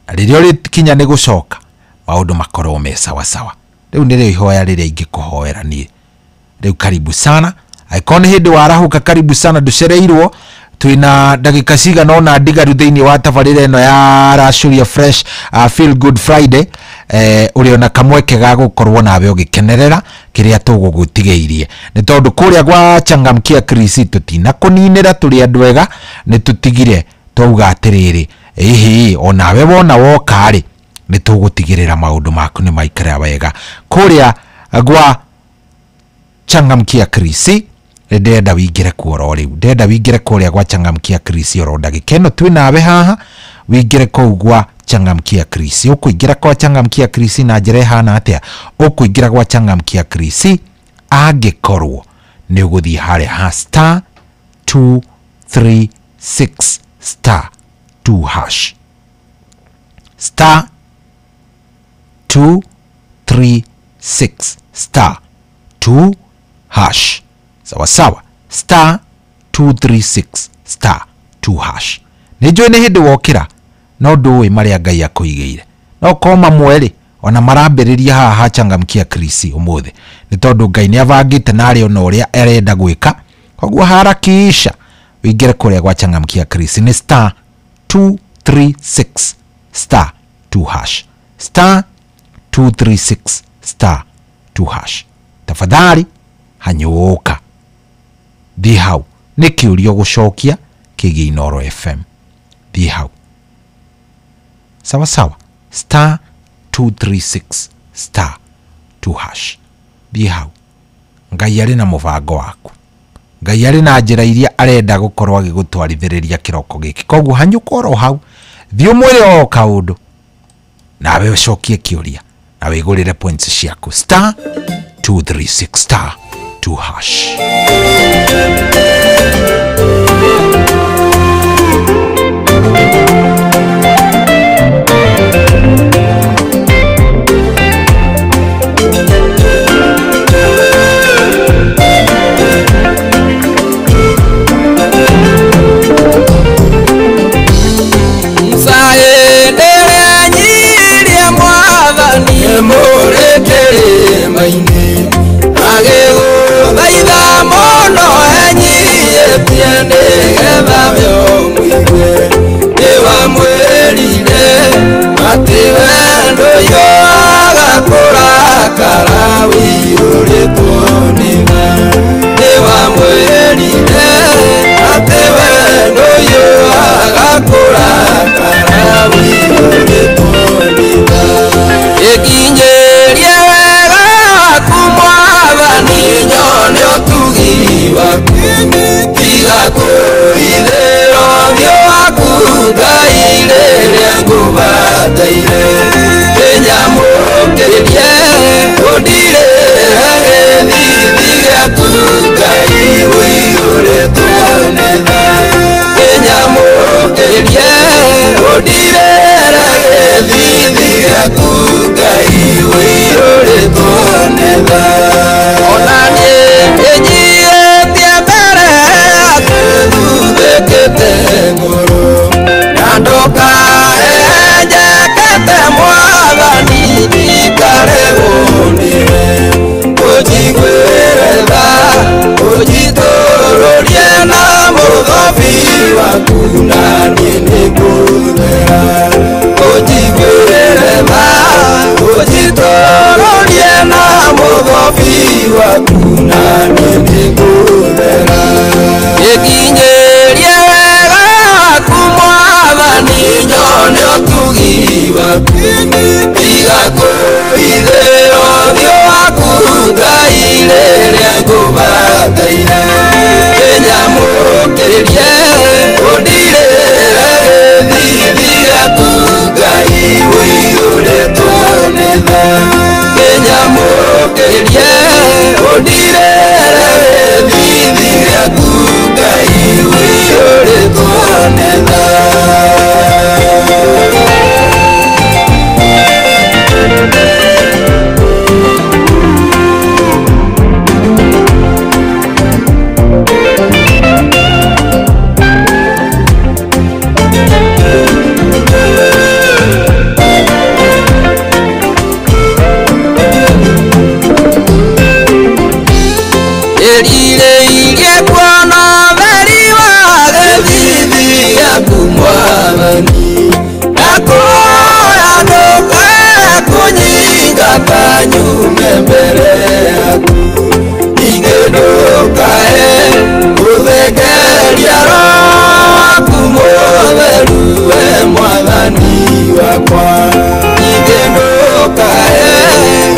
Speaker 12: na rĩrĩa ũrĩkinya nĩ gũcoka maũndũ makorwo me sawa sawa. Rĩu nĩrĩo ihoya rĩrĩa ingĩkũhoera niĩ. Rĩu karibu sana, angĩkorwo nĩ hĩndĩ warahũka, karibu sana, ndũcereirwo. Twĩna ndagĩka cigana ũna ndigaru thĩinĩ wa tabarĩra ĩno ya Racũria Fresh Feel Good Friday. Ũrĩ ona kamweke ga gũkorwo nawe ũgĩkenerera kĩrĩa tũgũgũtigĩirie, nĩ tondũ kũrĩa gwa Changamkia Krisi tũtinakũninĩra, tũrĩ andũ ega, nĩ tũtigire twauga atĩrĩrĩ, ĩhĩ onawe wona woka rĩ, nĩ tũgũtigĩrĩra maũndũ maku nĩ maikara wega. Kũrĩa gwa Changamkia Krisi ndĩrenda wingĩre kuo oro rĩu, ndĩrenda wingĩre kũrĩa gwa Changamkia Krisi oro ndagĩka ĩno twĩ nawe haha, wingĩre kũu gwa Changamkia Krisi. Ũkũingĩra kwa Changamkia Krisi na njĩra ĩhana atĩa? Ũkũingĩra gwa Changamkia Krisi angĩkorwo nĩ ũgũthiĩ harĩa ha star 236 star 2 hash, star 236 star 2 hash. Sawa sawa, star 236 star 2 hash. Nĩ njũĩ nĩ hĩndĩ wokĩra no ndũĩ marĩa Ngai akũigĩire. No korwo mamwe rĩ ona marambĩrĩria haha ha Changamkia Krisi ũmũthĩ, nĩ tondũ Ngai nĩ abangĩte na arĩ ona ũrĩa arenda gwĩka. Koguo harakisha wĩingĩre kũrĩa gwa Changamkia Krisi nĩ star 236 star 2 hash, star 236 star 2 hash. Tafadhali hanyũka thiĩ hau, nĩ kĩũria gũcokia kĩgiĩ Inooro FM. Thiĩ hau sawa sawa, star 236 star 2 hash. Thiĩ hau, Ngai arĩ na mũbango waku, Ngai arĩ na njĩra iria arenda gũkorwo agĩgũtwarithĩrĩria kĩroko gĩkĩ. Koguo hanyũka oro hau, thiĩ ũmwĩre o kaũndũ nawe ũcokie kĩũria na wĩgũrĩre points ciaku, star 236 star 2 hash.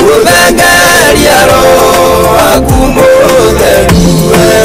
Speaker 4: Gũthengeria Roho waku mũtheru we.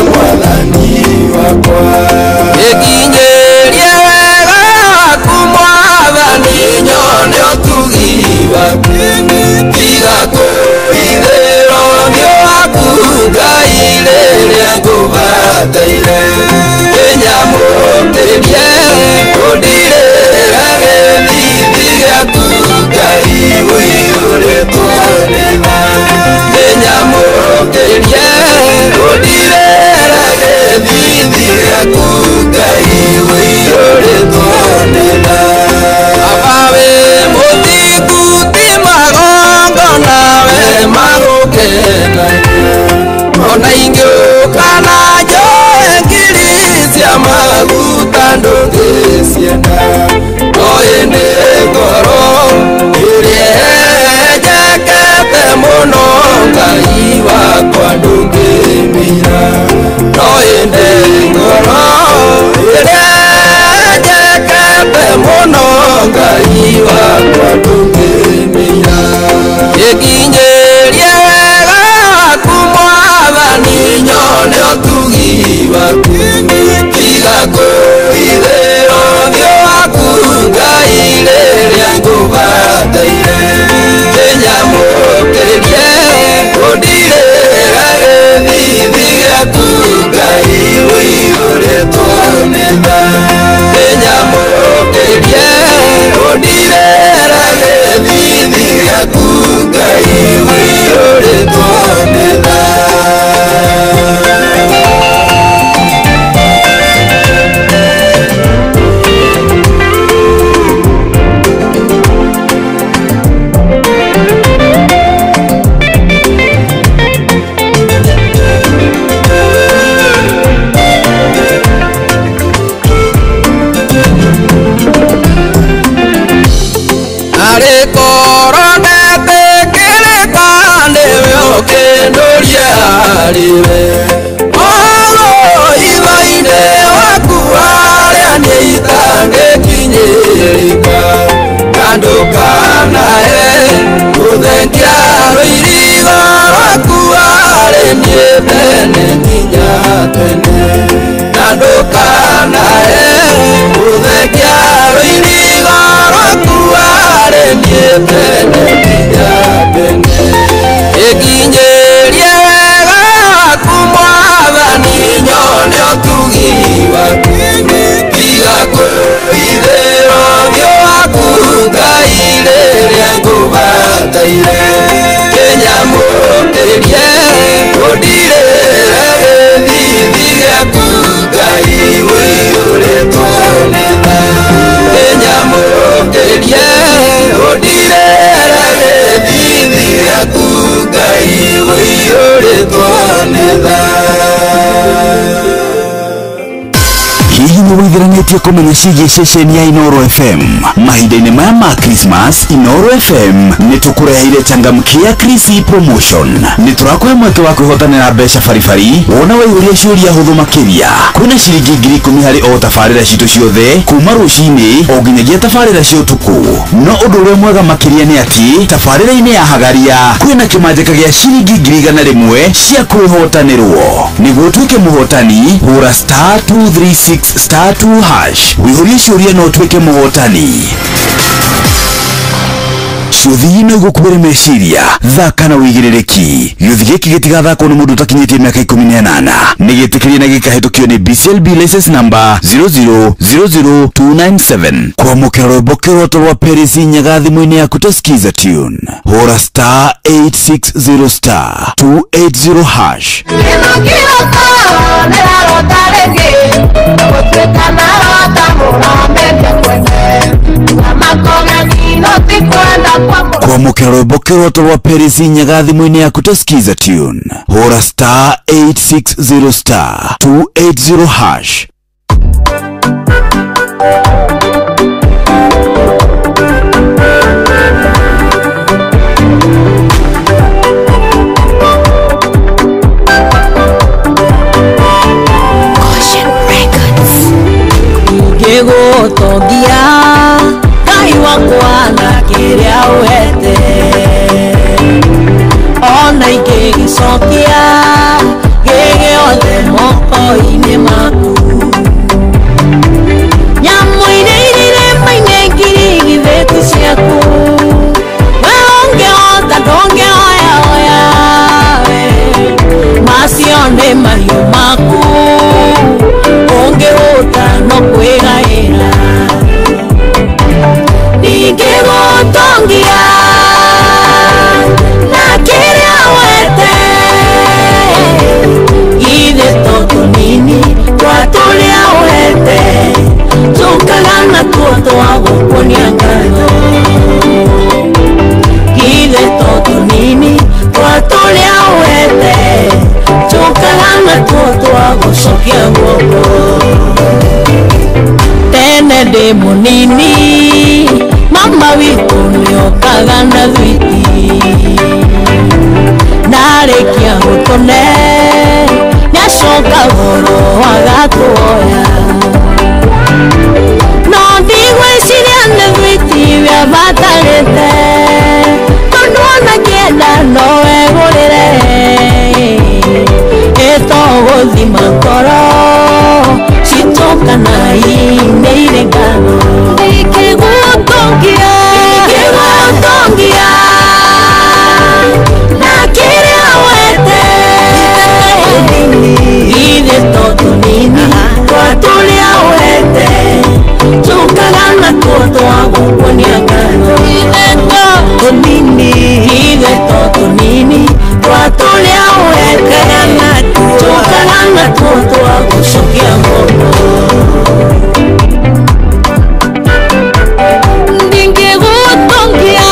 Speaker 4: harĩ we Oro ithaine waku harĩa niĩ itangĩkinyĩrĩka na ndũkanae gũthengia rũirigo rwaku harĩ niĩ tene nginya tene na ndũkanae gũthengia rũirigo rwaku harĩ niĩ tene nginya tene ĩkinyĩrie wega waku Mwathani nyone ũtugi waku tiga kwĩhithĩra ũthiũ waku Ngai rĩrĩa ngũbataire kĩnyamũkĩrie ũndirĩre gĩthithi gĩaku Ngai ũiyũrĩtwo nĩ tha kĩnyamũkĩrie ũndirĩre gĩthithi gĩaku Ngai ũiyũrĩtwo nĩ tha.
Speaker 1: Hihi nĩ wĩitheranĩtie kũmenya ciĩgiĩ ceceni ya Inooro FM? Mahinda-inĩ maya ma Christmas, Inooro FM nĩ tũkũreheire changamkia Krisi promotion. Nĩ tũrakũhe mweke wa kwĩhotanĩra mbeca baribari wona waihũria ciũria hũthũ makĩria. Kwĩna ciringi 10,000 harĩ o tabarĩra citũ ciothe kuma rũcinĩ o nginyagia tabarĩra cia ũtukũ. No ũndũ ũrĩa mwega makĩria nĩ atĩ tabarĩra-inĩ ya Hagaria kwĩna kĩmanjĩka gĩa ciringi 100,000 cia kwĩhotanĩrwo. Nĩguo ũtuĩke mũhotani, hũra star 236 star 2 hash wĩihũrie ciũria na ũtuĩke mũhotani. Ciũthi no igũkuĩre meciria, thaka na wĩigĩrĩrĩki. Gĩũthi gĩkĩ gĩtigathakwo nĩ mũndũ ũtakinyĩtie mĩaka 18. Nĩ gĩtĩkĩrie na gĩkahĩtũkio nĩ BCLB license number 0000297. Kwamũkĩra rwĩmbo kĩroto rwa Paris Nyaga thimũ-inĩ yaku ta Skiza tune, hũra star 860 star 280 hash. Kwamũkĩra rwĩmbo kĩroto rwa Paris Nyaga thimũ-inĩ yaku ta Skiza tune, hũra star 860 star 280 hash.
Speaker 13: Ingĩgũtongia Ngai wakwa na kĩrĩa ũhete ona ingĩgĩcokia gĩgĩothe moko-inĩ maku nyamũ iria irĩ irĩma-inĩ ngiri githĩ ciaku we ũngĩhota ndũngĩhoyahoya we macio nĩ mahiũ maku ũngĩhũta no kwĩgaĩra ningĩgũtongia na kĩrĩa wete githĩ to tũnini twa tũrĩa ũhete tũkaga natuo twa gũkuonia ngatho githĩ to tũnini twa tũrĩa ũhete tũkaga natuo twa gũcokia guoko. Tene ndĩ mũnini mama witũ nĩokaga na thwiti narĩkia gũtũne nĩacoka goro agatuoya no ndigwĩciria nĩ thwiti bĩabatarĩte tondũ ona kĩenda no wegũrĩre ĩtogũthima ngoro citũkana inĩire ngano ingĩgũtongia ingĩgũtongia na kĩrĩa wete githĩ to tũnini twa tũrĩa ũhete tũkaga natuo twa gũkuonia ngano tũnini githĩ to tũnini twa tũrĩa ũhete tũkaga natuo twa gũcokia guoko. Ndingĩgũtongia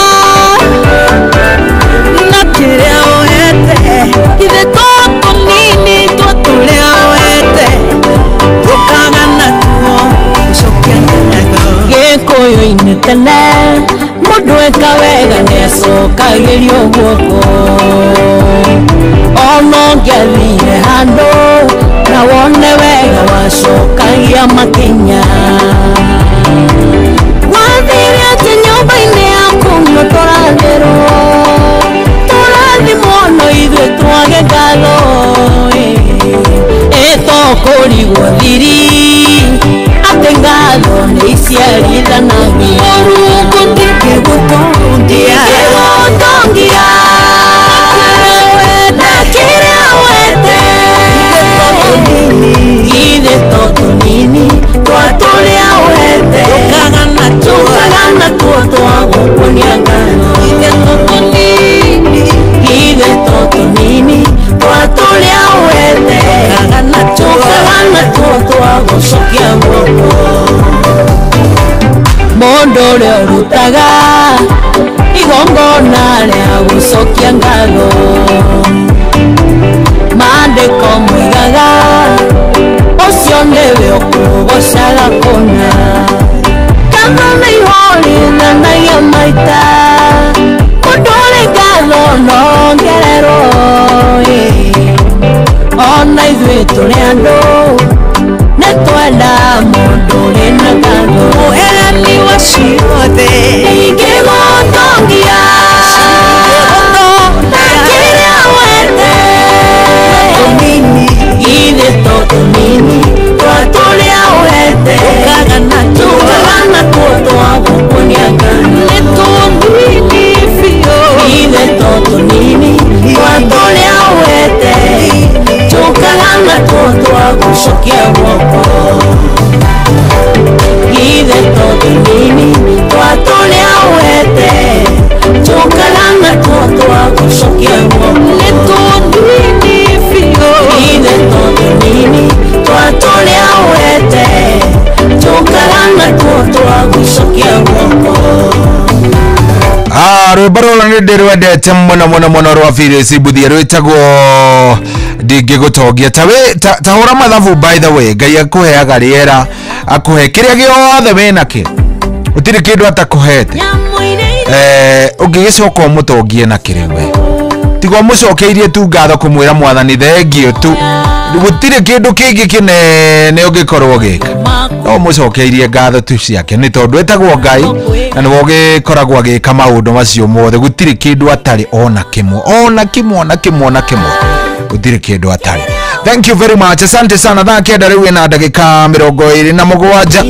Speaker 13: na kĩrĩa ũhete githĩ to tũnini twa tũrĩa ũhete tũkaga natuo gũcokia ngatho. Gĩkũyũ-inĩ tene mũndũ eka wega nĩacokagĩrio guoko Ono ngĩathire handũ na wone wega wacokagia makinya. Gwathire atĩ nyũmba-inĩ yaku nĩũtũrathĩrwo, tũrathimwo no ithuĩ twage ngatho. Ĩtũkũrigwo thiri atĩ ngatho nĩ iciarithanagia. Mũrungu ndingĩgũtongia, ndingĩgũtongia na kĩrĩa wete. Ithe to tũnini twa tũrĩa wete, tũkaga natuo twagũkuonia ngatho. Ithe to tũnini twa tũrĩa wete, tũkaga natuo twagũcokia guoko. Mũndũ ũrĩa ũrutaga igongona rĩa gũcokia ngatho, maandĩko moigaga ũcio nĩwe ũkũgocaga kũna. Ngatho nĩ ihorithanagia maita, mũndũ ũrĩ ngatho no ongererwo. Ona ithuĩ tũrĩ andũ nĩ twenda mũndũ ũrĩ na ngatho. Mũheani wa ciothe ndingĩgũtongia na kĩrĩa wete. Ithe to tũnini twa tũrĩa wete, tũkaga natuo twagũkuonia ngatho. Ithe to tũnini twa tũrĩa wete, tũkaga natuo twagũcokia guoko. Ithe to tũnini twa tũrĩa wete, tũkaga natuo twagũcokia guoko. Ithe to tũnini twa tũrĩa wete, tũkaga natuo twagũcokia guoko.
Speaker 12: Rwĩmbo rũrũ nĩ ndĩrwendete mũno mũno mũno rwa Phyllis Mbuthia rwĩtagwo ndingĩgũtongia. Ta hũra mathabu, by the way, Ngai akũheaga rĩera, akũhe kĩrĩa gĩothe wĩnakĩo, gũtirĩ kĩndũ atakũhete. Ũngĩgĩcoka ũmũtongie na kĩrĩ we, tiga ũmũcokeirie tu ngatho kũmwĩra mwathani thengio tu, gũtirĩ kĩndũ kĩngĩ kĩnene ũngĩkorwo ũgĩka, no ũmũcokeirie ngatho tu ciake, nĩ tondũ etagwo Ngai na nĩwe ũgĩkoragwo agĩka maũndũ macio mothe. Gũtirĩ kĩndũ atarĩ ona kĩmwe, ona kĩmwe, ona kĩmwe, ona kĩmwe, gũtirĩ kĩndũ atarĩ. Thank you very much, asante sana. Thaa 9 rĩu ĩna ndagĩka 27.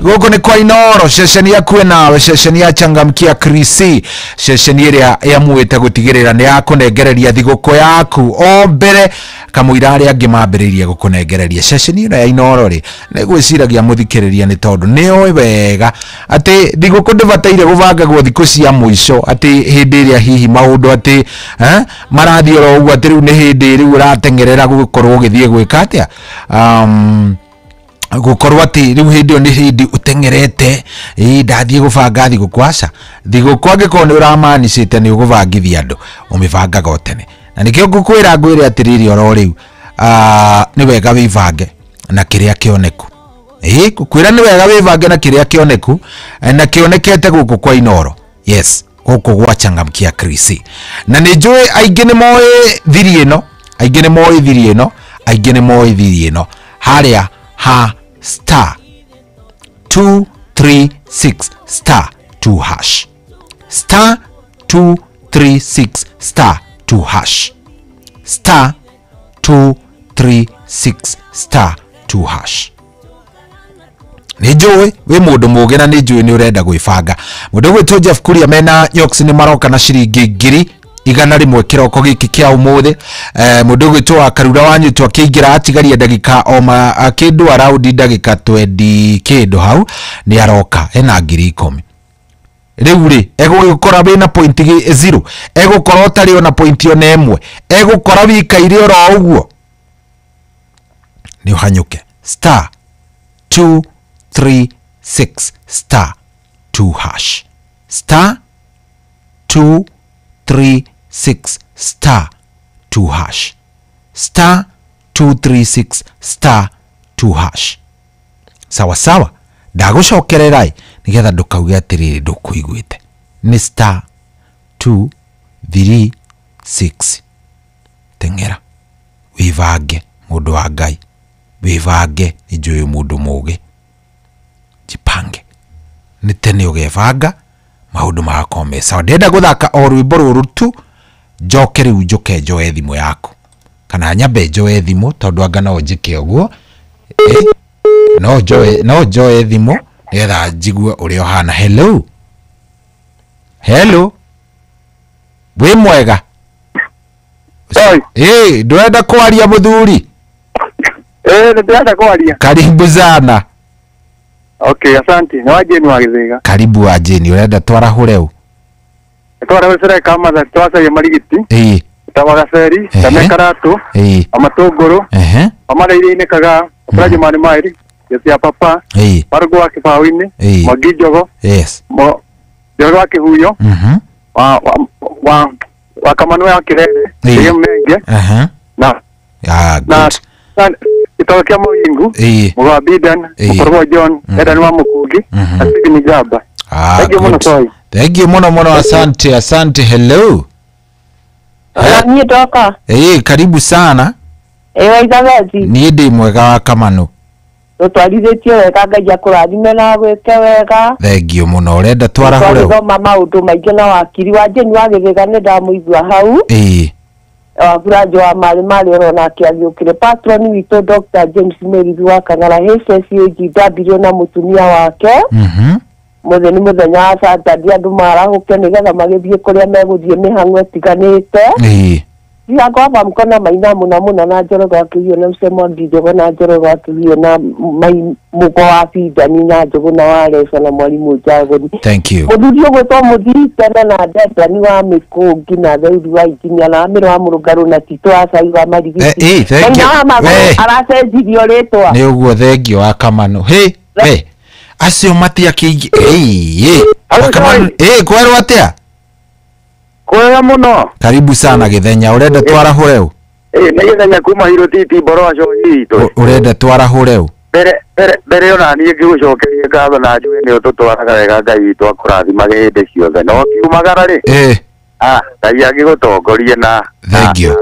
Speaker 12: Gũkũ nĩ kwa Inooro, ceceni yaku nawe, ceceni ya Changamkia Krisi, ceceni ĩrĩa ĩamuĩte gũtigĩrĩra nĩ yakũnengereria thigũkũ yaku o mbere kamũira arĩa angĩ mambĩrĩirie gũkũnengereria. Ceceni ĩno ya Inooro rĩ, nĩ gwĩciragia mũthikĩrĩria nĩ tondũ nĩ oĩ wega atĩ thigũkũ ndĩbataire gũbangagwo thikũ cia mũico, atĩ hĩndĩ ĩrĩa hihi maũndũ atĩ marathiĩ oro ũguo, atĩ rĩu nĩ hĩndĩ rĩu ũrateng'erera gũkorwo ũgĩthiĩ gwĩka atĩa, gũkorwo atĩ rĩu hĩndĩ ĩyo nĩ hĩndĩ ũteng'erete, ndathiĩ gũbanga thigũkũ. Aca, thigũkũ angĩkorwo nĩ ũramanicĩte nĩ ũgũbangithia andũ, ũmĩbangaga o tene. Na nĩkĩo ngũkwĩra ngwĩre atĩrĩrĩ oro rĩu, nĩ wega wĩbange na kĩrĩa kĩoneku. Ngũkwĩra nĩ wega wĩbange na kĩrĩa kĩoneku, na kĩonekete gũkũ kwa Inooro. Yes, gũkũ gwa Changamkia Krisi. Na nĩ njũĩ aingĩ nĩ moĩ thiri ĩno, aingĩ nĩ moĩ thiri ĩno, aingĩ nĩ moĩ thiri ĩno. Harĩa ha star 236 star 2 hash, star 236 star 2 hash, star 236 star 2 hash. Nĩ njũĩ wĩ mũndũ mũũgĩ na nĩ njũĩ nĩ ũrenda gwĩbanga. Mũndũ ũgwĩtwo Jeff Kuria mena Nyox nĩ maroka na ciringi 100,000 kĩroko gĩkĩ kĩa ũmũthĩ. Mũndũ ũgwĩtwo wa Karura wa Nyutu akĩingĩra atigaria ndagĩka o kĩndũ around ndagĩka 20 kĩndũ hau nĩ aroka ena 10,000. Rĩu rĩ egũgĩkora wĩna point 0, egũkora ũtarĩ ona point ona ĩmwe, egũkora wikaire oro ũguo. Nĩ ũhanyũke star 236 star 2 hash, star 236 star 2 hash, star 236 star 2 hash. Sawa sawa, ndagũcokerera nĩgetha ndũkauge atĩrĩrĩ ndũkũiguĩte. Nĩ star 2 3 6. Teng'era. Wĩbange mũndũ wa Ngai, wĩbange nĩ njũĩ mũndũ mũgĩ, jipange nĩ tene ũgebanga maũndũ magakorwo me sawa. Ndĩrenda gũthaka o rwĩmbo rũrũ tu, njoke rĩu njũke njoe thimũ yaku, kana nyambe njoe thimũ tondũ anga no njĩke ũguo, no njoe thimũ nĩgetha njigue ũrĩa ũhana. Hello, hello, wĩ mwega? Ndũrenda kwaria mũthuri?
Speaker 14: Nĩndĩrenda kwaria.
Speaker 12: Karibu sana.
Speaker 14: Okay, asante. Ni wa Jane wa Githiga.
Speaker 12: Karibu wa Jane, urenda twarahũre ũ?
Speaker 14: Twarahũre kama za twacaria marigiti. Tawagaceri, tamekaratu, amatũngũrũ, amarairie-inĩ kaga, Furaji mani mairi, yesi ya papa, Margo wa kĩbaũ-inĩ, Mwangi Njogo,
Speaker 12: yes,
Speaker 14: Njogo wa Kĩhuyo, wa Kamanu wa Kirere, Ĩĩ Menge, na na gĩtoro kĩa Mũhingu, Mũgo wa Bidan, Mũkorwo John, Edan wa Mũkungi, na Stephen Jaba. Thank you mũno Soi.
Speaker 12: Thank you muno muno, asante, asante. Hello.
Speaker 17: Niĩ ndoka.
Speaker 12: Karibu sana.
Speaker 17: Wa Izabethi.
Speaker 12: Niĩ ndĩ mwega wa Kamanu.
Speaker 17: Tũtwarithĩtie wega, Ngai akũrathime na agwĩke wega.
Speaker 12: Thank you mũno. Ũrenda twarahũre ũ?
Speaker 17: Twathoma maũndũ maingĩ na wakiri wa Jane wa Githiga nĩ ndamũigua hau. Wa Buranjo wa Marĩ Marĩ oro nake agĩũkire. Patron witũ Dr. James Merithi wa Kang'ara HSAGW na mũtumia wake. Mũthĩ nĩ mũthenya wa Saturday, andũ marahũke nĩgetha magĩthiĩ kũrĩa megũthiĩ mĩhang'o ĩtiganĩte. Ndiakwamba mkona maina muna muna na njoro gwa kĩhuyo na mse Mwangi Njogo na njoro gwa kĩhuyo na mũgo wa Bidani na Njogo na wa Leca na mwarimũ Njagũri.
Speaker 12: Thank you.
Speaker 17: Mũthuri ũgwĩtwo Mũthiri tene na Ndendani wa Mĩkũngi na Theuri wa Ikinya na Amĩro wa Mũrũngarũ na Tito wa Cai wa Marigiti.
Speaker 12: Thank you.
Speaker 17: Aracenjirio rĩtwa.
Speaker 12: Nĩ ũguo, thengio wa Kamanu. Hey, acio matiakĩingĩ. Kamanu, kwerwo atĩa?
Speaker 14: Kwega muno.
Speaker 12: Karibu sana Githenya, urenda twarahũre ũ?
Speaker 14: Nĩ Githenya kuma Hiro Titi Mboro wa Cohi itũ.
Speaker 12: Urenda twarahũre ũ?
Speaker 14: Mbere ona niĩ ngĩgũcokeria ngatho na njũĩ nĩ ũtũtwaraga wega, Ngai witũ akũrathimage hĩndĩ ciothe. No kiumagara rĩ? Ngai angĩgũtongorie na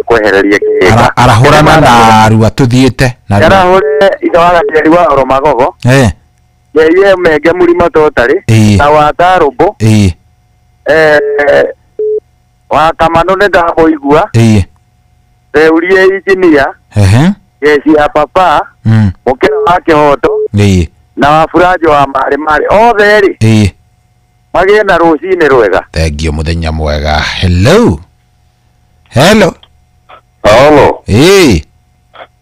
Speaker 14: kwehererie kĩhĩnga.
Speaker 12: Arahũrana na rua tũthiĩte.
Speaker 14: Arahũre ithe wa Gatiari wa Oromagogo. Yeye Menge Mũrima Totarĩ. Na wa Tarũmbũ. Wa Kamanu nĩ ndamũigua. Theurie injinia. Geci ya papa. Mũkĩra wa Kĩhoto. Na wa Buranjo wa Marĩ Marĩ othe rĩ. Magĩe na rũcinĩ rwega.
Speaker 12: Thank you, mũthenya mwega. Hello. Hello.
Speaker 15: Hello.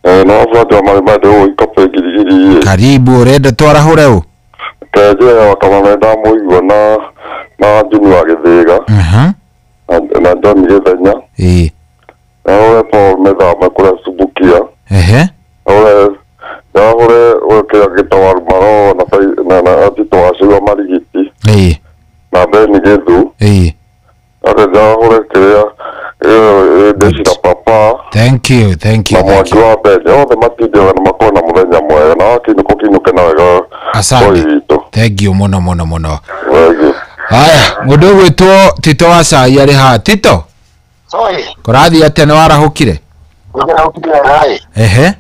Speaker 15: No Buranjo wa Marĩ Marĩ ũũ ikope ngirigiri.
Speaker 12: Karibu, ũrenda twarahũre ũ?
Speaker 15: Kenje wa Kamanu ndamũigua na Juni wa Githiga. Na John Githenya. Na ule Paul Methame kũrĩa Subukia. Na ule kĩrĩa gĩtagwo Maro na Tito wa Cai wa Marigiti. Na Ben Githu. Na ule kĩrĩa Ndeci na papa.
Speaker 12: Thank you, thank you.
Speaker 15: Na Mwangi wa Ben othe matinde na makorwo na mũthenya mwega na wakiinũka ũkĩinũke na wega.
Speaker 12: Asante. Thank you mũno mũno mũno. Haya, mũndũ ũgwĩtwo Tito wa Cai arĩ haha. Tito?
Speaker 16: Sorry.
Speaker 12: Kũrathiĩ atĩa, nĩ warahũkire? Ehe.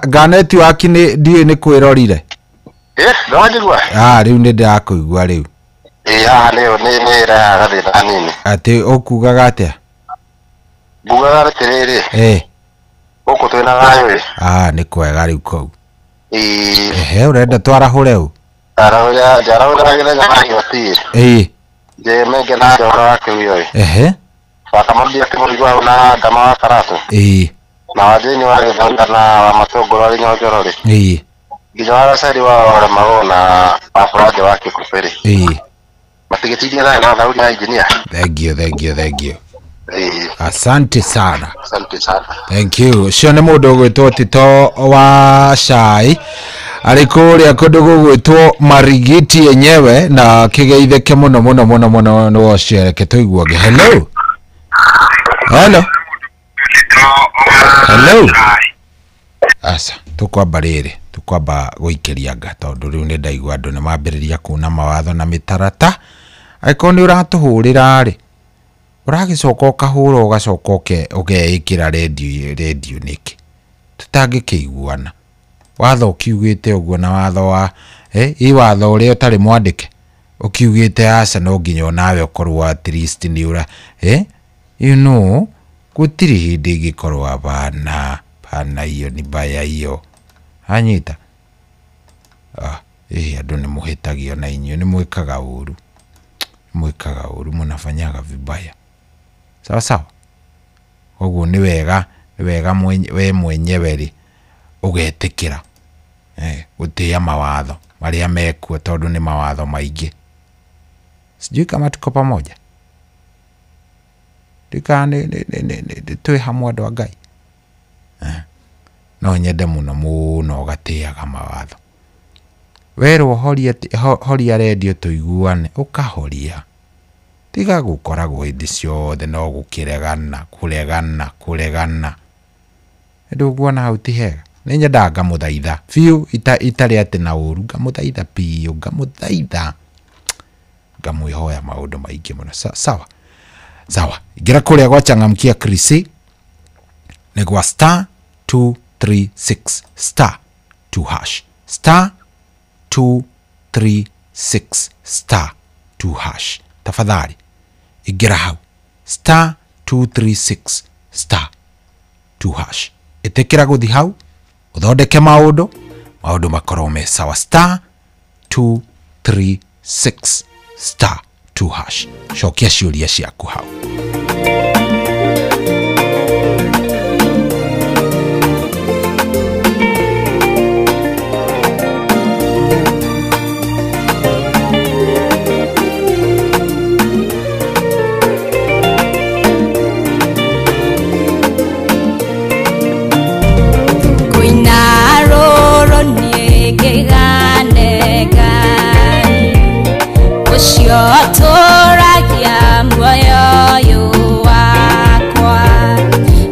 Speaker 12: Nganeti waki ndiũĩ nĩ kwĩrorire. Rĩu nĩ ndĩrakũigua rĩu.
Speaker 16: Haha nĩ ĩrehaga gathĩna hanini.
Speaker 12: Atĩ ũkugaga atĩa?
Speaker 16: Ngugaga atĩrĩrĩ. Gũkũ twĩna thayũ ĩ.
Speaker 12: Nĩ kwega rĩu kũu. Ehe, ũrenda twarahũre ũ?
Speaker 16: Njarahũra Githenya wa Hĩoti. Nje Menge na Njoro wa Kĩhuyo. Wakamambia Kĩmũigua na Ndama wa Karatũ. Na wa Jane wa Githanga na wa Matũngũrũ arĩ Nyonjoro rĩ. Nginya wa Gaceri wa Oremago na wa Buranjo wa Kĩkũbĩ rĩ. Matigĩtindie thayũ na thauri ya injinia.
Speaker 12: Thank you, thank you, thank you. Asante sana.
Speaker 16: Asante sana.
Speaker 12: Thank you. Ũcio nĩ mũndũ ũgwĩtwo Tito wa Cai arĩ kũrĩa kũndũ gũgwĩtwo Marigiti yenyewe, na kĩgeithĩke mũno mũno mũno mũno nĩ ũcio. Reke tũiguage. Hello. Hello. Hello. Aca, tũkwamba rĩrĩ, tũkwamba gũikĩria nga tondũ rĩu nĩ ndaigua andũ nĩ mambĩrĩria kuna mawatho na mĩtarata. Angĩkorwo nĩ ũratũhũrĩra rĩ, Ũragĩcoka ũkahũra ũgacoka ũgeĩkĩra redio nĩkĩ? Tũtangĩkĩiguana. Watho ũkiugĩte ũguo na watho wa ĩ watho ũrĩa ũtarĩ mwandĩke ũkiugĩte aca no nginya onawe ũkorwo at least nĩ ũra you know, gũtirĩ hĩndĩ ĩngĩkorwo hapana pana, hiyo ni baya hiyo. Anyita andũ nĩ mũhĩtagio na inyuĩ nĩ mwĩkaga ũru, mwĩkaga ũru, mũnafanyaga vibaya. Sawa sawa. Koguo nĩ wega, nĩ wega we mwenyewe rĩ ũgetĩkĩra gũtĩĩa mawatho marĩa mekuo tondũ nĩ mawatho maingĩ. Sijui kama tuko pamoja. Ndika nĩ twĩ hamwe andũ a Ngai. No nyende mũno mũno ũgatĩaga mawatho. Werwo horia redio tũiguane, ũkahoria. Tiga gũkoragwo hĩndĩ ciothe no gũkĩregana, kũregana, kũregana. Ndũguona hau ti hega. Nĩ nyendaga ngamũthaitha biũ, itarĩ atĩ na ũru, ngamũthaitha biũ, ngamũthaitha, ngamwĩhoya maũndũ maingĩ mũno. Sawa sawa. Ingĩra kũrĩa gwa Changamkia Krisi nĩ gwa star 236 star 2 hash, star 236 star 2 hash. Tafadhali ingĩra hau star 236 star 2 hash. Ĩtĩkĩra gũthi hau ũthondeke maũndũ, maũndũ makorwo me sawa. Star 236 star 2 hash. Cokia ciũria ciaku hau.
Speaker 18: Tũragia muoyo ũyũ wakwa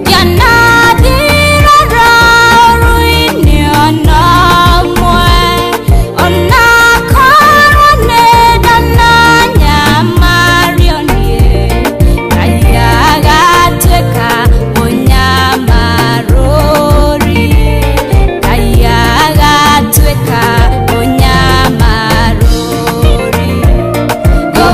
Speaker 18: ndianathirara ũru-inĩ ona ũmwe ona korwo nĩ ndananyamario niĩ Ngai agatuĩka mũnyamarũri, Ngai agatuĩka mũnyamarũri. Go.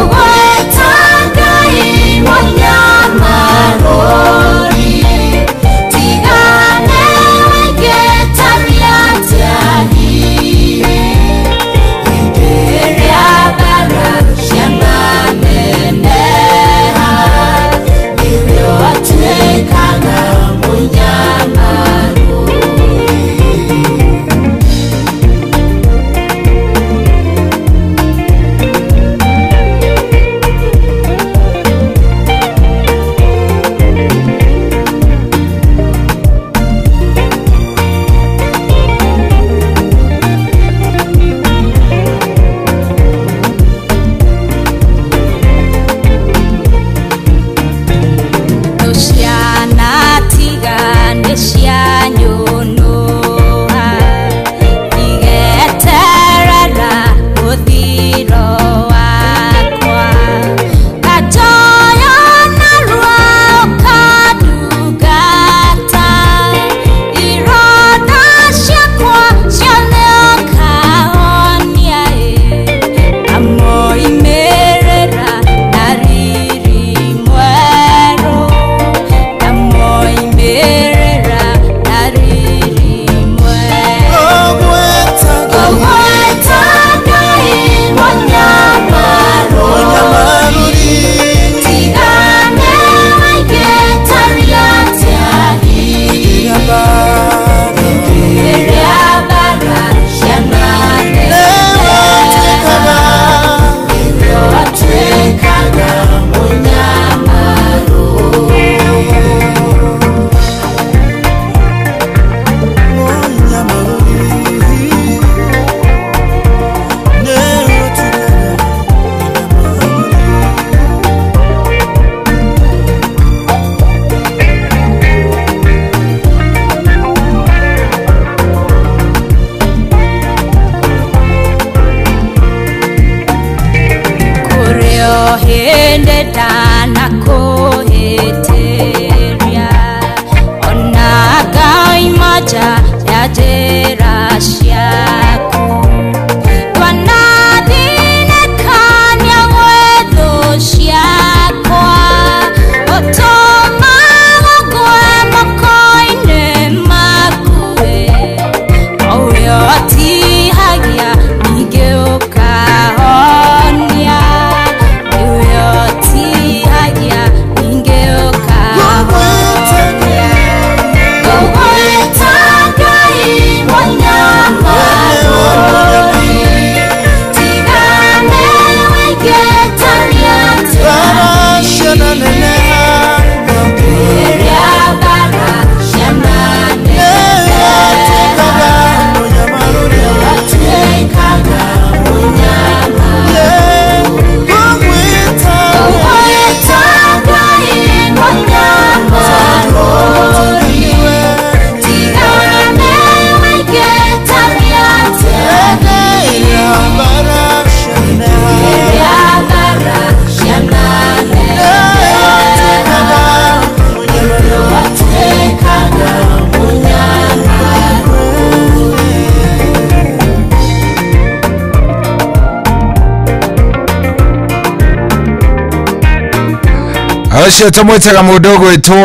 Speaker 12: Ũcio tũmwĩtaga mũndũ ũgwĩtwo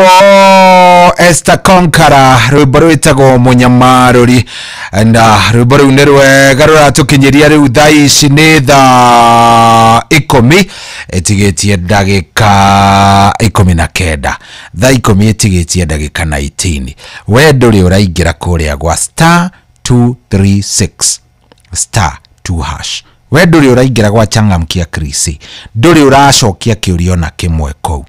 Speaker 12: Esther Konkara, rwĩmbo rwĩtagwo Mũnyamarũri, na rwĩmbo rũu nĩ rwega rũratũkinyĩria rĩu thaa ici nĩ thaa 10 ĩtigĩtie ndagĩka 19, thaa 10 ĩtigĩtie ndagĩka 19. We ndũrĩ ũraingĩra kũrĩa gwa star 236 star 2 hash. We ndũrĩ ũraingĩra gwa Changamkia Krisi, ndũrĩ ũracokia kĩũria ona kĩmwe kũu,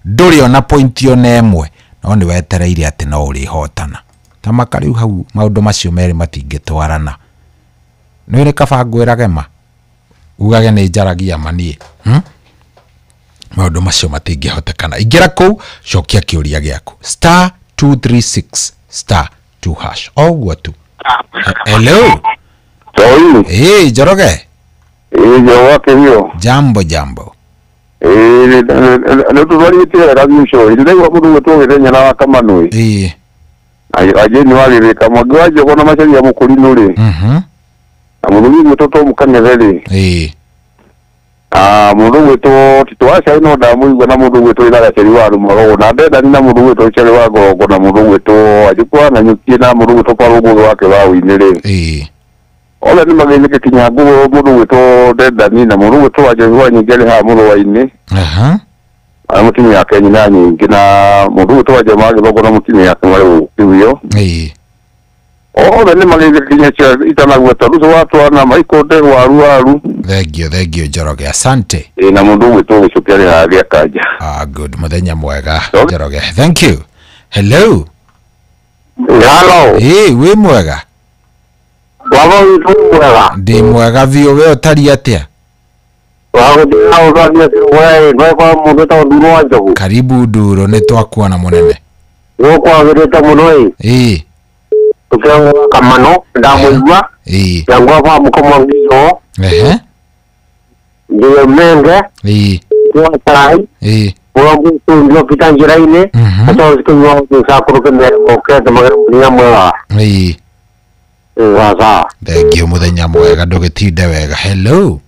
Speaker 12: ndũrĩ ona point ona ĩmwe, no nĩ wetereire atĩ no ũrĩhotana. Ta maka rĩu hau maũndũ macio merĩ matingĩtwarana. Nĩ ũrĩ kaba ngwĩrage ma ugage nĩ njaragia ma niĩ, Maũndũ macio matingĩhotekana. Ingĩra kũu, cokia kĩũria gĩaku star 236 star 2 hash, o ũguo tu. Hello. Hey, Njoroge. Jambo jambo.
Speaker 15: Nĩtũtwarĩtie wega biũ ndĩraigua mũndũ ũgwĩtwo Gĩthenya na wa Kamanũĩ. Ajeni wa Gĩthĩka Mwangi wa Njogo na Macharia Mũkũrinũ rĩ, na mũthuri ũgwĩtwo Tom Kang'ethe rĩ, mũndũ ũgwĩtwo Tito wa Cai no ndamũigua, na mũndũ ũgwĩtwo Ithaga Ceri wa Rũmagogo, na Ndendani, na mũndũ ũgwĩtwo Ceri wa Ngorongo, na mũndũ ũgwĩtwo Wanjikũ wa Nanyukie, na mũndũ ũgwĩtwo Parũngũ wa Kĩbaũ-inĩ rĩ, othe nĩ magĩnĩke kinya nguo mũndũ ũgwĩtwo Ndendani na mũndũ ũgwĩtwo Wanjohi wa Nyingĩ arĩ haha Mũrũa-inĩ, na mũtumia wake nyina nyingĩ, na mũndũ ũgwĩtwo Wanjama wa Gĩthongo na mũtumia wake marĩ gũkĩwio. Othe nĩ magĩnĩke kinya cio itanagweta Ruto wa Twana, Michael Ndegwa waru waru.
Speaker 12: Thengio thengio Njoroge, asante.
Speaker 15: Na mũndũ ũgwĩtwo Gĩcũkĩ arĩ haha Gĩakanja.
Speaker 12: Good, mũthenya mwega Njoroge, thank you. Hello.
Speaker 15: Hello.
Speaker 12: Hey, wĩ mwega? Ndĩ mwega biũ, we ũtariĩ atĩa? Karibu Nduro, nĩ twakuona mũnene.
Speaker 16: Gũkwagĩrĩte mũno ĩ. Tũkĩrwo Kamano ndamũigua. Yangwa kwa mũkomo
Speaker 12: Ehe.
Speaker 16: Ndiyo menge. Kwa tai. Mũndũ ndio pita njĩra-inĩ. Hata usikinywa usakuru kemere mokete magana mũthenya mwega. Sawa.
Speaker 12: Thengio, mũthenya mwega, ndũgĩtinde wega. Hello.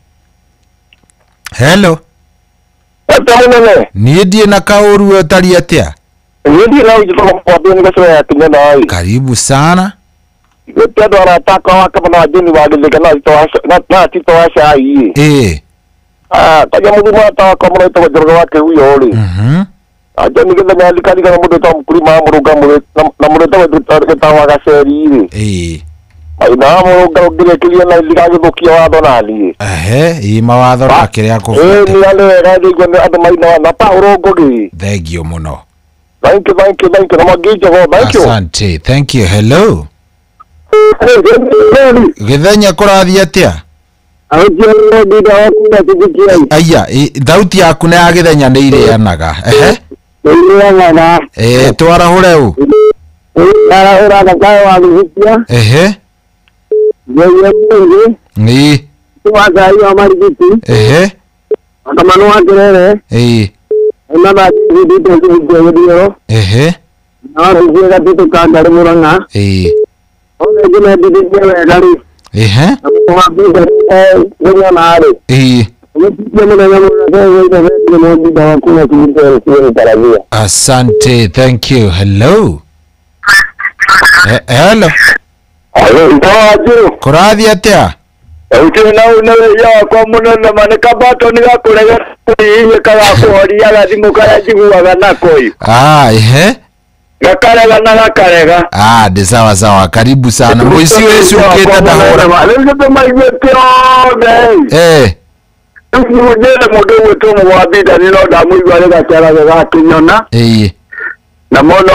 Speaker 12: Hello. Niĩ ndiĩ na kaũru, we ũtariĩ atĩa? Karibu sana. Mawatho na kĩrĩa Thengio mũno.
Speaker 15: Thank you, thank you, thank you. Thank you.
Speaker 12: Asante, thank you. Hello. Gĩthenya kũrathiĩ atĩa? Aya, thauti yaku na ya Gĩthenya nĩ irĩanaga. Ehe. Twarahũre ũ? Ehe. Ehe. Ehe. Ehe. Asante, thank you. Hello. Hello. Kũrathiĩ atĩa? Ehe.
Speaker 15: Gakarega na gakarega.
Speaker 12: Ndi sawa sawa, karibu sana. Mũici wĩcukĩte ndahũra.
Speaker 15: Rĩu nĩtũmaiguĩte othe. Rĩu mũndũ ũgwĩtwo Mũgwambindani no ndamũigua rĩgacerage gakĩnyona. Na mũndũ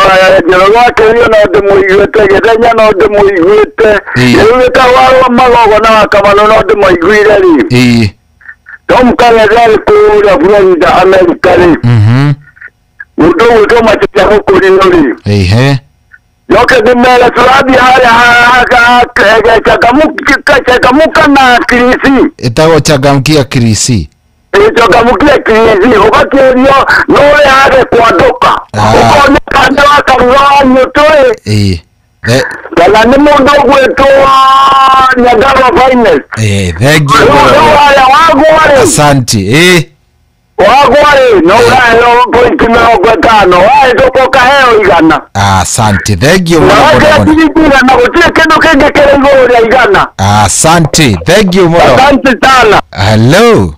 Speaker 15: Njoroge wa Kĩhuyo no ndĩmũiguĩte, Gĩthenya no ndĩmũiguĩte, rĩu gĩtagwo Magogo na wa Kamano no ndĩmaiguire rĩ. Tom Kang'ethe arĩ kũrĩa Florida America rĩ. Mũndũ ũgwĩtwo Macharia Mũkũrinũ rĩ. Njoke ndĩmere tũrathiĩ harĩa Changamuka na Kirisi.
Speaker 12: Ĩtagwo Changamkia Kirisi.
Speaker 15: Changamkia Kirisi, ũgakĩũrio no ũrehage kwandũka. Ũkoneka nĩ wa kanitha wa Nyũtũ ĩ. Kana nĩ mũndũ ũgwĩtwo Nyandarua Finest.
Speaker 12: Thank you.
Speaker 15: Rĩu harĩa wagwa rĩ.
Speaker 12: Asante.
Speaker 14: Wagwa rĩ no ũraheo pointi 50 wahĩtũka ũkaheo 100.
Speaker 12: Asante, thank you
Speaker 14: Na
Speaker 12: mũno mũno
Speaker 14: wekĩra
Speaker 12: mũno.
Speaker 14: ciringi 100 gũtirĩ kĩndũ kĩngĩ kĩrĩ igũrũ rĩa 100.
Speaker 12: Asante, thank you mũno.
Speaker 14: Asante sana.
Speaker 12: Hello.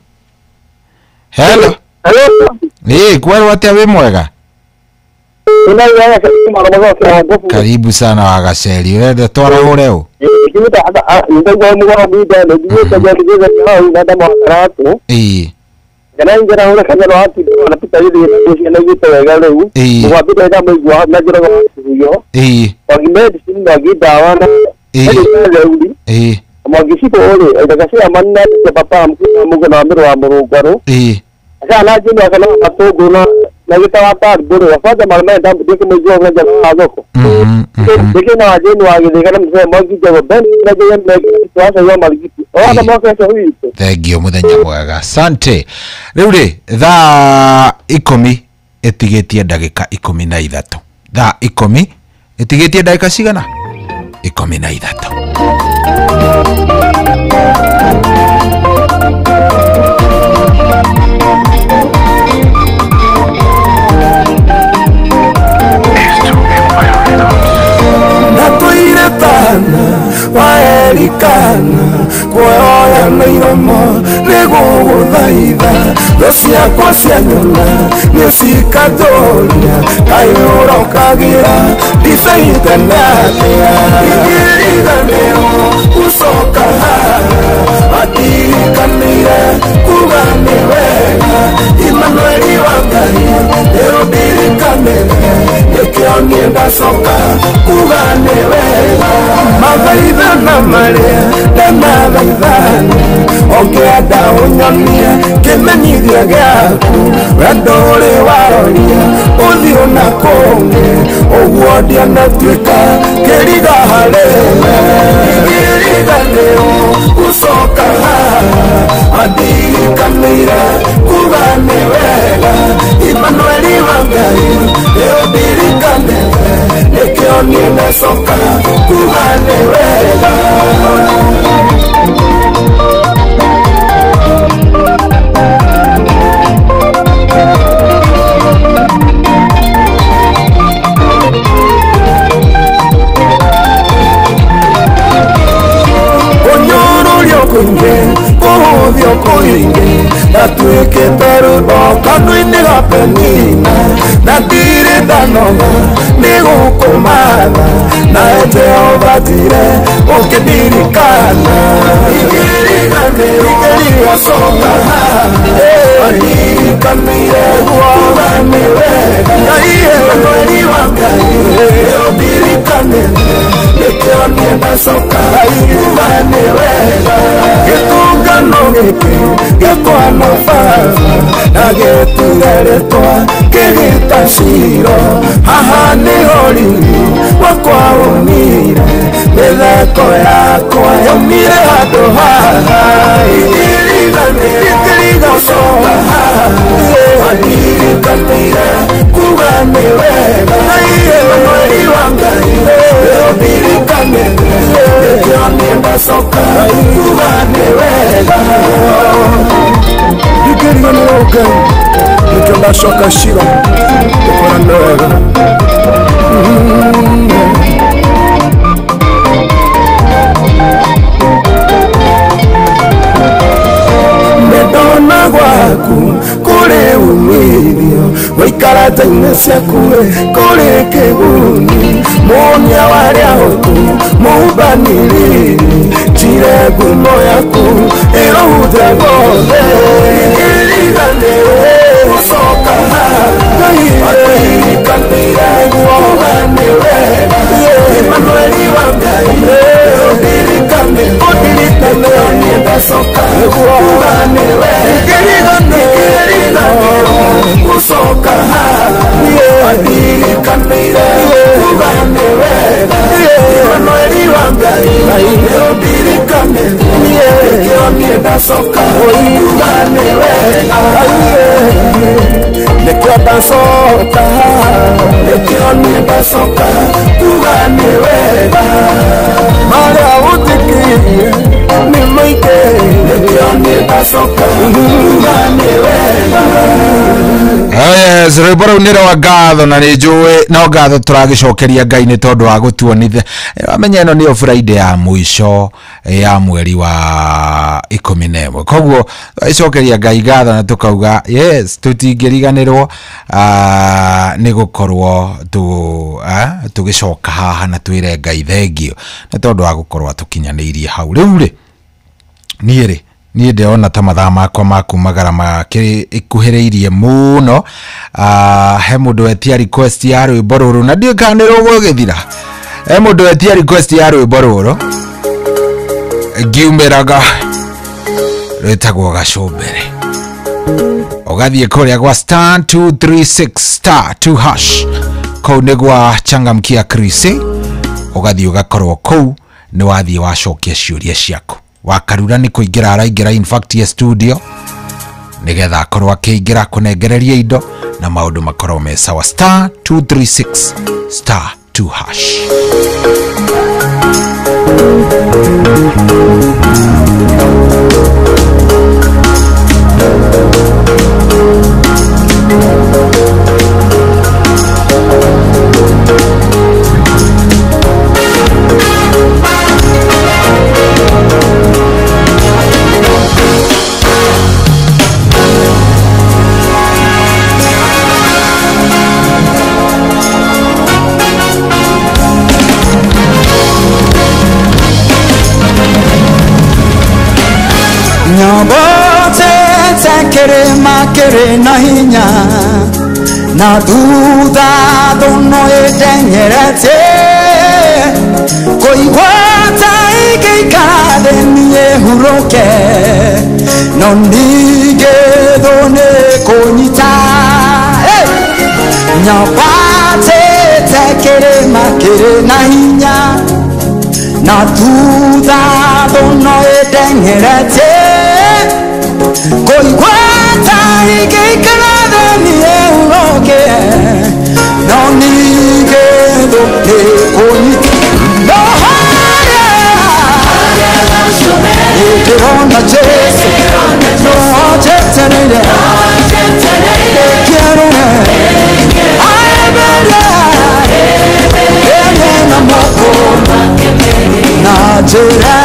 Speaker 12: Hello.
Speaker 14: Hello.
Speaker 12: Ĩ, kwerwo atĩa wĩ mwega? Karibu sana Wagaceri, ũrenda twarahũre ũ? Ĩĩ. Ĩĩ. Ĩĩ. Ĩĩ. Ĩĩ. Thank you, muthenya mwega. Asante. Rĩu rĩ thaa 10 ĩtigĩtie ndagĩka 13. Thaa 10 ĩtigĩtie ndagĩka cigana? 13.
Speaker 20: Ndatũire tana waerikana kuoya na iromo nĩgũgũthaitha thũ ciakwa cianyona nĩcikanjũria kaĩ ũrokagĩra ndibei tene atĩa ingĩriganĩrwo gũcoka haha watirikanĩire kuga nĩ wega Imanueli wa Ngai nĩũndirikanĩre nĩkĩo niĩ ndacoka kuga nĩ wega mathaithana marĩa ndamathaithana ũngĩenda ũnyonie kĩmenyithia gĩaku wendo ũrĩ waroria ũthiũ na kũngĩ ũguo ndianatuĩka kĩriga harĩ we ingĩriganĩrwo gũcoka haha andirikanĩire kuga nĩ wega Imanueli wa Ngai nĩũndirikanĩre nĩkĩo niĩ ndacoka kuga nĩ wega. Kũnyũrũrio kũingĩ kũhũthio kũingĩ ndatuĩkĩte rwĩmbo kanua-inĩ ga Penina na ndirĩ ndanoga nĩ gũkũmatha nawe Jehova njire ũkĩndirikana ingĩriganĩrwo haha andirikanĩire kuga nĩ wega Imanueli wa Ngai nĩũndirikanĩre nĩkĩo niĩ ndacoka kuga nĩ wega gĩtũngano gĩkĩ gĩkwa na baba na gĩture rĩtwa kĩgĩta Shiro haha nĩho riri wakwa umire mĩtheko yakwa yaumire handũ haha ingĩriganĩrwo haha andirikanĩire kuga nĩ wega Imanueli wa Ngai nĩũndirikanĩre nĩkĩo niĩ ndacoka kuga nĩ wega ingĩriganĩrwo Ngai nĩkĩo ndacoka Shiro ngũkora nĩ wega. Ndona gwaku kũrĩ umithio gũikara nja-inĩ ciaku kũrĩ kĩguni mũnia warĩa ũkũ mũmbanĩrĩri njire ngumo yaku ĩrohunja guothe ingĩriganĩrwo gũcoka haha andirikanĩire kuga nĩ wega Imanueli wa Ngai nĩũndirikanĩre nĩkĩo niĩ ndacoka kuga nĩ wega ingĩriganĩrwo gũcoka haha andirikanĩire kuga nĩ wega Imanueli wa Ngai nĩũndirikanĩre nĩkĩo niĩ ndacoka kuga nĩ wega nĩkĩo ndacoka nĩkĩo niĩ ndacoka kuga nĩ wega marĩa ũnjĩkĩire nĩ maingĩ nĩkĩo
Speaker 12: Yes, rwĩmbo rũu nĩ rwa ngatho na nĩ njũĩ no ngatho tũragĩcokeria Ngai nĩ tondũ wa gũtuonithia. Wamenya ĩno nĩyo Friday ya mũico ya mweri wa 11, koguo tũgagĩcokeria Ngai ngatho na tũkauga yes, tũtingĩriganĩrwo nĩ gũkorwo tũgĩcoka haha na twĩre Ngai thengio nĩ tondũ wa gũkorwo atũkinyanĩirie hau. Rĩu rĩ, niĩ rĩ, niĩ ndĩrona ta mathaa makwa ma kumagara makĩkuhĩrĩirie mũno. He mũndũ wetia request ya rwĩmbo rũrũ na ndiũĩ kana nĩ rũgũgĩthira. He mũndũ wetia request ya rwĩmbo rũrũ ngiumĩraga, rwĩtagwo Gacũmbĩrĩ. Ũgathiĩ kũrĩa gwa star 236 star 2 hash, kũu nĩ gwa Changamkia Chris. Ũgathiĩ ũgakorwo kũu nĩ wathiĩ wacokia ciũria ciaku. Wakarura nĩ kũingĩra araingĩra in fact ya studio nĩgetha akorwo akĩingĩra kũnengereria indo na maũndũ makorwo me sawa. Star 236 star 2 hash.
Speaker 3: Kĩrĩma kĩrĩ na hinya na thutha thũno ĩteng'erete kũigua ta ingĩikara thĩ niĩ hurũke no ningĩ thũ nĩ kũnyita. Nyambatĩte kĩrĩma kĩrĩ na hinya na thutha thũno ĩteng'erete kũigua ta ingĩikara thĩ niĩ hurũke no ningĩ thũ nĩ kũnyita. No harĩa ndĩrona Jesũ no anjetereire ndĩkĩrũre aembere ene na moko na njĩra.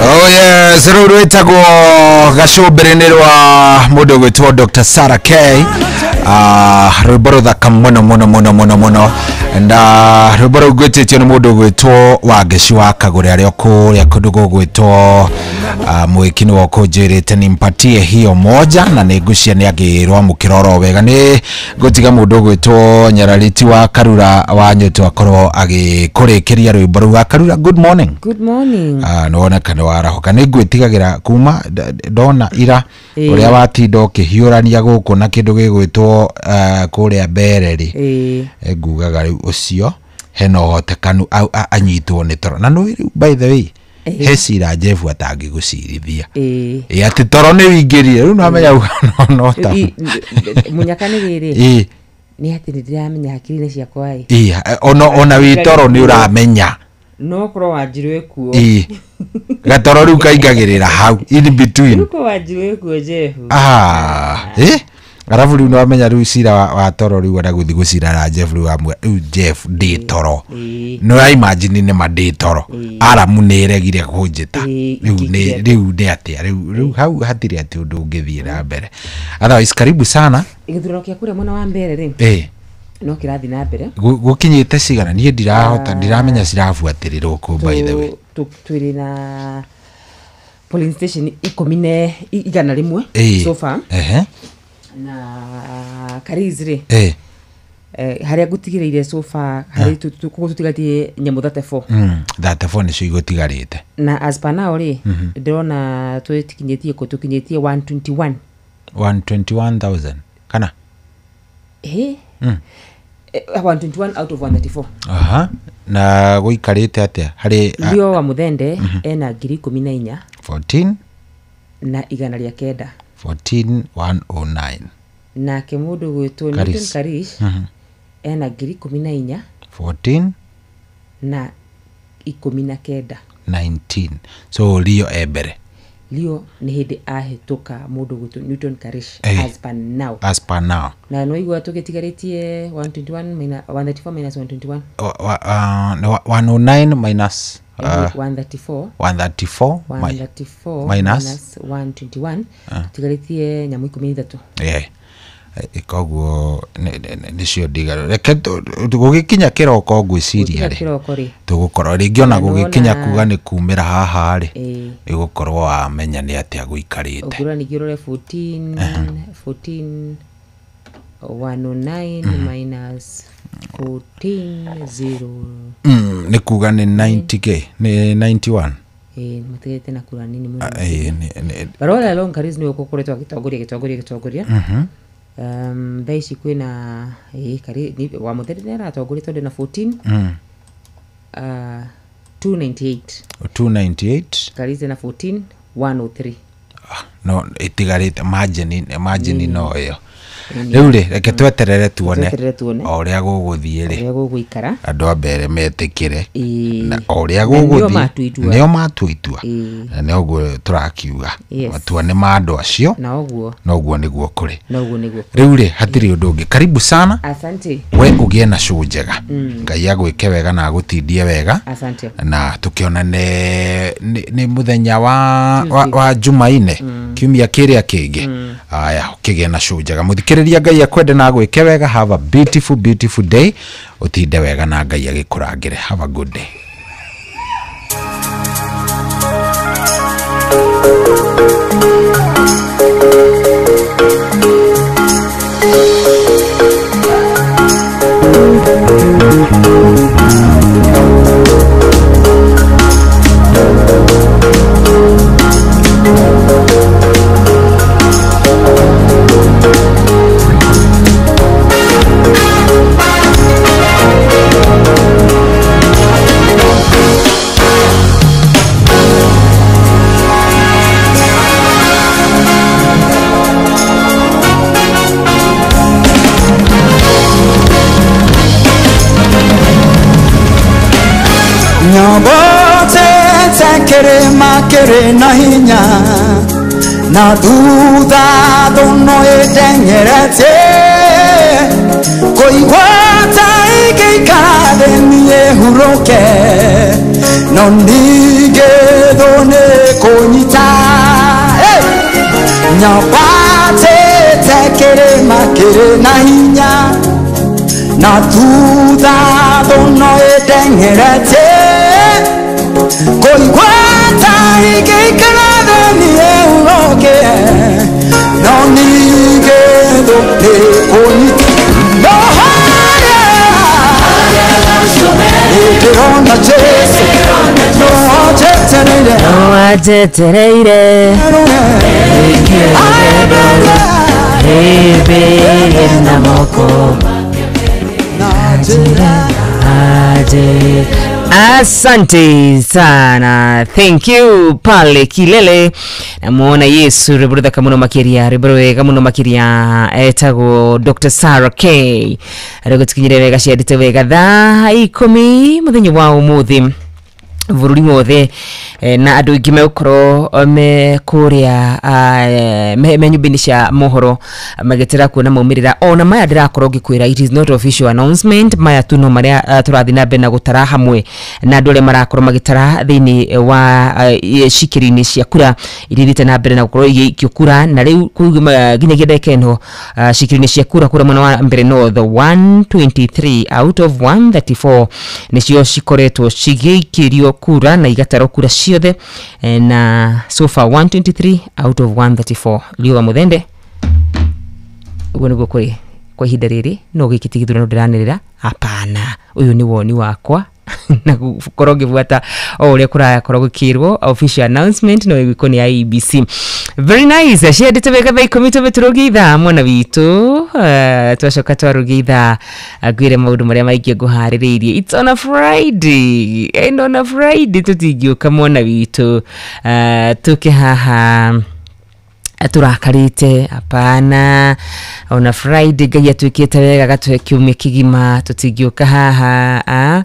Speaker 12: Oh yes, rũu rwĩtagwo Gacũmbĩrĩ nĩ rwa mũndũ ũgwĩtwo Dr. Sarah K. Rwĩmbo rũthaka mũno mũno mũno mũno mũno na rwĩmbo rũu ngwĩtĩtio nĩ mũndũ ũgwĩtwo Wangeci wa Kagũre arĩa kũrĩa kũndũ gũgwĩtwo Mwĩki nĩwe ũkũnjĩrĩte nimpatie hiyo moja na nĩ ngwĩciria nĩ angĩrwamũkĩra oro wega. Nĩ ngũtiga mũndũ ũgwĩtwo Nyarariti wa Karura wa Nyũtũ akorwo agĩkũrĩkĩria rwĩmbo rũu. Wa Karura, good morning.
Speaker 21: Good morning.
Speaker 12: Nĩ woneka nĩ warahũka. Nĩ ngwĩtigagĩra kuma ndona ira ũrĩa watinda ũkĩhiũrania gũkũ na kĩndũ gĩgwĩtwo kũrĩa mbere rĩ, ngugaga rĩu ũcio hena ũhotekanu anyitwo nĩ toro. Na nĩ rĩu by the way, he cira Jeff atangĩgũcirithia ĩ atĩ toro nĩ wingĩrire rĩu nĩwamenya no ta
Speaker 21: mũnyaka nĩ rĩrĩ nĩ atĩ nĩ ndĩramenya hakiri-inĩ ciakwa
Speaker 12: ĩ ona wĩ toro nĩ ũramenya
Speaker 21: no korwo Wanjirũ ĩkuo
Speaker 12: ĩ gatoro rĩu kaingagĩrĩra hau in between.
Speaker 21: Rĩu korwo Wanjirũ ĩkuo Jeff
Speaker 12: arabu rĩu nĩwamenya rĩu cira wa toro rĩu ona gũthiĩ gũcira na Jeff rĩu amwe rĩu Jeff ndĩ toro nĩ ũra imagine nĩ ma ndĩ toro aramu nĩ ĩregire kũnjĩta rĩu nĩ atĩa rĩu hau hatirĩ atĩ ũndũ ũngĩthiĩ na mbere. Otherwise karibu sana.
Speaker 21: Gĩthurano kĩa kũrĩa mwena wa mbere rĩ no kĩrathiĩ na mbere
Speaker 12: gũkinyĩte cigana? Niĩ ndirahota ndiramenya cirabuatĩrĩrwo kũ by the way.
Speaker 21: Twĩrĩ na polling station 11 so far na Kariz rĩ harĩa ngũtigĩrĩire so far harĩ koguo tũtigatie nyamũ 34.
Speaker 12: 34 nĩcio igũtigarĩte
Speaker 21: na as per now rĩ ndĩrona tũkinyĩtie kũ tũkinyĩtie 121 121,000
Speaker 12: kana
Speaker 21: 121 out of 134.
Speaker 12: Aha. Na gũikarĩte atĩa harĩ
Speaker 21: Leo wa Muthende ena 14,000
Speaker 12: 14
Speaker 21: na 109.
Speaker 12: 14109.
Speaker 21: Nake mũndũ gwĩtwo Newton Karish ena 14,000
Speaker 12: 14
Speaker 21: na 19.
Speaker 12: 19. So Leo ebere.
Speaker 21: Leo nĩ hĩndĩ ahĩtũka mũndũ gwĩtwo Newton Karish as per now.
Speaker 12: As per now.
Speaker 21: Na no igua tũgĩtigarĩtie 121 minus 134 minus 121.
Speaker 12: 109 minus
Speaker 21: 134.
Speaker 12: 134
Speaker 21: 134
Speaker 12: minus
Speaker 21: 121. Tũtigarĩtie nyamũ 13.
Speaker 12: Yeah. Koguo nĩcio ndigaro. Reke gũgĩkinya kĩroko ngwĩciria rĩ. Tũgũkorwo rĩngĩ ona gũgĩkinya kuga nĩ kumĩra haha rĩ. Ĩgũkorwo wamenya nĩ atĩa gũikarĩte.
Speaker 21: Ũngĩrora ningĩ ũrore 14 14 109 minus 14 0.
Speaker 12: Nĩ kuga nĩ 90k, nĩ 91.
Speaker 21: Matigarĩte na kura nini mũno. But all along Karish nĩwe ũkoretwo agĩtongoria. Thaa ici kwĩna wa Muthende nĩ aratongoria tondũ na 14 298.
Speaker 12: 298.
Speaker 21: Karish na 14 103.
Speaker 12: No itigarĩte margin no ĩyo. Rĩu rĩ reke tweterere tuone o ũrĩa gũgũthiĩ rĩ,
Speaker 21: ũrĩa gũgũikara,
Speaker 12: andũ a mbere metĩkĩre na o ũrĩa gũgũthiĩ nĩo matua itua, na nĩ ũguo tũrakiuga matua nĩ ma andũ acio, na ũguo nĩguo kũrĩ. Rĩu rĩ hatirĩ ũndũ ũngĩ. Karibu sana.
Speaker 21: Asante.
Speaker 12: We ũgĩe na show njega. Ngai agwĩke wega na agũtindie wega.
Speaker 21: Asante.
Speaker 12: Na tũkĩonane nĩ mũthenya wa Jumaine kiumia kĩrĩa kĩngĩ. Aya, ũkĩgĩe na show njega. Mũthikĩrĩria Ngai akwende na agwĩke wega. Have a beautiful beautiful day. Ũtinde wega na Ngai agĩkũrangĩre. Have a good day.
Speaker 19: Makere na hinya na thutha thuno ĩteng'erete kũigua ta ĩngĩikara thĩ niĩ hurũke no ningĩ thũ nĩ kũnyita. Nyambatĩte kĩrĩma kĩrĩ na hinya na thutha thuno ĩteng'erete kũigua ta ĩngĩikara thĩ niĩ hurũke no ningĩ thũ nĩ kũnyita. No harĩa ndĩrona Jesũ no anjetereire,
Speaker 21: no anjetereire hĩmbĩrie na moko aje. Asante sana, thank you pale kilele. Namuona Yesu ribro kamuno makiria ribro kamuno makiria etago Dr. Sarah K arĩgũtukinyire wega ciandĩte wega thaa 10 mũthenya wa ũmũthĩ bũrũri wothe na andũ aingĩ megũkorwo me kũrĩa me nyũmba-inĩ cia mohoro magĩetera kuona maumĩrĩra ona maya ndĩrakorwo ngĩkwĩra it is not official announcement maya tu no marĩa tũrathiĩ na mbere na gũtara hamwe na andũ arĩa marakorwo magĩtara thĩinĩ wa cikĩri-inĩ cia kura iria ithiĩte na mbere na gũkorwo igĩikio kura na rĩu nginyagia ndagĩka ĩno cikĩri-inĩ cia kura kura mwena wa mbere north 123 out of 134 nĩcio cikoretwo cigĩikĩrio kura na igatarwo kura ciothe na so far 123 out of 134 Liuga Muthende uguo niguo kuri kwa ihinda rĩrĩ no gĩkĩ ti gĩthurano ndĩranĩrĩra hapana ũyũ nĩ woni wakwa. Na gukorwo ngĩbuata o ũrĩa kũrakorwo gũkĩrwo official announcement no ĩgwĩkwo nĩ IEBC. Very nice. Ciendete wega thaa 10 tũbe tũrũgie ithaa mwana witũ. Twacoka twarũgia ithaa ngwĩre maũndũ marĩa maingĩ ngũharĩrĩirie. It's on a Friday, and on a Friday tũtingĩũka mwana witũ tũke haha tũrakarĩte, hapana. Ona Friday Ngai atuĩkĩte wega gatũhe kiumia kĩgima, tũtingĩũka haha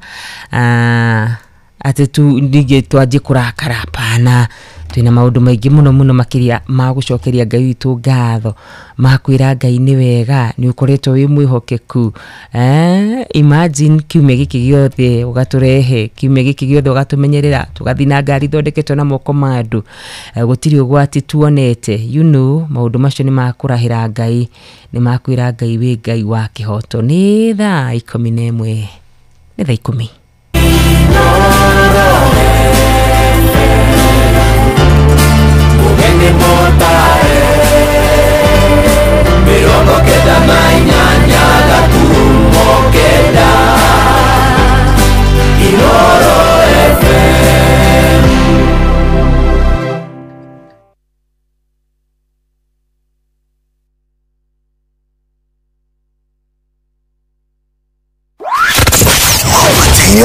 Speaker 21: atĩ tu ningĩ twanjie kũrakara, hapana. Twĩna maũndũ maingĩ mũno mũno makĩria ma gũcokeria Ngai witũ ngatho, ma kwĩra Ngai nĩ wega, nĩ ũkoretwo wĩ mwĩhokeku. Imagine kiumia gĩkĩ gĩothe ũgatũrehe, kiumia gĩkĩ gĩothe ũgatũmenyerera, tũgathiĩ na ngari ithondeketwo na moko ma andũ, gũtirĩ ũgwati tuonete. You know, maũndũ macio nĩ makũrahĩra Ngai, nĩ makwĩra Ngai wĩ Ngai wa kĩhoto. Nĩ thaa 11, nĩ thaa 10.
Speaker 4: Mugeni motare 98 gaturumo 9 Inoro FM.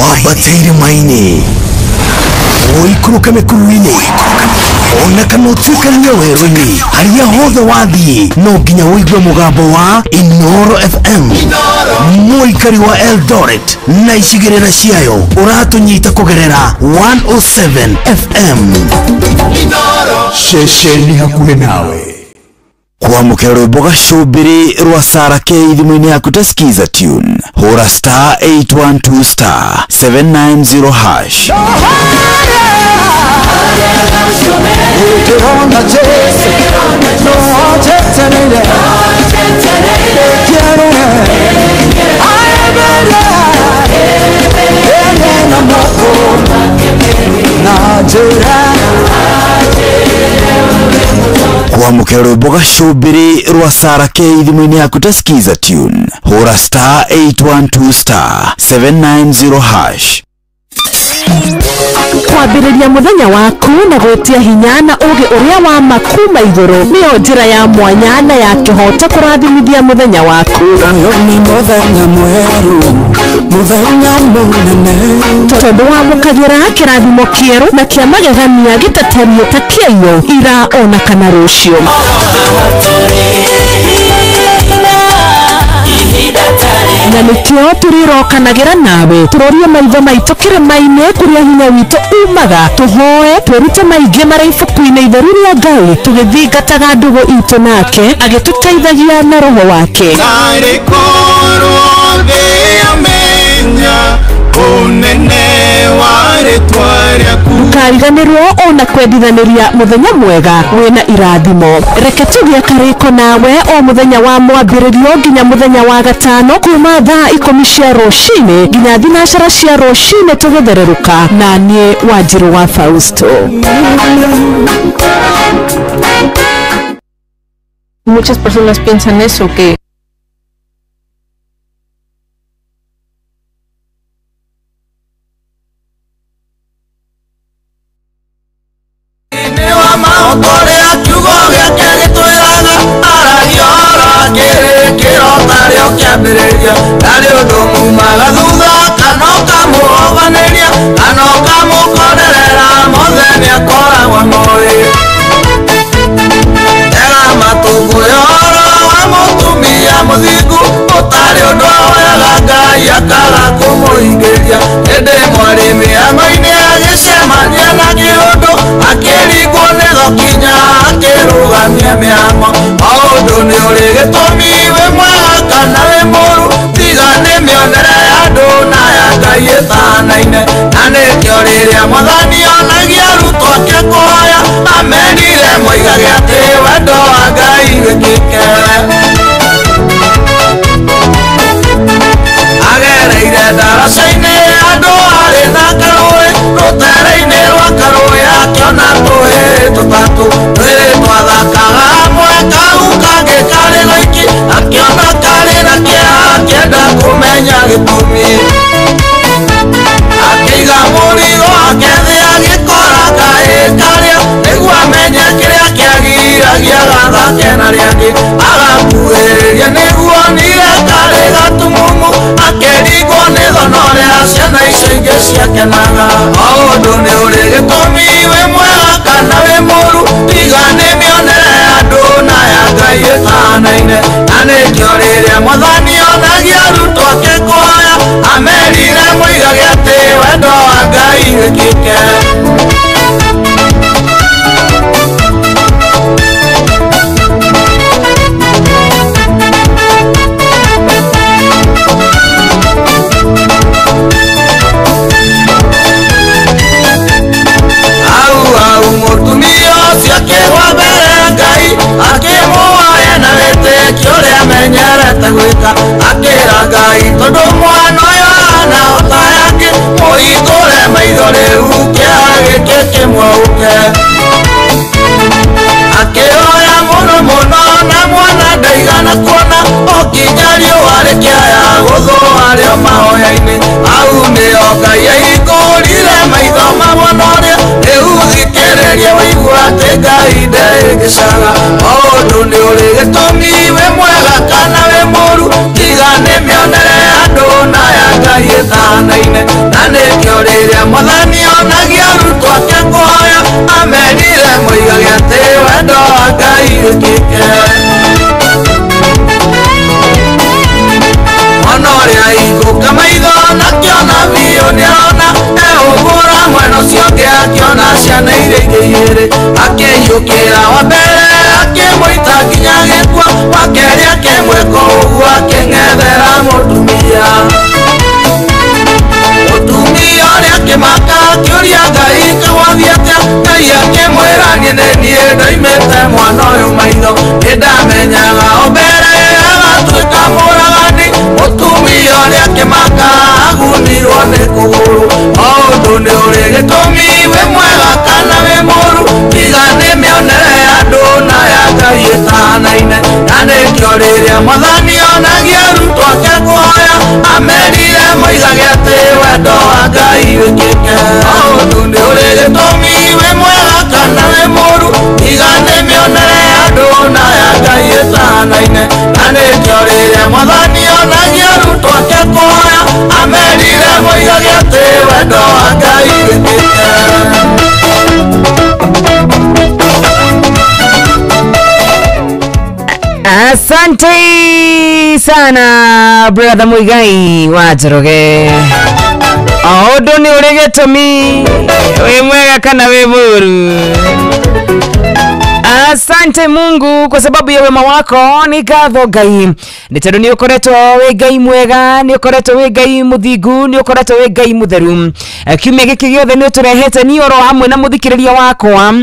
Speaker 10: Wambateire maini ũikũrũke mĩkuru-inĩ ona kana ũtuĩkanie werũ-inĩ, harĩa hothe wathiĩ no nginya ũigue mũgambo wa Inoro FM. Mũikari wa Eldoret na icigĩrĩra ciayo ũratũnyita kũgerera 107 FM.
Speaker 9: Ceceni hakuhĩ nawe.
Speaker 1: Kwamũkĩra rwĩmbo gacũmbĩrĩ rwa Sara K thimũ-inĩ yaku ta Skiza tune, hũra star 812 star 790 hash.
Speaker 19: Ndĩrona Jesu no anjetereire, ene na moko na njĩra.
Speaker 1: Kwamũkĩra rwĩmbo gacũmbĩrĩ rwa Sara K thimũ-inĩ yaku ta Skiza tune, hũra star 812 star 790 hash.
Speaker 2: Kwambĩrĩria mũthenya waku na gwĩtia hinya na ũgĩ ũrĩa wa ma kuma igũrũ nĩyo njĩra ya mwanya na ya kĩhoto kũrathimithia mũthenya waku.
Speaker 19: Ũyũ nĩ mũthenya mwerũ, mũthenya mũnene,
Speaker 2: tondũ wamũkagĩra kĩrathimo kĩerũ na kĩa magegania gĩtatariĩ ta kĩaiyũ ira ona kana rũciũ. Na nĩkĩo tũrĩrokanagĩra nawe tũrorie maitho maitũ kĩrĩma-inĩ kũrĩa hinya witũ umaga, tũhoe twĩrute maingĩ marĩa ibuku-inĩ itheru rĩa Ngai, tũgĩthingataga ndũgũ itũ nake agĩtũteithagia na roho wake.
Speaker 4: Tarĩ korwo thĩ yamenya ũnene wa rĩtwa rĩaku.
Speaker 2: Ndũkariganĩrwo ona kwendithanĩria mũthenya mwega wĩna irathimo. Reke tũgĩe karĩko nawe o mũthenya wa mwambĩrĩrio nginya mũthenya wa gatano kuma thaa 10 cia rũcinĩ nginya 9 cia rũcinĩ tũgĩthererũka, na niĩ Wanjirũ wa Fausto.
Speaker 7: Muchas personas piensan eso, que
Speaker 4: Akiona kari na kĩeha akĩenda kũmenya gĩtũmi. ũngĩ agakuhĩrĩria nĩguo onire karĩ gatumumu akĩringwo nĩ thono ũrĩa ciana icio ingĩ ciakenaga o ũndũ nĩ ũrĩ gĩtũmi wĩ mwega kana wĩ mũũru tiga nĩ mĩonere ya andũ na ya Ngai ĩtahanaine na nĩkĩo rĩrĩa mwathani onagia arutwo ake kũhoya amerire moigage atĩ wendo wa Ngai wĩkĩke. Au mũtumia ũcio akĩgwa mbere ya Ngai akĩmũhoya na wĩtĩkio ũrĩa amenyerete gwĩka akĩra Ngai tondũ mwana ũyũ ahana o ta yake mũhingũre maitho rĩu kĩeha gĩkĩ kĩmwaũke. Akĩhoya mũno mũno na mwana ndaigana kuona o nginya riũa rĩkĩaya gũthũa rĩo mahoya-inĩ au nĩo Ngai ahingũrire maitho ma mwana ũrĩa rĩu thikĩrĩria wĩigua atĩ Ngai ndehĩngĩcaga o ũndũ nĩ ũrĩ gĩtũmi wĩ mwega kana wĩ mũũru tiga nĩ mĩonere ya andũ na ya Ngai ĩtahanaine na nĩkĩo rĩrĩa mwathani onagia arutwo ake kũhoya amerire moigage atĩ wendo wa Ngai wĩkĩke. Mwana ũrĩa ahingũka maitho na akĩona biũ nĩarona ehũgũra mwena ũcio ũngĩ akĩona ciana iria ingĩ igĩrĩ akĩhiũkĩra wa mbere akĩmũita nginya agĩkua wa kerĩ akĩmwĩka ũguo akĩng'ethera mũtumia. Mũtumia ũrĩa akĩmaka akĩũria Ngai kagwathiĩ atĩa Ngai akĩmwĩra niĩ nĩ niĩ ndoimĩte mwana ũyũ maitho nĩndamenyaga o mbere agatuĩka mũragani. Mũtumia ũrĩa akĩmaka agunirwo nĩ kũgũrũ o ũndũ nĩ ũrĩ gĩtũmi wĩ mwega kana wĩ mũũru tiga nĩ mĩonere ya andũ na ya Ngai ĩtahanaine na nĩkĩo rĩrĩa mwathani onagia arutwo ake kũhoya amerire moigage atĩ wendo wa Ngai wĩkĩke. O ũndũ nĩ ũrĩ gĩtũmi wĩ mwega kana wĩ mũũru tiga nĩ mĩonere ya andũ na ya Ngai ĩtahanaine na nĩkĩo rĩrĩa mwathani onagia arutwo ake kũhoya amerire moigage atĩ wendo wa Ngai wĩkĩke.
Speaker 21: Asante sana brother Muigai wa Njoroge. O ũndũ nĩ ũrĩ gĩtũmi wĩ mwega kana wĩ mũũru. Asante Mungu kwa sababu ya wema wako. Ni ngatho Ngai nĩ tondũ nĩ ũkoretwo wĩ Ngai mwega, nĩ ũkoretwo wĩ Ngai mũthingu, nĩ ũkoretwo wĩ Ngai mũtheru. Kiumia gĩkĩ gĩothe nĩ ũtũrehete niĩ oro hamwe na mũthikĩrĩria wakwa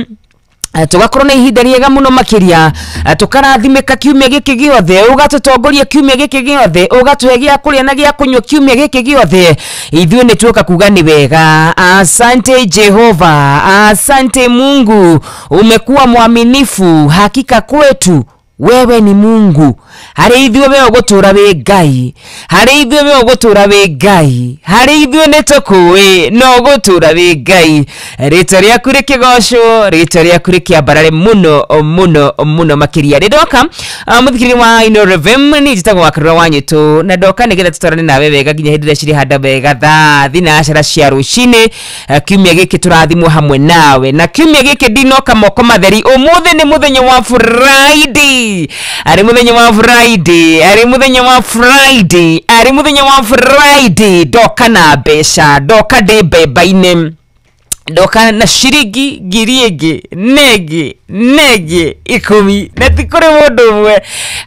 Speaker 21: tugakorwo na ihinda rĩega mũno makĩria, tũkarathimĩka kiumia gĩkĩ gĩothe, ũgatũtongoria kiumia gĩkĩ gĩothe, ũgatũhe gĩa kũrĩa na gĩa kũnyua kiumia gĩkĩ gĩothe. Ithuĩ nĩ tuoka kuga nĩ wega. Asante Jehova, asante Mungu, umekuwa mwaminifu hakika kwetu. Wewe ni Mungu. Harĩ ithuĩ we ũgũtũũra wĩ Ngai, harĩ ithuĩ we ũgũtũũra wĩ Ngai, harĩ ithuĩ nĩ tũkũĩ no ũgũtũũra wĩ Ngai. Rĩtwa rĩaku rĩkĩgocwo, rĩtwa rĩaku rĩkĩambarare mũno mũno mũno makĩria. Nĩ ndoka mũthikĩrĩria wa Inooro FM, niĩ njĩtagwo Wakarura wa Nyĩtũ, na ndoka nĩgetha tũtwarane nawe wega nginya hĩndĩ ĩrĩa cirĩhanda wega thaa thinacara cia rũcinĩ. Kiumia gĩkĩ tũrathimwo hamwe nawe, na kiumia gĩkĩ ndinoka moko matheri. Ũmũthĩ nĩ mũthenya wa Friday, ari muthenya wa Friday, ari muthenya wa Friday, ari muthenya wa Friday. Ndoka na mbeca, ndoka ndĩ mbemba-inĩ, ndoka na ciringi ngiri ĩngĩ nengĩ nengĩ 10 na ti kũrĩ mũndũ ũmwe.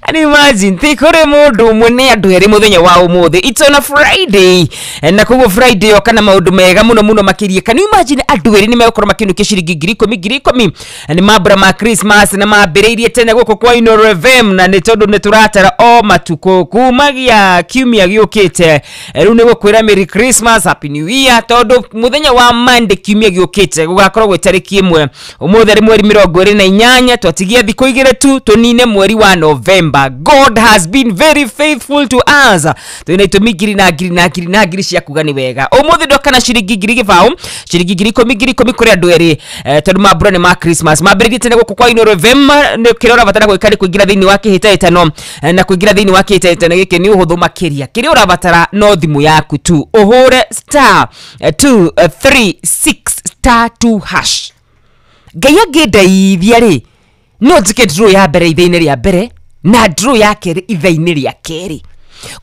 Speaker 21: Can you imagine, ti kũrĩ mũndũ ũmwe, nĩ andũ erĩ mũthenya wa ũmũthĩ. It's on a Friday, na koguo Friday yoka na maũndũ mega mũno mũno makĩria. Can you imagine andũ erĩ nĩ megũkorwo makĩinũkia ciringi ngiri ikũmi ngiri ikũmi? Nĩ mambura ma Christmas na mambĩrĩirie tene gũkũ kwa Inooro FM, na nĩ tondũ nĩ tũratara o matukũ kumagia kiumia gĩũkĩte. Rĩu nĩ gũkwĩra Merry Christmas, Happy New Year, tondũ mũthenya wa Monday kiumia gĩũkĩte gũgakorwo gwĩ tarĩki 1 ũmũthĩ arĩ mweri 28 twatigia thikũ 2 tu tũnine mweri wa November. God has been very faithful to us. Twĩna itũmi ngiri na ngiri na ngiri na ngiri cia kuga nĩ wega. Ũmũthĩ ndoka na ciringi 10,000 ciringi 10,000 10,000 kũrĩ andũ erĩ tondũ mambura nĩ ma Christmas mambĩrĩrie tene gũkũ kwa Inooro FM. Nĩ kĩrĩa ũrabatara gwĩka nĩ kũingĩra thĩinĩ wa kĩhĩtahĩtano na kũingĩra thĩinĩ wa kĩhĩtahĩtano gĩkĩ nĩ ũhũthũ makĩria. Kĩrĩa ũrabatara no thimũ yaku tu, ũhũre star 236 star 2 hash. Ngai angĩndeithia rĩ no njĩke draw ya mbere ithaa-inĩ rĩa mbere na draw ya kerĩ ithaa-inĩ rĩa kerĩ.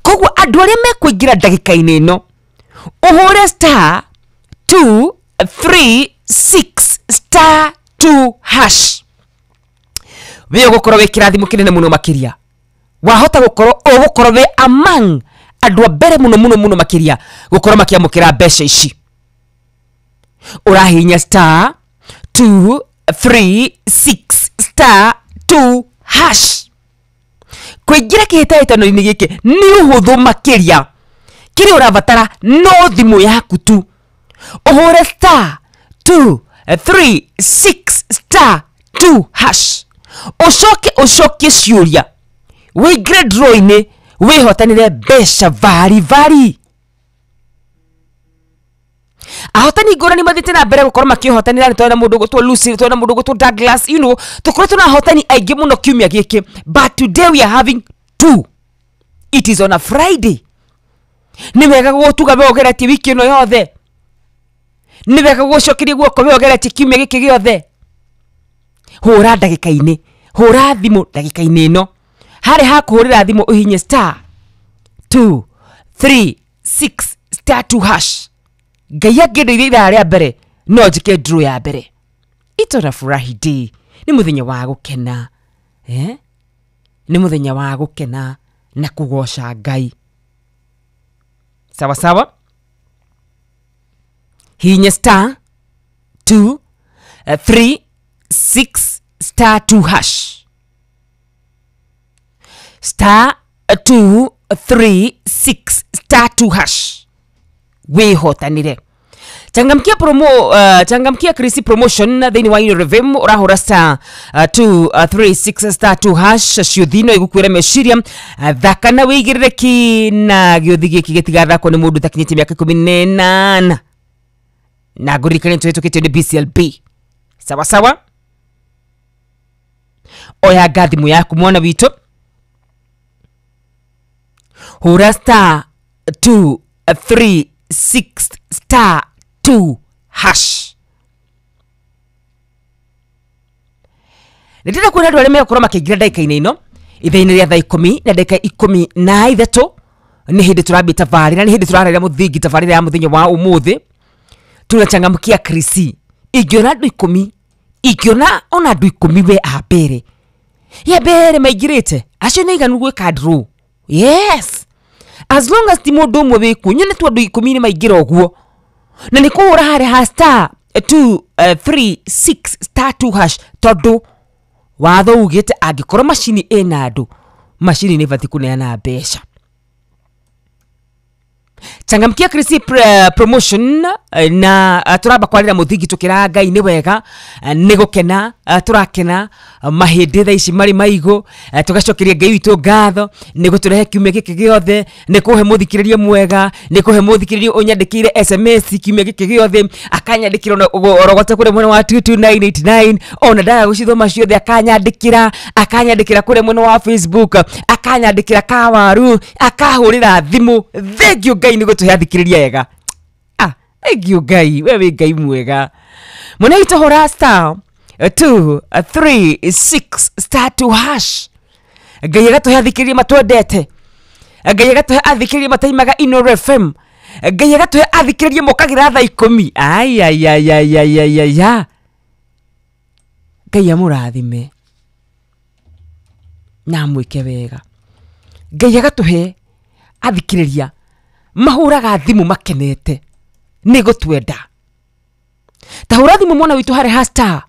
Speaker 21: Koguo andũ arĩa mekũingĩra ndagĩka-inĩ ĩno ũhũre star 236 star 2 hash. We ũgũkorwo wĩ kĩrathimo kĩnene mũno makĩria. Wahota gũkorwo ũgũkorwo wĩ among andũ a mbere mũno mũno mũno makĩria gũkorwo makĩamũkĩra mbeca ici. Ũrahihinya star 236 star 2 hash. Kũingĩra kĩhĩtahĩtano-inĩ gĩkĩ nĩ ũhũthũ makĩria. Kĩrĩa ũrabatara no thimũ yaku tu, ũhũre star 236 star 2 hash, ũcoke ũcokie ciũria, wĩingĩre draw-inĩ, wĩhotanĩre mbeca vari vari. Ahotani ngũrani mathiĩte na mbere gũkorwo makĩhotanĩra. Nĩ twena mũndũ ũgwĩtwo Lucy, twena mũndũ ũgwĩtwo Douglas, you know, tũkoretwo na ahotani aingĩ mũno kiumia gĩkĩ, but today we are having 2. It is on a Friday. Nĩ wega gũgũtuga we ũgeretie wiki ĩno yothe, nĩ wega gũgũcokeria guoko we ũgeretie kiumia gĩkĩ gĩothe. Hũra ndagĩka-inĩ, hũra thimũ ndagĩka-inĩ ĩno. Harĩ ha kũhũrĩra thimũ ũhihinye star 236 star 2 hash. Ngai angĩndeithia ithaa rĩa mbere no njĩke draw ya mbere. It's on a Friday. Nĩ mũthenya wa gũkena, nĩ mũthenya wa gũkena na kũgoca Ngai. Sawa sawa. Hihinya star 2 3 6 star 2 hash. Star 2 3 6 star 2 hash. Wĩhotanĩre. Changamkia promo, changamkia Krisi promotion thĩinĩ wa Inooro FM. Ũrahũra star 236 star 2 hash ciũthino igukwĩra meciria. Thaka na wĩigĩrĩre ki na gĩũthi gĩkĩ gĩtigathakwo nĩ mũndũ ũtakinyĩtie mĩaka 18 na ngũririkanie tũhĩtũkĩtio nĩ BCLB. Sawa sawa. Oya nga thimũ yaku mwana witũ, hũra star 2 3 6 star 2 hash. Nĩndĩrenda kuona andũ arĩa megũkorwo makĩingĩra ndagĩka-inĩ ĩno ithaa-inĩ rĩa thaa 10 na ndagĩka 13. Nĩ hĩndĩ tũrambia tabarĩra, nĩ hĩndĩ tũrarĩra mũthingi tabarĩra ya mũthenya wa ũmũthĩ. Tunachangamkia Krisi. Ingĩona andũ 10, ingĩona ona andũ 10 we a mbere ya mbere maingĩrĩte, acio nĩ aiganu gwĩka draw. Yes, as long as ti mũndũ ũmwe wĩkuo, nyone tu andũ 10 nĩ maingĩra ũguo, na nĩ kũhũra harĩa ha star 2 3 6 star 2 hash, tondũ watho ugĩte angĩkorwo macini ĩna andũ, macini nĩ ĩbatiĩ kũneana mbeca. Changamkia Krisi promotion na turamba kwarira muthingi tukira Ngai ni wega ni gukena turakena mahindi thaa ici mari maigu tugacokeria Ngai witu ngatho ni guturehe kiumia giki giothe ni kuhe muthikiriria mwega ni kuhe muthikiriria unyandikire SMS kiumia giki giothe akanyandikira orogota kure mwena wa 22989 ona ndaga gucithoma ciothe akanyandikira kure mwena wa Facebook akanyandikira kawaru akahurira thimu. Thank you Ngai ni gutuhe athikiriria ega. Thank you Ngai, wewe Ngai mwega. Munaito hora star 2 3 6 star 2 hash. Ngai agatuhe athikiriria matwendete. Ngai agatuhe athikiriria mataimaga Inooro FM. Ngai agatuhe athikiriria mokagira thaa 10. Ai ai ai ai ai ai ai. Ngai amurathime na amwike wega. Ngai agatuhe athikiriria mahuraga thimu makenete ni gutwenda. Tahura thimu mwana witu hari ha star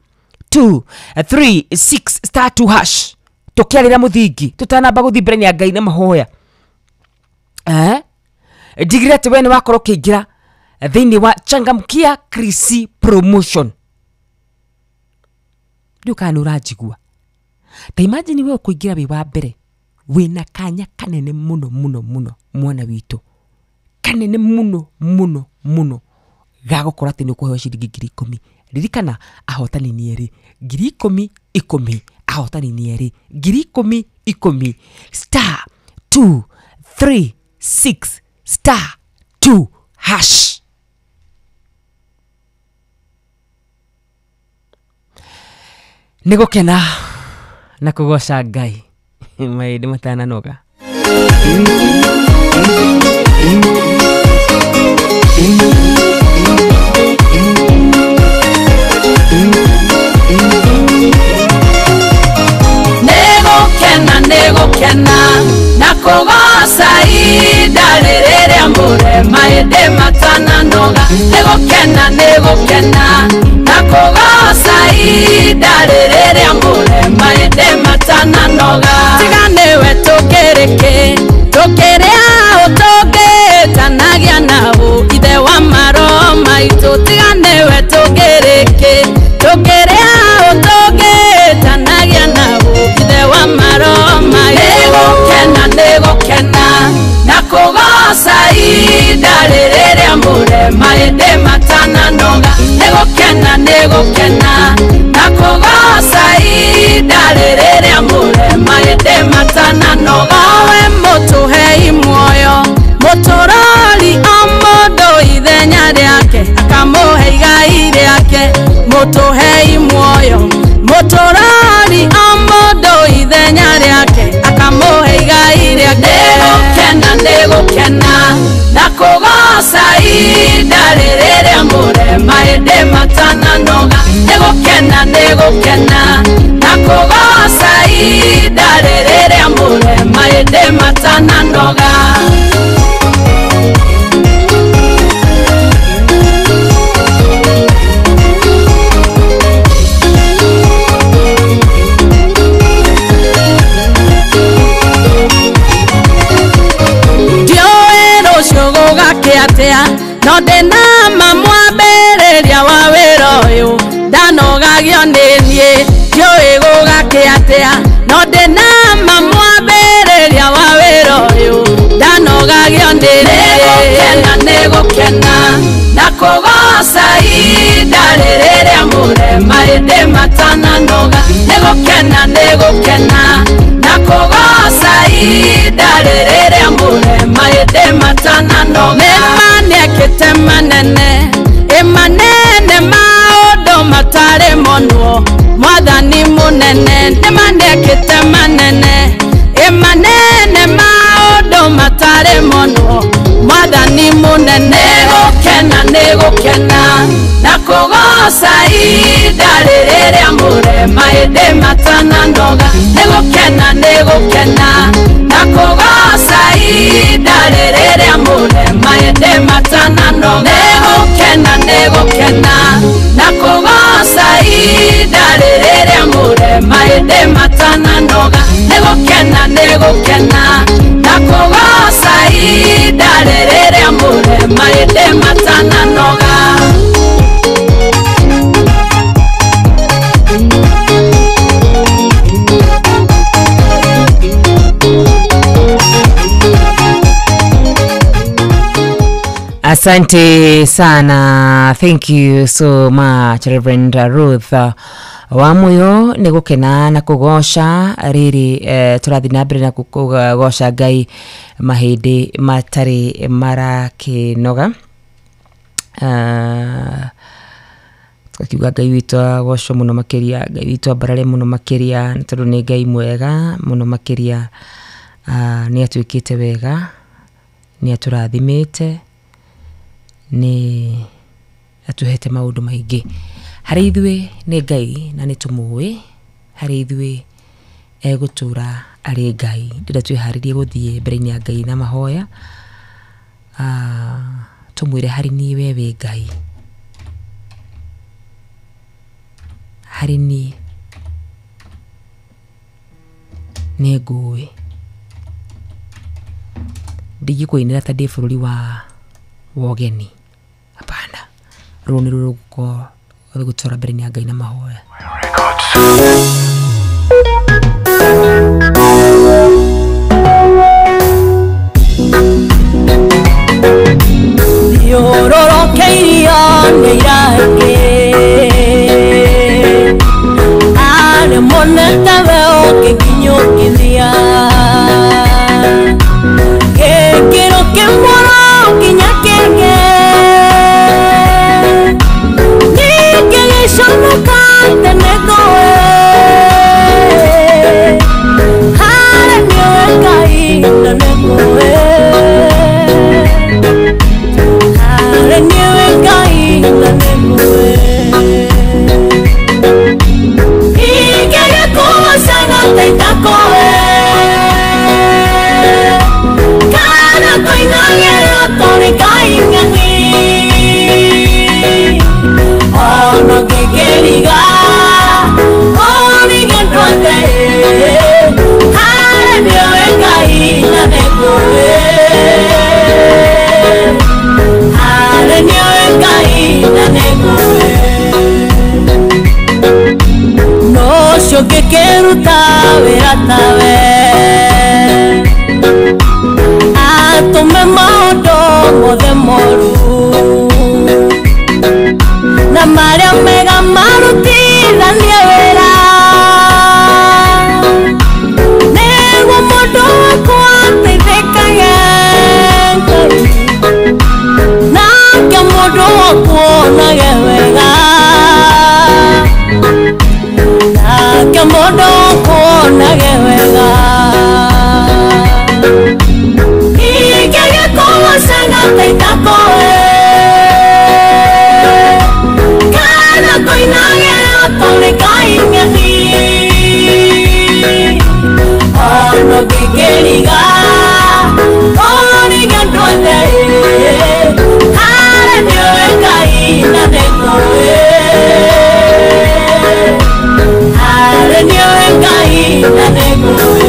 Speaker 21: 2 3 6 star 2 hash tukiarira muthingi tutanamba guthi mbere ya Ngai na mahoya. Ndigire ati we ni wakorwo ukiingira Thĩinĩ wa Changamkia Krisi Promotion. Ndiũ kana nĩ ũranjigua. Ta imagine we ũkũingĩra wĩ wa mbere wĩna kanya kanene mũno mũno mũno mwana witũ, kanene mũno mũno mũno ga gũkorwo atĩ nĩ ũkũheo ciringi 10,000. Ririkana ahotani nĩ erĩ, 10,000 10,000, ahotani nĩ erĩ, 10,000 10,000, star 2 3 6 star 2 hash. Nĩ gũkena na kũgoca Ngai maĩndĩ matananoga.
Speaker 18: Nĩgũkena nĩgũkena na kũgoca ihinda rĩrĩa mũrema hĩndĩ matananoga. Nĩgũkena nĩgũkena na kũgoca ihinda rĩrĩa mũrema hĩndĩ matananoga. Tiga nĩwe tũkĩrĩkĩ tũkĩrĩ aũ tũngĩtanagia nao ithe wa maroho maitũ. Tiga nĩwe tũkĩrĩkĩ tũkĩrĩ aũ tũngĩtanagia nao ithe wa maroho maitũ. Nĩgũkena nĩgũkena na kũgoca ihinda rĩrĩa mũrema hĩndĩ matananoga. Nĩgũkena nĩgũkena na kũgoca ihinda rĩrĩa mũrema hĩndĩ matananoga. Owe mũtũhei muoyo mũtũrori o mũndũ ithenya rĩake akamũhe igai rĩake. Mũtũhei muoyo mũtũrori o mũndũ ithenya rĩake akamũhe igai rĩake. Nĩgũkena nĩgũkena na kũgoca ihinda rĩrĩa mũrema hĩndĩ matananoga. Nĩgũkena nĩgũkena na kũgoca ihinda rĩrĩa mũrema hĩndĩ matananoga. Gũgakĩatĩa no ndĩna ma mwambĩrĩria wa wĩra ũyũ ndanogagio nĩ niĩ. Ndiũĩ gũgakĩatĩa no ndĩna ma mwambĩrĩria wa wĩra ũyũ ndanogagio nĩ niĩ. Nĩgũkena nĩgũkena na kũgoca ihinda rĩrĩa mũrema hĩndĩ matananoga. Nĩgũkena nĩgũkena na kũgoca ihinda rĩrĩa mũrema hĩndĩ matananoga. Nĩma nĩekĩte manene ĩmanene maũndũ matarĩ monwo mwathani mũnene. Nĩma nĩekĩte manene ĩmanene maũndũ matarĩ monwo mwathani mũnene. Nĩgũkena nĩgũkena na kũgoca ihinda rĩrĩa mũrema hĩndĩ matananoga. Nĩgũkena nĩgũkena na kũgoca ihinda rĩrĩa mũrema hĩndĩ matananoga. Nĩgũkena nĩgũkena na kũgoca ihinda rĩrĩa mũrema hĩndĩ matananoga. Nĩgũkena nĩgũkena na kũgoca ihinda rĩrĩa mũrema hĩndĩ matananoga.
Speaker 21: Asante sana, thank you so much Reverend Ruth Wamuyo. Nĩ gũkena na kũgoca rĩrĩ tũrathiĩ na mbere na kũgoca Ngai mahĩndĩ matarĩ marakĩnoga. Tukakiuga Ngai witũ agocwo mũno makĩria, Ngai witũ ambarare mũno makĩria, tondũ nĩ Ngai mwega mũno makĩria. Nĩ atuĩkĩte wega, nĩ atũrathimĩte, nĩ atuhete maũndũ maingĩ. Harĩ ithuĩ nĩ Ngai na nĩ tũmũĩ, harĩ ithuĩ egũtũra arĩ Ngai. Ndĩrenda twĩharĩrie gũthiĩ mbere-inĩ ya Ngai na mahoya, tũmwĩre harĩ niĩ we wĩ Ngai, harĩ niĩ nĩ ngũĩ, ndingĩkũinĩra ta ndĩ bũrũri wa wogeni,
Speaker 6: Rũni rũrũ rũgũkorwo rũgũtwara mbere nĩ Ngai na mahoya.
Speaker 13: Thiũrũrũkĩirio nĩ irangĩ arĩ monete we ũkĩnginyũkithia gĩkĩro kĩmwe nginya kĩngĩ ningĩ gĩconoka tene ngũĩ harĩ nĩwe Ngai na nĩ ngũĩ harĩ nĩwe Ngai na nĩ ngũĩ ingĩgĩkũgocaga ta itakũĩ kana kũinagĩra tũrĩ Ngai ng'eni ona ngĩkĩriga ũrige ndwathe harĩ nĩwe Ngai na nĩ ngũĩ harĩ nĩwe Ngai na nĩ ngũĩ nocio ngĩkĩruta wĩra tawe atũme maũndũ mothe moru na marĩa mega marutithanie wĩra nĩguo mũndũ wakwa ateithĩkage Ngai nake mũndũ wakwa onage wega nake mũndũ wakwa onage wega ingĩgĩkũgocaga ta itakũĩ kana kũinagĩra tũrĩ Ngai ng'eni ona ngĩkĩriga ũrige ndwathe harĩ nĩwe Ngai na nĩ ngũĩ harĩ nĩwe Ngai na nĩ ngũĩ.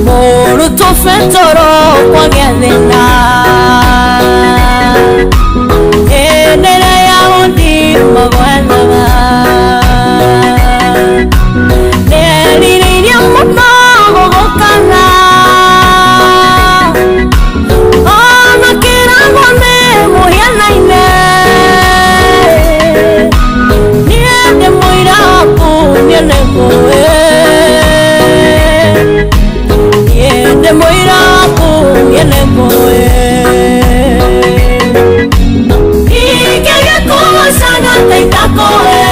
Speaker 13: Mũrutwo Petero kwagĩa thĩna hĩndĩ ĩrĩa Ayahudi magwethaga nĩerirĩirie mũno gũgũkana ona kĩragwo nĩ mũhianaine niĩ ndĩ mũira waku niĩ nĩ ngũĩ niĩ ndĩ mũira waku niĩ nĩ ngũĩ ingĩgĩkũgocaga ta itakũĩ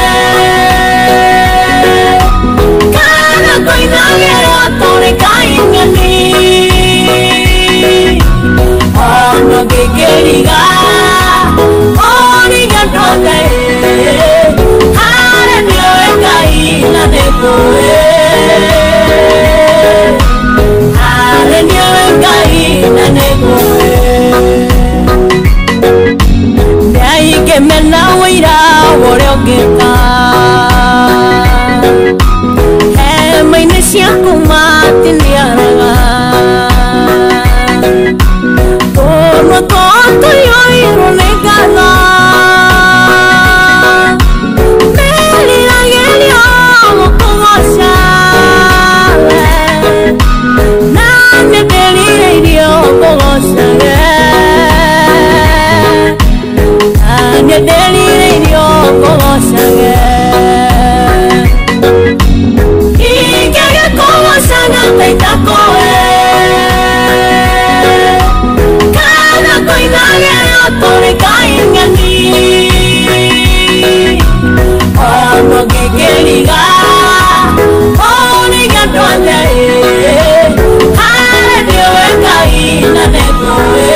Speaker 13: kana kũinagĩra tũrĩ Ngai ng'eni ona ngĩkĩriga ũrige ndwathe harĩ nĩwe Ngai na nĩ ngũĩ harĩ nĩwe Ngai na nĩ ngũĩ ndaingĩmena ũira ũrĩa ũngĩka hema-inĩ ciaku matiniaraga tũnua twao tũiyũirwo nĩ ngatho meriragĩria gũkũgoca we na niĩ ndĩrirĩirie gũkũgocage na niĩ ndĩrirĩirie gũkũgocage ingĩgĩkũgocaga ta itakũĩ kana kũinagĩra tũrĩ Ngai ng'eni ona ngĩkĩriga ũrige ndwathe harĩ nĩwe Ngai na nĩ ngũĩ.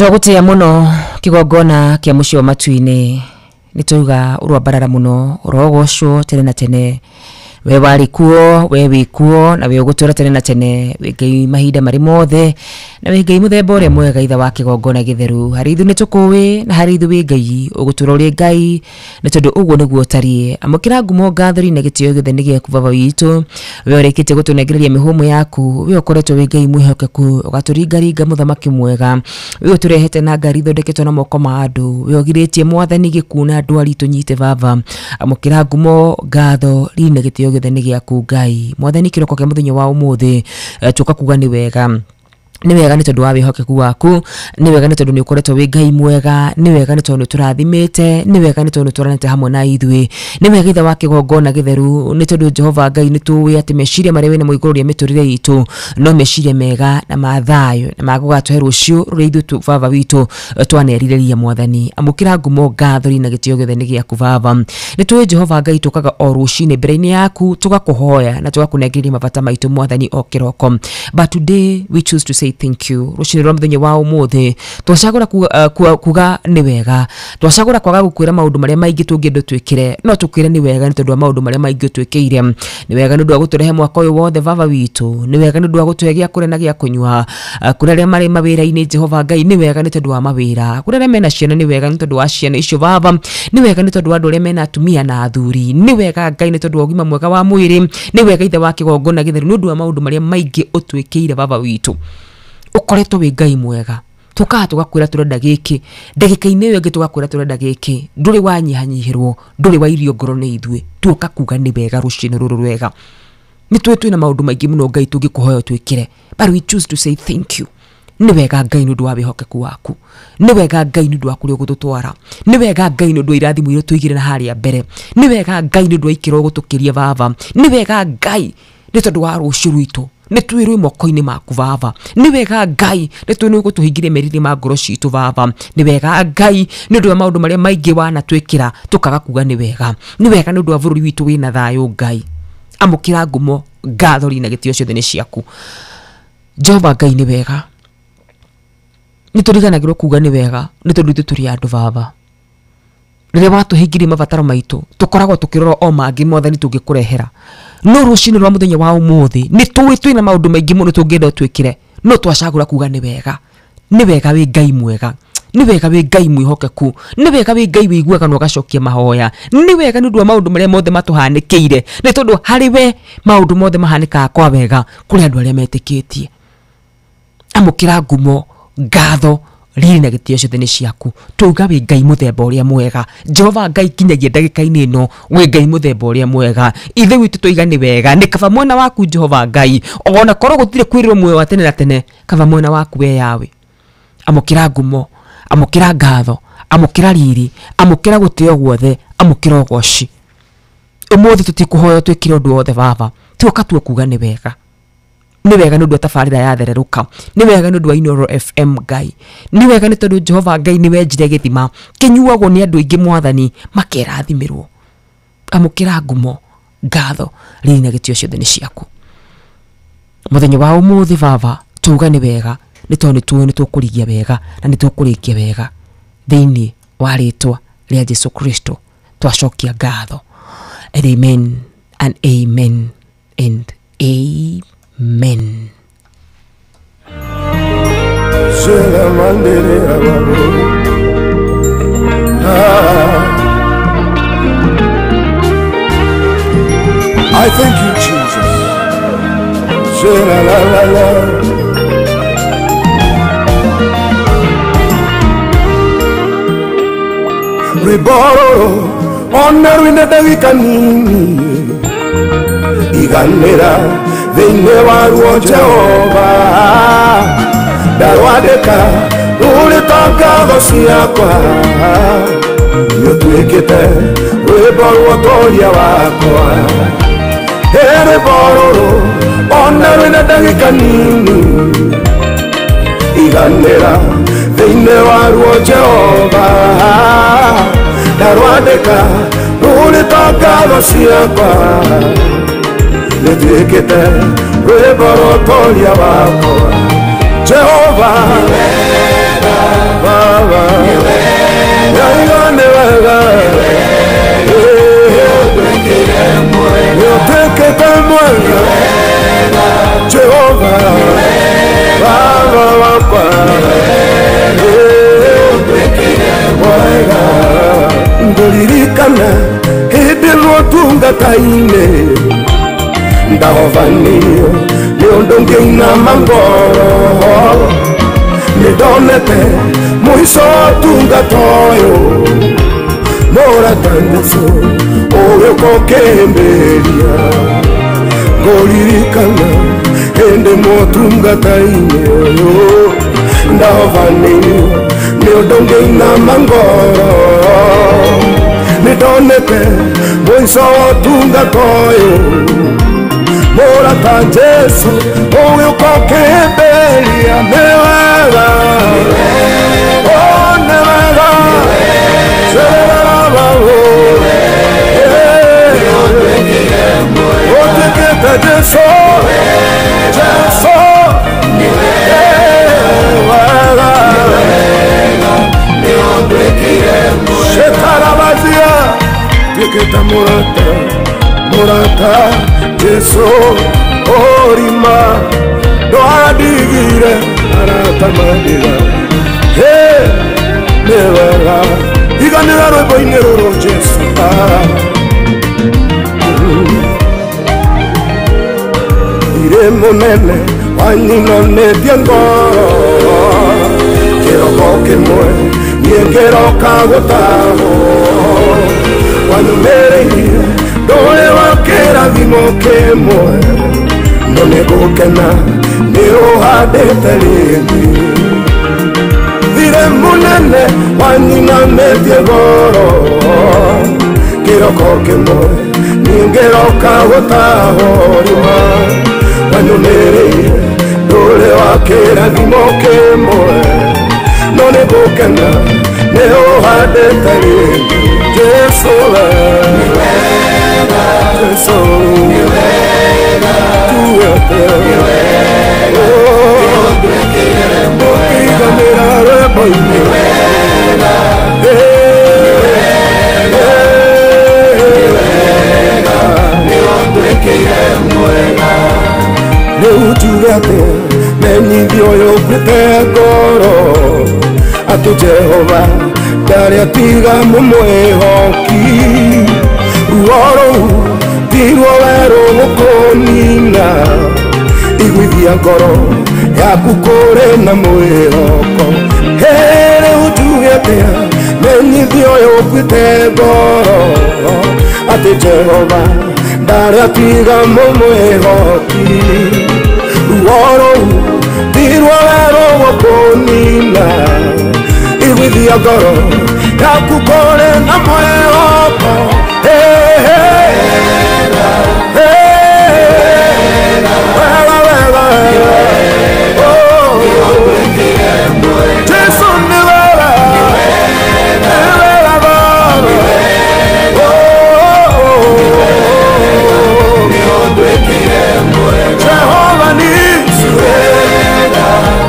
Speaker 21: Nitwagutia muno kigongona kia muciĩ wa matu-inĩ, nitwauga urwambarara muno urogocwo tene na tene. We warĩ kuo, we wĩ kuo, na we ũgũtũra tene na tene. Wĩ Ngai mahinda marĩ mothe, na wĩ Ngai mũthemba ũrĩa mwega, ithe wa kĩgongona gĩtheru. Harĩ ithuĩ nĩtũkũĩ, na harĩ ithuĩ wĩ Ngai ũgũtũra ũrĩ Ngai, nĩ tondũ ũguo nĩguo ũtariĩ. Amũkĩra ngumo, ngatho na gĩtĩo gĩothe nĩ gĩaku baba witũ. We ũrĩkĩtie gũtũnengereria mĩhũmũ yaku, we ũkoretwo wĩ Ngai mwĩhokeku, ũgatũringaringa mũthamaki mwega. We ũtũrehete na ngari ithondeketwo na moko ma andũ, we ũgirĩtie mwathani gĩkuũ na ndwari tũnyite baba. Amũkĩra ngumo, ngatho na gĩtĩo gĩothe nĩ gĩaku Ngai. Mwathani, kĩroko kĩa mũthenya wa ũmũthĩ tũka kuga nĩ wega. Nĩ wega nĩ tondũ wa wĩhokeku waku, nĩ wega nĩ tondũ nĩ ũkoretwo wĩ Ngai mwega, nĩ wega nĩ tondũ nĩ tũrathimĩte, nĩ wega nĩ tondũ nĩ twaranĩte hamwe na ithuĩ, nĩ wega ithe wa kĩgongona gĩtheru, nĩ tondũ Jehova Ngai nĩ tũĩ atĩ meciria marĩa wĩnamo igũrũ rĩa mĩtũrĩre itũ no meciria mega na ma thayũ na magũgatũhe rũciũ rũrĩa ithuĩ baba witũ twanerirĩria. Mwathani, amũkĩra ngumo, ngatho na gĩtĩo gĩothe nĩ gĩaku baba. Nĩ tũĩ Jehova Ngai tũkaga o rũcinĩ mbere-inĩ yaku, tũgakũhoya na tũgakũnengereria mabata maitũ mwathani o kĩroko. But today we choose to say thank you. Rũcinĩ rwa mũthenya wa ũmũthĩ twacagũra kuga nĩ wega, twacagũra kwaga gũkwĩra maũndũ marĩa maingĩ tũngĩenda twĩkĩre, no tũkwĩre nĩ wega nĩ tondũ wa maũndũ marĩa maingĩ twĩkĩire. Nĩ wega nĩ ũndũ wa gũtũrehe mwaka ũyũ wothe baba witũ, nĩ wega nĩ ũndũ wa gũtũhe gĩa kũrĩa na gĩa kũnyua. Kũrĩ arĩa marĩ mawĩra-inĩ Jehova Ngai, nĩ wega nĩ tondũ wa mawĩra. Kũrĩ arĩa mena ciana, nĩ wega nĩ tondũ wa ciana icio baba. Nĩ wega nĩ tondũ wa andũ arĩa mena atumia na athuri. Nĩ wega Ngai nĩ tondũ wa ũgima mwega wa mwĩrĩ. Nĩ wega ithe wa kĩgongona gĩtheru nĩ ũndũ wa maũndũ marĩa maingĩ ũtwĩkĩire baba witũ. Ũkoretwo wĩ Ngai mwega. Tukaga tugakwĩra tũrenda gĩkĩ, ndagĩka-inĩ ĩyo ĩngĩ tũgakwĩra tũrenda gĩkĩ. Ndũrĩ wanyihanyihĩrwo, ndũrĩ wairio ngoro nĩ ithuĩ. Tuoka kuga nĩ wega rũcinĩ rũrũ rwega. Nĩ tũĩ twĩna maũndũ maingĩ mũno Ngai tũngĩkũhoya twĩkĩre, but we choose to say thank you. Nĩ wega Ngai nĩ ũndũ wa wĩhokeku waku, nĩ wega Ngai nĩ ũndũ wa kũrĩa ũgũtũtwara, nĩ wega Ngai nĩ ũndũ wa irathimo iria tũigire na harĩa mbere, nĩ wega Ngai nĩ ũndũ wa ikĩro ũgũtũkĩria baba, nĩ wega Ngai nĩ tondũ wa rũciũ rwitũ nĩ twĩrwo moko-inĩ maku baba. Nĩ wega Ngai nĩ tũĩ nĩ ũgũtũhingĩria meciria ma ngoro citũ baba. Nĩ wega Ngai nĩ ũndũ wa maũndũ marĩa maingĩ wanatwĩkĩra tũkaga kuga nĩ wega. Nĩ wega nĩ ũndũ wa bũrũri witũ wĩna thayũ Ngai. Amũkĩra ngumo, ngatho na gĩtĩo ciothe nĩ ciaku Jehova Ngai. Nĩ wega nĩ tũriganagĩrwo kuga nĩ wega nĩ tondũ ithuĩ tũrĩ andũ baba. Rĩrĩa watũhingĩria mabataro maitũ tũkoragwo tũkĩrora o mangĩ mwathani tũngĩkũrehera, no rũcinĩ rwa mũthenya wa ũmũthĩ nĩ tũĩ twĩna maũndũ maingĩ mũno tũngĩenda twĩkĩre, no twacagũra kuga nĩ wega. Nĩ wega wĩ Ngai mwega, nĩ wega wĩ Ngai mwĩhokeku, nĩ wega wĩ Ngai wĩiguaga na ũgacokia mahoya, nĩ wega nĩ ũndũ wa maũndũ marĩa mothe matũhanĩkĩire, nĩ tondũ harĩ we maũndũ mothe mahanĩkaga kwa wega kũrĩ andũ arĩa metĩkĩtie. Amũkĩra ngumo, ngatho, riri na gĩtĩo ciothe nĩ ciaku. Tuuga wĩ Ngai mũthemba ũrĩa mwega. Jehova Ngai kinyagia ndagĩka-inĩ ĩno wĩ Ngai mũthemba ũrĩa mwega. Ithe witũ tũiga nĩ wega, nĩ kaba mwena waku Jehova Ngai, ona korwo gũtirĩ kwĩrĩrwo muoyo wa tene na tene, kaba mwena waku we Yawe. Amũkĩra ngumo, amũkĩra ngatho, amũkĩra riri, amũkĩra gũtĩo guothe, amũkĩra ũgoci. Ũmũthĩ tũtikũhoya twĩkĩre ũndũ wothe baba, tuoka tuo kuga nĩ wega. Nĩ wega nĩ ũndũ wa tabarĩra yathererũka, nĩ wega nĩ ũndũ wa Inooro FM Ngai, nĩ wega nĩ tondũ Jehova Ngai nĩ wenjire gĩthima kĩnyuagwo nĩ andũ aingĩ mwathani makerathimĩrwo. Amũkĩra ngumo, ngatho, riri na gĩtĩo ciothe nĩ ciaku. Mũthenya wa ũmũthĩ baba tuuga nĩ wega nĩ tondũ nĩ tũĩ nĩ tũkũrigia wega na nĩ tũkũrĩkia wega. Thĩinĩ wa rĩtwa rĩa Jesu Kristo twacokia ngatho. And amen and amen and amen.
Speaker 20: I thank you, Jesus. La la la la. Riboro onerwine ndagĩka nini iganĩra thĩinĩ waruo Jehova, ndarwandĩka rũrĩ ta ngatho ciakwa, nĩũtuĩkĩte rwĩmbo rwa ũtoria wakwa. Rwĩmbo rũrũ ona rwĩna ndagĩka nini iganĩra thĩinĩ waruo Jehova, ndarwandĩka rũrĩ ta ngatho ciakwa, nĩtuĩkĩte rwĩmbo rwa ũtoria wakwa. Jehova, Ngũririkana hĩndĩ rũtungata-inĩ ndahovanio nĩ ũndũ ngĩinama ngoro nĩndonete mũico ũtungata ũyũ mũrata Jesũ ũgĩũka ũkĩhĩmbĩria ngũririkana hĩndĩ motungata-inĩ ũyũ ndahovanio nĩ ũndũ ngĩinama ngoro nĩndonete mũico ũtungata ũyũ mũrata Jesũ ũgĩũka ũkĩhĩmbĩria nĩ wega oh nĩ wega ũtuĩkĩte Jesũ Jesũ nĩ wega Shetarabazia tuĩkĩte mũrata mũrata Jesũ orima ndwandigire arata mandiga hey nĩ wega iganĩra rwĩmbo-inĩ rũrũ Jesũ irĩ mũnene wanyinanĩtie ngoro kĩroko kĩmwe niĩ ngĩroka gũtahwo wanyumĩrĩirie ndũrĩ wa kĩrathimo kĩmwe no nĩngũkena nĩ ũhandĩte rĩngĩ thirĩ mũnene wanyinanĩtie ngoro kĩroko kĩmwe niĩ ngĩroka gũtahwo rĩma wanyumĩrĩirie ndũrĩ wa kĩrathimo kĩmwe no nĩngũkena nĩ ũhandĩte rĩngĩ Jesũ we nĩ wega Jesũ nĩ wega tuwete nĩ wega ũkĩiganĩra rwĩmbo-inĩ wega rĩu njuge atĩ menyithio ũyũ nguĩte ngoro atĩ Jehova ndarĩ atiga mũmwĩhoki ruo rũu tiruo werũ gũkũnina iguithia ngoro yaku kũrĩ na mwĩhoko rĩu njuge atĩa menyithio ũyũ nguĩte ngoro atĩ Jehova ndarĩ atiga mũmwĩhoki ruo rũu tiruo werũ gũkũnina iguithia ngoro yaku kũrĩ na mwĩhoko wega wega Jesũ nĩ wega nĩ wega Baba Jehova nisi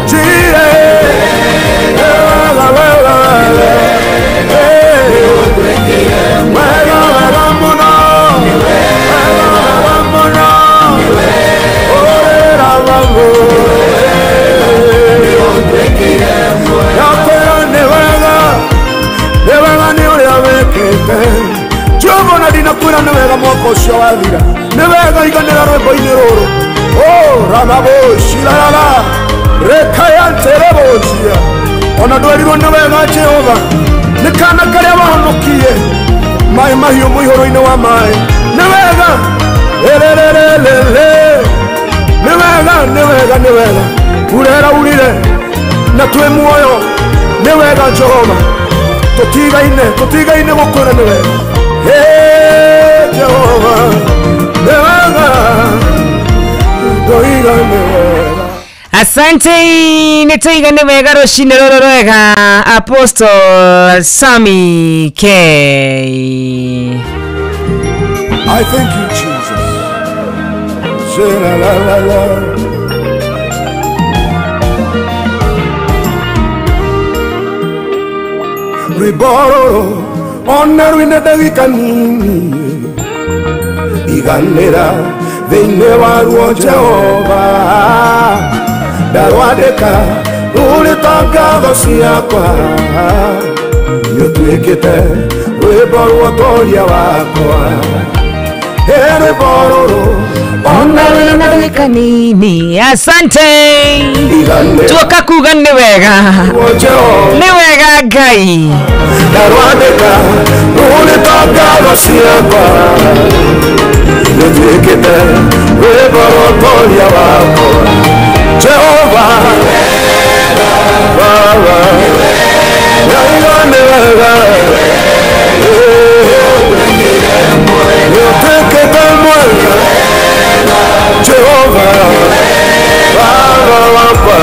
Speaker 20: Jireh wega wega wega wega mũno wega wega mũno ũrĩra baba yakwĩra nĩ wega nĩ wega nĩ ũrĩa wĩkĩte Jehova na ndinakwĩra nĩ wega mwaka ũcio wathira nĩ wega iganĩra rwĩmbo-inĩ rũrũ ramabocirarara rekayanterebocia ona ndwerirwo nĩ wega Jehova nĩ kana karĩa wahonokie maĩ mahiũ mũihũro-inĩ wa maĩ nĩ wega ererererere nĩ wega nĩ wega nĩ wega urera urire na twĩ muoyo nĩ wega Jehova tũtigaine tũtigaine gũkwĩra nĩ wega hey Jehova nĩ wega ndoiga nĩ wega.
Speaker 21: Asante netoiga nĩ wega rũcinĩ rũrũ rwega Apostle Sammy K.
Speaker 20: I thank you Jesus. La la la la. Rwĩmbo rũrũ ona rwĩna ndagĩka nini iganĩra thĩinĩ waruo Jehova ndarwandĩka rũrĩ ta ngatho ciakwa nĩũtuĩkĩte Rwĩmbo rwa wakwa rwĩmbo rũrũ
Speaker 21: ona wĩna ndagĩka nini. Asante, tuoka kuga nĩ wega, nĩ wega Ngai
Speaker 20: ndarwandĩka rũrĩ ta ngatho ciakwa nĩnduĩkĩte rwĩmbo rwa ũtoria wakwa Jehova Baba Ngai nĩ wega nĩũtuĩkĩte mwega Jehova Baba wakwa.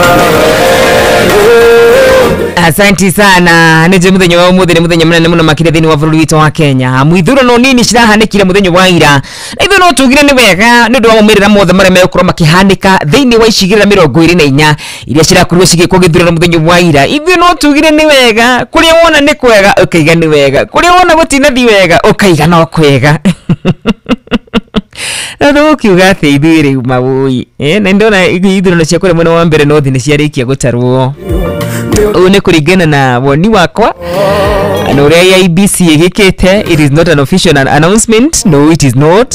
Speaker 21: Asanti sana. Nĩ muthenya wa umuthi nĩ muthenya munene muno makĩria thĩinĩ wa bũrũri witũ wa Kenya. Mwithurano nini cirahanĩkire muthenya wa ira. Na ithuĩ no tugire nĩ wega nĩ ũndũ wa maumĩrĩra mothe marĩa megũkorwo makĩhanĩka thĩinĩ wa icigĩrĩra 24 iria cirakorirwo cigĩkwo gĩthurano muthenya wa ira. Ithuĩ no tugire nĩ wega, kũrĩa wona nĩ kwega ũkaiga nĩ wega, kũrĩa wona gũtinathiĩ wega ũkaiga no kwega. Na tũgũkiuga atĩ ithuĩ rĩu mawũi na ndona ithurano cia kũrĩa mwena wa mbere no thĩ nĩ ciarĩkia gũtarwo. Ũũ nĩ kũringana na woni wakwa na ũrĩa IEBC ĩgĩkĩte. It is not an official announcement. No, it is not.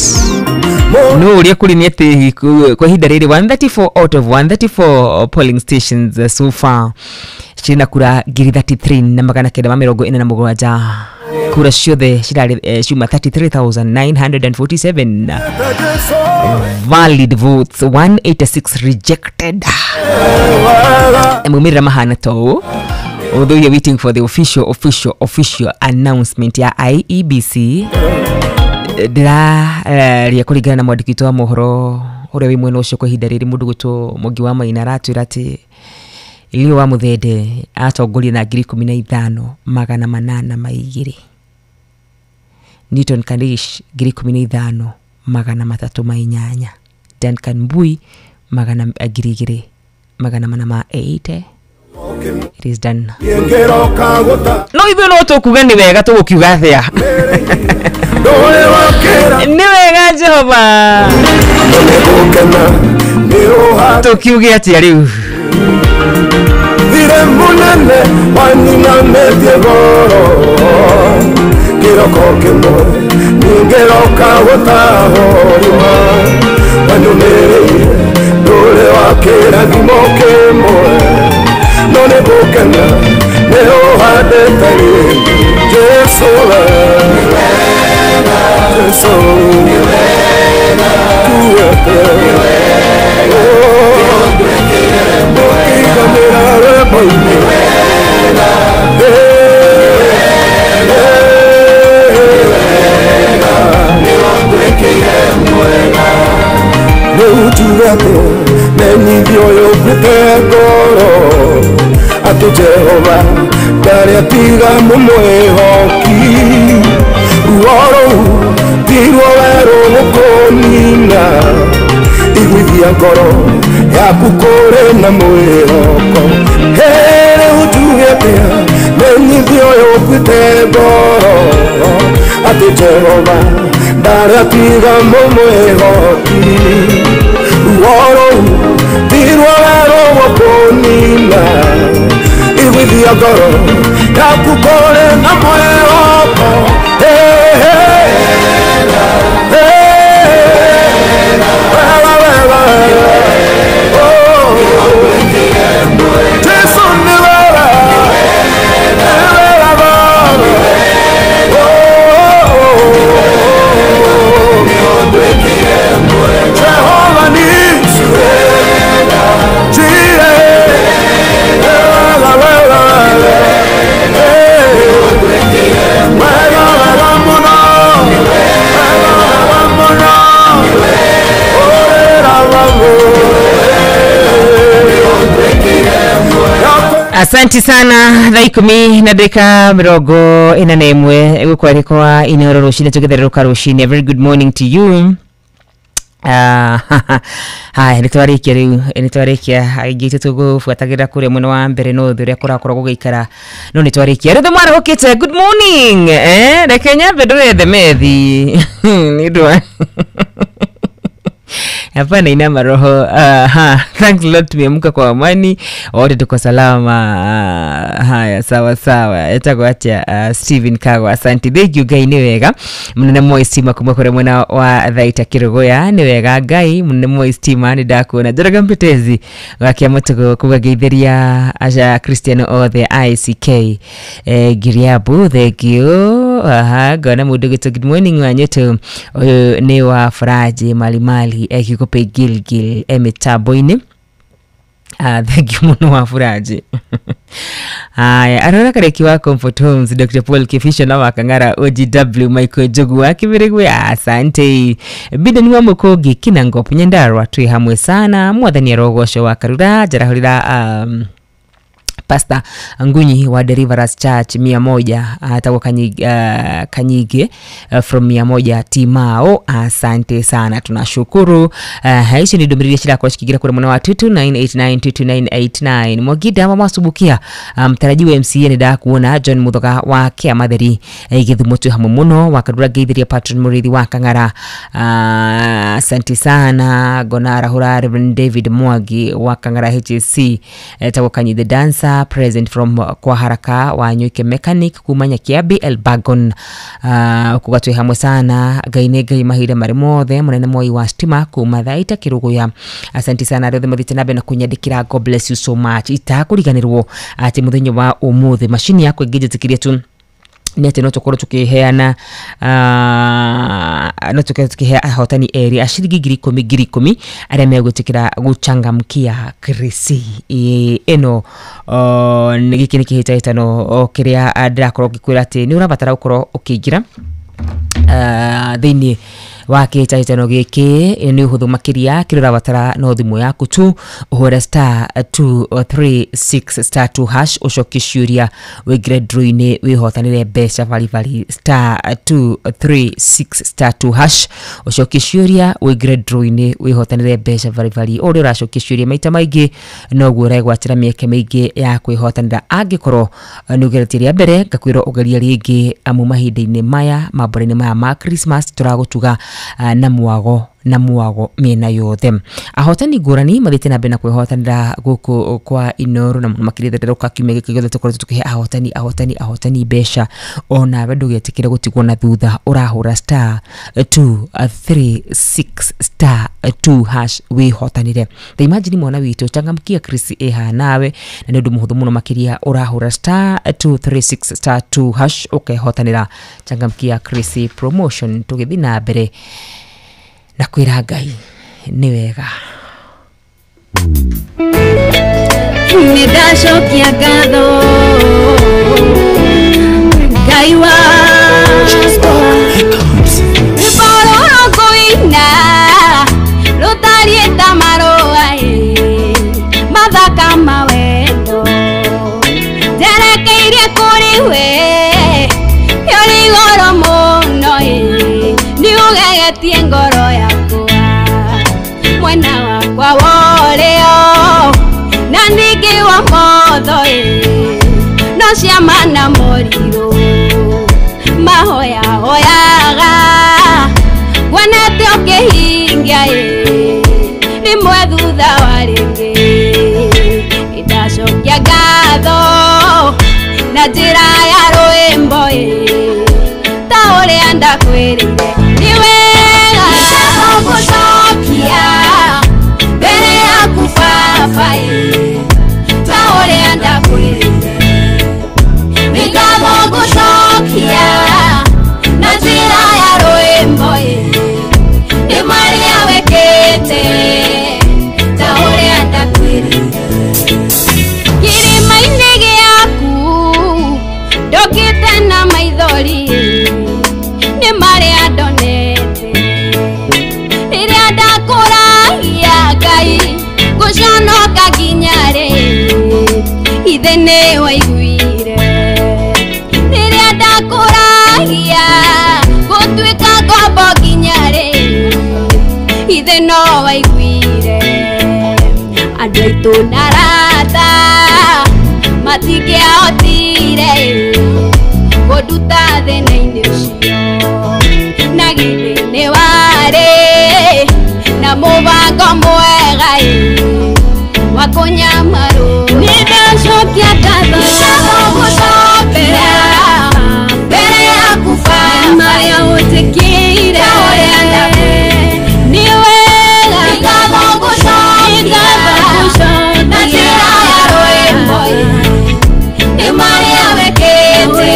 Speaker 21: No ũrĩa kũrĩ nĩ atĩ kwa ihinda rĩrĩ 134 out of 134 polling stations so far cirĩ kura 33,947. Kura ciothe cirarĩ ciuma 33,947 valid votes, 186 rejected. Maumĩrĩra mahana ta ũũ, although you're waiting for the official announcement ya IEBC. Ndĩraria kũringana na mwandĩki witũ wa mohoro ũrĩa wĩ mwena ũcio kwa ihinda rĩrĩ, mũndũ gwĩtwo Mwangi wa Maina aratwĩra atĩ Leo wa Muthende atongoria na 15,802, Newton Karish 15,308, Duncan Mbui 2,480. It is done. No ithuĩ no tũkuga nĩ wega, tũgũkiuga atĩa? Nĩ wega Jehova, tũkiuge atĩa rĩu?
Speaker 20: Thire munene wanyinamĩtie goro kĩroko kĩmwe ningĩroka gũtahũrima wanyũmĩrĩire ndũrĩ wa kĩrathimo kĩmwe no nĩ ngũkena nĩ ũhandĩte rĩngĩ Jesũ we Jesũ kuĩte ũkĩiganĩra rwĩmbo-inĩ. Rĩu njuge atĩ menyithio ũyũ ũkuĩte ngoro atĩ Jehova ndarĩ atiga mũmwĩhoki ruo rũu ti ruo werũ gũkũnina iguithia ngoro yaku kũrĩ na mwĩhoko. Rĩu njuge atĩa menyithio ũyũ ũkuĩte ngoro atĩ Jehova ndarĩ atiga mũmwĩhoki ruo rũu ti ruo werũ gũkũnina iguithia ngoro yaku kũrĩ na mwĩhoko. Jesu nĩ wega, nĩ wega Baba. Jehova nisi Jireh, wega wega wega wega mũno, wega wega mũno, ũrĩra wamu.
Speaker 21: Asante sana. Thaa 10:41 gũkwarĩkwa Inooro rũcinĩ tũgĩthererũka rũcinĩ. A very good morning to you. Haya nĩ twarĩkia rĩu, nĩ twarĩkia aingĩ itũ tũgũbuatagĩrĩra kũrĩa mwena wa mbere no thĩ ũrĩa kũrakorwo gũgĩikara, no nĩ twarĩkia rĩu. Mwarahũkĩte, good morning. Reke nyambe ndũrethe methi nĩ ũndũ wa Hapana inama roho. Thanks a lot, tumeamka kwa amani wote tuko salama. Haya sawa sawa etagwo atia Steven Kagwa, asante, thank you Ngai ni wega munene moi stima kuma kure mwena wa Thaita Kiruguya ni wega Ngai munene moi stima ni ndakuona Njoroge Mpetezi wakia mutugo kuga geithiria aja Christian othe ICK Giriabu, thank you. Aha ngona mundu gito good morning wanyoto uyu ni wa Faraji Malimali ekikope Gilgil emitambo-ini. Thank you muno wa Furaji. Haya, arora kareki wa Comfort Homes Dr. Paul Kifisho na wakangara OGW Michael Jogu wa Kibirigwe, asante. Bideni wa Mukogi Kinangop Nyandarua twi hamwe sana mwathani arogocwo wa Karura njarahurira Pastor Ngunyi wa Deliverance Church 100 atagwo Kanyige from 100 Timao, asante sana tunashukuru. Hici ni ndumiriri cirakorwo cikiingira kuri mwena wa 22989 22989 Mwagida wa Masubukia mtarajiwa MCA ni ndakuona John Muthoga wa Kiamatheri Githumo twi hamwe muno wa Karura ngeithiria Patron Murithi wa Kang'ara, asante sana ngona arahura Reverend David Mwangi wa Kang'ara HC tagwo Kanyi the dancer present from kwa haraka wa Nyuike mechanic kuma Nyakiabi Elbagon, kuga twi hamwe sana Ngai nĩ Ngai mahinda marĩ mothe munene moi wa stima kuma Thaita Kiruguya, asante sana arĩa othe mathiĩte na mbere na kũnyandĩkĩra, God bless you so much. Itakũriganĩrwo atĩ mũthenya wa ũmũthĩ macini yakwa ĩngĩnjĩtĩkĩria tu nĩ atĩ no tũkorwo tũkĩheana no tũkorwo tũkĩhea ahotani erĩ a ciringi 10,000 10,000 arĩa megwĩtĩkĩra gũchangamkia krisi ĩno. Nĩ gĩkĩ nĩ kĩhĩtahĩtano kĩrĩa ndĩrakorwo ngĩkwĩra atĩ nĩ ũrabatara gũkorwo ũkĩingĩra thĩinĩ wa kĩhĩtahĩtano gĩkĩ nĩ ũhũthũ makĩria kĩrĩa ũrabatara no thimũ yaku tu ũhũre star 236 star 2 hash ũcokie ciũria wĩingĩre draw-inĩ wĩhotanĩre mbeca baribari star 236 star 2 hash ũcokie ciũria wĩingĩre draw-inĩ wĩhotanĩre mbeca baribari. Ũrĩa ũracokia ciũria maita maingĩ noguo ũregwatĩra mĩeke mĩingĩ ya kwĩhotanĩra. Angĩkorwo nĩ ũgeretie rĩa mbere ngakwĩrwo ũgerie rĩngĩ amu mahinda-inĩ maya mambura-inĩ maya ma Christmas tũragũtuga na mwago na mwago mĩena yothe. Ahotani ngũrani mathiĩte na mbere na kwĩhotanĩra gũkũ kwa Inooro na mũno makĩria thererũka kiumia gĩkĩ gĩothe tũkoretwo tũkĩhe ahotani ahotani ahotani mbeca. Onawe ndũgetĩkĩre gũtigwo na thutha, ũrahũra star 236 star 2 hash wĩhotanĩre. Ta imagine mwana witũ changamkia Chris ĩha nawe na nĩ ũndũ mũhũthũ mũno makĩria ũrahũra star 236 star 2 hash ũkehotanĩra changamkia Chris promotion. Tũgĩthiĩ na mbere na kwĩra Ngai nĩ wega.
Speaker 18: Nĩ ndacokia ngatho Ngai wakwa rwĩmbo rũrũ ngũina rũtariĩ ta marũa mathaka ma wendo njerekeirie kũrĩ we ũrĩ igũrũ mũno nĩ ũgegetie ngoro yakwa mwena wakwa wa ũrĩo na ningĩ wa motho no ciama na morirũ mahoya hoyaga wonete ũkĩhingia rĩmwe thutha wa rĩngĩ nĩndacokia ngatho na njĩra ya rwĩmbo ta ũrĩa ndakwĩrire nĩ wega gũcokia mbere yaku baba ta ũrĩa ndakwĩrire nĩ ngatho ngũcokia na njĩra ya rwĩmbo nĩ marĩa wĩkĩte ta ũrĩa ndakwĩrire kĩrĩma-inĩ gĩaku ndũkĩte na maithori nĩ marĩa ndonete rĩrĩa ndakũragia Ngai ngũconoka nginya rĩ ithe nĩ waiguire rĩrĩa ndakũragia gũtuĩka ngombo nginya rĩ ithe no waiguire andũ aitũ na arata matingĩahotire kũnduta thĩna-inĩ ũcio na githĩ nĩ warĩ na mũbango wa kũnyamarwo nĩ ndacokia ngatho gũcokera mbere yaku Baba marĩa ũnjĩkĩire ta ũrĩa nĩ wega ngatho gũcokia na njĩra ya rwĩmbo nĩ marĩa wĩkĩte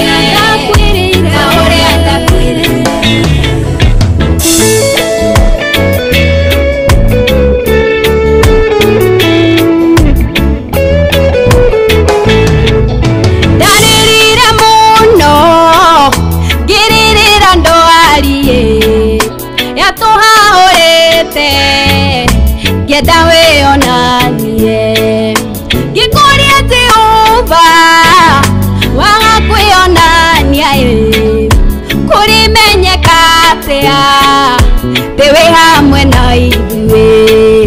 Speaker 18: ta ũrĩa ndakwĩrĩire. Ndarĩrire mũno ngĩrĩrĩra ndwariĩ yatũhahũrĩte ngĩenda wĩonanie ngĩkũria Jehova waga kwĩonania ĩ kũrĩmenyeka atĩa atĩ wĩ hamwe na ithuĩ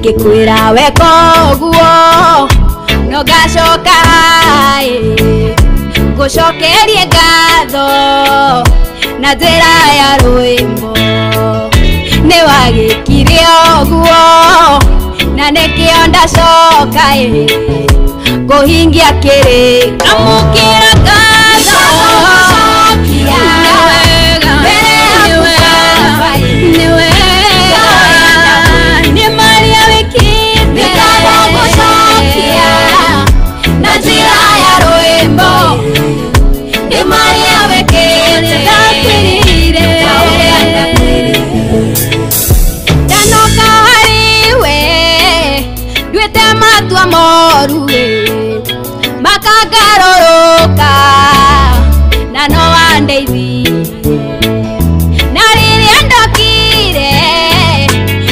Speaker 18: ngĩkwĩra weka ũguo no ngacoka ĩ ngũcokerie ngatho na njĩra ya rwĩmbo nĩ wagĩkire ũguo na nĩkĩo ndacoka ĩ kũhingia kĩrĩko amũkĩra ngatho mbere yaku Baba nĩ wega nĩ marĩa wĩkĩte ngatho gũcokia na njĩra ya rwĩmbo nĩ marĩa wĩkĩte ndakwĩrire ta ũrĩa ndakwĩrire ndanoka harĩ we nduĩte matua moru ĩ makangarũrũka na no wandeithirie na rĩrĩa ndokire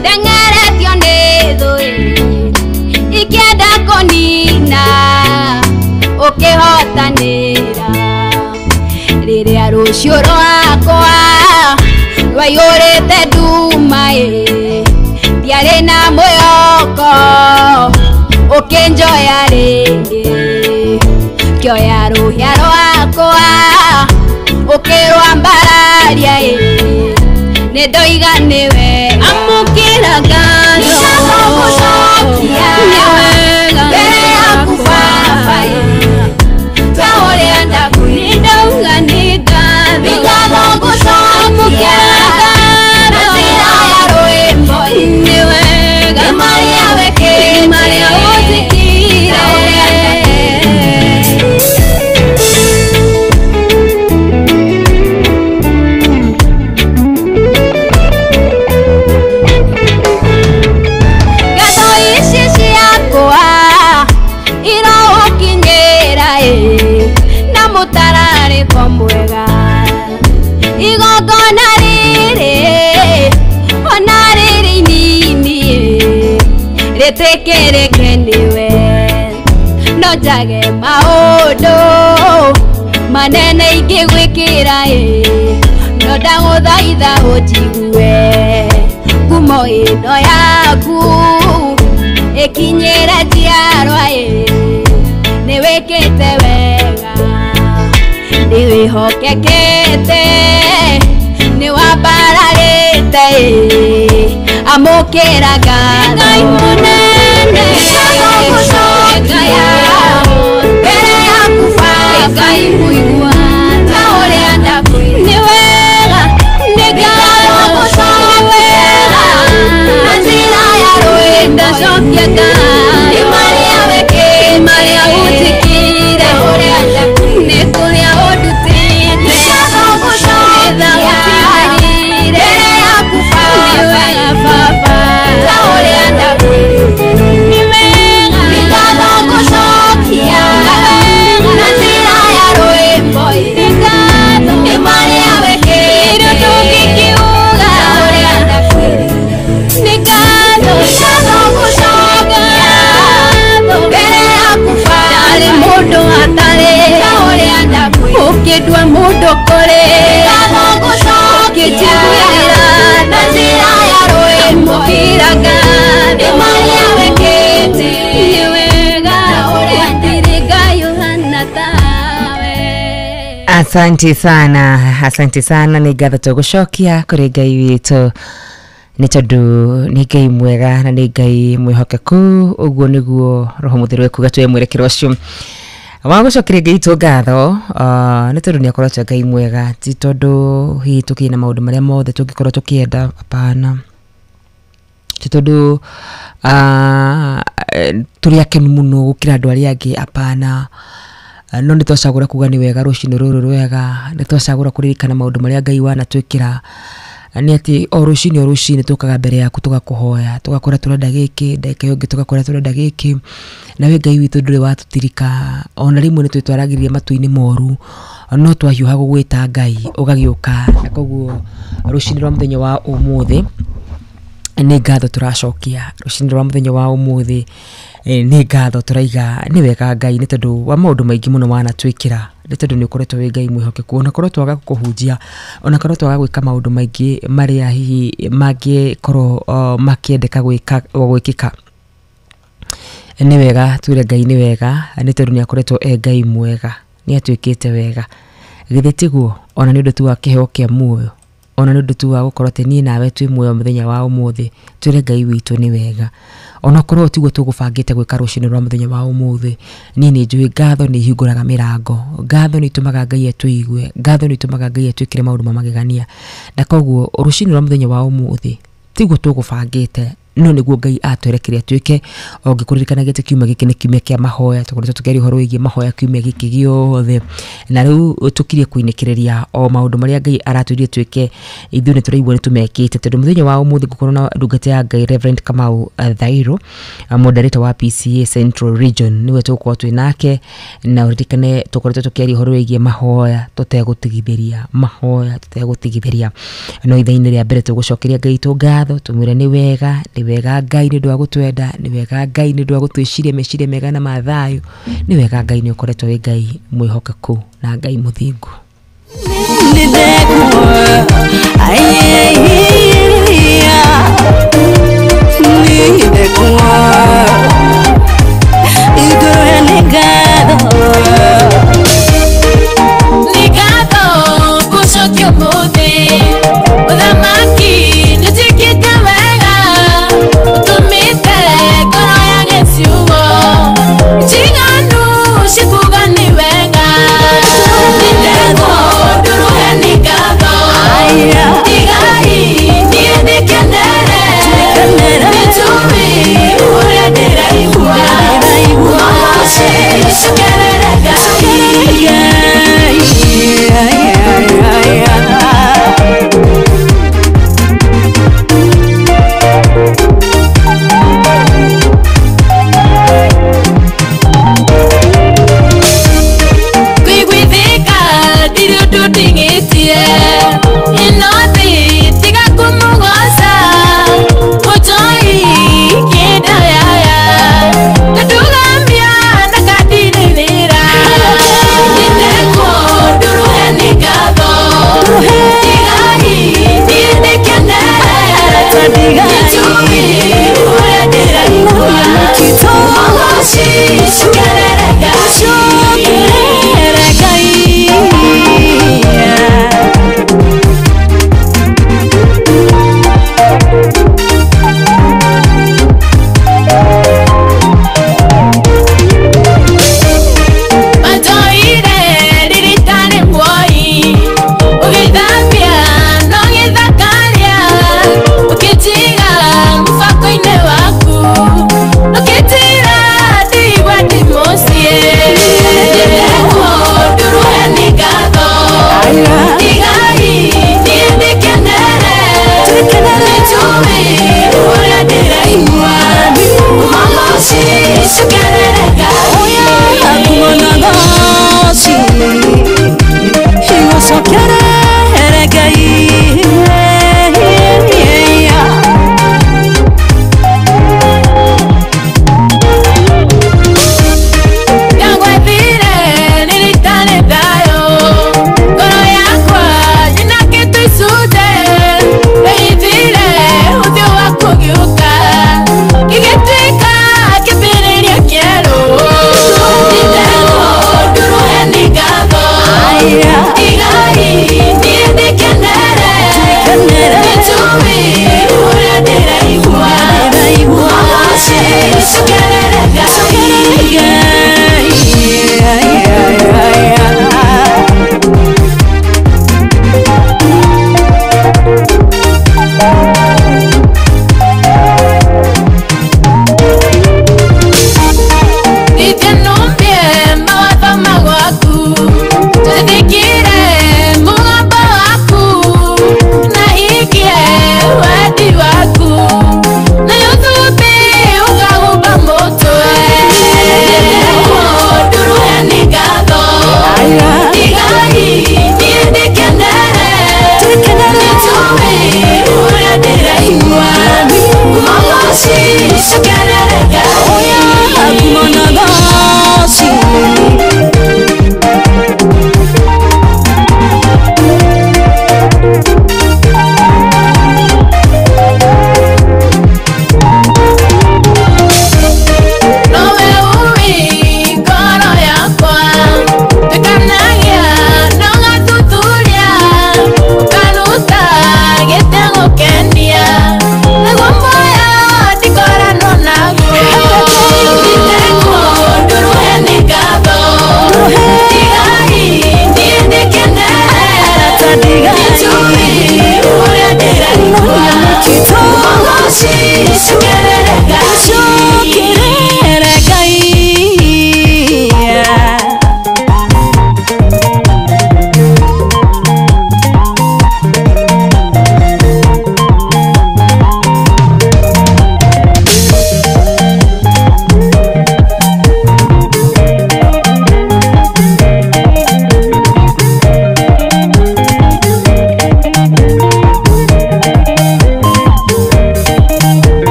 Speaker 18: ndeng'eretio nĩ thũ ĩ ikĩenda kũnina ũkĩhotanĩra rĩrĩa rũciũ rwakwa rwaiyũrĩte nduma ĩ ndiarĩ na mwĩhoko ũkĩnjoya rĩngĩ ngĩoya rũhĩa rwakwa ũkĩrwambararia ĩ nĩ ndoiga nĩ wega amũkĩra ngatho gũcokia nĩ wega mbere yaku Baba ĩ ta ũrĩa ndakwĩrire ndauga nĩ ngatho ngatho gũcokia na njĩra ya rwĩmbo nĩ wega nĩ marĩa wĩkĩte marĩa ũnjĩkĩire ta ũrĩa ngatho ici ciakwa irogũkinyĩra ĩ na mũtararĩko mwega igongona rĩrĩ ona rĩrĩ inini ĩ rĩtĩkĩrĩke nĩwe no njage maũndũ manene ingĩgwĩkĩra ĩ no ndagũthaitha ũnjigue ngumo ĩno yaku ĩkinyĩre njiarwa ĩ nĩ wĩkĩte wega nĩ wĩhokekete nĩ wambararĩte ĩ amũkĩra ngatho Ngai mũnene gũcokia mbere yaku Baba Ngai mũigua ta ũrĩa ndakwĩrire nĩ wega nĩ ngatho gũcokia na njĩra ya rwĩmbo ndacokia ngatho nĩ marĩa wĩkĩte marĩa ũnjĩkĩire ũrĩa nĩ kũrĩa ũndutĩte ngatho gũcokia mbere yaku Baba nĩ wega Baba ta ũrĩa ndakwĩrire nĩ wega ngatho gũcokia na njĩra ya rwĩmbo ngatho nĩ marĩa wĩkĩte ndũngĩkiuga ta ũrĩa ndakwĩrire nĩ ngatho ngatho gũcokia mbere yaku Baba ndarĩ mũndũ atarĩ ta ũrĩa ndakwĩrire ũkĩndua mũndũ kũrĩ ngatho gũcokia ũkĩnjiguĩra na njĩra ya rwĩmbo amũkĩra ngatho nĩ marĩa wĩkĩte nĩ wega gũtirĩ Ngai ũhana tawe.
Speaker 21: Asante sana, asante sana nĩ ngatho tũgũcokia kũrĩ Ngai witũ Nĩ tondũ nĩ Ngai mwega na nĩ Ngai mwĩhokeku, ũguo nĩguo Roho Mũtheru ekuga twĩ mwerekero ũcio wa gũcokeria Ngai witũ ngatho, nĩ tondũ nĩ akoretwo Ngai mwega, ti tondũ hihi tũkĩrĩ na maũndũ marĩa mothe tũngĩkorwo tũkĩenda, hapana, ti tondũ tũrĩ akenu mũno gũkĩra andũ arĩa angĩ, hapana, no nĩ twacagũra kuga nĩ wega rũcinĩ rũrũ rwega, nĩ twacagũra kũririkana maũndũ marĩa Ngai wanatwĩkĩra. Nĩ atĩ o rũcinĩ tũkaga mbere yaku tũgakũhoya, tũgakora tũrenda gĩkĩ, ndagĩka ĩyo ĩngĩ tũgakora tũrenda gĩkĩ, nawe Ngai witũ ndũrĩ watũtirika, ona rĩmwe nĩ twĩtwaragĩria matu-inĩ moru, no twahiũha gũgwĩta Ngai ũgagĩũka. Na koguo rũcinĩ rwa mũthenya wa ũmũthĩ nĩ ngatho tũracokia, rũcinĩ rwa mũthenya wa ũmũthĩ nĩ ngatho tũraiga nĩ wega Ngai, nĩ tondũ wa maũndũ maingĩ mũno wanatwĩkĩra, nĩ tondũ nĩ ũkoretwo wĩ Ngai mwĩhokeku, ona korwo twaga gũkũhunjia, ona korwo twaga gwĩka maũndũ maingĩ marĩa hihi mangĩkorwo makĩendeka gwĩka gwĩkĩka, nĩ wega twĩre Ngai nĩ wega, nĩ tondũ nĩ akoretwo e Ngai mwega, nĩ atuĩkĩte wega. Githĩ tiguo? Ona nĩ ũndũ tu wa kĩheo kĩa muoyo, ona nĩ ũndũ tu wa gũkorwo atĩ niĩ nawe twĩ muoyo mũthenya wa ũmũthĩ, twĩre Ngai witũ nĩ wega. Ona korwo tiguo tũgũbangĩte gwĩka rũcinĩ rwa mũthenya wa ũmũthĩ, niĩ nĩ njũĩ ngatho nĩ ihingũraga mĩrango, ngatho nĩ itũmaga Ngai atũigue, ngatho nĩ itũmaga Ngai atwĩkĩre maũndũ ma magegania. Na koguo rũcinĩ rwa mũthenya wa ũmũthĩ tiguo tũgũbangĩte, no nĩguo Ngai atwerekeire twĩke. Ũngĩkũririkanagia atĩ kiumia gĩkĩ nĩ kiumia kĩa mahoya, tũkoretwo tũkĩaria ũhoro wĩgiĩ mahoya kiumia gĩkĩ gĩothe, na rĩu tũkirie kũinĩkĩrĩria o maũndũ marĩa Ngai aratwĩrire twĩke, ithuĩ nĩ tũraigua nĩ tũmekĩte, tondũ mũthenya wa ũmũthĩ ngũkorwo na ndungata ya Ngai Reverend Kamau Thairũ, moderator wa PCA Central Region, nĩwe tũgũkorwo twĩ nake. Na ũririkane tũkoretwo tũkĩaria ũhoro wĩgiĩ mahoya tũtegũtigithĩria, mahoya tũtegũtigithĩria. No ithaa-inĩ rĩa mbere tũgũcokeria Ngai witũ ngatho, tũmwĩre nĩ wega, nĩ wega Ngai nĩ ũndũ wa gũtwenda, nĩ wega Ngai nĩ ũndũ wa gũtwĩciria meciria mega na ma thayũ, nĩ wega Ngai nĩ ũkoretwo wĩ Ngai mwĩhokeku na Ngai mũthingu.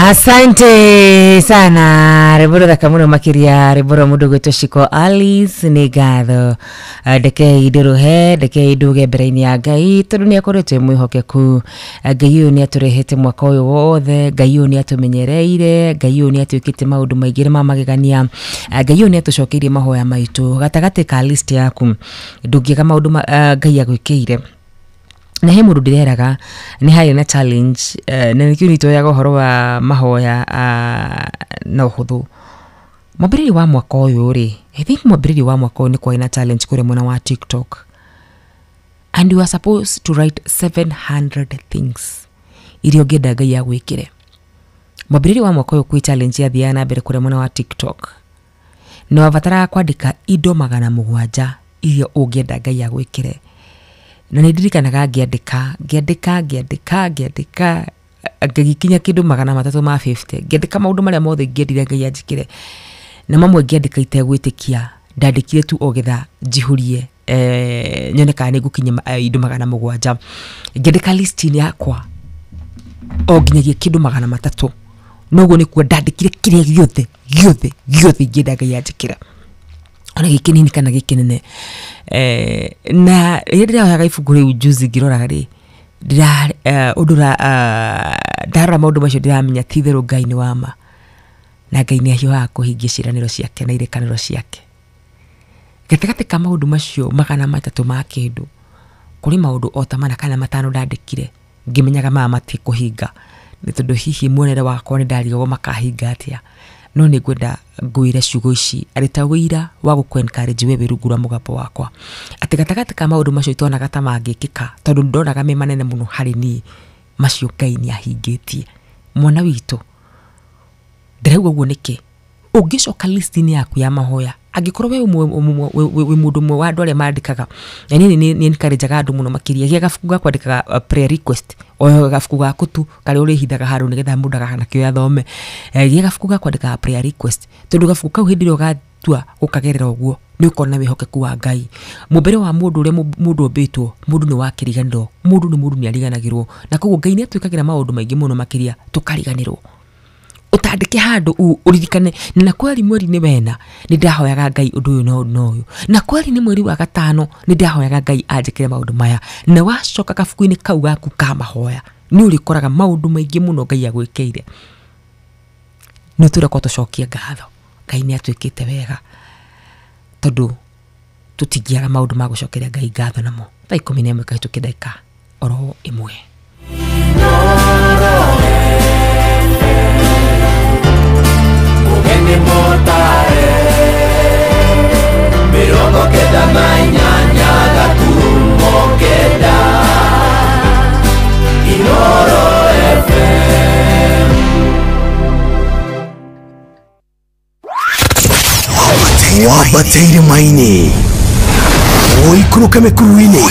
Speaker 21: Asante sana rĩboro thaka mũno makĩria rĩboro mũndũ gwĩtwo Shiko Alice nĩ ngatho. Ndekei ndũrũhe ndekei nduge mbere-inĩ ya Ngai tondũ nĩ akoretwo e mwĩhokeku. Ngai ũyũ nĩ atũrehete mwaka ũyũ wothe, Ngai ũyũ nĩ atũmenyereire, Ngai ũyũ nĩ atwĩkĩte maũndũ maingĩ ma magegania, Ngai ũyũ nĩ atũcokeirie mahoya maitũ. Gatagatĩ ka list yaku ndũngĩaga maũndũ Ngai agwĩkĩire. Na he mũndũ ndĩreraga nĩ harĩ na challenge, na nĩkĩo nitoyaga ũhoro wa mahoya na ũhũthũ. Mwambĩrĩrio wa mwaka ũyũ rĩ, I think mwambĩrĩrio wa mwaka ũyũ nĩ kwarĩ na challenge kũrĩa mwena wa TikTok, and you are supposed to write 700 things iria ũngĩenda Ngai agwĩkĩre. Mwambĩrĩrio wa mwaka ũyũ kwĩ challenge yathiaga na mbere kũrĩa mwena wa TikTok, na wabataraga kwandĩka indo 700 iria ũngĩenda Ngai agwĩkĩre. Na nĩ ndirikanaga ngĩandĩka ngĩandĩka ngĩandĩka ngĩandĩka ngĩgikinya kĩndũ 350 ngĩandĩka maũndũ marĩa mothe ingĩendire Ngai anjĩkĩre, na mamwe ngĩandĩka itegwĩtĩkia, ndandĩkire tu o getha njihũrie nyone kana nĩ ngũkinya indo 700. Ngĩandĩka list-inĩ yakwa o nginyagia kĩndũ 300, noguo nĩkuo ndandĩkire kĩrĩa gĩothe gĩothe gĩothe ingĩenda Ngai anjĩkĩre, ona gĩkĩ nini kana gĩkĩ nene. Na rĩrĩa ndĩraoyaga ibuku rĩu juzi ngĩroraga rĩ, ndarora maũndũ macio ndĩramenya ti itherũ Ngai nĩ wa ma, na Ngai nĩ ahiũhaga kũhingia ciĩranĩro ciake na irĩkanĩro ciake. Gatagatĩ ka maũndũ macio 300 ma kĩndũ, kũrĩ maũndũ o ta 4 kana 5 ndandĩkire ngĩmenyaga maya matikũhinga, nĩ tondũ hihi muonere wakwa nĩ ndarigagwo makahinga atĩa. No nĩ ngwenda ngwĩre ciugo ici arĩ ta ũira wa gũkũ encourage we wĩ rungu rwa mũgambo wakwa, atĩ gatagatĩ ka maũndũ macio itonaga ta mangĩkĩka, tondũ ndonaga me manene mũno harĩ niĩ, macio Ngai nĩ ahingĩtie. Mwana witũ, ndĩrauga ũguo nĩkĩ? Ũngĩcoka list-inĩ yaku ya mahoya, angĩkorwo we wĩ mũndũ ũmwe wa andũ arĩa mandĩkaga, na niĩ nĩ encourageaga andũ mũno makĩria, gĩa gabuku ga kwandĩkaga prayer request, o gabuku gaku tu karĩa ũrĩhithaga handũ nĩgetha mũndũ ndakanakĩoe athome. Gĩa gabuku ga kwandĩkaga prayer request, tondũ gabuku kau hĩndĩ ĩrĩa ũgatua gũkagerera ũguo nĩ ũkona wĩhokeku wa Ngai. Mũmbĩre wa mũndũ ũrĩa mũndũ ombĩtwo, mũndũ nĩ wa kĩriganĩro, mũndũ nĩ mũndũ nĩ ariganagĩrwo, na koguo Ngai nĩ atwĩkagĩra maũndũ maingĩ mũno makĩria tũkariganĩrwo. Ũtandĩke handũ ũririkane, na kweri mweri-inĩ wena nĩ ndahoyaga Ngai ũndũ ũyũ na ũyũ na ũyũ, na kweri nĩ mweri wa 5 nĩ ndahoyaga Ngai anjĩkĩre maũndũ maya, na wacoka kabuku-inĩ kau gaku ka mahoya nĩ ũrĩkoraga maũndũ maingĩ mũno Ngai agwĩkĩire. Nĩ tũrekwo tũcokie ngatho, Ngai nĩ atwĩkĩte wega, tondũ tũtingĩaga maũndũ ma gũcokeria Ngai ngatho namo. Thaa 11 kahĩtũke ndagĩka oro 1.
Speaker 4: 98.9 Inoro FM.
Speaker 10: Wambateire maini ũikũrũke mĩkuru-inĩ,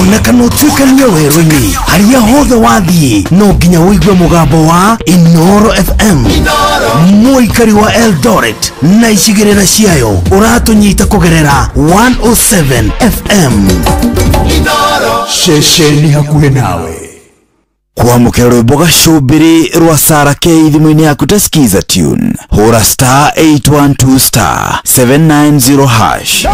Speaker 10: ona kana ũtuĩkanie werũ-inĩ, harĩa hothe wathiĩ no nginya ũigue mũgambo wa Inoro FM. Mũikari wa Eldoret na icigĩrĩra ciayo ũratũnyita kũgerera 107 FM.
Speaker 1: Ceceni hakuhĩ nawe. Kwamũkĩra rwĩmbo gacũmbĩrĩ rwa Sarah K thimũ-inĩ yaku ta Skiza tune, hũra star 812 star 790 hash.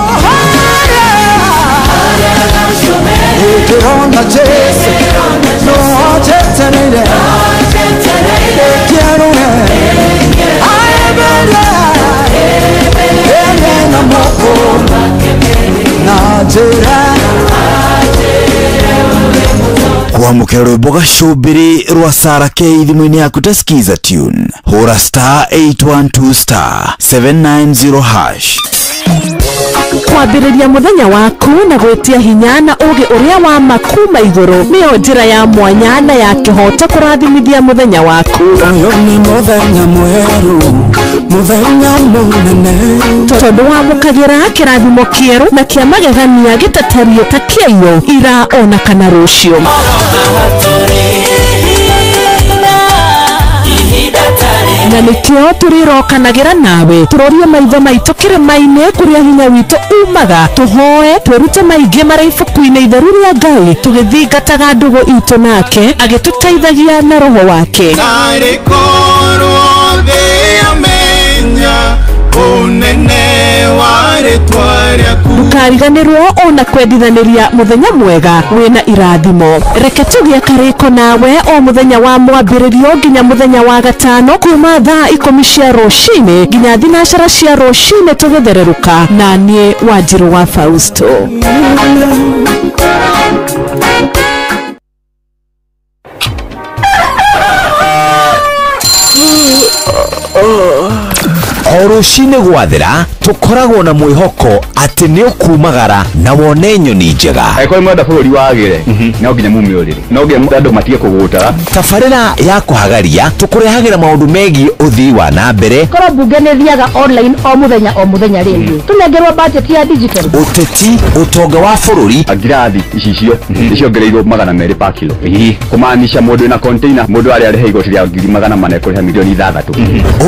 Speaker 1: Kwamũkĩra rwĩmbo gacũmbĩrĩ rwa Sarah K thimũ-inĩ yaku ta Skiza tune, hũra star 812 star 790 hash.
Speaker 2: Kwambĩrĩria mũthenya waku na gwĩtia hinya na ũũgĩ ũrĩa wa ma kuma igũrũ nĩyo njĩra ya mwanya na ya kĩhooto kũrathimithia mũthenya waku.
Speaker 19: Ũyũ nĩ mũthenya mwerũ, mũthenya mũnene,
Speaker 2: tondũ wamũkagĩra kĩrathimo kĩerũ na kĩa magegania gĩtatariĩ ta kĩaiyũ ira ona kana rũciũ. Na nĩkĩo tũrĩrokanagĩra nawe tũrorie maitho maitũ kĩrĩma-inĩ kũrĩa hinya witũ umaga, tũhoe twĩrute maingĩ marĩa ibuku-inĩ itheru rĩa Ngai, tũgĩthingataga ndũgũ itũ nake agĩtũteithagia na roho wake.
Speaker 4: Tarĩ korwo thĩ yamenya ũnene wa rĩtwa rĩaku.
Speaker 2: Ndũkariganĩrwo ona kwendithanĩria mũthenya mwega wĩna irathimo. Reke tũgĩe karĩko nawe o mũthenya wa mwambĩrĩrio nginya mũthenya wa gatano kuma thaa 10 cia rũcinĩ nginya 9 cia rũcinĩ tũgĩthererũka, na niĩ Wanjirũ wa Fausto.
Speaker 1: O rũcinĩ gwathera tũkoragwo na mwĩhoko atĩ nĩ ũkumagara na wone nyoni njega.
Speaker 5: Angĩkorwo mwenda bũrũri wagĩre, no nginya mume ũrĩrĩ, no nginya andũ matige kũgũtara.
Speaker 1: Tabarĩra ya kũhagaria tũkũrehagĩra maũndũ megiĩ ũthii wa na mbere.
Speaker 22: Korwo mbunge nĩ thiaga online o mũthenya o mũthenya rĩngĩ, tũnengerwo budget ya digital.
Speaker 1: Ũteti, ũtonga wa bũrũri.
Speaker 5: Ngirathi icicio nĩciongereirwo 200 per kilo, kũmaanisha mũndũ wĩna container mũndũ arĩa arĩha igoti rĩa 400,000 kũrĩha milioni 6.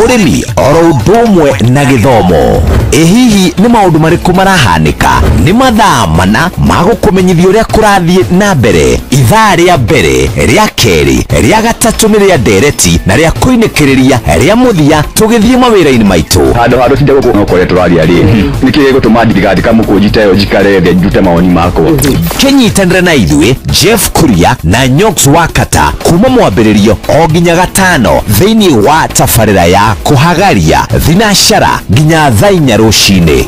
Speaker 1: Ũrĩmi oro ũndũ ũmwe na gĩthomo. Ĩ hihi nĩ maũndũ marĩkũ marahanĩka? Nĩ mathaa mana ma gũkũmenyithia ũrĩa kũrathiĩ na mbere. Ithaa rĩa mbere, rĩa kerĩ, rĩa gatatũ nĩ rĩa ndereti na rĩa kũinĩkĩrĩria rĩa mũthia tũgĩthiĩ mawĩra-inĩ maitũ.
Speaker 5: Handũ ha tũtinde gũkũ no kũrĩa tũraria rĩ, nĩkĩ gĩgũtũma ndigandĩka mũkũnji ta ĩyo njikare thĩ ndute mawoni makwa?
Speaker 1: Kĩnyitanĩre na ithuĩ Jeff Kuria na Nyox Wakata kuma mwambĩrĩrio o nginya gatano thĩinĩ wa tabarĩra ya kũhagaria 9 nginya thaa 4 rũcinĩ.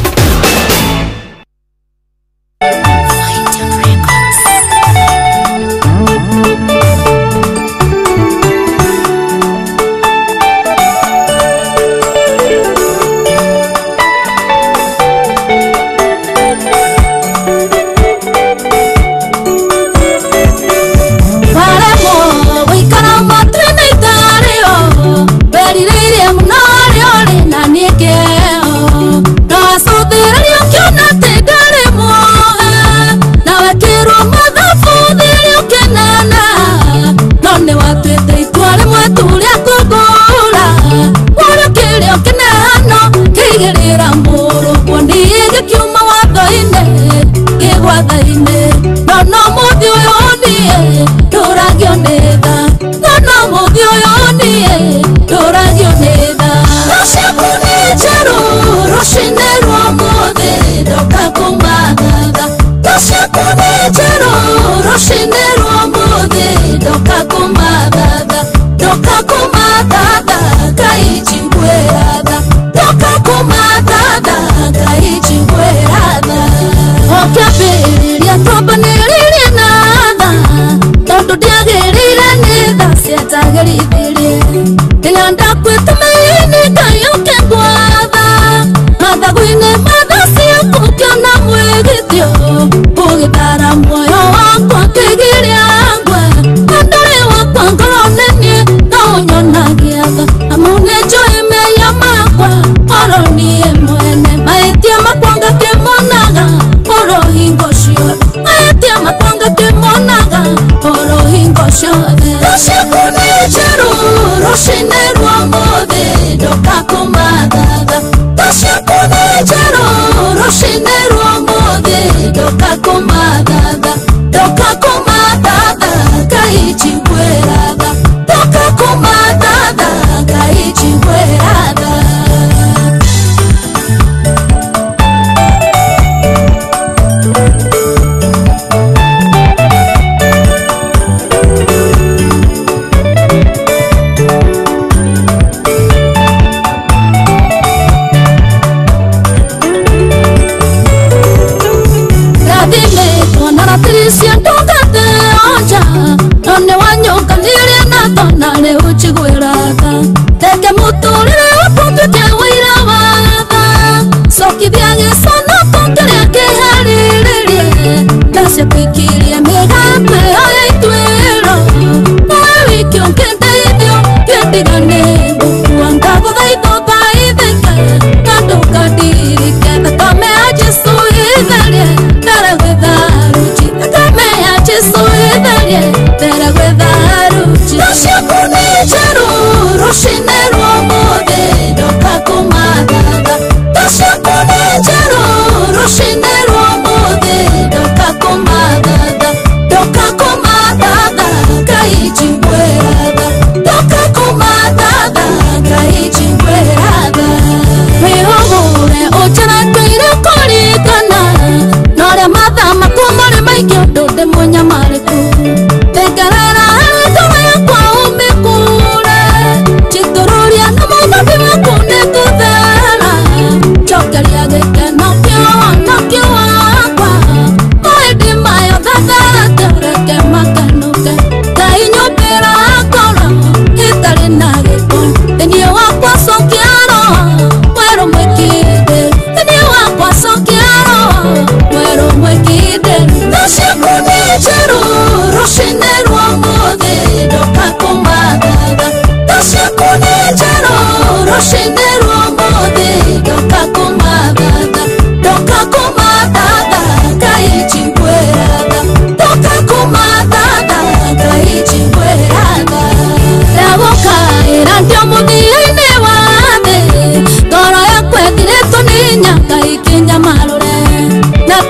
Speaker 18: Rushi,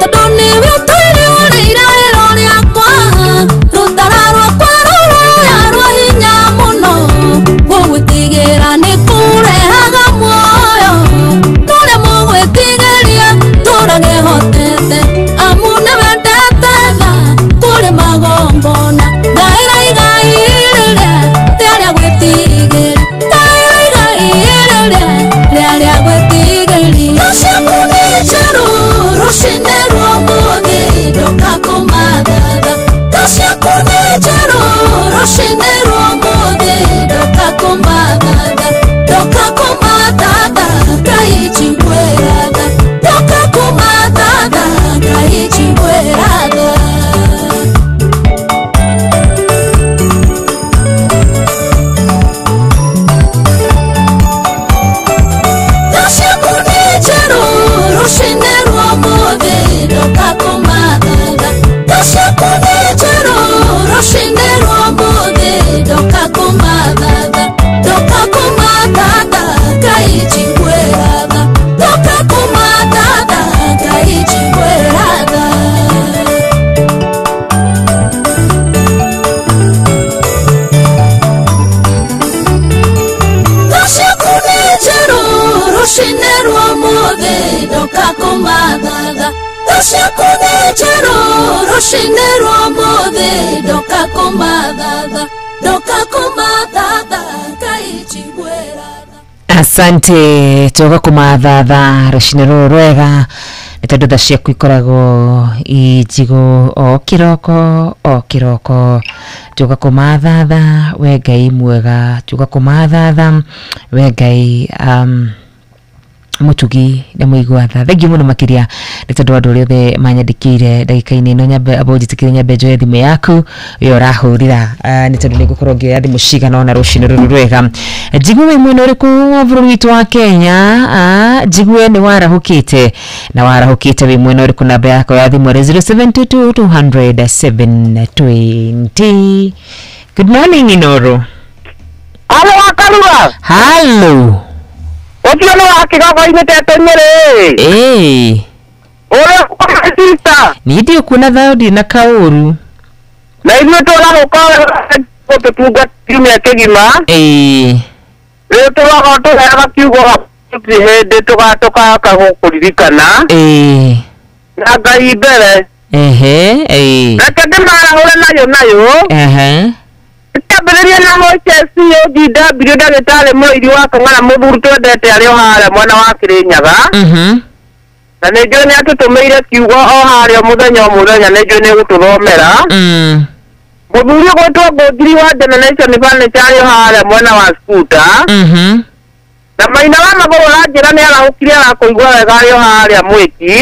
Speaker 18: Tondũ nĩwe ũtũire ũrĩ iraĩro rĩakwa rũtara rwakwa rũraya rwa hinya mũno gũgwĩtigĩra nĩ kũrehaga muoyo tũrĩa mũgwĩtigĩria tũrage hotete amu nĩwendete tha kũrĩ magongona ngaĩra igai rĩrĩa rĩarĩa gwĩtigĩri ngaĩra igai rĩrĩa rĩarĩa gwĩtigĩri tha ciaku nĩ njerũ rũcinĩ rwa ũmũthĩ ndoka kũmathatha tha ciaku nĩ njerũ rũcinĩ rwa ũmũthĩ ndoka kũmathatha ndoka kũmathatha Ngai njiguĩra tha ndoka kũmathatha Ngai njiguĩra tha. Tha ciaku nĩ njerũ rũcinĩ rwa ũmũthĩ ndoka kũmathatha tha ciaku nĩ njerũ rũcinĩ rwa ũmũthĩ ndoka kũmathatha ndoka kũmathatha Ngai njiguĩra tha ndoka kũmathatha Ngai njiguĩra tha. Tha ciaku nĩ njerũ rũcinĩ rwa ũmũthĩ ndoka kũmathatha tha ciaku nĩ njerũ rũcinĩ rwa ũmũthĩ ndoka kũmathatha ndoka kũmathatha Ngai njiguĩra tha.
Speaker 21: Asante toka kumathatha rũcinĩ rũrũ rwega nĩ tondũ tha ciaku ikoragwo injigũ o kĩroko o kĩroko tuga kũmathatha we Ngai mwega tuga kũmathatha we Ngai mutugi na muigua tha thengiũ mũno makĩria nĩ tondũ andũ arĩa othe manyandĩkĩire ndagĩka-inĩ ĩno nyambe amba ũnjĩtĩkĩre nyambe njoe thimũ yaku ĩyo ũrahũrĩra nĩ tondũ nĩ ngũkorwo ngĩoya thimũ cigana ũna rũcinĩ rũrũ rwega. Njigue wĩ mwena ũrĩkũ wa bũrũri witũ wa Kenya njigue nĩ warahũkĩte na warahũkĩte wĩ mwena ũrĩkũ namba yakwa ya thimũ ĩrĩ 0722 200 720. Good morning Inoro.
Speaker 8: Halo Wakarura.
Speaker 21: Halo.
Speaker 8: Ũcio nĩ wa kĩgogo-inĩ tete Nyĩrĩ.
Speaker 21: Ĩĩ.
Speaker 8: Ũrĩa sister.
Speaker 21: Niĩ ndiũkuona thayũ ndirĩ na kaũru.
Speaker 8: Na ithuĩ tũrahũka gũtũtunga kiumia kĩgima.
Speaker 21: Ĩĩ.
Speaker 8: Rĩu tũroga tũheaga kiugo gũtirĩ hĩndĩ tũgaka gũkũririkana.
Speaker 21: Ĩĩ.
Speaker 8: Na Ngai mbere.
Speaker 21: Ehe. Ĩĩ.
Speaker 8: Reke ndĩmarahũre nayo nayo.
Speaker 21: Ehe.
Speaker 8: Kĩambĩrĩria na HSCOGW ndagĩtarĩ mũrĩithi wa Kang'ara mũthuri twendete arĩ o harĩa mwena wa Kĩrĩnyaga. Na nĩ njũĩ nĩ atũtũmĩire kiugo o harĩa mũthenya o mũthenya nĩ njũĩ nĩ gũtũthomera. Mũthuri ũgwĩtwo Ngũngiri wa Generation Furniture arĩ o harĩa mwena wa Skuta. Na maina wa magũrũ aranjĩra nĩ arahũkire arakũigua wega arĩ o harĩa Mwĩki.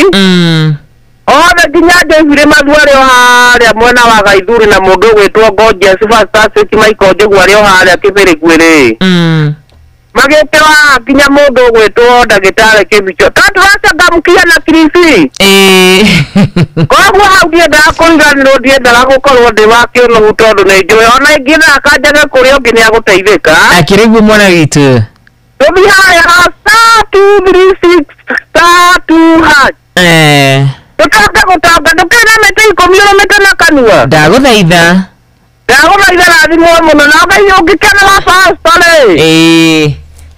Speaker 8: Othe nginya Njũgũrĩ Mathu arĩ o harĩa mwena wa Gaithuri na mũndũ ũgwĩtwo Gorgeous Fantastic Michael Njogu arĩ o harĩa Kĩbĩrĩgwĩrĩ. Magĩtĩwa nginya mũndũ ũgwĩtwo ndagĩtarĩ Kĩbicho tondũ tũracangamkia na Kiribi. Koguo hau ndiendaga kũriganĩrwo ndiendaga gũkorwo ndĩ wa kĩũnũhu tondũ nĩ njũĩ ona ingĩthaka njage kũrĩa ũngĩ nĩ agũteithĩka.
Speaker 21: Akĩrĩguo mwana witũ.
Speaker 8: Tũthiĩ harĩa ha *236 *2#. Tũtonge gũtonga ndũkĩrĩ na mĩtĩ 10 ũrũmĩte na kanua.
Speaker 21: Ndagũthaitha.
Speaker 8: Ndagũthaitha rathimwo mũno na Ngai ũngĩkena wa pastor rĩ.
Speaker 21: Ĩĩ.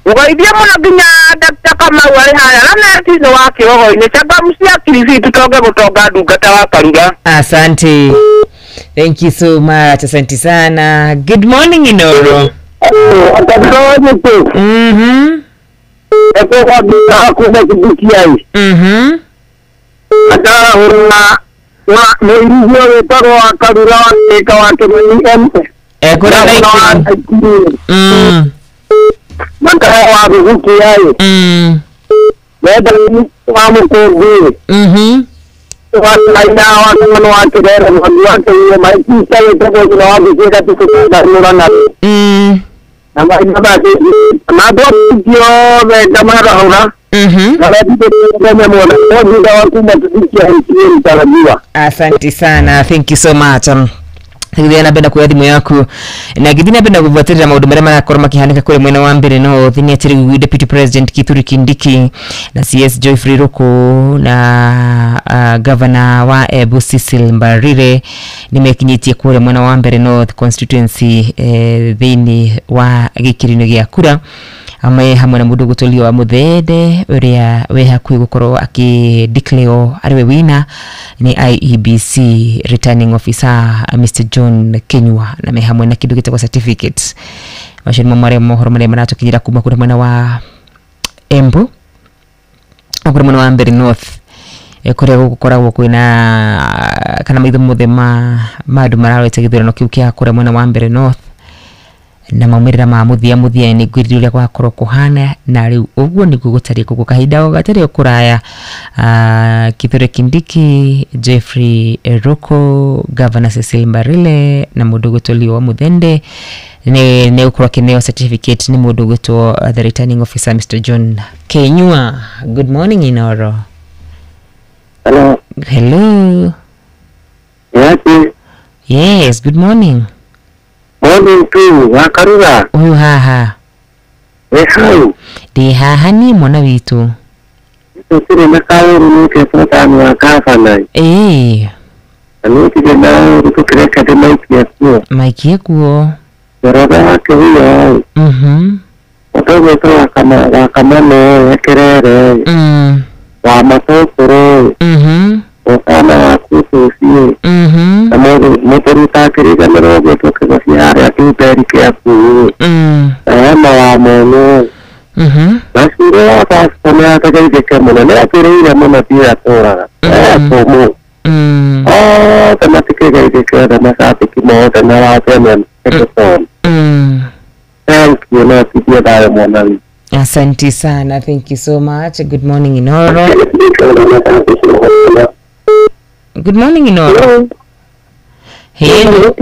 Speaker 8: Ũgeithie mũno nginya Dr. Kamau arĩ harĩa na neti nĩ wa kĩrogo-inĩ cangamu cia Kilifi tũtonge gũtonga ndungata wa Karura.
Speaker 21: Asante. Thank you so much. Asante sana. Good morning Inoro.
Speaker 8: Mũirithio wĩtagwo wa Karura wa Kĩka wa Kĩmani M.
Speaker 21: Ekũrĩ na
Speaker 8: Makara wa Gĩgukiai. Wenda wa Mũkũngĩ. Wa Kaina wa Kĩmani wa Kĩrere mwangi wa Kĩiyo Maitisa wĩtagwo nyina wa Gĩkĩga tũkĩndanũrana. Na mahinda mangĩ na andũ othe ngamarahũra.
Speaker 21: Asante sana. Thank you so much. Thithia na mbere kuoya thimu yaku na githii na mbere gubuatĩrĩra maũndũ marĩa marakorwo makĩhanĩka kũrĩ mwena wa mbere no thini atĩ rĩu Deputy President Kithure Kindiki na CS Geoffrey Ruku na Governor wa Embu Cecil Mbarire nĩmekinyĩtie kũrĩa mwena wa mbere North Constituency thĩinĩ wa gĩkĩro-inĩ gĩa kura ame hamwe na mũndũ gũtũlio wa Muthende ũrĩa wĩ hakuhĩ gũkorwo akĩ declare arĩ we winner nĩ IEBC returning officer Mr John Kenyua na me hamwe na kĩndũ gĩtagwo certificates. Macio nĩmo marĩa mohoro marĩa maratũkinyĩra kuma kũrĩ mwena wa Embu kũrĩ mwena wa Mbere North kũrĩa gũkoragwo kwĩna kana maitho mothe ma andũ mararorete gĩthurano kĩu kĩa kũrĩa mwena wa Mbere North na maumĩrĩra ma mũthia mũthia-inĩ ngwĩrire ũrĩa gwakorwo kũhana na rĩu ũguo nĩguo gũtariĩ koguo kahinda o gatarĩ o kũraya. Kithure Kindiki, Geoffrey Ruku, Governor Cecil Mbarire na mũndũ ũgwĩtwo Leo wa Muthende nĩ gũkorwo akĩneo certificate nĩ mũndũ ũgwĩtwo the returning officer Mr John Kenyua. Good morning Inoro.
Speaker 11: Hello.
Speaker 21: Hello. Yes, good morning.
Speaker 11: Morning tu, wakaruga.
Speaker 21: Uyu haha.
Speaker 11: We hau.
Speaker 21: Ndi haha ni mwana witu.
Speaker 11: Tutire na kauru nuke tutanu wa gavana.
Speaker 21: Eh.
Speaker 11: Anutire na tukireka de maiki yakuo.
Speaker 21: Maiki yakuo.
Speaker 11: Roba yake huyo. Otogo to kama wakamano yakerere. Wa matokoro. Okana wakutusie. Motorutakiriga mĩrongo tũkĩgociara tuterike akuũ ema wa mono macire wa pastor nĩategeithĩke mũno nĩatwĩrĩire mũno biũ atũraga ekũmũ othe matikĩgeithĩke othe macabĩki mothe na wakenya ĩgĩthoma. Thank you, no tithie thayũ mwana witũ.
Speaker 21: Asante sana, thank you so much. Good morning Inoro. Good morning Inoro. Hello.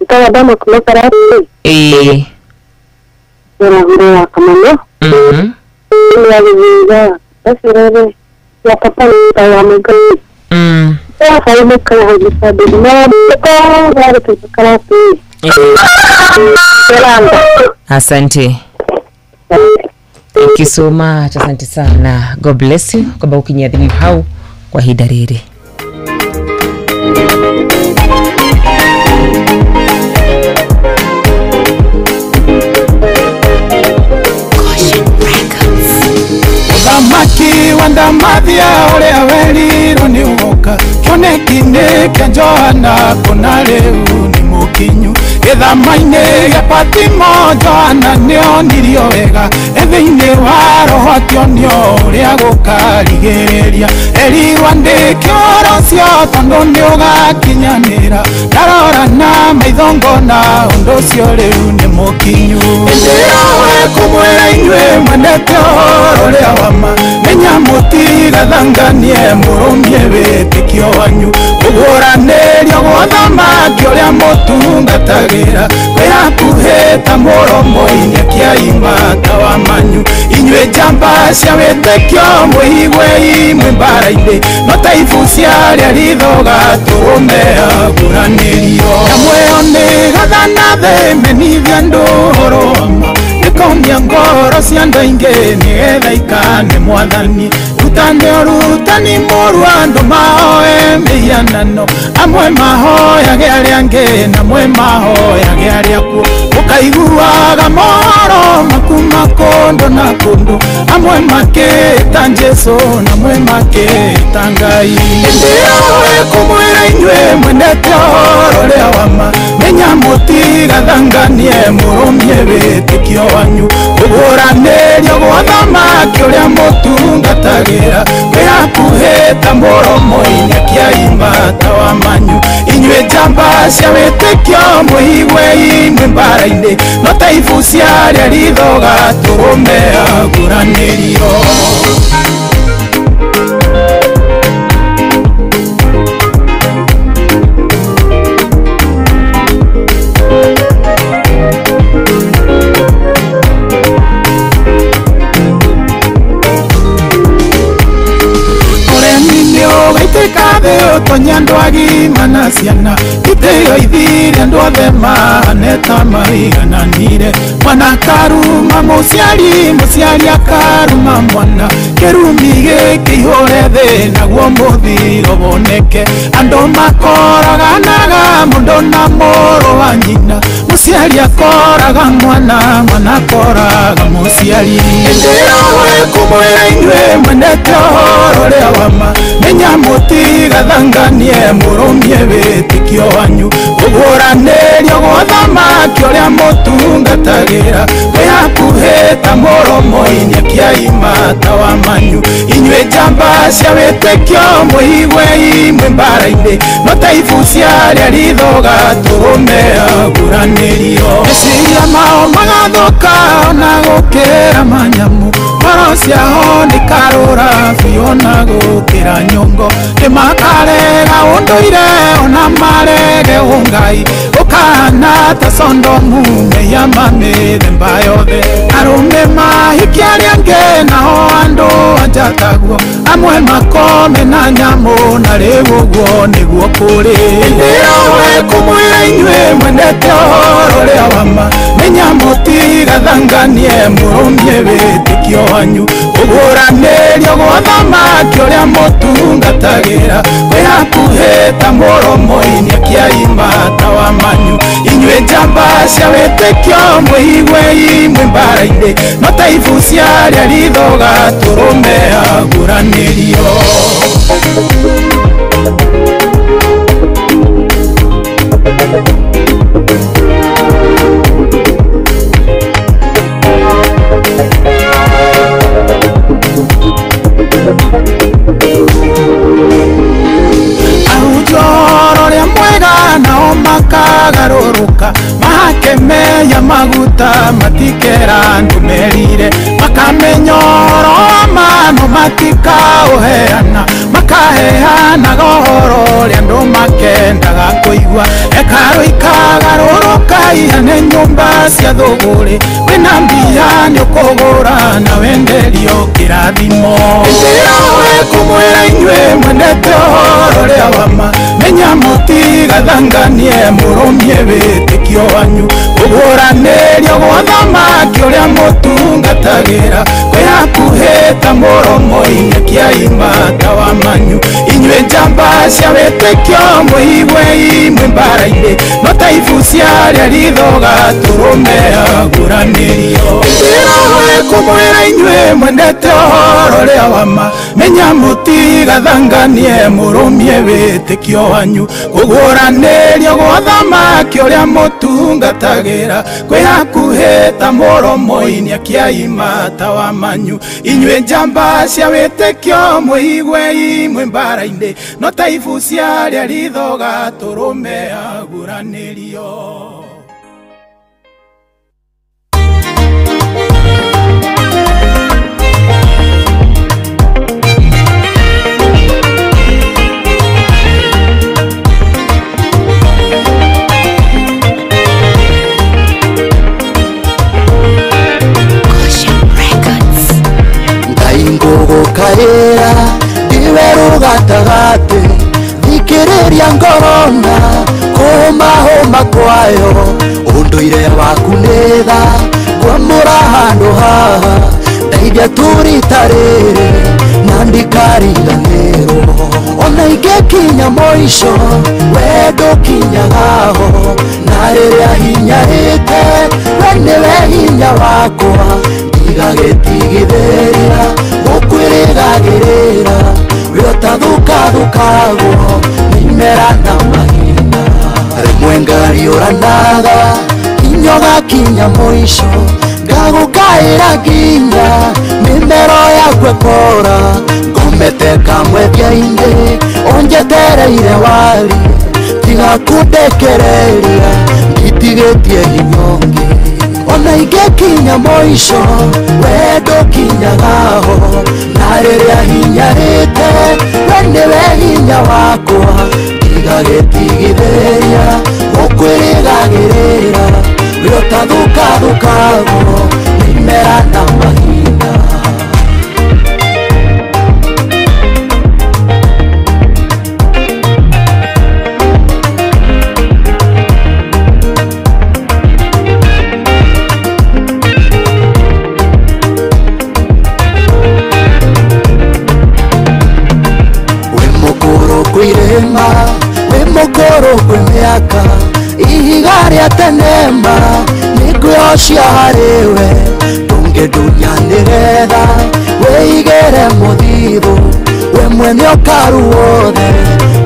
Speaker 17: Nitawadamu kuloka rapi.
Speaker 21: Eh.
Speaker 17: Ndio wa kamano. Ni basi rere ya papa ni ya mega. Ya haime kwa hisabu na kwa wale tukarapi.
Speaker 21: Asante. Thank you so much. Asante sana. God bless you. Kwamba ukinyadhimu hau kwa hidariri.
Speaker 19: Maki wandamathia uria werirwo ni ugoka kĩoneki-inĩ kĩa Johana kũna rĩu nĩ mũkinyu gĩthama-inĩ gĩa Patimo Johana nĩonirio wega e thĩinĩ wa roho akĩonio ũrĩa gũkarigĩrĩria erirwo andĩke ũhoro ũcio tondũ nĩũgakinyanĩra ndarora na maitho ngona ũndũ ũcio rĩu nĩ mũkinyu ĩndĩ ĩyo ĩkũmwĩra inyuĩ mwendete ũhoro ũrĩa wa ma menya mũtigathanganie mũrũmie wĩtĩkio wanyu kũgũranĩrio gwa thamaki ũrĩa mũtungatagĩra kwĩ hakuhĩ ta mũromo-inĩ akĩaima ta wa manyu inyuĩ njamba cia wĩtĩkio mwĩiguei mwĩ mbara-inĩ no ta ibu cia arĩa rithoga tũrũme aguranĩrio nyamũ ĩyo nĩ gathana thĩ menithia andũ ũhoro wa ma ĩkomia ngoro cia andũ aingĩ nĩgetha ikane mwathani rutane ũrutani mũru andũ mahoe mĩhianano amwe mahoyage arĩa angĩ na amwe mahoyage arĩa akuũ ũkaiguaga mohoro makuma kũndũ na kũndũ amwe makĩta Jesũ na amwe makĩta Ngai ĩndĩ ĩyo ĩkũmwĩra inyuĩ mwendete ũhoro ũrĩa wa ma menya mũtigathanganie mũrũmie wĩtĩkio wanyu kũgũranĩrio gwa thamaki ũrĩa mũtungatagĩra kwĩ hakuhĩ ta mũromo-inĩ akĩaima ta wa manyu inyuĩ njamba cia wĩtĩkio mwĩiguei mwĩ mbara-inĩ no ta ibu cia arĩa rithoga tũrũme aguranĩrio. thĩ ũtonye andũ agima na ciana itĩo ithire andũ othe mahane ta maigananire mwana akaruma mũciari mũciari akaruma mwana kĩrumi gĩkĩ ihũre thĩ naguo mũthiro woneke andũ makoraganaga mũndũ na mũrũ wa nyina mũciari akoraga mwana mwana akoraga mũciari ĩndĩ kũmwĩra inyuĩ mwendete ũhoro ũrĩa wa ma menya mũtigathanganie mũrũmie wĩtĩkio wanyu kũguũranĩrio gwa ũthamaki ũrĩa mũtungatagĩra kwĩ hakuhĩ ta mũromo-inĩ akĩaima ta wa manyu inyuĩ njamba cia wĩtĩkio mũigue imwe mbara-inĩ no ta ibu cia arĩa rithoga tũrũme aguranĩrio meciria mao magathũka ona gũkĩra manyamu ngoro ciao nĩ karũra biũ ona gũkĩra nyongo nĩ makarega ũndũire ona marege ũngai ũkahana ta Sondomu meya ma mĩthemba yothe arũme mahikia arĩa angĩ nao andũ anja taguo amwe makome na nyamũ na rĩu ũguo nĩguo kũrĩ ĩndĩ we kũmwĩra inyuĩ mwendete ũhoro ũrĩa wa ma menya mũtigathanganie mũrũmie wĩtĩkio wanyu kũguũranĩrio gwa ũthamaki ũrĩa mũtungatagĩra kwĩ hakuhĩ ta mũromo-inĩ akĩaima ta wa manyu inyuĩ njamba cia wĩtĩkio mũigue imwe mbara-inĩ no ta ibu cia arĩa rithoga tũrũme aguranĩrio. Ahunjia ũrĩa mwega nao makagarũrũka mahake meya maguta matikera andũ merire makamenya ũhoro wa ma no matikaũheana makaheanaga ũhoro ũrĩa andũ makendaga kũigua hekarũ ikagarũrũka ihane nyũmba cia thũgũrĩ wĩna mbia nĩ ũkũgũra na wenderio kĩrathimo ĩndĩ we kũmwĩra inyuĩ mwendete ũhoro ũrĩa wa ma menya mũtigathanganie mũrũmie wĩtĩkio wanyu kũguũranĩrio gwa ũthamaki ũrĩa mũtungatagĩra kwĩ hakuhĩ ta mũromo-inĩ akĩaima ta wa manyu inyuĩ njamba cia wĩtĩkio mũigue imwe mbara-inĩ no ta ibu cia arĩa rithoga tũrũme aguranĩrio ĩndĩ we kũmwĩra inyuĩ mwendete ũhoro ũrĩa wa ma menya mũtigathanganie mũrũmie wĩtĩkio wanyu kũguũranĩrio gwa ũthamaki ũrĩa mũtungatagĩra kwĩ hakuhĩ ta mũromo-inĩ akĩaima ta wa manyu inyuĩ njamba cia wĩtĩkio mũigue imwe mbara-inĩ no ta ibu cia arĩa rithoga tũrũme aguranĩrio.
Speaker 4: Ngũgũkaĩra ndiwe rũgatagatĩ thikĩrĩria ngorona kũhũmahũma kwayo ũndũire waku nĩ tha ngwamũra handũ haha ndeithia tu rita rĩrĩ na ndikariganĩrwo ona ingĩkinya mũico we ndũkinyaga ho na rĩrĩa hinyarĩte we nĩwe hinya wakwa ndigagĩtigithĩria gũkwĩrĩgagĩrĩra we ũtathũkathũkagwo mĩmera na mahinda rĩmwe ngariũranaga kinya ũgakinya mũico ngagũkaĩra nginya mĩmero yaku ĩkora ngomete kamwethia-inĩ ũnjetereire wari tiga kũndekereria nditigĩtie hinya ũngĩ ona ingĩkinya mũico we ndũkinyaga ho na rĩrĩa hinyarĩte we nĩwe hinya wakwa ndigagĩtigithĩria gũkwĩrĩgagĩrĩra we ũtathũkathũkagwo mĩmera na mahinda.
Speaker 15: kwĩ mĩaka ihiga rĩa tene ma nĩngwĩhocia harĩwe ndũngĩndunyanĩre tha wĩigĩre mũthithũ we mwene ũkaru wothe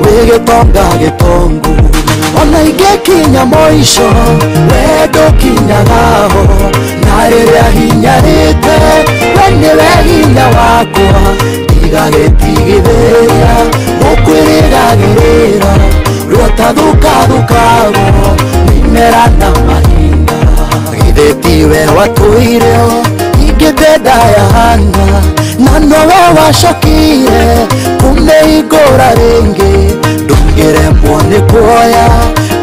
Speaker 15: wĩ gĩtonga gĩtongu ona ingĩkinya mũico we ndũkinyaga ho na rĩrĩa hinyarĩte we nĩwe hinya wakwa ndigagĩtigithĩria gũkwĩrĩgagĩrĩra rũtathũkathũkagwo mĩmera na mahinda githĩ tiwe watũire ingĩtendayahana na nowe wacokire kũmĩhingũra rĩngĩ ndũngĩremwo nĩ kuoya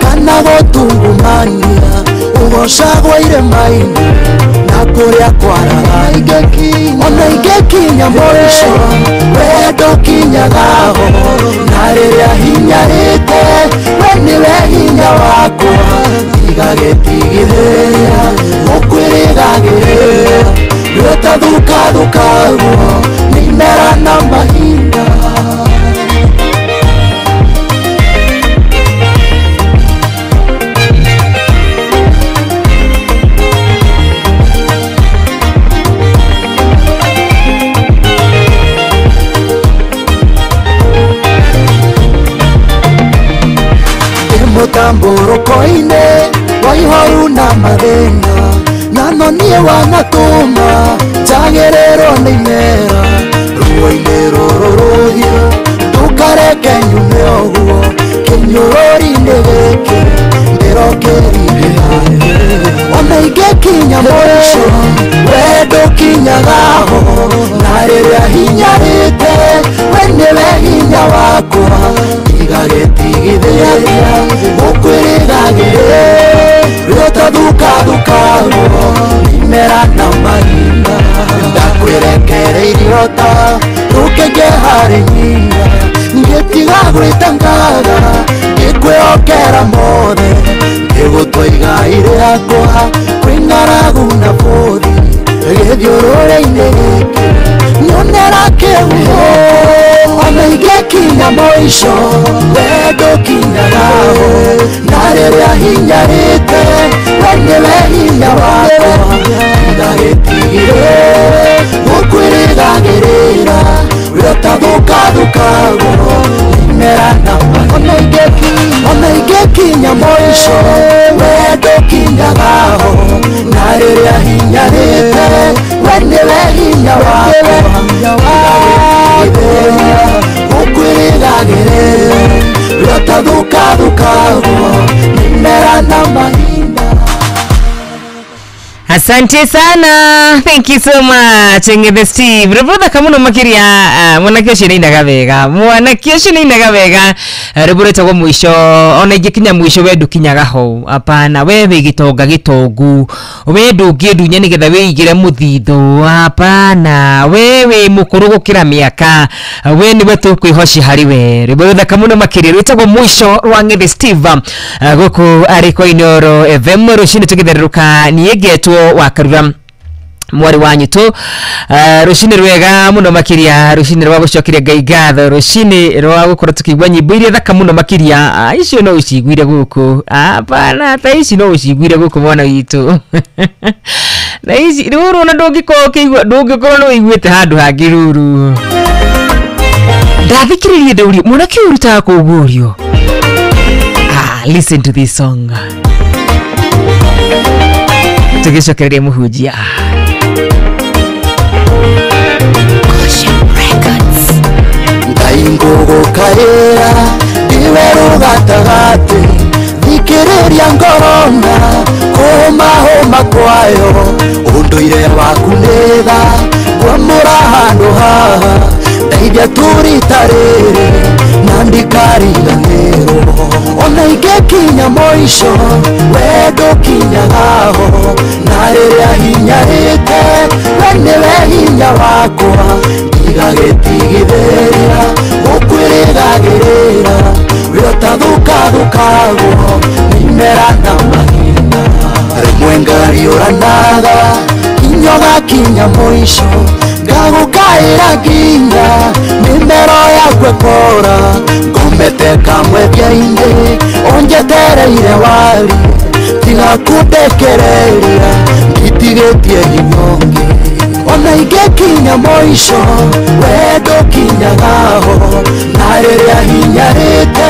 Speaker 15: kana gũtungumania ũgocagwo irĩma-inĩ na kũrĩa kwaraga ona ingĩkinya mũico we ndũkinyaga ho na rĩrĩa hinyarĩte we nĩwe hinya wakwa ndigagĩtigithĩria gũkwĩrĩgagĩrĩra rũtathũkathũkagwo mĩmera na mahinda. Mũtambũrũko-inĩ wa ihoru na mathĩna na no niĩ wanatũma njagĩrĩrwo nĩ imera ruo-inĩ rũrũ rũhiũ ndũkareke nyume ũguo kĩnyũrũri-inĩ gĩkĩ ndĩrokĩrire ona ingĩkinya mũico we ndũkinyaga ho na rĩrĩa hinyarĩte we nĩwe hinya wakwa ndigagĩtigithĩria gũkwĩrĩgagĩrĩra rũtathũkathũkagwo mĩmera na mahinda ndakwĩrekereirio ta rũkenge harĩ nyina ngĩtiga gwĩtangaga ngĩkwĩhokera mothe ngĩgũtua igai rĩakwa kwĩ ng'aragu na bũthi gĩthiũrũrĩ-inĩ gĩkĩ nyonera kĩhuho ona ingĩkinya mũico we ndũkinyaga ho na rĩrĩa hinyarĩte we nĩwe hinya wakwa ndigagĩtigithĩria gũkwĩrĩgagĩrĩra rũtathũkathũkagwo mĩmera na mahinda ona ingĩkinya mũico we ndũkinyaga ho na rĩrĩa hinyarĩte we nĩwe hinya wakwa ndigagĩtigithĩria gũkwĩrĩgagĩrĩra rũtathũkathũkagwo mĩmera na mahinda.
Speaker 21: Asante sana. Thank you so much. Ng'ethe Steve. Rũbũtha kamuno makiria mwanake ũcio nĩainaga wega. Mwanake ũcio nĩainaga wega. Rũbũ rwĩtagwo mũico ona ingĩkinya mũico we ndũkinyaga ho. Hapana, we wĩ gĩtonga gĩtongu. We ndũngĩndunya nĩgetha wĩigĩre mũthithũ. Hapana, we wĩ mũkũrũ gũkĩra mĩaka. We nĩwe tũkwĩhocia harĩ we. Rũbũ rũthaka mũno makĩria rwĩtagwo mũico rwa Ng'ethe Steve. Gũkũ arĩ kwa Inooro FM rũcinĩ tũgĩthererũka niĩ ngetwo wa Karura mwari wa nyitũ rũcinĩ rwega mũno makĩria rũcinĩ rwa gũcokeria Ngai ngatho rũcinĩ rwa gũkorwo tũkĩigua nyĩmbo iria thaka mũno makĩria icio no ũciguire gũkũ hapana ta ici no ũciguire gũkũ mwana witũ na ici rũrũ ona ndũngĩkorwo ũkĩigua ndũngĩkorwo no ũiguĩte handũ hangĩ rũrũ ndathikĩrĩrie ndaurio mwanake ũyũ ũrutaga kũguũrio. Listen to this song tũgĩcokereria mũhunjia.
Speaker 15: Ngai ngũgũkaĩra ndiwe rũgatagatĩ thikĩrĩria ngorona kũhũmahũma kwayo ũndũire waku nĩ tha kwamũra handũ haha ndeithia tu rita rĩrĩ na ndikariganĩrwo ona ingĩkinya mũico we ndũkinyaga ho na rĩrĩa hinyarĩte we nĩwe hinya wakwa ndigagĩtigithĩria gũkwĩrĩgagĩrĩra rũtathũkathũkagwo mĩmera na mahinda rĩmwe ngariũranaga kinya ũgakinya mũico ngagũkaĩra nginya mĩmero yakwa ĩkora ngũmĩte Ngomete kamwethia-inĩ ũnjetereire wari tiga kũndekereria nditigĩtie hinya ũngĩ ona ingĩkinya mũico we ndũkinyaga ho na rĩrĩa hinyarĩte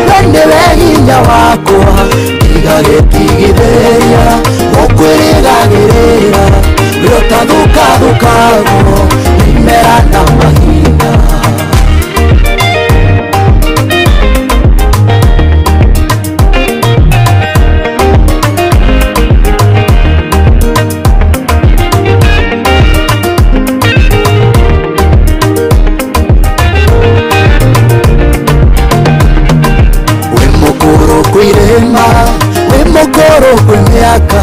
Speaker 15: we nĩwe hinya wakwa ndigagĩtigithĩria gũkwĩrĩgagĩrĩra rĩũtathũkathũkagwo imera na mahinda. Kwirema we mukuru kwi miaka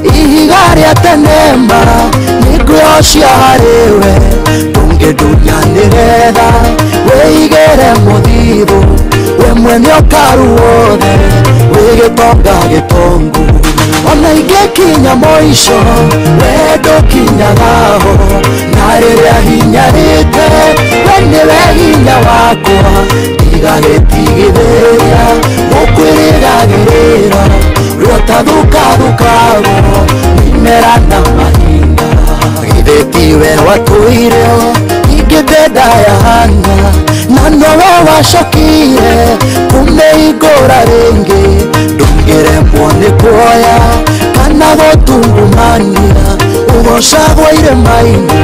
Speaker 15: ihiga rĩa tene ma nĩngwĩhocia harĩwe ndũngĩndunyanĩre tha wĩigĩre mũthithũ we mwene ũkaru wothe wĩ gĩtonga gĩtongu ona ingĩkinya mũico we ndũkinyaga ho na rĩrĩa hinyarĩte we nĩwe hinya wakwa ndigagĩtigithĩria gũkwĩrĩgagĩrĩra rũtathũkathũkagwo imera na mahinda. Githĩ tiwe watũire ingĩte ndayahana na nowe wacokire kũmĩhingũra rĩngĩ ndũngĩremwo nĩ kuoya kana gũtungumania ũgocagwo irĩma-inĩ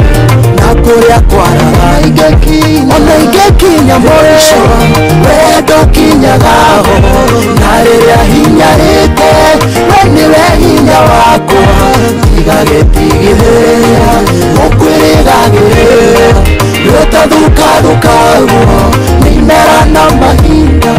Speaker 15: na kũrĩa kwaraga ona ingĩkinya mũico we ndũkinyaga ho na rĩrĩa hinyarĩte we nĩwe hinya wakwa ndigagĩtigithĩria gũkwĩrĩgagĩrĩra rũtathũkathũkagwo nĩ imera na mahinda.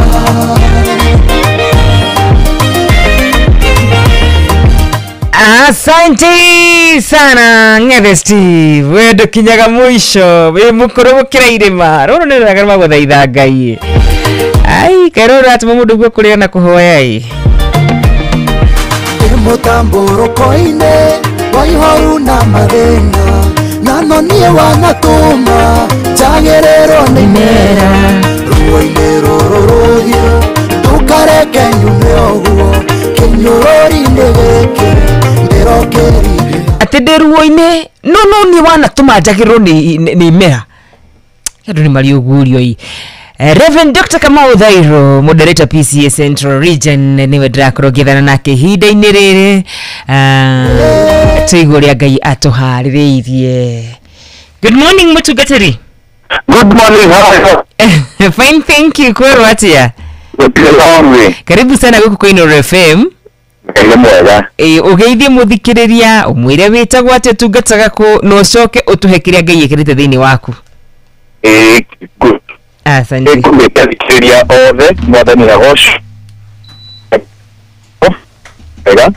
Speaker 21: Asante sana Ng'ethe Steve, we ndũkinyaga mũico wĩ mũkũrũ gũkĩra irĩma rũrũ nĩ rũraga rwa gũthaitha Ngai. Ai kaĩ rũrũ rũratũma mũndũ guo kũrĩa na kũhoya ĩ.
Speaker 15: Ndĩ mũtambũrũko-inĩ wa ihoru na mathĩna na no niĩ wanatũma njagĩrĩrwo nĩ imera ruo-inĩ rũrũ rũhiũ ndũkareke nyume ũguo kĩnyũrũri-inĩ gĩkĩ ndĩrokĩrire
Speaker 21: atĩ ndĩ ruo-inĩ no no niĩ wanatũma njagĩrĩrwo nĩ imera andũ nĩ marĩ ũguũrio ĩ. Reverend Dr. Kamau Thairo, moderator PCA Central Region, niwe ndĩrakorwo ngĩethana nake ihinda-inĩ rĩrĩ tũigue ũrĩa Ngai atũharĩrĩirie. Good morning mũtungatĩri.
Speaker 11: Good morning, how are you?
Speaker 21: Fine, thank you. Kwerwo atĩa?
Speaker 11: Gũtirĩ.
Speaker 21: Karibu sana gũkũ kwa Inooro FM.
Speaker 11: Ngai nĩ mwega.
Speaker 21: Ũgeithie mũthikĩrĩria ũmwĩre wĩtagwo atĩa ũtungataga kũ na ũcoke ũtũhe kĩrĩa Ngai ĩkĩrĩte thĩinĩ waku. Asante.
Speaker 11: Nĩngũmĩte athikĩrĩria othe mwathani agocwo wega.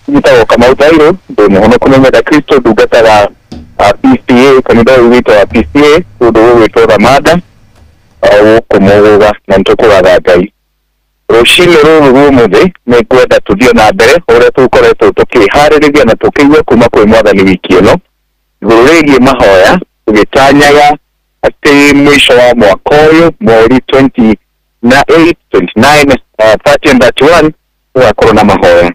Speaker 11: Njĩtagwo Kamau Thairo, ndĩ mũhonoku nĩ Kristo, ndungataga PCA kanitha ũyũ witũ wa PCA kũndũ gũgwĩtwo Ramada gũkũ Mũgũga na nĩtũkũgatha Ngai. Rũcinĩ rũrũ rwa ũmũthĩ nĩngwenda tũthiĩ na mbere ũrĩa tũkoretwo tũkĩharĩrĩria na tũkĩigua kuma kwĩ mwathani wiki ĩno igũrũ rĩgiĩ mahoya tũgĩtanyaga atĩ mũico wa mwaka ũyũ mweri 28, 29, 30 and 31 tũgakorwo na mahoya.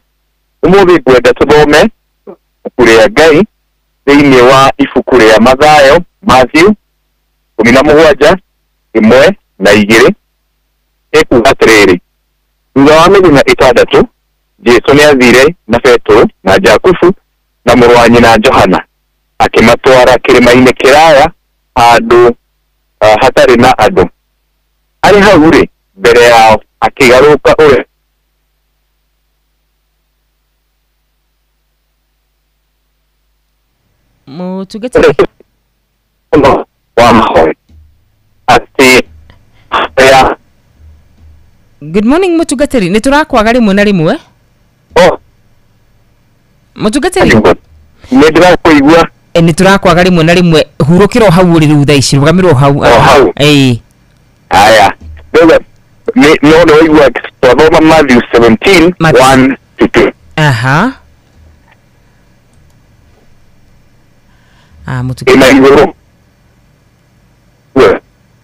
Speaker 11: Ũmũthĩ ngwenda tũthome ibuku rĩa Ngai thĩinĩ wa ibuku rĩa Mathayo Matthew 17 1 na 2 ĩkuga atĩrĩrĩ thutha wa mĩthenya 6 Jesũ nĩathire na Petero na Jakubu na mũrũ wa nyina Johana akĩmatwara kĩrĩma-inĩ kĩraya handũ hatarĩ na andũ. Arĩ hau rĩ mbere yao akĩgarũka ũrĩa
Speaker 21: Mũtungatĩri
Speaker 11: wa mahoya atĩ ya.
Speaker 21: Good morning mũtungatĩri, nĩ tũrakwaga rĩmwe na rĩmwe. Mũtungatĩri
Speaker 11: nĩ ndĩrakũigua.
Speaker 21: Nĩ tũrakwaga rĩmwe na rĩmwe, hurũkĩra o hau ũrĩ rĩu thaa ici, rũgamĩrwo hau.
Speaker 11: O hau.
Speaker 21: Ĩĩ.
Speaker 11: Aya no nĩ waigua twathoma Matthew 17 1 to 2.
Speaker 21: Aha.
Speaker 11: Mũtungatĩri igũrũ.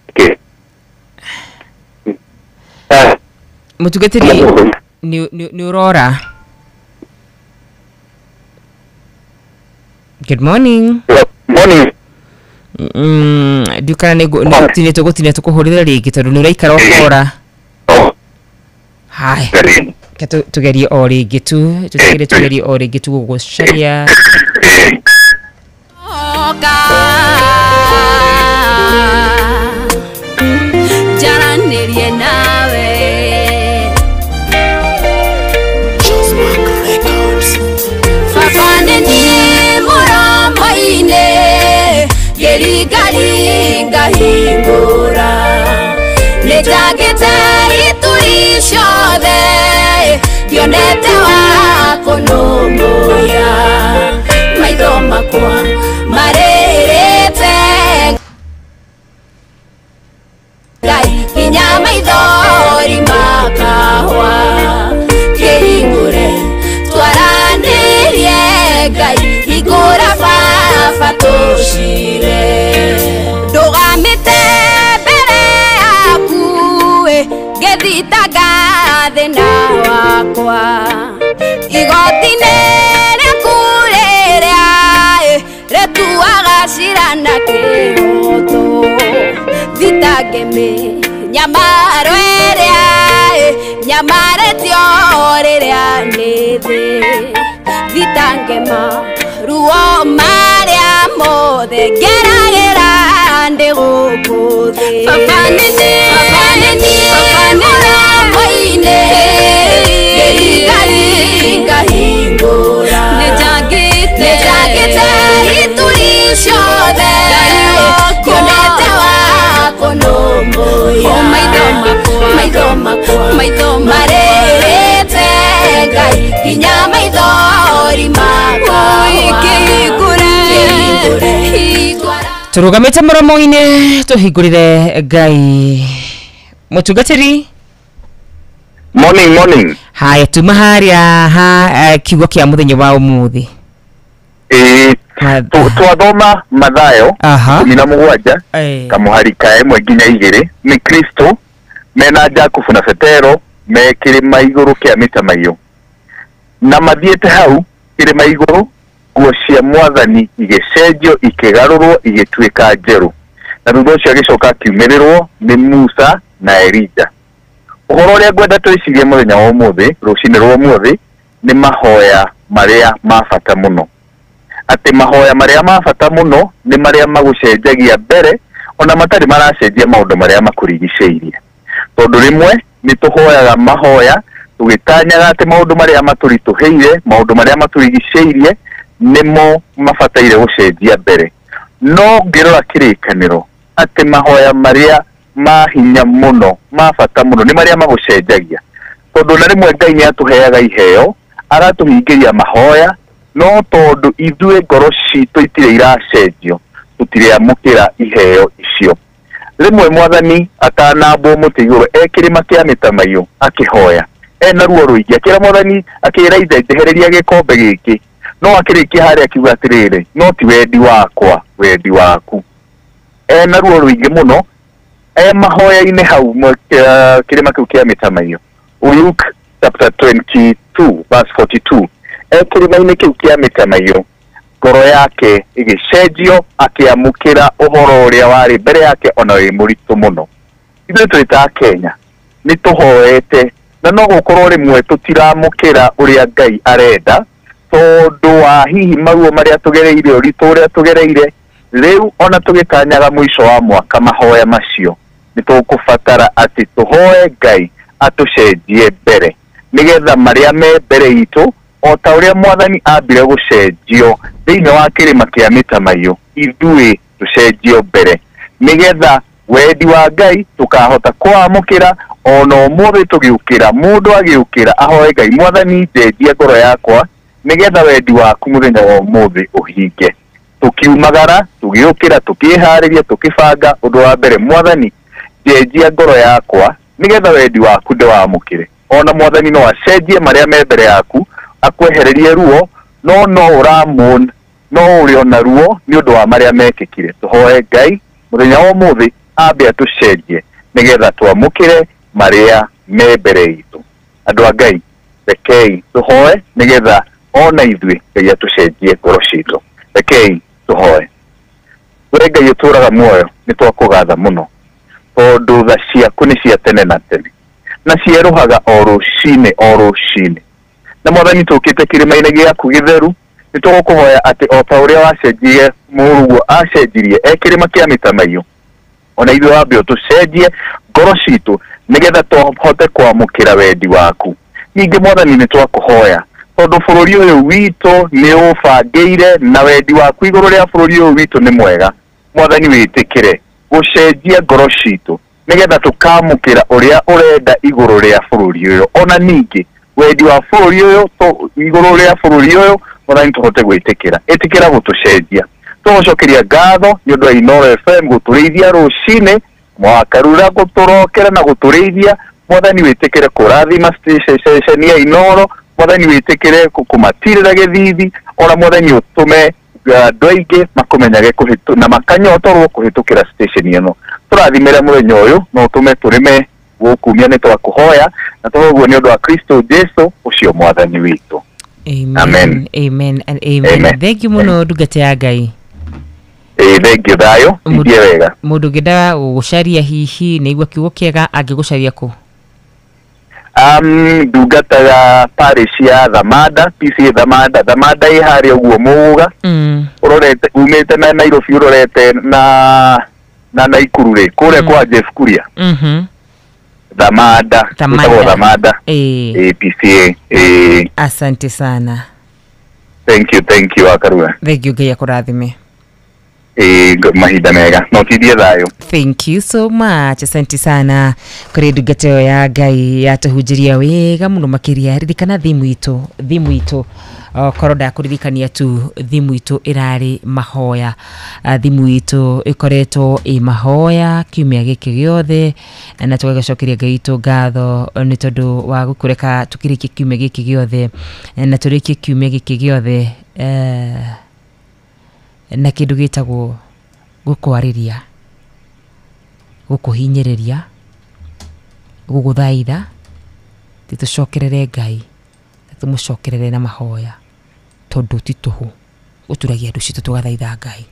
Speaker 11: Okay.
Speaker 21: Mũtungatĩri nĩ ũrora. Good morning.
Speaker 14: Morning.
Speaker 21: Ndiũkana nĩ tũgũtinia tũkũhũrĩra rĩngĩ tondũ nĩ ũraikara ũkora. Haya. Reke tugerie o rĩngĩ tu, tũtigĩre tugerie o rĩngĩ tu gũgũcaria.
Speaker 18: Njaranĩrie nawe. Baba nĩ niĩ mũromo-inĩ ngĩringaringa hingũra, nĩnjagĩte ituri ciothe ndionete wa kũnũmbũiya, maitho makwa marĩrĩte Ngai nginya maithori makahwa, kĩhingũre twaranĩrie Ngai hingũra baba tũcire, ndũgamĩte mbere yaku ngĩthitanga thĩna wakwa, igoti-inĩ rĩaku rĩrĩa rĩtuaga cira na kĩhooto, thitange mĩnyamaro ĩrĩa nyamarĩtio rĩrĩa nĩ thĩ, thitange maruo marĩa mothe ngeragĩra ndĩ gũkũ thĩ. Baba nĩ niĩ mũromo-inĩ ngĩringaringa hingũra, nĩnjagĩte ituri ciothe ndionete wa kũnũmbũiya, maitho makwa marĩrĩte Ngai nginya maithori makwa, kĩhingũre.
Speaker 21: Tũrũgamĩte mũromo-inĩ tũhingũrĩre Ngai. Mũtungatĩri.
Speaker 14: Morning, morning.
Speaker 21: Haya, tuma harĩa ha kiugo kĩa mũthenya wa ũmũthĩ.
Speaker 14: Twathoma Mathayo 17 kamũhari ka 1 nginya 2 nĩ Kristo mena Jakubu na Petero me kĩrĩma igũrũ kĩa mĩtamaiyũ, na mathiĩte hau kĩrĩma igũrũ nguo cia mwathani igĩcenjio ikĩgarũrwo igĩtuĩka njerũ, na thutha ũcio agĩcoka akiumĩrĩrwo nĩ Musa na Elija. Ũhoro ũrĩa ngwenda twĩcirie mũthenya wa ũmũthĩ, rũcinĩ rwa ũmũthĩ, nĩ mahoya marĩa ma bata mũno. Atĩ mahoya marĩa ma bata mũno nĩ marĩa magũcenjagia mbere ona matarĩ maracenjia maũndũ marĩa makũrigicĩirie. Tondũ rĩmwe nĩ tũhoyaga mahoya tũgĩtanyaga atĩ maũndũ marĩa matũritũhĩire, maũndũ marĩa matũrigicĩirie nĩmo mabataire gũcenjia mbere. No ngĩrora kĩrĩkanĩro atĩ mahoya marĩa ma hinya mũno, ma bata mũno nĩ marĩa magũcenjagia. Tondũ na rĩmwe Ngai nĩ atũheaga iheo, aratũhingĩria mahoya, no tondũ ithuĩ ngoro citũ itirĩ iracenjio, tũtirĩamũkĩra iheo icio. Rĩmwe mwathani atanambwo mũtĩ igũrũ e kĩrĩma kĩa mĩtamaiyũ akĩhoya ena ruo rũingĩ, akĩra mwathani, akĩra ithe njehereria gĩkombe gĩkĩ, no akĩrĩkia harĩa akiuga atĩrĩrĩ, no ti wendi wakwa, wendi waku. Ena ruo rũingĩ mũno e mahoya-inĩ hau kĩrĩma kĩu kĩa mĩtamaiyũ. Luke chapter 22 verse 42, e kĩrĩma-inĩ kĩu kĩa mĩtamaiyũ ngoro yake ĩgĩcenjio akĩamũkĩra ũhoro ũrĩa warĩ mbere yake ona wĩ mũritũ mũno. Ithuĩ twĩ ta Kenya nĩ tũhoete na no gũkorwo rĩmwe tũtiramũkĩra ũrĩa Ngai arenda tondũ wa hihi maruo marĩa tũgereire, ũritũ ũrĩa tũgereire. Rĩu ona tũgĩtanyaga mũico wa mwaka mahoya macio nĩ tũkũbatara atĩ tũhoe Ngai atũcenjie mbere nĩgetha marĩa me mbere itũ o ta ũrĩa mwathani ambire gũcenjio thĩinĩ wa kĩrĩma kĩa mĩtamaiyũ, ithuĩ tũcenjio mbere nĩgetha wendi wa Ngai tũkahota kwamũkĩra ona ũmũthĩ tũgĩũkĩra. Mũndũ agĩũkĩra ahoe Ngai, mwathani njenjia ngoro yakwa nĩgetha wendi waku mũthenya wa ũmũthĩ ũhinge. Tũkiumagara, tũgĩũkĩra, tũkĩharĩria, tũkĩbanga, ũndũ wa mbere, mwathani njenjia ngoro yakwa nĩgetha wendi waku ndĩwamũkĩre. Ona mwathani no acenjie marĩa me mbere yaku, akwehererie ruo, no no ũramũn, no ũrĩ ona ruo nĩ ũndũ wa marĩa mekĩkire. Tũhoe Ngai mũthenya wa ũmũthĩ ambe atũcenjie nĩgetha twamũkĩre marĩa me mbere itũ. Andũ a Ngai, rekei tũhoe nĩgetha ona ithuĩ Ngai atũcenjie ngoro citũ. Rekei tũhoe. We Ngai ũtũũraga muoyo, nĩ twakũgatha mũno tondũ tha ciaku nĩ cia tene na tene na cierũhaga o rũcinĩ o rũcinĩ. Na Mwathani, tũkĩte kĩrĩma-inĩ gĩaku gĩtheru, nĩ tũgũkũhoya atĩ o ta ũrĩa wacenjirie mũrũguo acenjirie e kĩrĩma kĩa mĩtamaiyũ, ona ithuĩ wambe ũtũcenjie ngoro citũ nĩgetha tũhote kwamũkĩra wendi waku. Ningĩ Mwathani, nĩ twakũhoya tondũ bũrũri ũyũ witũ nĩ ũbangĩire na wendi waku igũrũ rĩa bũrũri ũyũ witũ nĩ mwega. Mwathani, wĩtĩkĩre gũcenjia ngoro citũ nĩgetha tũkamũkĩra ũrĩa ũrenda igũrũ rĩa bũrũri ũyũ. Ona ningĩ wendi wa bũrũri ũyũ igũrũ rĩa bũrũri ũyũ, Mwathani, tũhote gwĩtĩkĩra. Ĩtĩkĩra gũtũcenjia. Tũgũcokeria ngatho nĩ ũndũ wa Inooro FM gũtũrĩithia rũcinĩ, mwakarura gũtũrokera na gũtũrĩithia. Mwathani, wĩtĩkĩre kũrathima ceceni ya Inooro. Mwathani, wĩtĩkĩre kũmatirĩra gĩthithi. Ona Mwathani, ũtũme andũ aingĩ makũmenyage na makanyotorwo kũhĩtũkĩra station ĩno. Tũrathimĩre mũthenya ũyũ na ũtũme tũrĩme gũkumia, nĩ twakũhoya na tũguo nĩ ũndũ wa Kristo Jesu ũcio Mwathani witũ.
Speaker 21: Amen. Amen. Amen and amen. Amen. Thank you mũno ndungata ya Ngai.
Speaker 14: Thank you thayũ, ithie wega.
Speaker 21: Mũndũ ũngĩenda gũgũcaria hihi nĩ igua kiugo kĩega angĩgũcaria kũ?
Speaker 14: Ndungataga parish ya Thamanda, PCA Thamanda. Thamanda ĩ harĩa ũguo Mũgũga. Ũrorete umĩte na Nairobi ũrorete na Naikuru rĩ, kũrĩa kwa Jeff Kuria. Thamanda, ĩtagwo Thamanda. PCA.
Speaker 21: Asante sana.
Speaker 14: Thank you, thank you Akarua.
Speaker 21: Thank you, Ngai akũrathime.
Speaker 14: Mahinda mega no tithie thayũ.
Speaker 21: Thank you so much. Asante sana kũrĩ ndungata ĩyo ya Ngai yatũhunjĩria wega mũno makĩria. Ririkana thimu itũ korwo ndakũririkania tu, thimu itũ ĩrarĩ mahoya. Thimu itũ ĩkoretwo ĩ mahoya kiumia gĩkĩ gĩothe, na tũgagĩcokeria Ngai witũ ngatho nĩ tondũ wa gũkũreka tũkĩrĩkie kiumia gĩkĩ gĩothe, na tũrĩkie kiumia gĩkĩ gĩothe na kĩndũ gĩtagwo gũkwarĩria, gũkũhinyĩrĩria, gũgũthaitha, tũcokerere Ngai na tũmũcokerere na mahoya, tondũ ti tũhũ gũturagia andũ citũ tũgathaitha Ngai.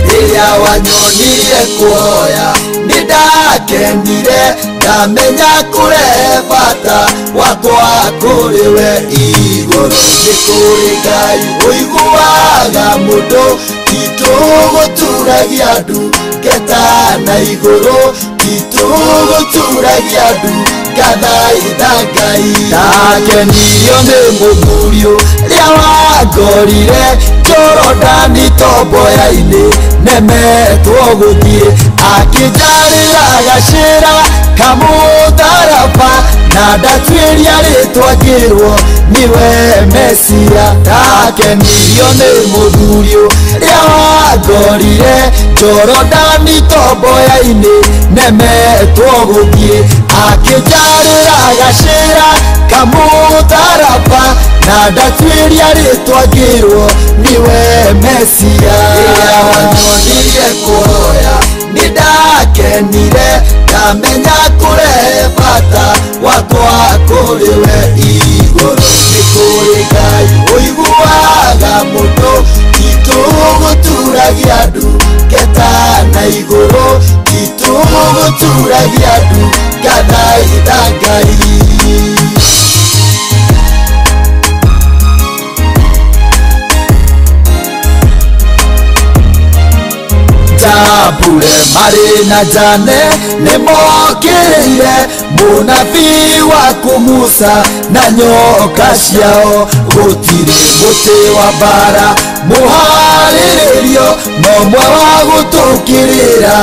Speaker 15: Rĩrĩa wanyonire kuoya nĩ ndakenire, ndamenya kũrehe bata wakwa kũrĩ we igũrũ. Nĩ kũrĩ Ngai ũiguaga mũndũ, ti tũgũturagia ndu ngeta na igũrũ, ti tũgũturagia ndu ngathaitha Ngai. Ndakenirio nĩ mũthuri ũrĩa wangorire Jorodani tomboya-inĩ, nemetwo gũthiĩ, akĩnjarĩra gacĩra kamũtharaba, na ndatuĩria rĩtwa ngĩrwo nĩwe Mesia. Ndakenirio nĩ mũthuri ũrĩa wangorire Jorodani tomboya-inĩ, nemetwo gũthiĩ, akĩnjarĩra gacĩra kamũtharaba, na ndatuĩria rĩtwa ngĩrwo nĩwe Mesia. Rĩrĩa wanyonire kuoya nĩ ndakenire, ndamenya kũrehe bata wakwa kũrĩ we igũrũ. Nĩ kũrĩ Ngai ũiguaga mũndũ, ti tũgũturagia ndu ngeta na igũrũ, ti tũgũturagia ndu ngathaitha Ngai. Jambure marĩ na Jane nĩ mokĩrĩire mũnabii waku Musa na nyoka ciao. Gũtirĩ mũtĩ wa mbara mũharĩrĩrio, no mwe wa gũtũkĩrĩra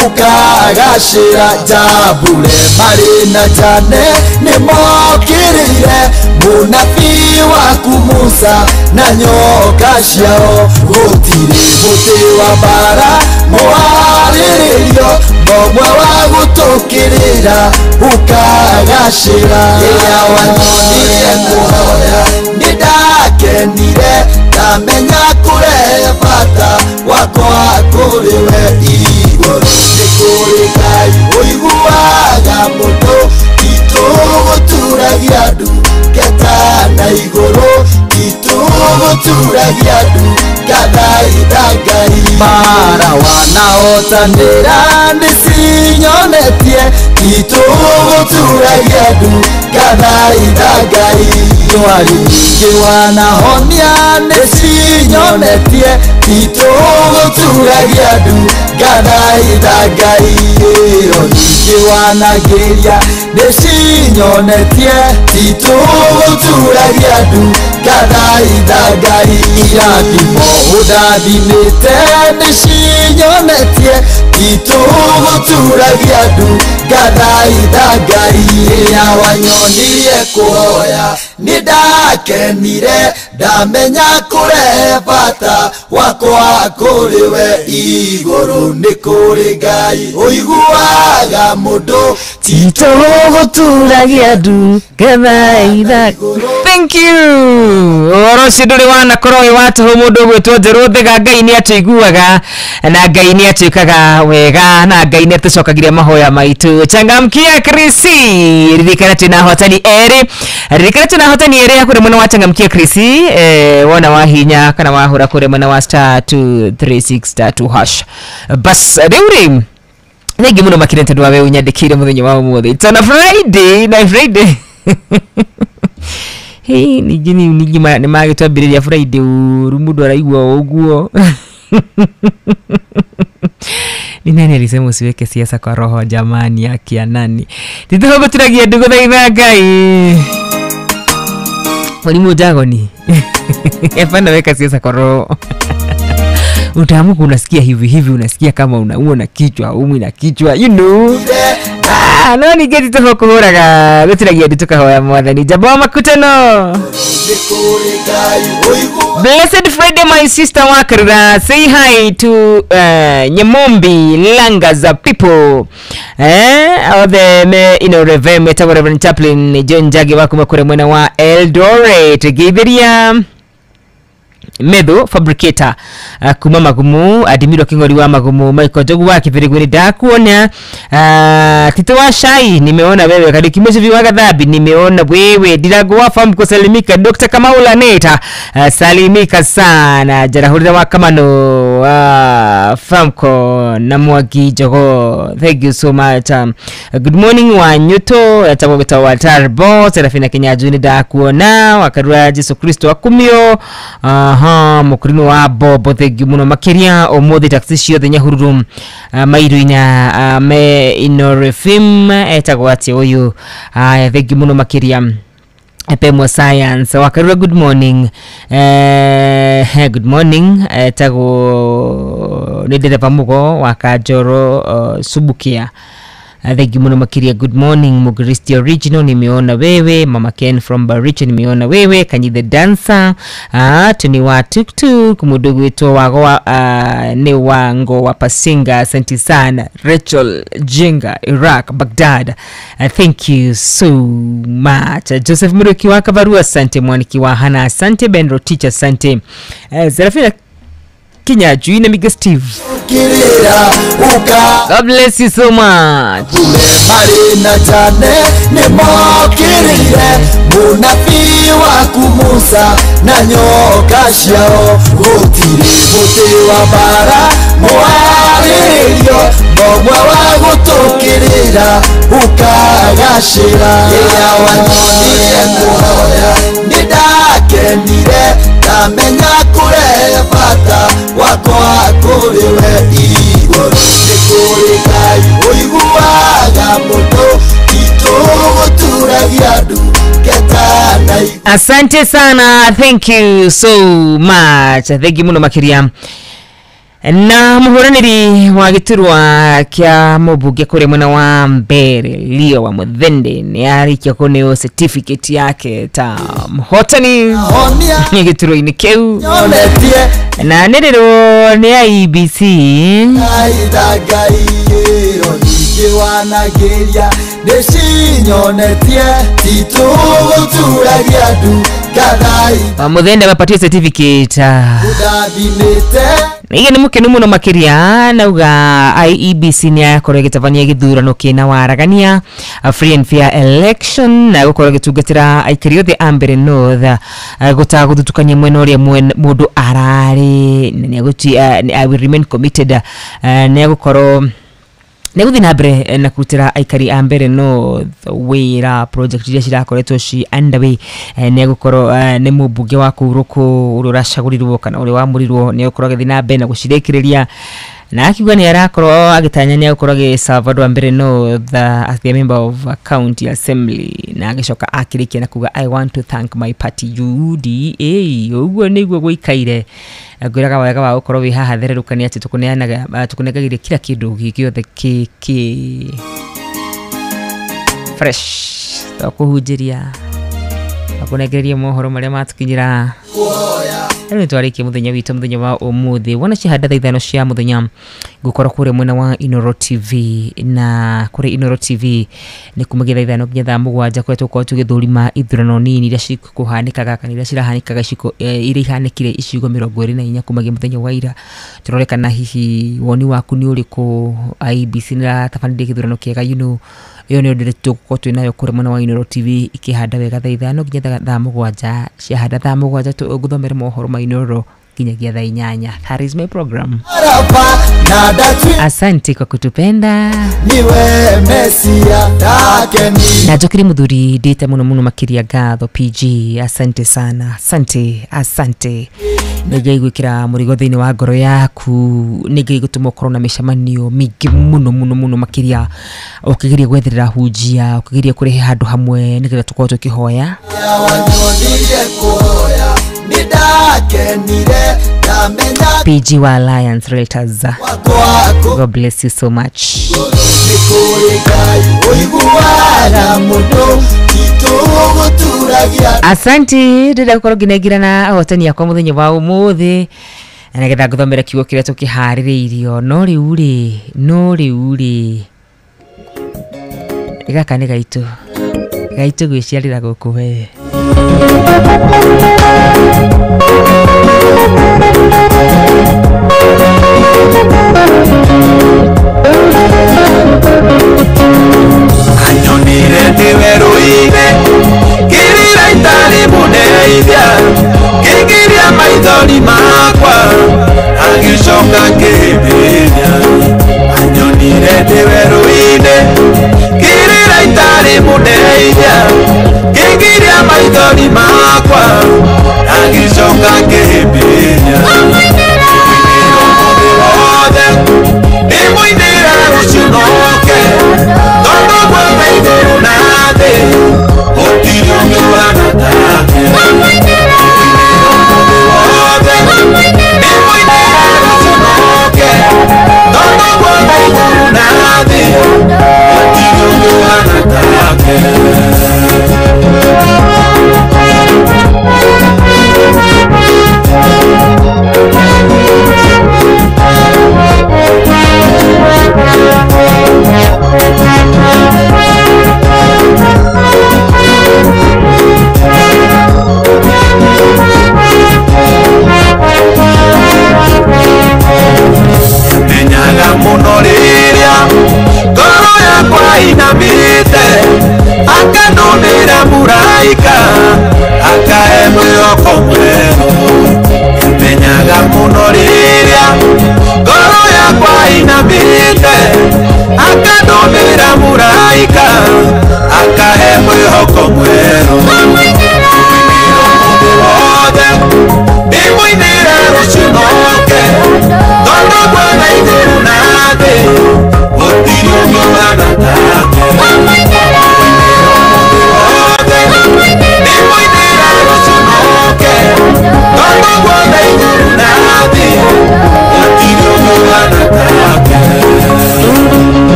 Speaker 15: ũkagacĩra. Jambure marĩ na Jane nĩ mokĩrĩire mũnabii waku Musa na nyoka ciao. Gũtirĩ mũtĩ wa mbara mũharĩrĩrio, no mwe wa gũtũkĩrĩra ũkagacĩra. Rĩrĩa wanyonire kuoya nĩ ndakenire, ndamenya kũrehe bata wakwa kũrĩ we. Igũrũ nĩ kũrĩ Ngai ũiguaga mũndũ itũgũturagia ndu ngeta na igũrũ itũgũturagia ndu ngathaitha Ngai mara wanahotanĩra nĩcinyonetie itũgũturagia ndu ngathaitha Ngai ndwari nyingĩ wanahonia nĩcinyonetie itũgũturagia ndu ngathaitha Ngai ĩro nyingĩ wanagĩria nĩcinyonetie itũgũturagia ndu ngathaitha Ngai irathimo ũndathimĩte nĩcinyonetie itũgũturagia ndu ngathaitha Ngai rĩrĩa wanyonirie kũhoya nĩndakenire ndamenya kũrehe bata wakwa kũrĩ we igũrũ nĩ kũrĩ Ngai ũiguaga mũndũ
Speaker 21: titũgũturagia ndu ngathaitha. Thank you. Ũhoro ũcio ndũrĩ wanakorwo wĩ wa tũhũ mũndũ ũgwĩtwo Njerũ Thĩga. Ngai nĩ atũiguaga na Ngai nĩ atwĩkaga wega na Ngai nĩ atũcokagĩria mahoya maitũ. Changamkia Krisi, ririkana twĩna ahotani erĩ, ririkana twĩna ahotani erĩ hakũrĩ mwena wa Changamkia Krisi. Wona wahinya kana wahũra kũrĩ mwena wa star 236 hash. Bas rĩu rĩ thengi muno makĩria tondũ wa we ũnyandĩkĩire mũthenya wa ũmũthĩ. It's on a Friday na Friday. Hey, ningĩ ningĩ nĩ magĩtwambĩrĩria Friday ũru mũndũ araigua ũguo. Ni nani alisema usiweke siasa kwa roho jamani, akia nani? Titũgũturagia ndu gũthaitha Ngai. Mwalimu Jagoni. Hapana, weka siasa kwa roho. Utaamka unasikia hivi hivi, unasikia kama unaumwa na kichwa, umwi na kichwa, you know. No ningĩ titũgũkũhũraga gũturagia ndu tũkahoya Mwathani. Jambo wa makutano. Blessed Friday, my sister Wakarura. Say hi to Nyamombi Langaza people. Othe me ino Reverend metagwo Reverend Chaplain John Njagi wa kuma kũrĩ mwena wa Eldoret. Geithiria Methu fabricator kuma Magumu, Adimiro King'ori wa Magumu, Michael Njogu wa Kibirigwini ndakuona. Tito wa Shai nimeona wewe, Kariuki Mucibi wa Gathambi nimeona wewe, Ndirango wa Farm kusalimika, Dr. Kamau Laneta salimika sana, Jarahurira wa Kamano Famco na Mwangi Njogo, thank you so much. Good morning wa Nyuto etagwo wa Tarbo, Serafina Kinyanjui ndakuona, Wakarura Jesu Kristo akumio. Aha, mukurino wa Bobo, thank you muno makiria. Umuthi taxi ciothe Nyahururu mairu-inya me inorefim etagwo atia uyu. Thank you muno makiria. Pemo Science Wakarura, good morning. Good morning etagwo ni ndereba mugo wa Kanjoro Subukia. Thank you muno makiria. Good morning Mugristi Original nimeona wewe, Mama Ken from Baricho nimeona wewe, Kanyi the Dancer, Tuni wa Tuktuk, mudugu wetu wa ne wango wa Pasinga, asante sana. Rachel Jenga, Iraq, Baghdad, thank you so much. Joseph Muruki wa Kabarua, asante. Mwaniki wa Hana, asante. Ben Rotich, asante. Serafina Kinyanjui na Miga Steve, God bless you so much. Asante sana, thank you so much. Thank you muno makiria. Na muhuraniri wa giturwa kia mubunge kuri mwena wa mbere Leo wa Muthende ni arikia kuneo certificate yake ta mhotani giturwa-ini kiu na nĩrĩrwo nĩ IEBC. Wa Muthende amepatia certificate Iye nĩ mũkenu mũno makĩria nauga IEBC nĩ yakorwo ĩgĩtabania gĩthurano kĩna waragania, a free and fair election, na gũkorwo ĩgĩtungatĩra aikari othe a Mbeere North gũtagũthutũkania mwena ũrĩa mũndũ ararĩ, na nĩegũti I will remain committed, nĩegũkorwo nĩgũthiĩ na mbere na kũrutĩra aikari a Mbeere North wĩra project iria cirakoretwo ci underway. Nĩegũkorwo nĩ mũmbunge wa kũu Rũkũ ũrĩa ũracagũrirwo kana ũrĩa wamũrirwo, nĩegũkorwo agĩthiĩ na mbere na gũcirĩkĩrĩria, na akiuga nĩ arakorwo agĩtanya nĩegũkorwo agĩserve andũ a Mbeere North as the member of county assembly, na agĩcoka akĩrĩkia na kuga I want to thank my party UDA. Ũguo nĩguo gũikaire. Ngwĩraga wega wa gũkorwo wĩ haha thererũkania atĩ tũkũneanaga tũkũnengagĩria kila kĩndũ gĩothe kĩ fresh, tũkũhunjĩria tũkũnengereria mohoro marĩa matũkinyĩra. Rĩu nĩtwarĩkia mũthenya witũ mũthenya wa ũmũthĩ wona cihanda thaa 5 cia mũthenya ngũkorwo kũrĩa mwena wa Inooro TV, na kũrĩ Inooro TV nĩ kumagia thaa 5 nginya thaa 7 kũrĩa tũgũkorwo tũgĩthũrima ithurano nini iria cikũhanĩkaga kana iria cirahanĩkaga icigo iria ihanĩkire icigo 24 kumagia mũthenya wa ira. Tũrore kana hihi woni waku nĩ ũrĩkũ, IEBC nĩratabanirie gĩthurano kĩega, you know ĩyo nĩyo ndĩrĩ tũgũkorwo twĩ nayo kũrĩa mwena wa Inooro TV ikĩhanda wega thaa 5 nginya thaa 7 ciahanda thaa 7 tũgũthomere mohoro ma Inooro nginyagia thaa 8. That is my program. Asante kwa kutupenda.
Speaker 15: Niwe Mesia
Speaker 21: na njokiri muthuri ndite muno muno makiria ngatho PG, asante sana, asante asante. Nĩ gwikira mũrigo thĩinĩ wa ngoro yaku, nĩ Ngai gũtũma ũkorwo na mĩcemanio mĩingĩ mũno mũno mũno makĩria, ũkĩgeria gwetherera hunjia, ũkĩgeria kũrehe handũ hamwe nĩgetha tũkorwo tũkĩhoya. PG wa Alliance Realtors, God bless you so much. Asante ndĩrenda gũkorwo ngĩnengera na ahotani akwa mũthenya wa ũmũthĩ na nĩgetha ngũthomere kiugo kĩrĩa tũkĩharĩrĩirio. No rĩu rĩ gaka nĩ gaitũ gaitũ gwĩciarĩra gũkũ we.
Speaker 4: Anyonire ndĩ werũ-inĩ kĩrĩra itarĩ mũndeithia kĩngiria maithori makwa agĩcoka kĩhĩmbĩria. Anyonire ndĩ werũ-inĩ kĩrĩra itarĩ mũndeithia kĩngiria maithori makwa agĩcoka kĩhĩmbĩria. Ndĩmũinĩra rũciũ noke tondũ gwothe igũrũ na thĩ gũtirĩ ũngĩ ũhana take. Ndĩmũinĩra rũciũ noke tondũ gwothe igũrũ na thĩ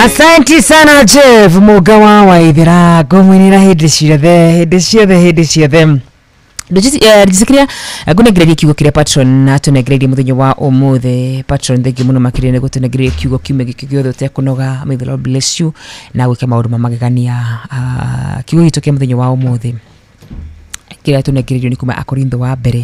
Speaker 21: Asante sana Jeff Mugawa wa Ithira ngũmwinĩra hĩndĩ ciothe hĩndĩ ciothe hĩndĩ ciothe. Ndĩcikiria ngũnengereria kiugo kĩrĩa patron atũnengereirie mũthenya wa ũmũthĩ. Patron, thengiũ mũno makĩria nĩ gũtũnengereria kiugo kiumia gĩkĩ gĩothe ũtekũnoga. May the Lord bless you na gwĩka maũndũ ma magegania. Kiugo gitũ kĩa mũthenya wa ũmũthĩ kĩrĩa tũnengereirio nĩ kuma Akorintho wa mbere.